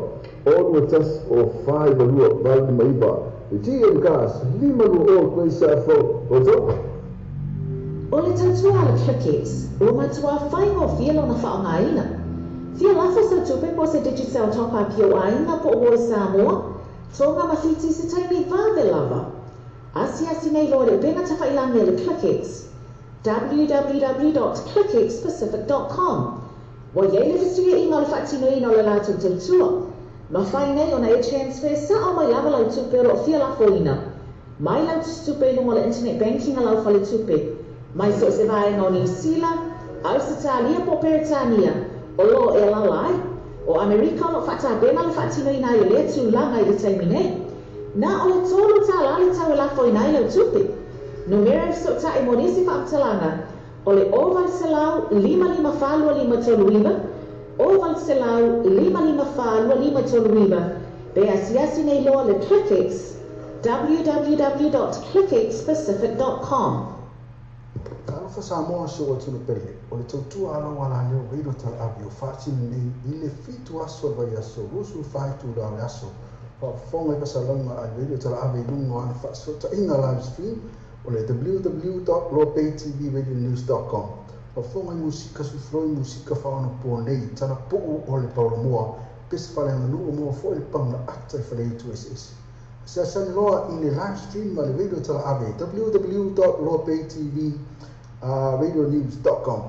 6 1 0 4 9 2 8 5 9. Le TM Cars, 520 Grace Ave Road, Otahuhu. O le tautua a le Clickex, ua matuā faigofie lona faaaogaina. Fia lafo sau tupe po o se Digicel top-up i ou aiga po o Voice Samoa, Tonga ma Fiti i se taimi vave lava. Asiasi nei loa le upega tafailagi a le Clickex, www.clickxpacific.com. Ua i ai le fesuiaiga o le faatinoina o le latou tautua. Mafai nei ona e transfer sao mai lava lau tupe o lo o fia lafoina mai lau tusitupe i luga o le internet banking a lau faletupe mai so o se vaega o Niu Sila, Ausetalia po o Peretania o lo o e alaala ai. O Amerika o lo o faatapena le faatinoina ai o lea tulaga i le taimi nei. Na o le $3 le tau e lafoina ai lau tupe. Numera e fesootai mo nisi faamatalaga o le 0800 554 2539, 0800 554 2539, pe asiasi nei loa le Clickex, www.clickxpacific.com. Talofa Samoa si ou atunuu pele, o le tautua a lau alaleo Radio Talaave o faatino nei i le 7 aso o le vaiaso 24 itula o le aso. Faafofoga i fasalauga a le Radio Talaave i luga o ana faasootaiga live stream o le www.lobaytvradionews.com. Faafofoga i musika sufuloi musika faaonapoa nei, talapuu o le paulamoa, pese faaleaganuu moa foi le paga ata i faleitu eseese. Asiasi ane loa i le live stream a le Radio Talaave www.lobaytvradionews.com.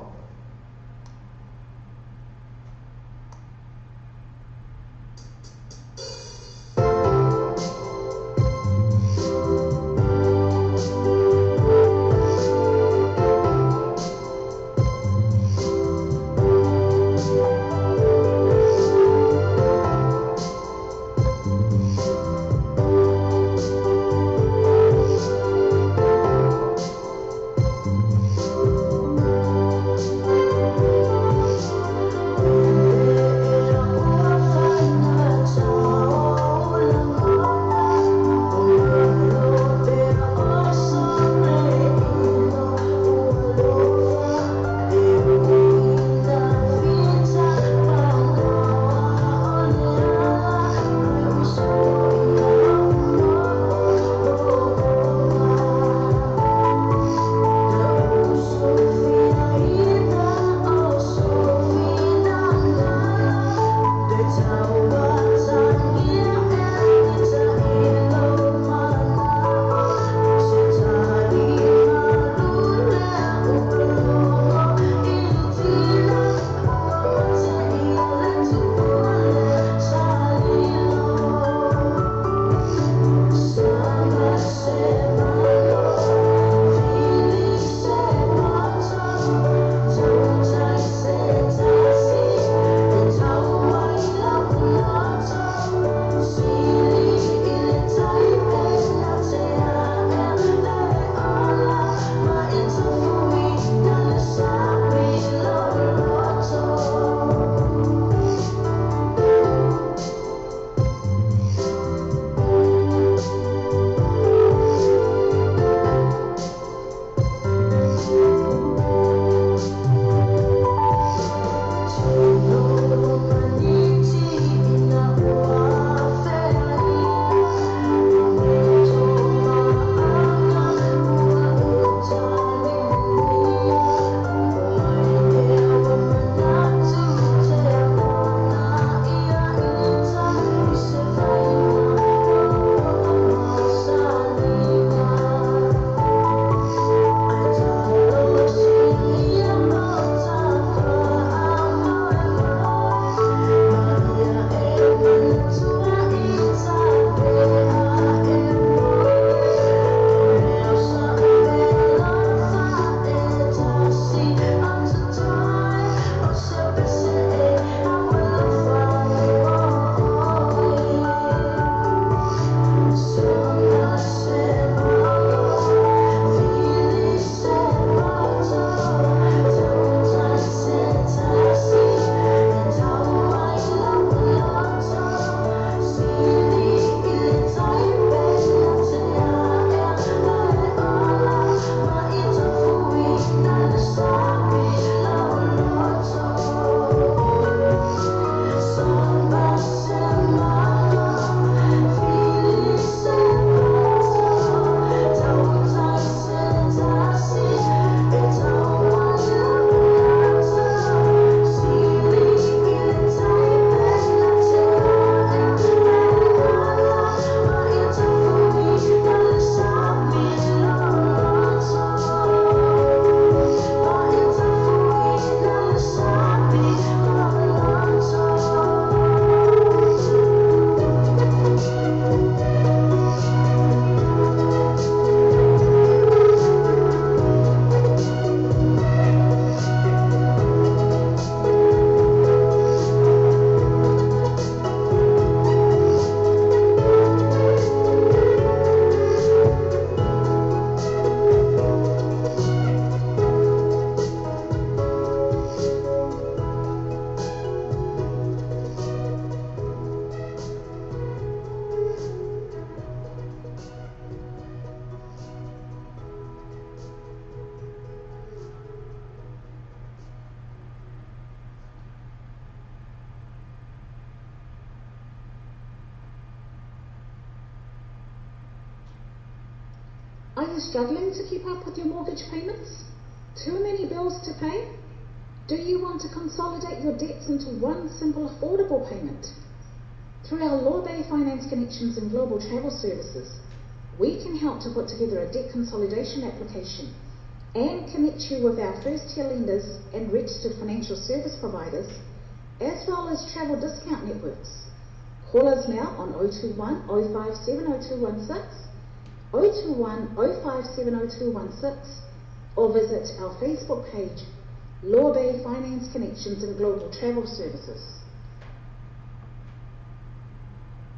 Are you struggling to keep up with your mortgage payments? Too many bills to pay? Do you want to consolidate your debts into one simple affordable payment? Through our Lawbay Finance Connections and Global Travel Services, we can help to put together a debt consolidation application and connect you with our first-tier lenders and registered financial service providers, as well as travel discount networks. Call us now on 021 057 0216, 021 057 0216, or visit our Facebook page, Lawbay Finance Connections and Global Travel Services.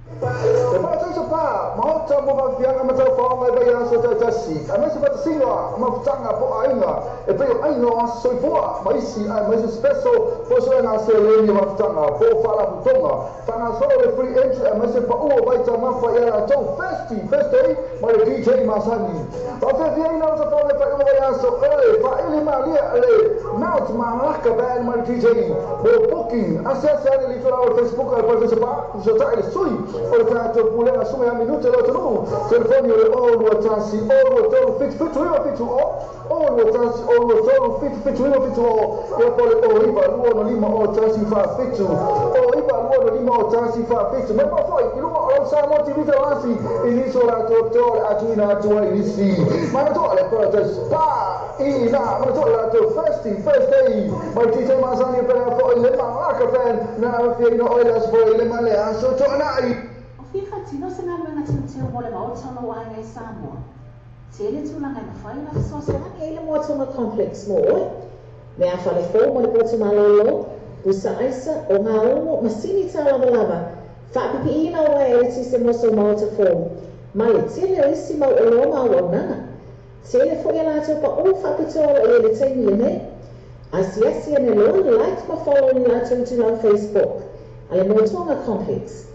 E mātou sa pā, maota mo mafianga matau whaonga e vai aso tau tasi. A mai se whatasinga, mafutanga po ainga, e peo ainga o aso soifoa, maisi ai maisi special, po so ngā se leni mafutanga, po whala putonga. Whanga solo le free entry a maisi pa ua vaita mafa i ara tau festi, first day, mai le DJ Masani. Whawhia ina o ta whaonga e whai vai aso, ele, whaele malia, le Mount Malaka band mai le DJ. Mo booking, ase ase ane li tōna o Facebook ai pa sa pā, so ta ele sui. O le tātou pulega sunga ia minute lo tonu. Telefoni o le o lua tasi, o lua tolu, fitu fitu iwa fitu o. O lua tasi, o lua tolu, fitu fitu iwa fitu o. Ia po le o iwa, lua no lima o tasi wha fitu. O iwa, lua no lima o tasi wha fitu. Me mawhai, i lunga o lau Samoa TV te lasi. I niso la tō tō le atu ina atu ai nisi. Mana toa le Paradise Pa i na. Mana toa la tō First Day. Mai DJ Masani e pera fo i le Malaka fan. Nā awhia ina oi las fo i le male aso tō nai. O fia tino se ngā tino mo le maota o ai Samoa. Tele tūlanga i mawhai na whasoasoani e le moatonga complex mo oi. Mea whale fō mo le potu malolo, busa aisa o ngā omo masini tā lava lava. Whaapipi ina o ai e tise moso maota fō. Ma le tele o isi mau o loma au au nanga. Tele fo ia lātou pa o whapitoa i ele teimi le nei. Asiasi ane loa like ma follow ni lātou tu lau Facebook. Ale moatonga complex.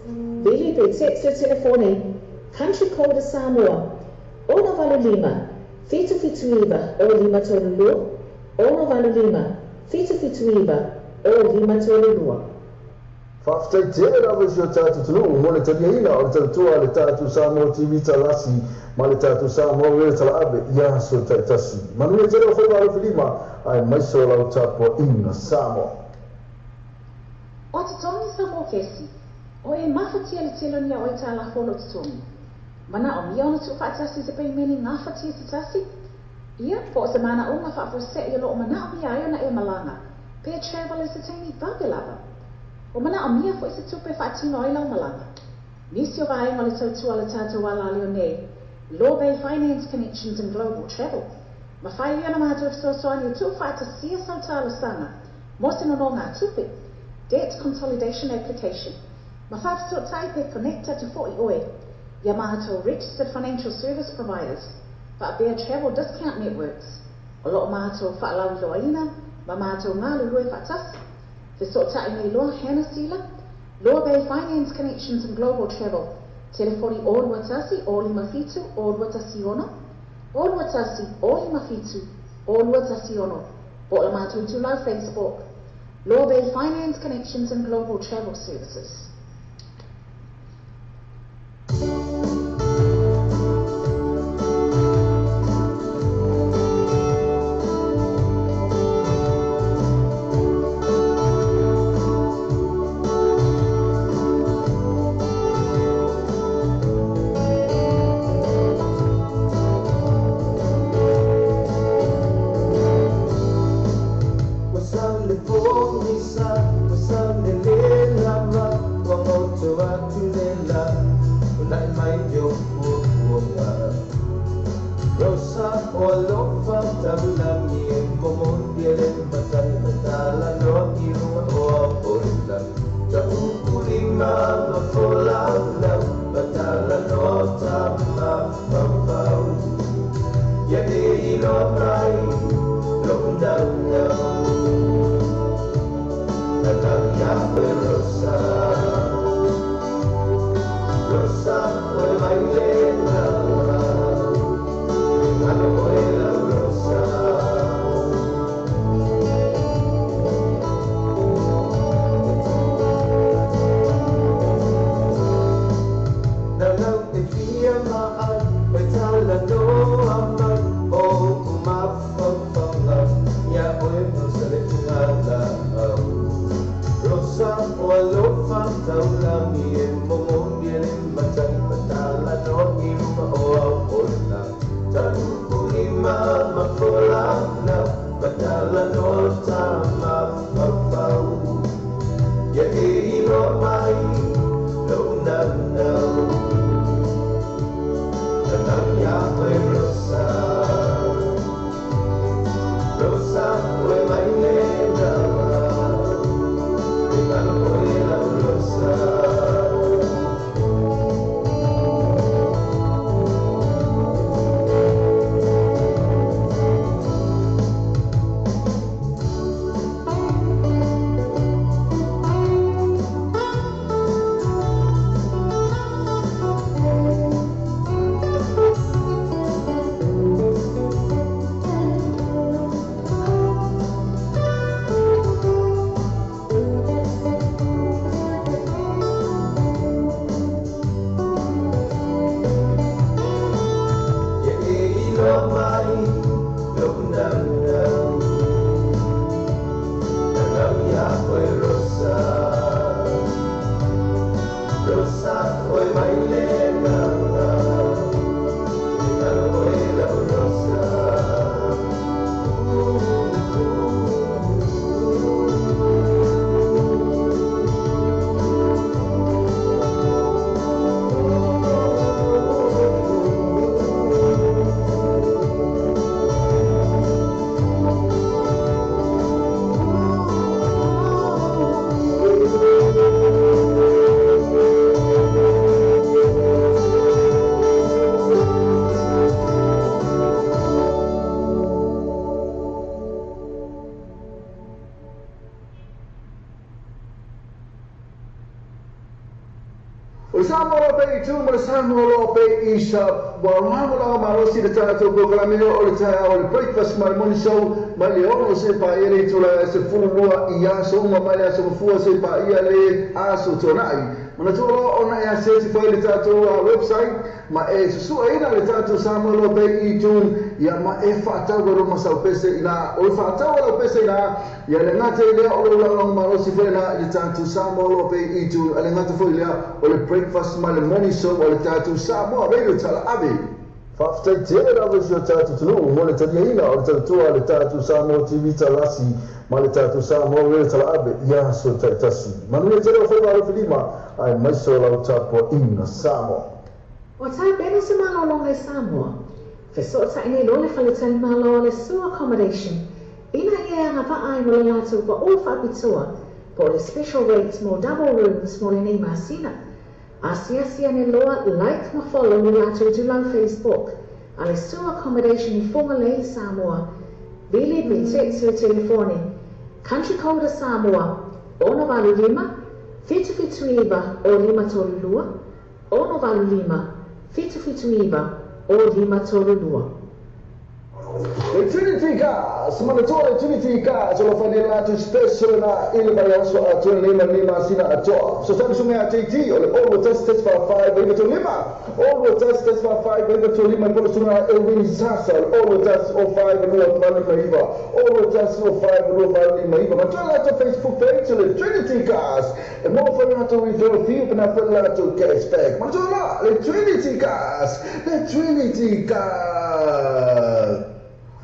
Vili pe text le telefoni, Country Code Samoa, ono valu lima, fitu fitu iwa, o lima tolu lua, ono valu lima, fitu fitu iwa, o lima tolu lua. Whawhitai tele rawa si o tātou tunu, mo le taliaina o le tautua le tātou Samoa TV talasi, ma le tātou Samoa Reo Talaabe, ia so taitasi. Manuia tele o whaiwa alofi lima, ai maiso lau tāpua ina Samoa. O te tongi Samoa kesi, o e mafatia le telo nia o i tā lafolo te tongi. Mana o mia ona tu whaatasi se peimeni ngā whatia se tasi. Ia, po o se mana o ngā whaafosea i o loo mana o mia ai ona e malanga. Pe travel e se teimi vave lava. O mana o mia fo i se tupe whaatino ai lau malanga. Nisi o vaenga le tautua le tātou ala leo nei. Lawbay Finance Connections and Global Travel. Mawhai ia na mātou whasoasoani o tu whaatasia sau sanga. Mose no ngā tupe. Debt Consolidation Application. Mawhawhiso tai pe connecta te fo i oe. Ia mātou Registered Financial Service Providers, whaapea Travel Discount Networks, o loo mātou whaalauiloaina, ma mātou ngā lurue whaatasi, Fesota'i nei loa Hannah Sila, Lawbay Finance Connections and Global Travel, telefoni o rua tasi, o lima fitu, o rua tasi ono, o rua tasi, o lima fitu, o rua tasi ono, po o la mātou tūlau Facebook, Lawbay Finance Connections and Global Travel Services. Rosa. Isa wa malosi le tatou polokalame o le taeao o le breakfast ma le morning show mai le 6 se paia le itula se 12 i aso uma mai le aso mafua se paia le aso tonai. Manatua loa ona e asiasi foi le tatou website ma e susuaina le tatou Samoa Loa Pei iTunes ia ma e faatau e roma saupese ina o le faatau lau pese ina ia le gata i lea o le ulaga malosi foi na i le tatou Samoa Loa Pei iTunes a le gata foi lea o le breakfast ma le morning show o le tatou Samoa Radio Talaave. Faafetai tele lava i si o tatou atunuu mo le taliaina o le tautua le tatou Samoa TV Talasi ma le tatou Samoa Radio Talaave i aso taitasi. Manuia tele o faiva alofi lima ae maise o lau tapuaʻiga Samoa. Ua tapena se malologa i Samoa. Fesootaʻi nei loa le faletalimalo o le Sue Accommodation ina ia e agavaa ai mo le latou paʻō faapitoa po o le special rates mo double rooms mo lenei masina. Asiasi ane loa like ma follow le latou itulau Facebook a le Sue Accommodation i Fugalei i Samoa. Vili pe text le telefoni Country Code a Samoa 685 779 o 532 685 779 o 532. Le Trinity Gas, manatua le Trinity Gas o lo whainei atu special na i le vaiaso atoa nei ma nei masina atoa. So tani sunga a JT o le 0 1 1 5 9 3 5 0 1 1 5 9 3 5 polo sunga Elwin Sasa o le 0 1 0 5 2 8 5 0 1 0 5 2 8 5 9. Matua le atu Facebook page o le Trinity Gas e mo whainei atu referral fee pena whainei atu cashback. Manatua la le Trinity Gas, le Trinity Gas.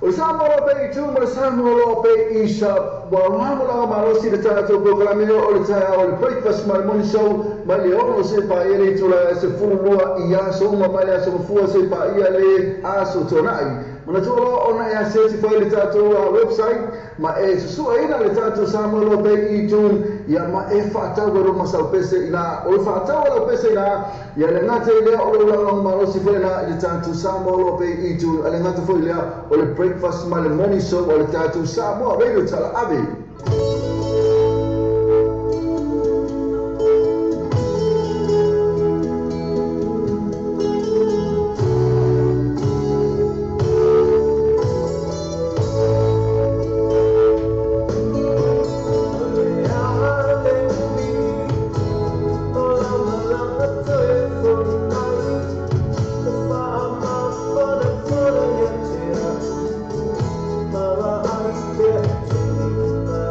O le Samoa Loa Pei itu ma le Samoa Loa Pei Isa ua lagolago malosi le tatou polokalame o le taeao o le breakfast ma le morning show mai le 6 se paia le itula se 12 i aso uma mai le aso mafua se paia le aso tonai. Manatua loa ona e asiasi foi le tatou website ma e susuaina le tatou Samoa Loa Pei iTunes ia ma e faatau e roma saupese ina o le faatau lau pese ina ia le gata i lea o le ulaga malosi foi na i le tatou Samoa Loa Pei iTunes a le gata foi lea o le breakfast ma le morning show o le tatou Samoa Radio Talaave. Yeah.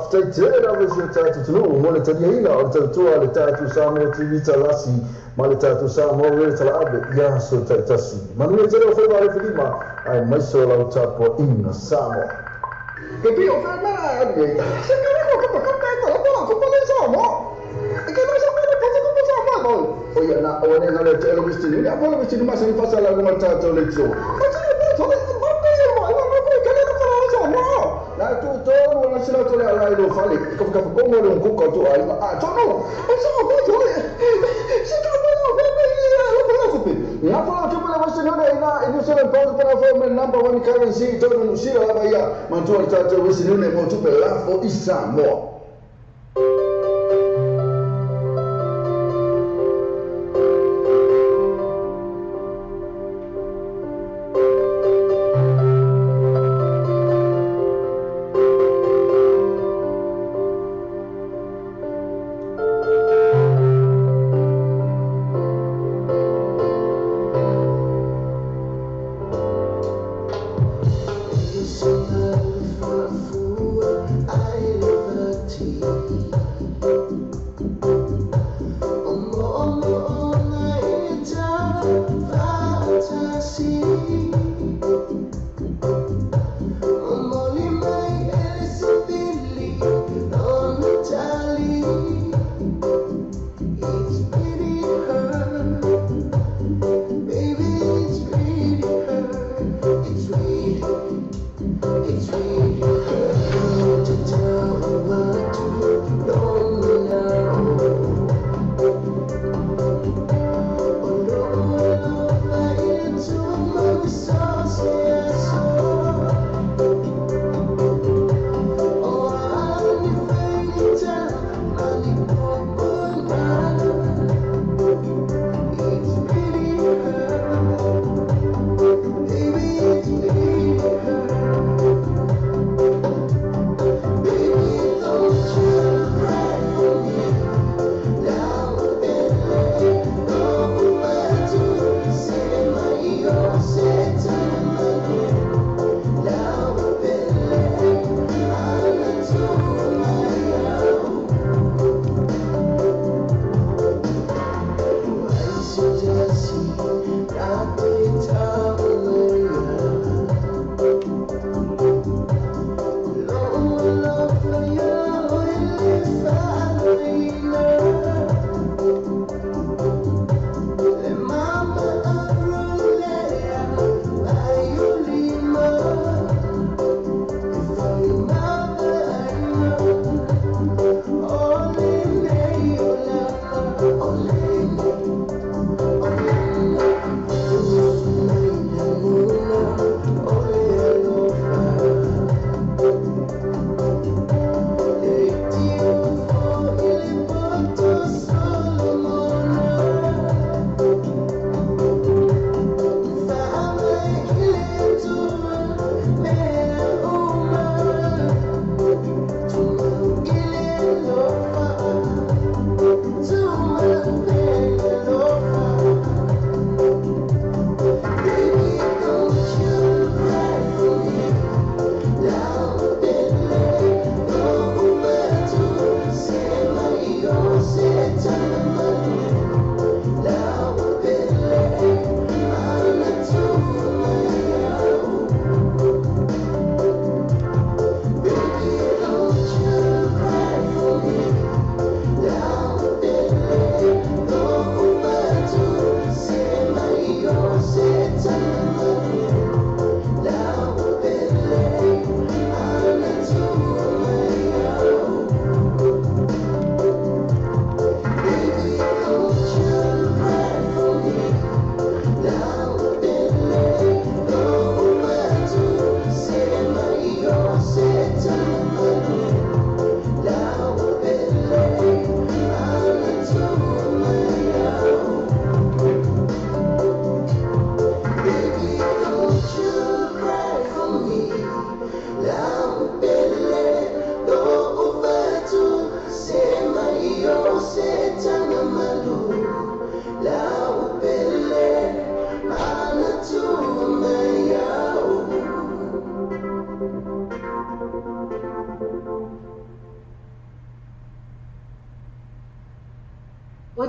Faafetai tele lava i si o tatou atunuu mo le taliaina o le tautua a le tatou Samoa TV Talasi ma le tatou Samoa Radio Talaave i aso taitasi. Manuia tele o faiva alofilima aemaise o lau tapuaiga Samoa. Ke pi o fea mea ali ai. Se ka ko ka ka ka ka ka ko pa le Samoa. E ke no sa mo le pota ko pa Samoa mo. O ia na o ne ngale te elo wistini. Ni apo le wistini masa ni fasa la lunga tatou le tso. O te le pota le mo pe mo e mo ko ka le ka la Samoa. Na tu tonu na sila to le ala i lo fale. Ka ka ko mo le ko ka to ai. A to no. O sa ko to le. Se ka mo lo pe pe lo pe lo pe. Ni apo la tu pele wistini ne ina i New Zealand pound pa na fo me number one currency to no sila la ia. Mantua le tatou wistini ne mo tu pe lafo i Samoa. I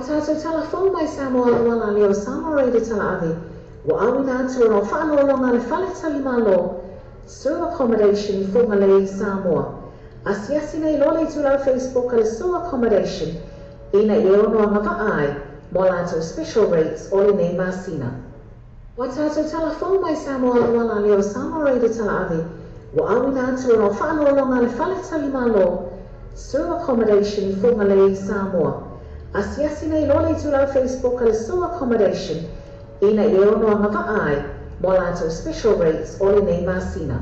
Tātou tala fou mai Samoa auala lea o Samoa Radio Talaave, ua auina atu ona o faaloaloga a le Fale Tali Malo, Sue Accommodation i Fugalei, Samoa. Asiasi nei loa le itulau Facebook a le Sue Accommodation ina ia ono agavaa ai mo a latou special rates o lenei masina. Ua tātou tala fou mai Samoa auala lea o Samoa Radio Talaave, ua auina atu ona o faaloaloga a le Fale Tali Malo, Sue Accommodation i Fugalei, Samoa. Asiasi nei loa le itulau Facebook a le Sue Accommodation ina ia ono agavaa ai mo a latou special rates o lenei masina.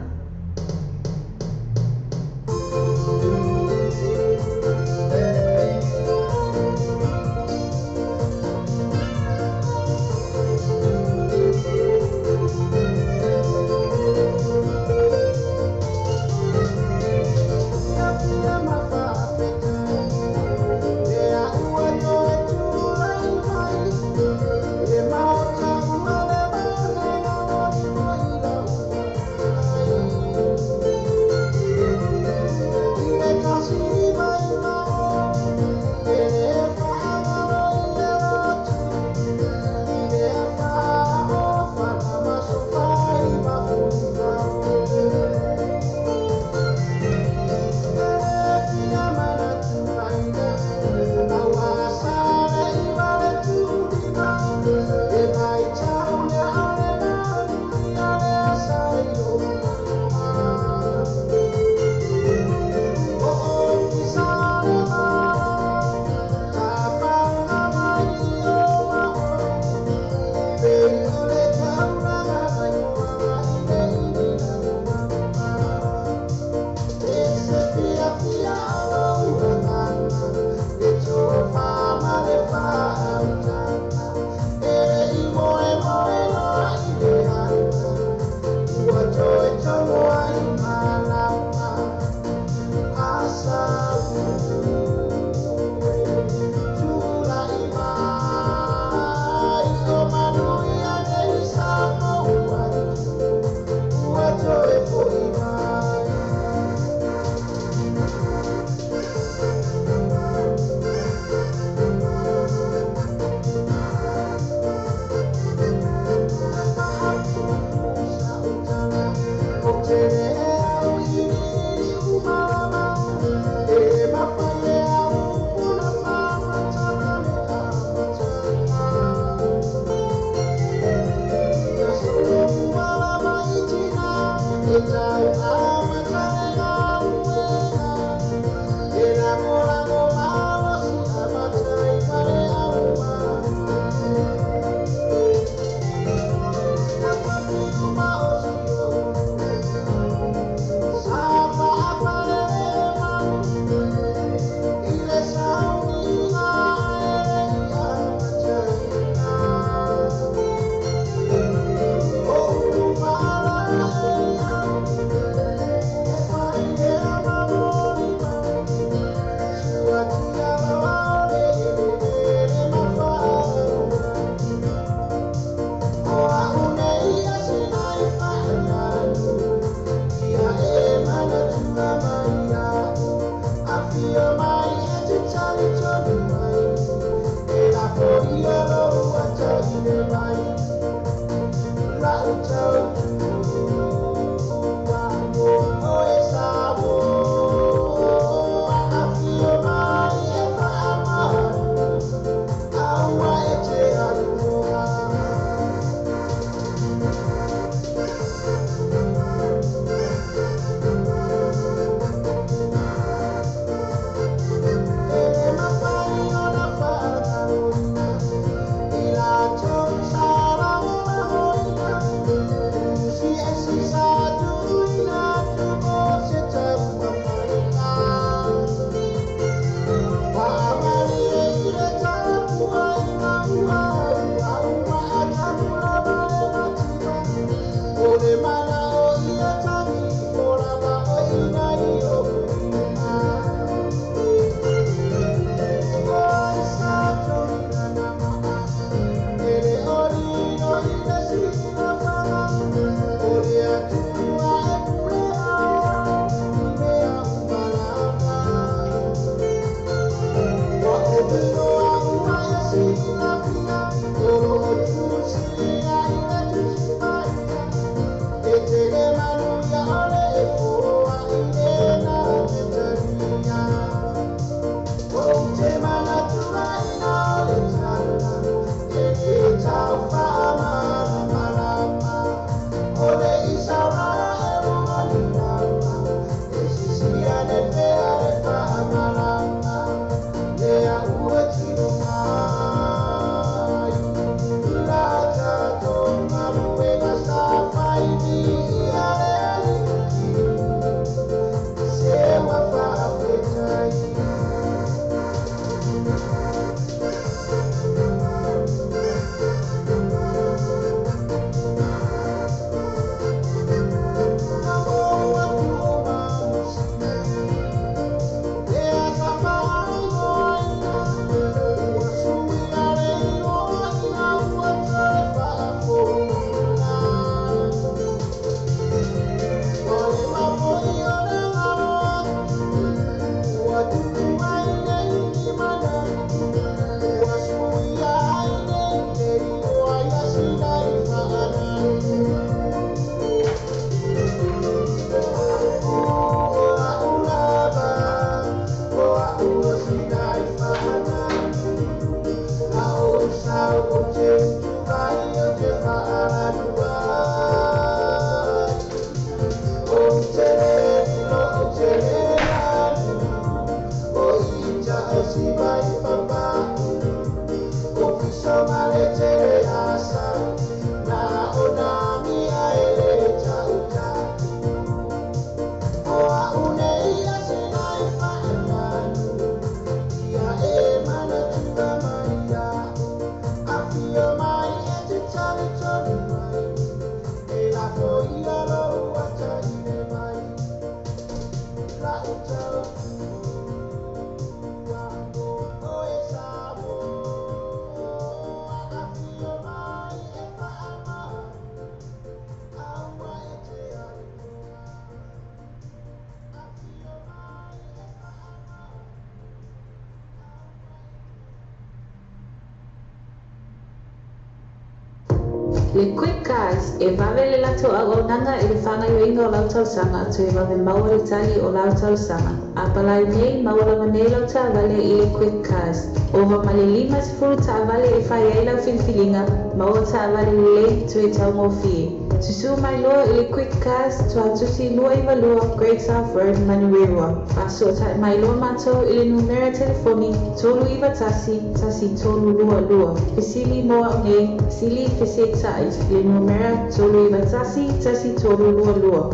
Le Quick Cars e vave le latou auaunaga i le fagaoioiga o lau talosaga toe vave maua le tali o lau talosaga. A palai nei maua lava nei lau taavale i le Quick Cars. Ova ma le 50 taavale e fai ai lau filifiliga, maua taavale lelei toe taugofie. Susū mai loa i le Quick Cars Tuatusi 292 Great South Road, Manurewa. Faasoatai mai loa matou i le numera telefoni 391 1322. Fesili mo au nei, sili fesetai le numera 391 1322.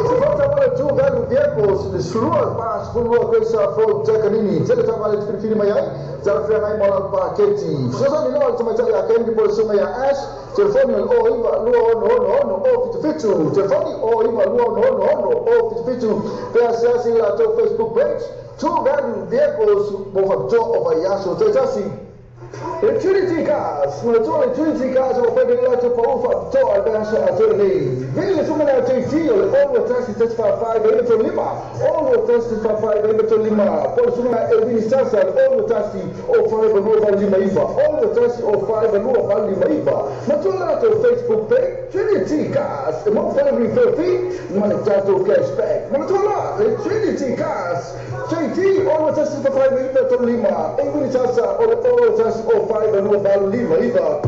Te wale tu galu vehicles, le sulua pa skulua kwesa fo takanini, tele tawale filifili mai ai, tala fea ngai mola pa keti. Sosa ni loa tuma tali a kendi po sunga ya Ash, telefoni o iwa lua ono ono ono o fitu fitu, telefoni o iwa lua ono ono ono o fitu fitu, pea siasi la tau Facebook page, tu galu vehicles, mo whakatoa o vaiaso, te tasi. Le Trinity Cars, ma tu le Trinity Cars o fai le tu pa ufa to al benso a to nei. Vili le suma na JT o le ono tasi tasi fa fa e to lima. Ono tasi fa fa e to lima. Po suma e vili sasa le ono tasi o fa e no va lima iva. Ono tasi o fa e no va lima iva. Ma tu la to Facebook page Trinity Cars, e mo fa le refer ma le tato cashback. Ma tu la le Trinity Cars JT ono tasi fa fa e to lima. E vili sasa o le ono tasi o fa e no va lima iva.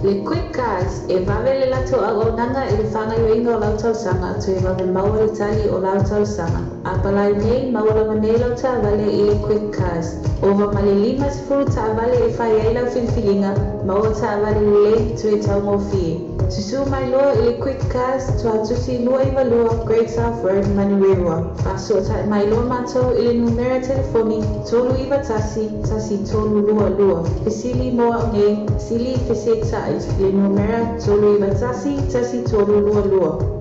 Le Quick Cars e vave le latou auaunaga i le fagaoioiga o lau talosaga toe vave maua le tali o lau talosaga. A palai nei maua lava nei lau taavale i le Quick Cars. Ova ma le 50 taavale e fai ai lau filifiliga, maua taavale lelei toe taugofie. Susū mai loa i le Quick Cars Tuatusi 292 Great South Road, Manurewa. Faasoatai mai loa matou i le numera telefoni 391 1322. Fesili mo au nei, sili fesetai le numera 391 1322.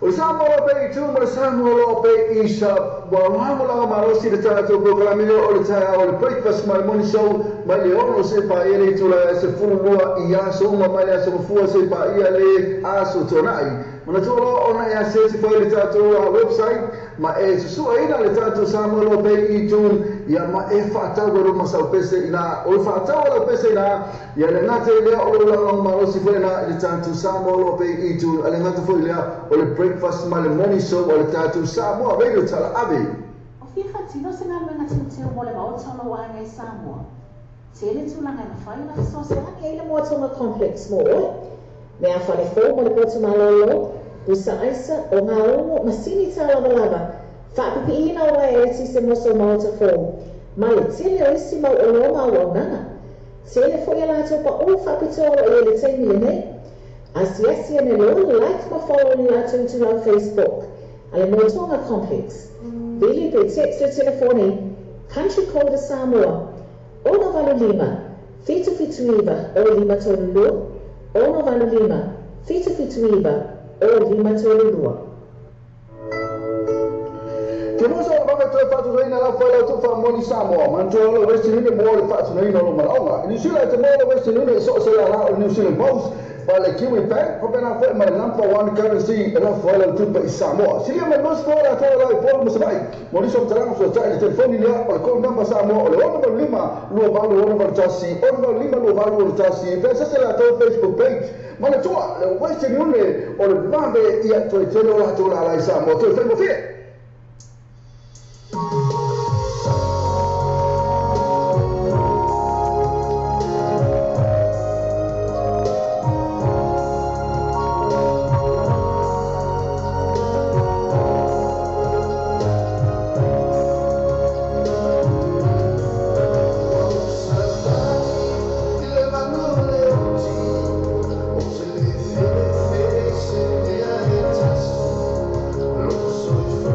O Samoa pe i tu mo le Samoa pe i sa wa la marosi le tatou programme o le tae o le breakfast ma le morning show mai le ono se pa ele tu la se fulua i aso uma mai le aso fua se pa ia le aso tonai. Mana tu lo ona ia se se pa le tatou website ma e susua ina le tatou Samoa pe i tu ia ma e whaatau ro masau pese ina o whaatau ro pese ina ia le ngate le o le la marosi fo ina le tatou Samoa pe i tu ale ngate fo le o le breakfast ma le morning show o le tatou Samoa Radio Tala Ave. O fia whatino se ngā luenga teo mo le maota o ai Samoa. Tele tūlanga na whai na whasoseani e le moatonga complex mo oe. Mea whale fō mo le potu malolo, pusa aisa o ngā omo masini tā lava lava. Whaapipi ina o ai e se moso maota fō. Ma le tele o isi mau o loma o aunanga. Tele fo ia lātou pa o whapitoa o e le teimi le nei. Asiasi ane loa like ma follow ni lātou tu lau Facebook. Ale Moatonga Complex. Vili pe text le telefoni Country Code Samoa. Ono valu lima, fitu fitu iwa, o lima tolu lua. Ono valu lima, fitu fitu iwa, o lima tolu lua. Te musa o vave toe whatunaina la whai lau tufa moni Samoa. Mantua o le Western Union mo le whatunaina o manaonga. New Zealand te mo le Western Union e so se la la o New Zealand Post. Pa le Kiwi Bank, papena foe ma le number one currency e la whai lau tupa i Samoa. Silia mai nos foe la toa lai polu masabai. Mo niso mtalanga so tai le telefoni lea o le call number Samoa o le 6 5 2 8 6 6 5 2 8 6. Pesa se la toa Facebook page. Ma le toa le Western Union o le vave ia toe tele o la toa la lai Samoa. Toe whai mo fie. So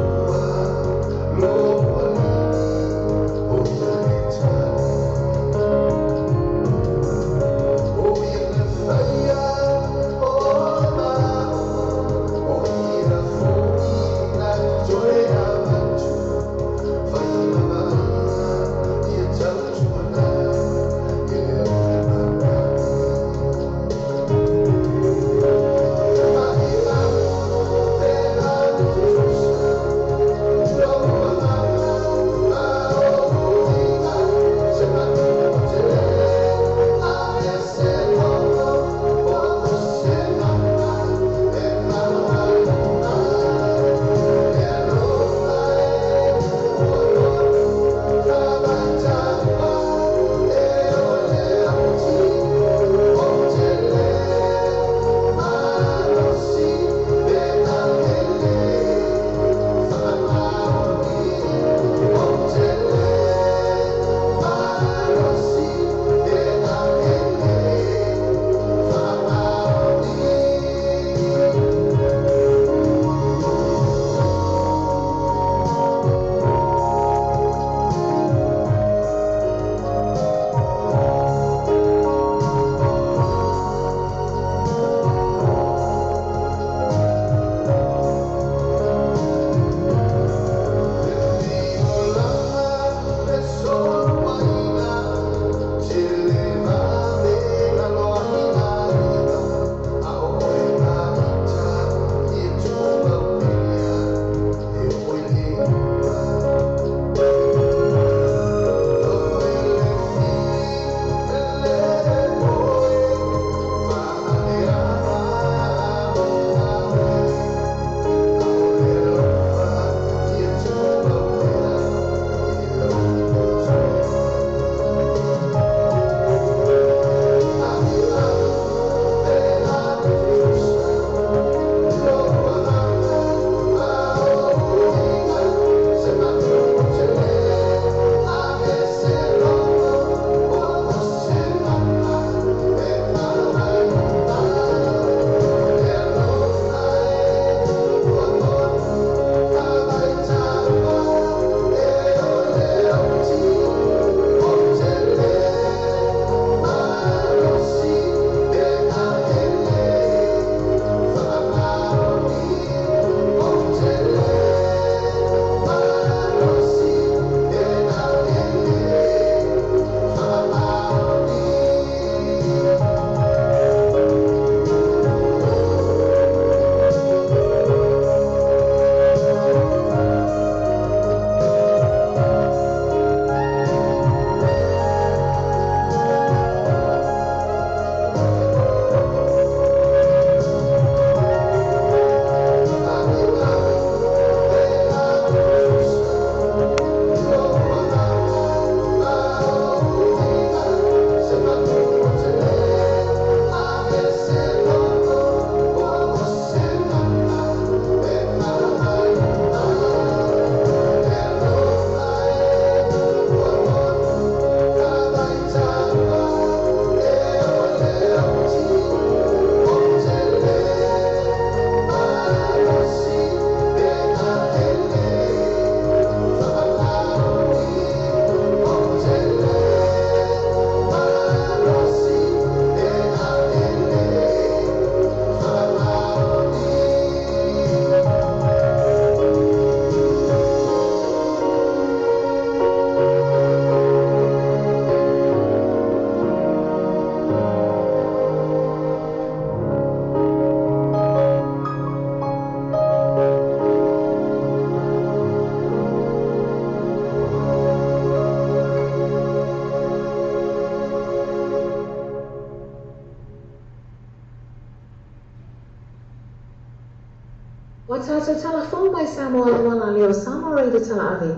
Ua tatou talafou mai Samoa auala lea o Samoa Radio Talaave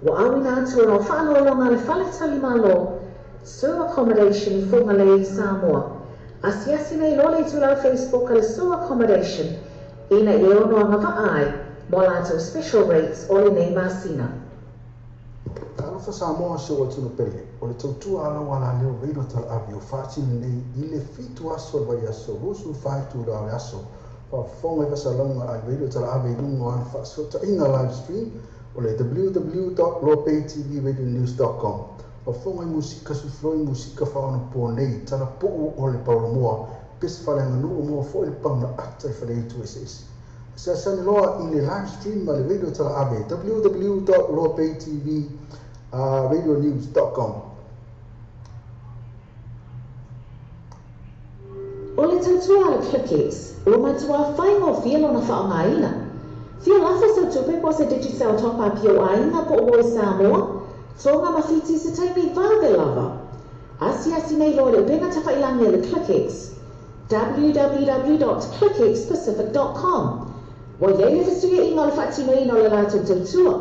ua auina atu ona o faaaloaloga a le Fale Tali Malo Sur Accommodation i Fugalei i Samoa. Asiasi nei loa le itulau Facebook a le Sur Accommodation ina ia ono agavaa ai mo a latou special rates o lenei masina. Talofa Samoa si ou atunuu pele, o le tautua a lau alaleo Radio Talaave o faatino nei i le 7 aso o le vaiaso 24 itula o le aso. Faafofoga i fasalauga a le Radio Talaave i luga o ana faasootaiga live stream o le www.loapaytvradionews.com. Faafofoga i musika sufloi musika faaonapo nei talapuu o le paulamoa pese faaleaganuu moa foi le pauna ata i faleitu eseese. Asiasi ane loa i le live stream a le Radio Talaave www.loapaytvradionews.com. O le tautua a le Clickex, ua matuā faigofie lona faaaogaina. Fia lafo sau tupe po o se Digicel top up i ou aiga po o moe Samoa, Tonga ma Fiti i se taimi vave lava. Asiasi nei loa i le upega tafailangi a le Clickex, www.clickxpacific.com. Ua i ai le fesuiaiga o le faatinoina o le latou tautua.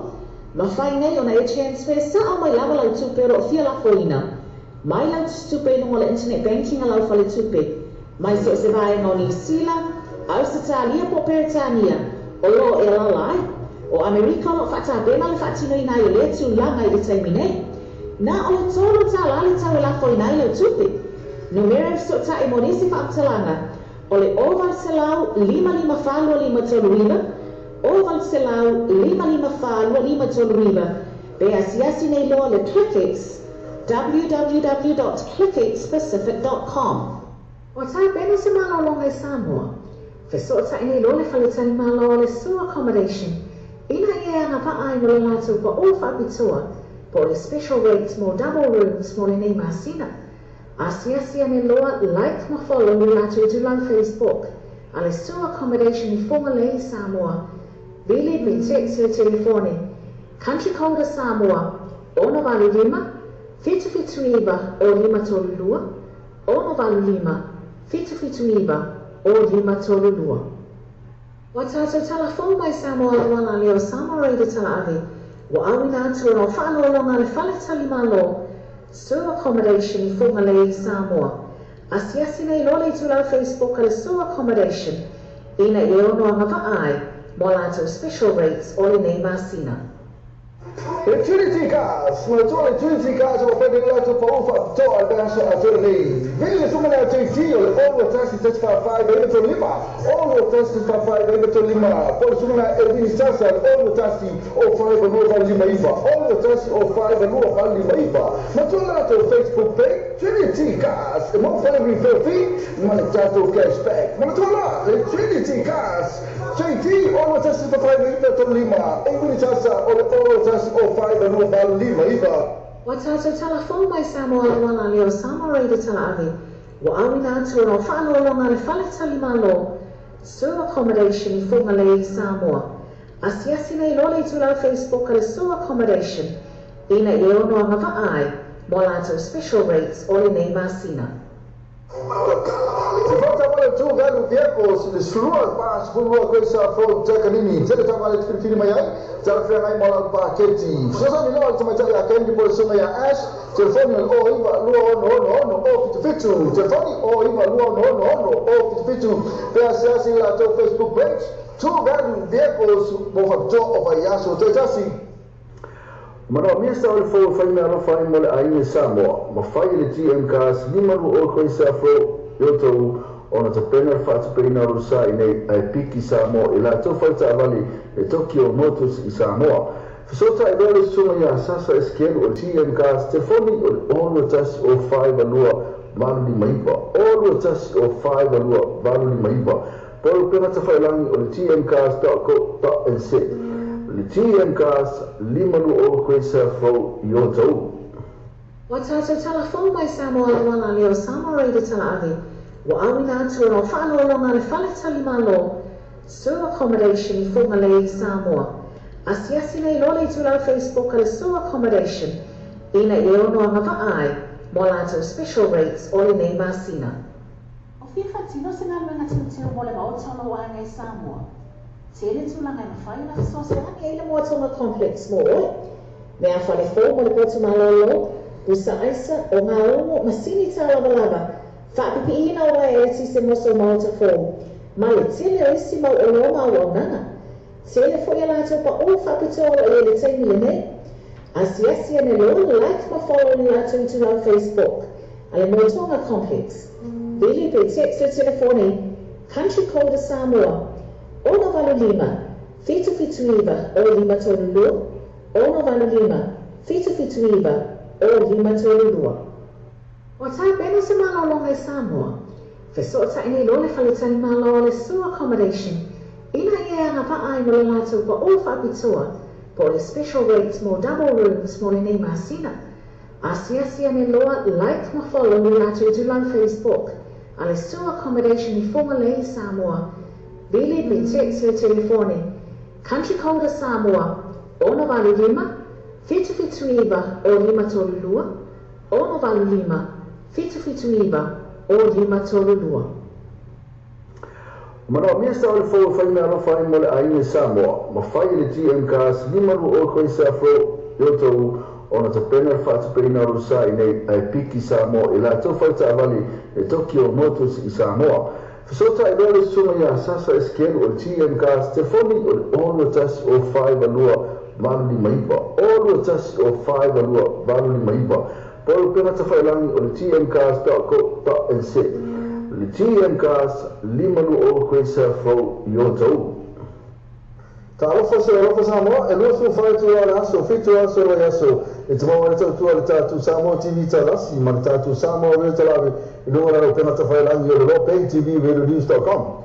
Mafai nei ona e transfer sao mai lava lau tupe o lo o fia lafoina mai lau tusitupe i luga o le internet banking a lau faletupe mai so o se vaega o Niu Sila, Ausetalia po o Peretania o lo o e alaala ai. O Amerika o lo o faatapena le faatinoina ai o lea tulaga i le taimi nei. Na o le $3 le tau e lafoina ai lau tupe. Numera e fesootai mo nisi faamatalaga o le 0800 554 2539, 0800 554 2539, pe asiasi nei loa le Clickex, www.clickxpacific.com. Ua tapena se malologa i Samoa. Fesootai nei loa le faletalimalo o le Sur Accommodation ina ia e agavaa ai mo le latou paʻō faapitoa po o le special rate mo double rooms mo lenei masina. Asiasi ane loa like ma follow le latou itulau Facebook a le Sur Accommodation i Fugalei, Samoa. Vili pe text le telefoni Country code a Samoa 685 779 o 532 685 779 o 532. Ua tatou talafou mai Samoa auala lea o Samoa Radio Talaave ua auina atu ona o faaaloaloga a le Fale Talimalo Sur Accommodation i Fugalei i Samoa. Asiasi nei loa le itulau Facebook a le Sur Accommodation ina ia ono agavaa ai mo a latou special rates o lenei masina. Le Trinity Cars, manatua le Trinity Cars o lo o fai nei latou pau faapitoa i le vaiaso atoa lenei. Vili le susuga lea JT o le 6 1 4 4 9 3 5, 6 1 4 4 9 3 5, po o le susuga lea Elvini Sasa le 6 1 0 5 2 8 5 9, 6 1 0 5 2 8 5 9. Manatua le latou Facebook page Trinity Cars e maua foi le refill fee ma le tatou cash back. Manatua la le Trinity Cars JT 6 1 4 9 3 5, Elvini Sasa o le 6 1 0 5 2 8 5 9. Ua tatou talafou mai Samoa auala lea o Samoa Radio Talaave ua auina atu ona o faaaloaloga a le Fale Talimalo Sur Accommodation i Fugalei i Samoa. Asiasi nei loa le itulau Facebook a le Sur Accommodation ina ia ono agavaa ai mo a latou special rates o lenei masina. Se fou taavale True Value Vehicles, le 12 pa 12 koisa fou Takanini, tele taavale te filifili mai ai, talafeagai mo lau paketi. Fesoasoani loa le tamaitai ia Candy po o le susuga ia Ash, telefoni o le 09 2 6 6 6 0 77, telefoni 09 2 6 6 6 0 77, pe asiasi i le latou Facebook page, True Value Vehicles mo faapitoa o vaiaso toetasi. Manaomia sa o le fou e fai meaalofa ai mo le aiga i Samoa, ma fai e le GM Cars 52 koisa fou i outou ona tapena le faatupeina o lou sa i nei ae piki Samoa i latou faletaavale le Tokyo Motors i Samoa. Fesootai loa le susuga ia Sasa Esikelu o le GM Cars, telefoni o le 6 1 0 5 2 8 5 9, 6 1 0 5 2 8 5 9, po o le upega tafailangi o le gmcars.co.nz. Le GM Cars 52 koisa fou i outou. Ua tatou talafou mai Samoa auala lea o Samoa Radio Talaave ua auina atu ona o faaaloaloga a le Fale Talimalo Sur Accommodation i Fugalei i Samoa. Asiasi nei loa le itulau Facebook a le Sur Accommodation ina ia ono agavaa ai mo a latou special rates o lenei masina. O fia faatino se galuega teuteu mo le maota o lou aiga i Samoa? Tele tulaga e mafai ona fesoasoani ai le Moatoga Complex mo oe. Mea fale fou mo le potu malōlō, pusa aisa, ogaumu, masini tālavalava, faapipiiina o uaea eletise mo sou maota fou, ma le tele o isi mau oloa ma auaunaga. Tele foi a latou paʻū faapitoa o lo o i ai i le taimi lenei. Asiasi ane loa, like ma follow i le latou itulau Facebook a le Moatoga Complex. Vili pe text le telefoni Country Code a Samoa, 685 779 0532, 685 779 0532. Ua tapena se malologa i Samoa. Fesootai nei loa le faletalimalo o le Sue Accommodation ina ia e agavaa ai mo le latou paʻū faapitoa po o le special rates mo double rooms mo lenei masina. Asiasi ane loa, like ma follow le latou itulau Facebook a le Sue Accommodation i Fugalei i Samoa. Vili pe text le telefoni Country Code a Samoa, 685 779 0532, 685 779 0532. Manaomia sa o le fou e fai meaalofa ai mo le aiga i Samoa, ma fai e le GM Cars 52 Quayside Road i Otahuhu ona tapena le faatupeina o lou sa i nei ae piki Samoa i latou faletaavale e Tokyo Motors i Samoa. Fesootai loa le susuga ia Sasa Esikelu o le GM Cars, telefoni o le 6 21 05 2 859, 6 21 05 2 859, po o le upega tafailagi o le gmcars.co.nz. Le GM Cars, 52 Quayside Road i Otahuhu. Talofa se alofa Samoa, e 24 itula o le aso, 7 aso o le vaiaso, e te maua ai le tautua a le tatou Samoa TV Talasi ma le tatou Samoa Radio Talave i luga o lana upega tafailagi o le Lopei TV Radio News.com.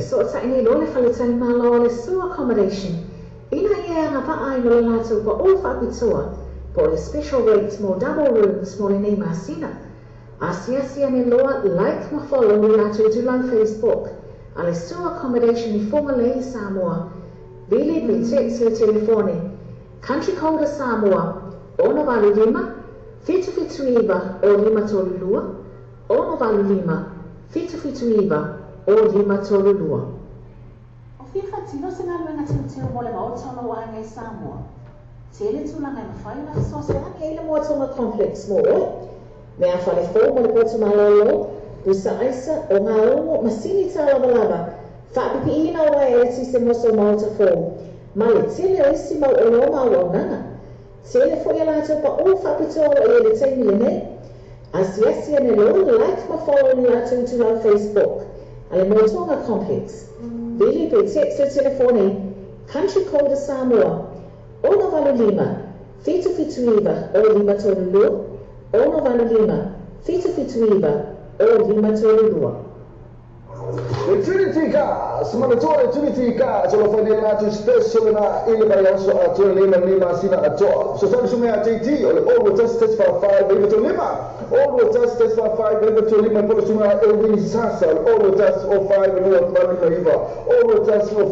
Fesootai nei loa le faletalimalo o le Sue Accommodation ina ia e agavaa ai mo le latou paʻu faapitoa po o le special rate mo double rooms mo lenei masina. Asiasi ane loa like ma follow le latou itulau Facebook a le Sue Accommodation i Fugalei, Samoa. Vili pe text le telefoni Country code a Samoa 685 779 o 532 685 779 o 532. O fia faatino se galuega teuteu mo le maota o lou aiga i Samoa? Tele tulaga e mafai ona fesoasoani ai le Moa Tonga Complex mo oe. Mea fale fou mo le potu malōlō, pusa aisa, ogaumu, masini tālavalava, faapipiiina o uaea eletise mo sou maota fou, ma le tele o isi mau oloa ma auaunaga. Tele foi a latou paʻu faapitoa o lo o i ai i le taimi lenei. Asiasi ane loa, like ma follow le latou itulau Facebook a le Moa Tonga Complex. Vili pe text le telefoni Country code a Samoa 685 779 o 532 685 779 o 532. Le Trinity Cars, manatua le Trinity Cars o lo fai nei latou special lena i le vaiaso atoa lenei ma lenei masina atoa. Fesoasoani susuga ia JT o le 021 145 935 021 145 935 po o le susuga ia Elwin Sasa o le 021 05 2859 021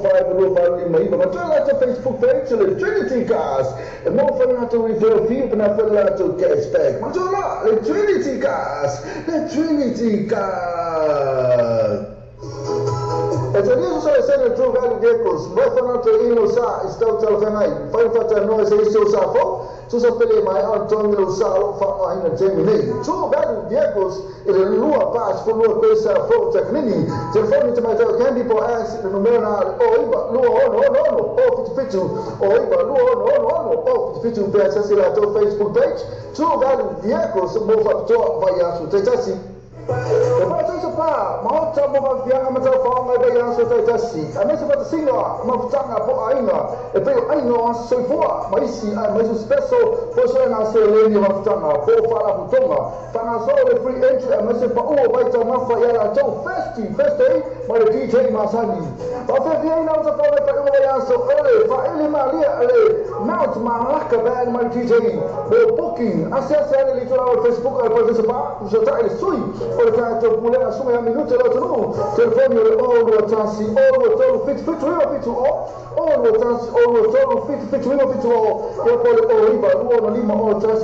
05 2859. Manatua le latou Facebook page o le Trinity Cars e maua foi le latou referral fee pe na foi le latou cashback. Manatua la le Trinity Cars, le Trinity Cars. E te niso sa le sene True Value Vehicles, mo e whanato i ilo sa i stau talafeagai, whai whata noa se isi o sa fou, tusa pele mai au tongi lo sa alo whaoaina taimi nei. True Value Vehicles i le lua pa sefulu lua koe sa fou takanini, telefoni te mai tau Candy po Ax le numera na le o iwa lua ono ono ono o fitu fitu o iwa lua ono ono ono o fitu fitu pe asiasi latou Facebook page True Value Vehicles mo faapitoa vaiaso taitasi. E paataisa pa maota mo fafiaga ma taufaoga i vaiaso taitasi, aemaise faatasiga mafutaga po o aiga e pei o aiga o aso soifua ma isi aemaise o special po o suega seleni o mafutaga po o faalapotopotoga faagasolo le free entry aemaise paʻu o vaitaumafa ia latou Festy First Day ma le DJ masani. Faafeafiaina o tafaoga i faaiuga vaiaso o le faaili malia le Mount Malaka Band ma le DJ mo booking asiasi ane le itulau o le Facebook a le Parataiso Pa fesootai le sui o le tatou pulega suga ia minute le atunuu telefoni o le 021 023 77 9 70 021 023 77 9 70 ia po o le 09 2 5 0 1 4 7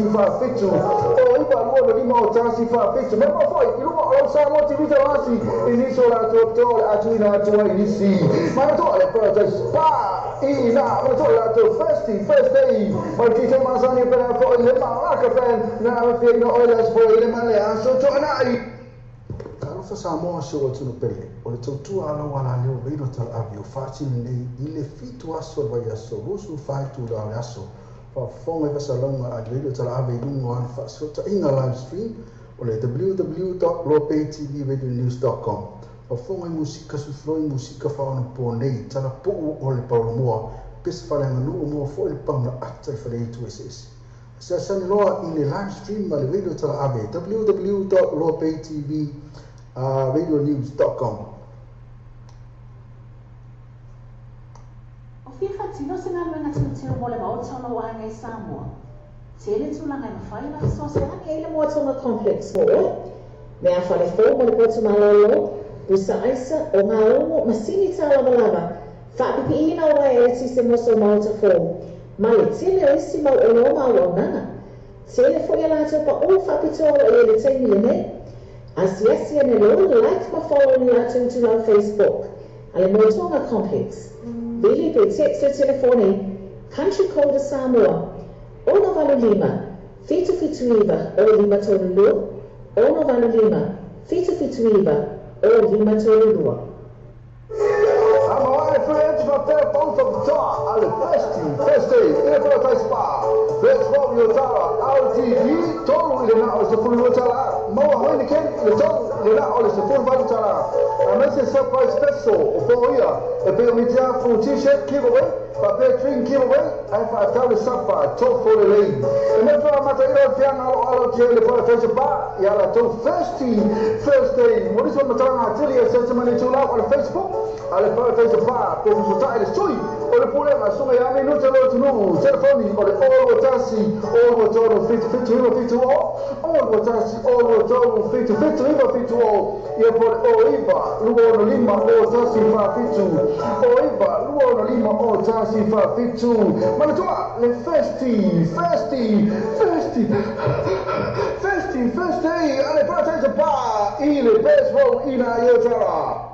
09 2 5 0 1 4 7 mea foi i luga o lau Samoa TV Talasi i nisi o latou toa o le a tuuina atu ai i nisi manatua le Paradise Spa i ina manatua le latou Thirsty Thursday ma le DJ masani e pele foi le Malaka Band na afiaina o le aso foi i le ma le aso Toanai. Talofa Samoa si ou atunuu pele, o le tautua a lau alaleo radio talaave o faatino nei i le 7 aso o le vaiaso 24 itula o le aso faafofoga i fasalauga a le radio talaave i luga o ana faasootaiga live stream o le www.loapaytvradionews.com. Faafofoga i musika sufuloi musika faaonapo nei talapuu o le paulamoa pese faaleaganuu moa foi le paga ata i faleitu eseese. Asiasi ane loa i le live stream a le radio talaave www.loapaytvradionews.com. O fia faatino se galuega teuteu mo le maota o lou aiga i Samoa? Tele tulaga e mafai ona fesoasoani ai le Moa Tonga Complex mo oe. Mea fale fou mo le potu malōlō, pusa aisa, ogaumu, masini tālavalava, faapipiiina o uaea eletise mo sou maota fou, ma le tele o isi mau oloa ma auaunaga. Tele foi a latou paʻu faapitoa o lo o i ai i le taimi lenei. Asiasi ane loa, like ma follow le latou itulau Facebook a le Moa Tonga Complex. Vili pe text le telefoni Country code a Samoa 685 779 o 532 685 779 o 532. Ama ai free entry faapea pau faapitoa a le Thirsty Thursday i le Paradise Spa. Let's roll your tala LTD tolu i le na o le 12 tala maua Heineken i le tolu i le Le la o le 18 tala. A me se surprise special o fo ia. E pe o mitia fu t-shirt giveaway. Pa pe drink giveaway. Ai fa tau le sapa tofo le lei. E me tua mata ilo fianga alo alo tia le Paradise Bar. Ia la tau Thirsty Thursday. Mo niso matanga atili e se mani tū lau o le Facebook. A le Paradise Bar. Pe fufutai le sui. O le pulega sunga ia minuta lo tunu. Telefoni o le olo tasi. Olo tolu fitu fitu hiwa fitu o. Olo tasi olo tolu fitu fitu hiwa fitu o. Ia po le o iwa. Lua ono lima o tasi fa fitu. O iwa. Lua ono lima o tasi fa fitu. Manatua le Thirsty Thirsty Thirsty Thirsty Thursday. Ale Paradise Bar. I le Best Row ina iotara.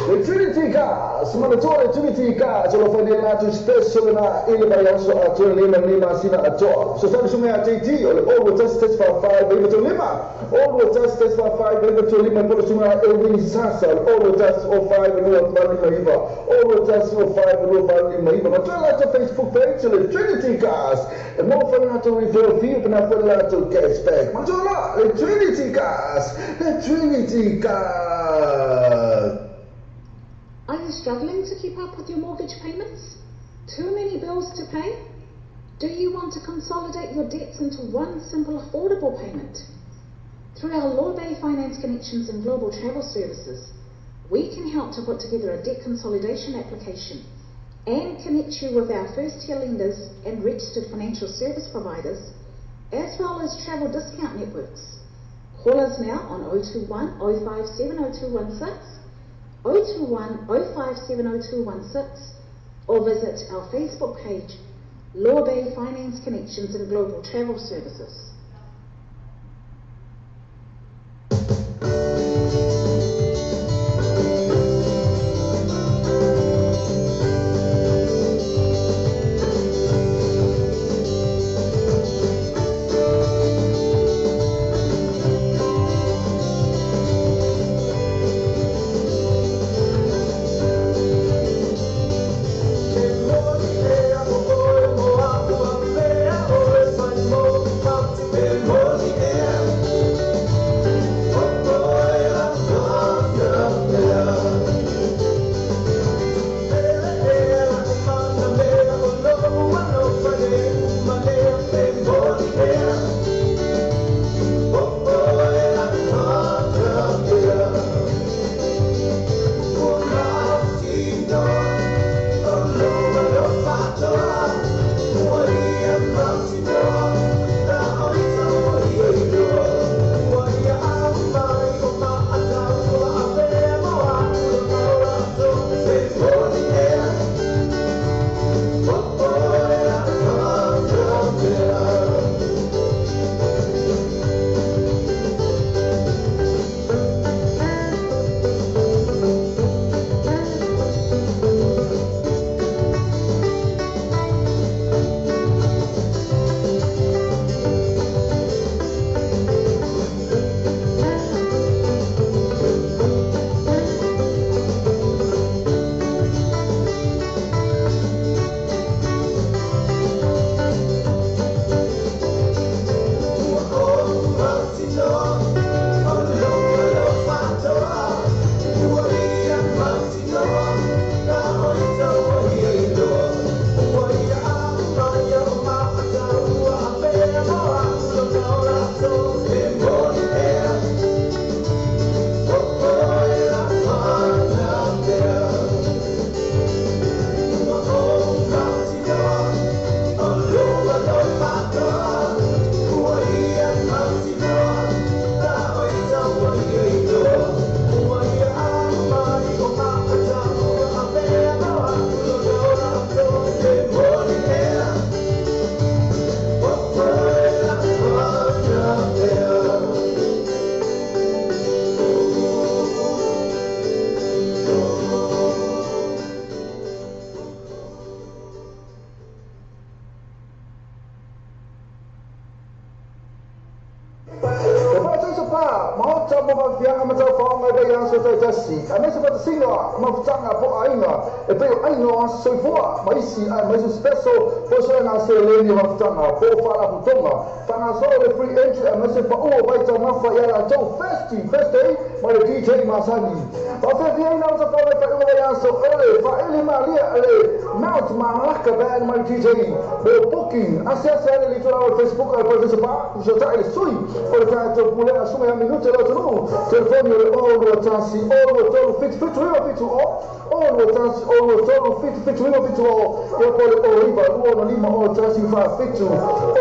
Le Trinity Cars, manatua le Trinity Cars, o lo whaine latu special na ile mai aso a tuna lima lima sina atoa. So sabi sunga a JT, o le olo tasi tasi fa 5 iwa tolu lima. Olo tasi tasi fa 5 iwa tolu lima, polo sunga a Elwini Sasa, o le olo tasi o 5 lua valu lima iwa. Olo tasi o 5 lua valu lima iwa. Matua latu Facebook page, o le Trinity Cars. E mo whaine latu referral fee, pena whaine latu cashback. Matua la, le Trinity Cars, le Trinity Cars. Are you struggling to keep up with your mortgage payments? Too many bills to pay? Do you want to consolidate your debts into one simple affordable payment? Through our Lawbay Finance Connections and Global Travel Services, we can help to put together a debt consolidation application and connect you with our first-tier lenders and registered financial service providers, as well as travel discount networks. Call us now on 021 057 0216, 021 057 0216, or visit our Facebook page, Lawbay Finance Connections and Global Travel Services. mafutaga po aiga e pei o aiga o aso soifua ma isi ae ma isi special fosoega seleni o mafutaga po o faalapotoga fagasolo le free entry ae maise paʻua vai taumafa ia latou festi first day ma le DJ masani faafefiaina o tafaga faaiuga vaiaso ole faeli malia le Mount Malaka Band ma le DJ mo booking asiasi ane le itulā o le Facebook ae po le fesopa sotaʻi le sui o le tatou pulega suga ia minute le atunuu telefoni o le 0 21 0 23 7 7 9 7 0 0 21 0 3 7 7 9 7 0 ia po le 0 9 2 5 0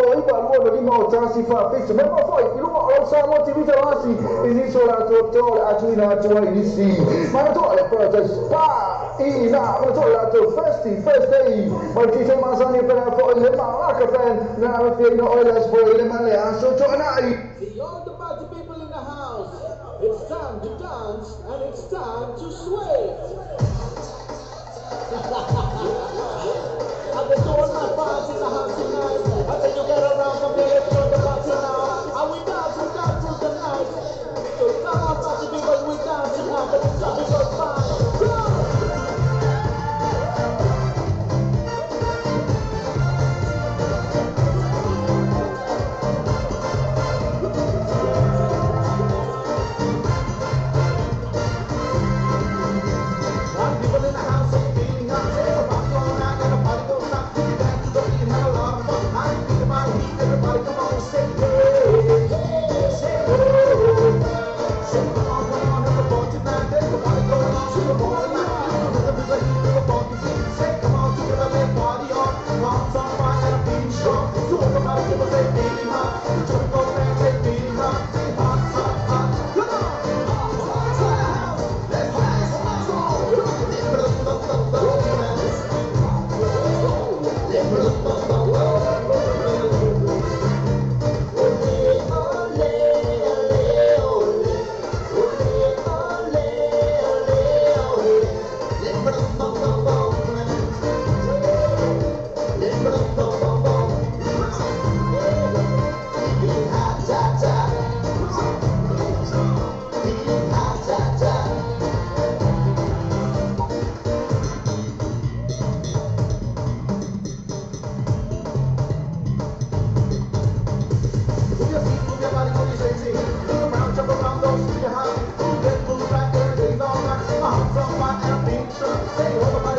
1 4 7 0 9 2 5 0 1 4 7 mai mafoi i luga o lau Samoa TV talasi i nisi o latou to le atuina atu ai nisi manatua le Paradise Spa i ina manatua le latou festi first day mai DJ masani pena foi le Malaka Band na afiaina o le aso foi le male aso toanai. See all the party people in the house. It's time to dance and it's time to sway. I've been doing my party in the house tonight. I tell you get around, come here, let's join the party now. And we dance through the night. So come on, party people, we dance tonight. But the tropical fire. Go! Party people in the house, say feeling hot. Say the party all night and the party don't stop. You can dance to the beat and have a lot of fun. I ain't thinking about heat. Everybody come on, say hey, hey, say oh. Say come on, have a party tonight. There's a party going on till the morning light. Feel the rhythm is a heat, feel the funky beat. Say come on together, let party on. Arms on fire and I'm feeling strong. So all the party people say feeling hot. The tropical band say feeling hot. Say hot, hot, hot. Come on, hot, hot, hot. Let's dance, let's go. Move your feet, move your body, move your sexy. Look around, jump around, don't see your high. Move left, move right, everything's alright. My heart's on fire and I'm feeling strong. Say, hold my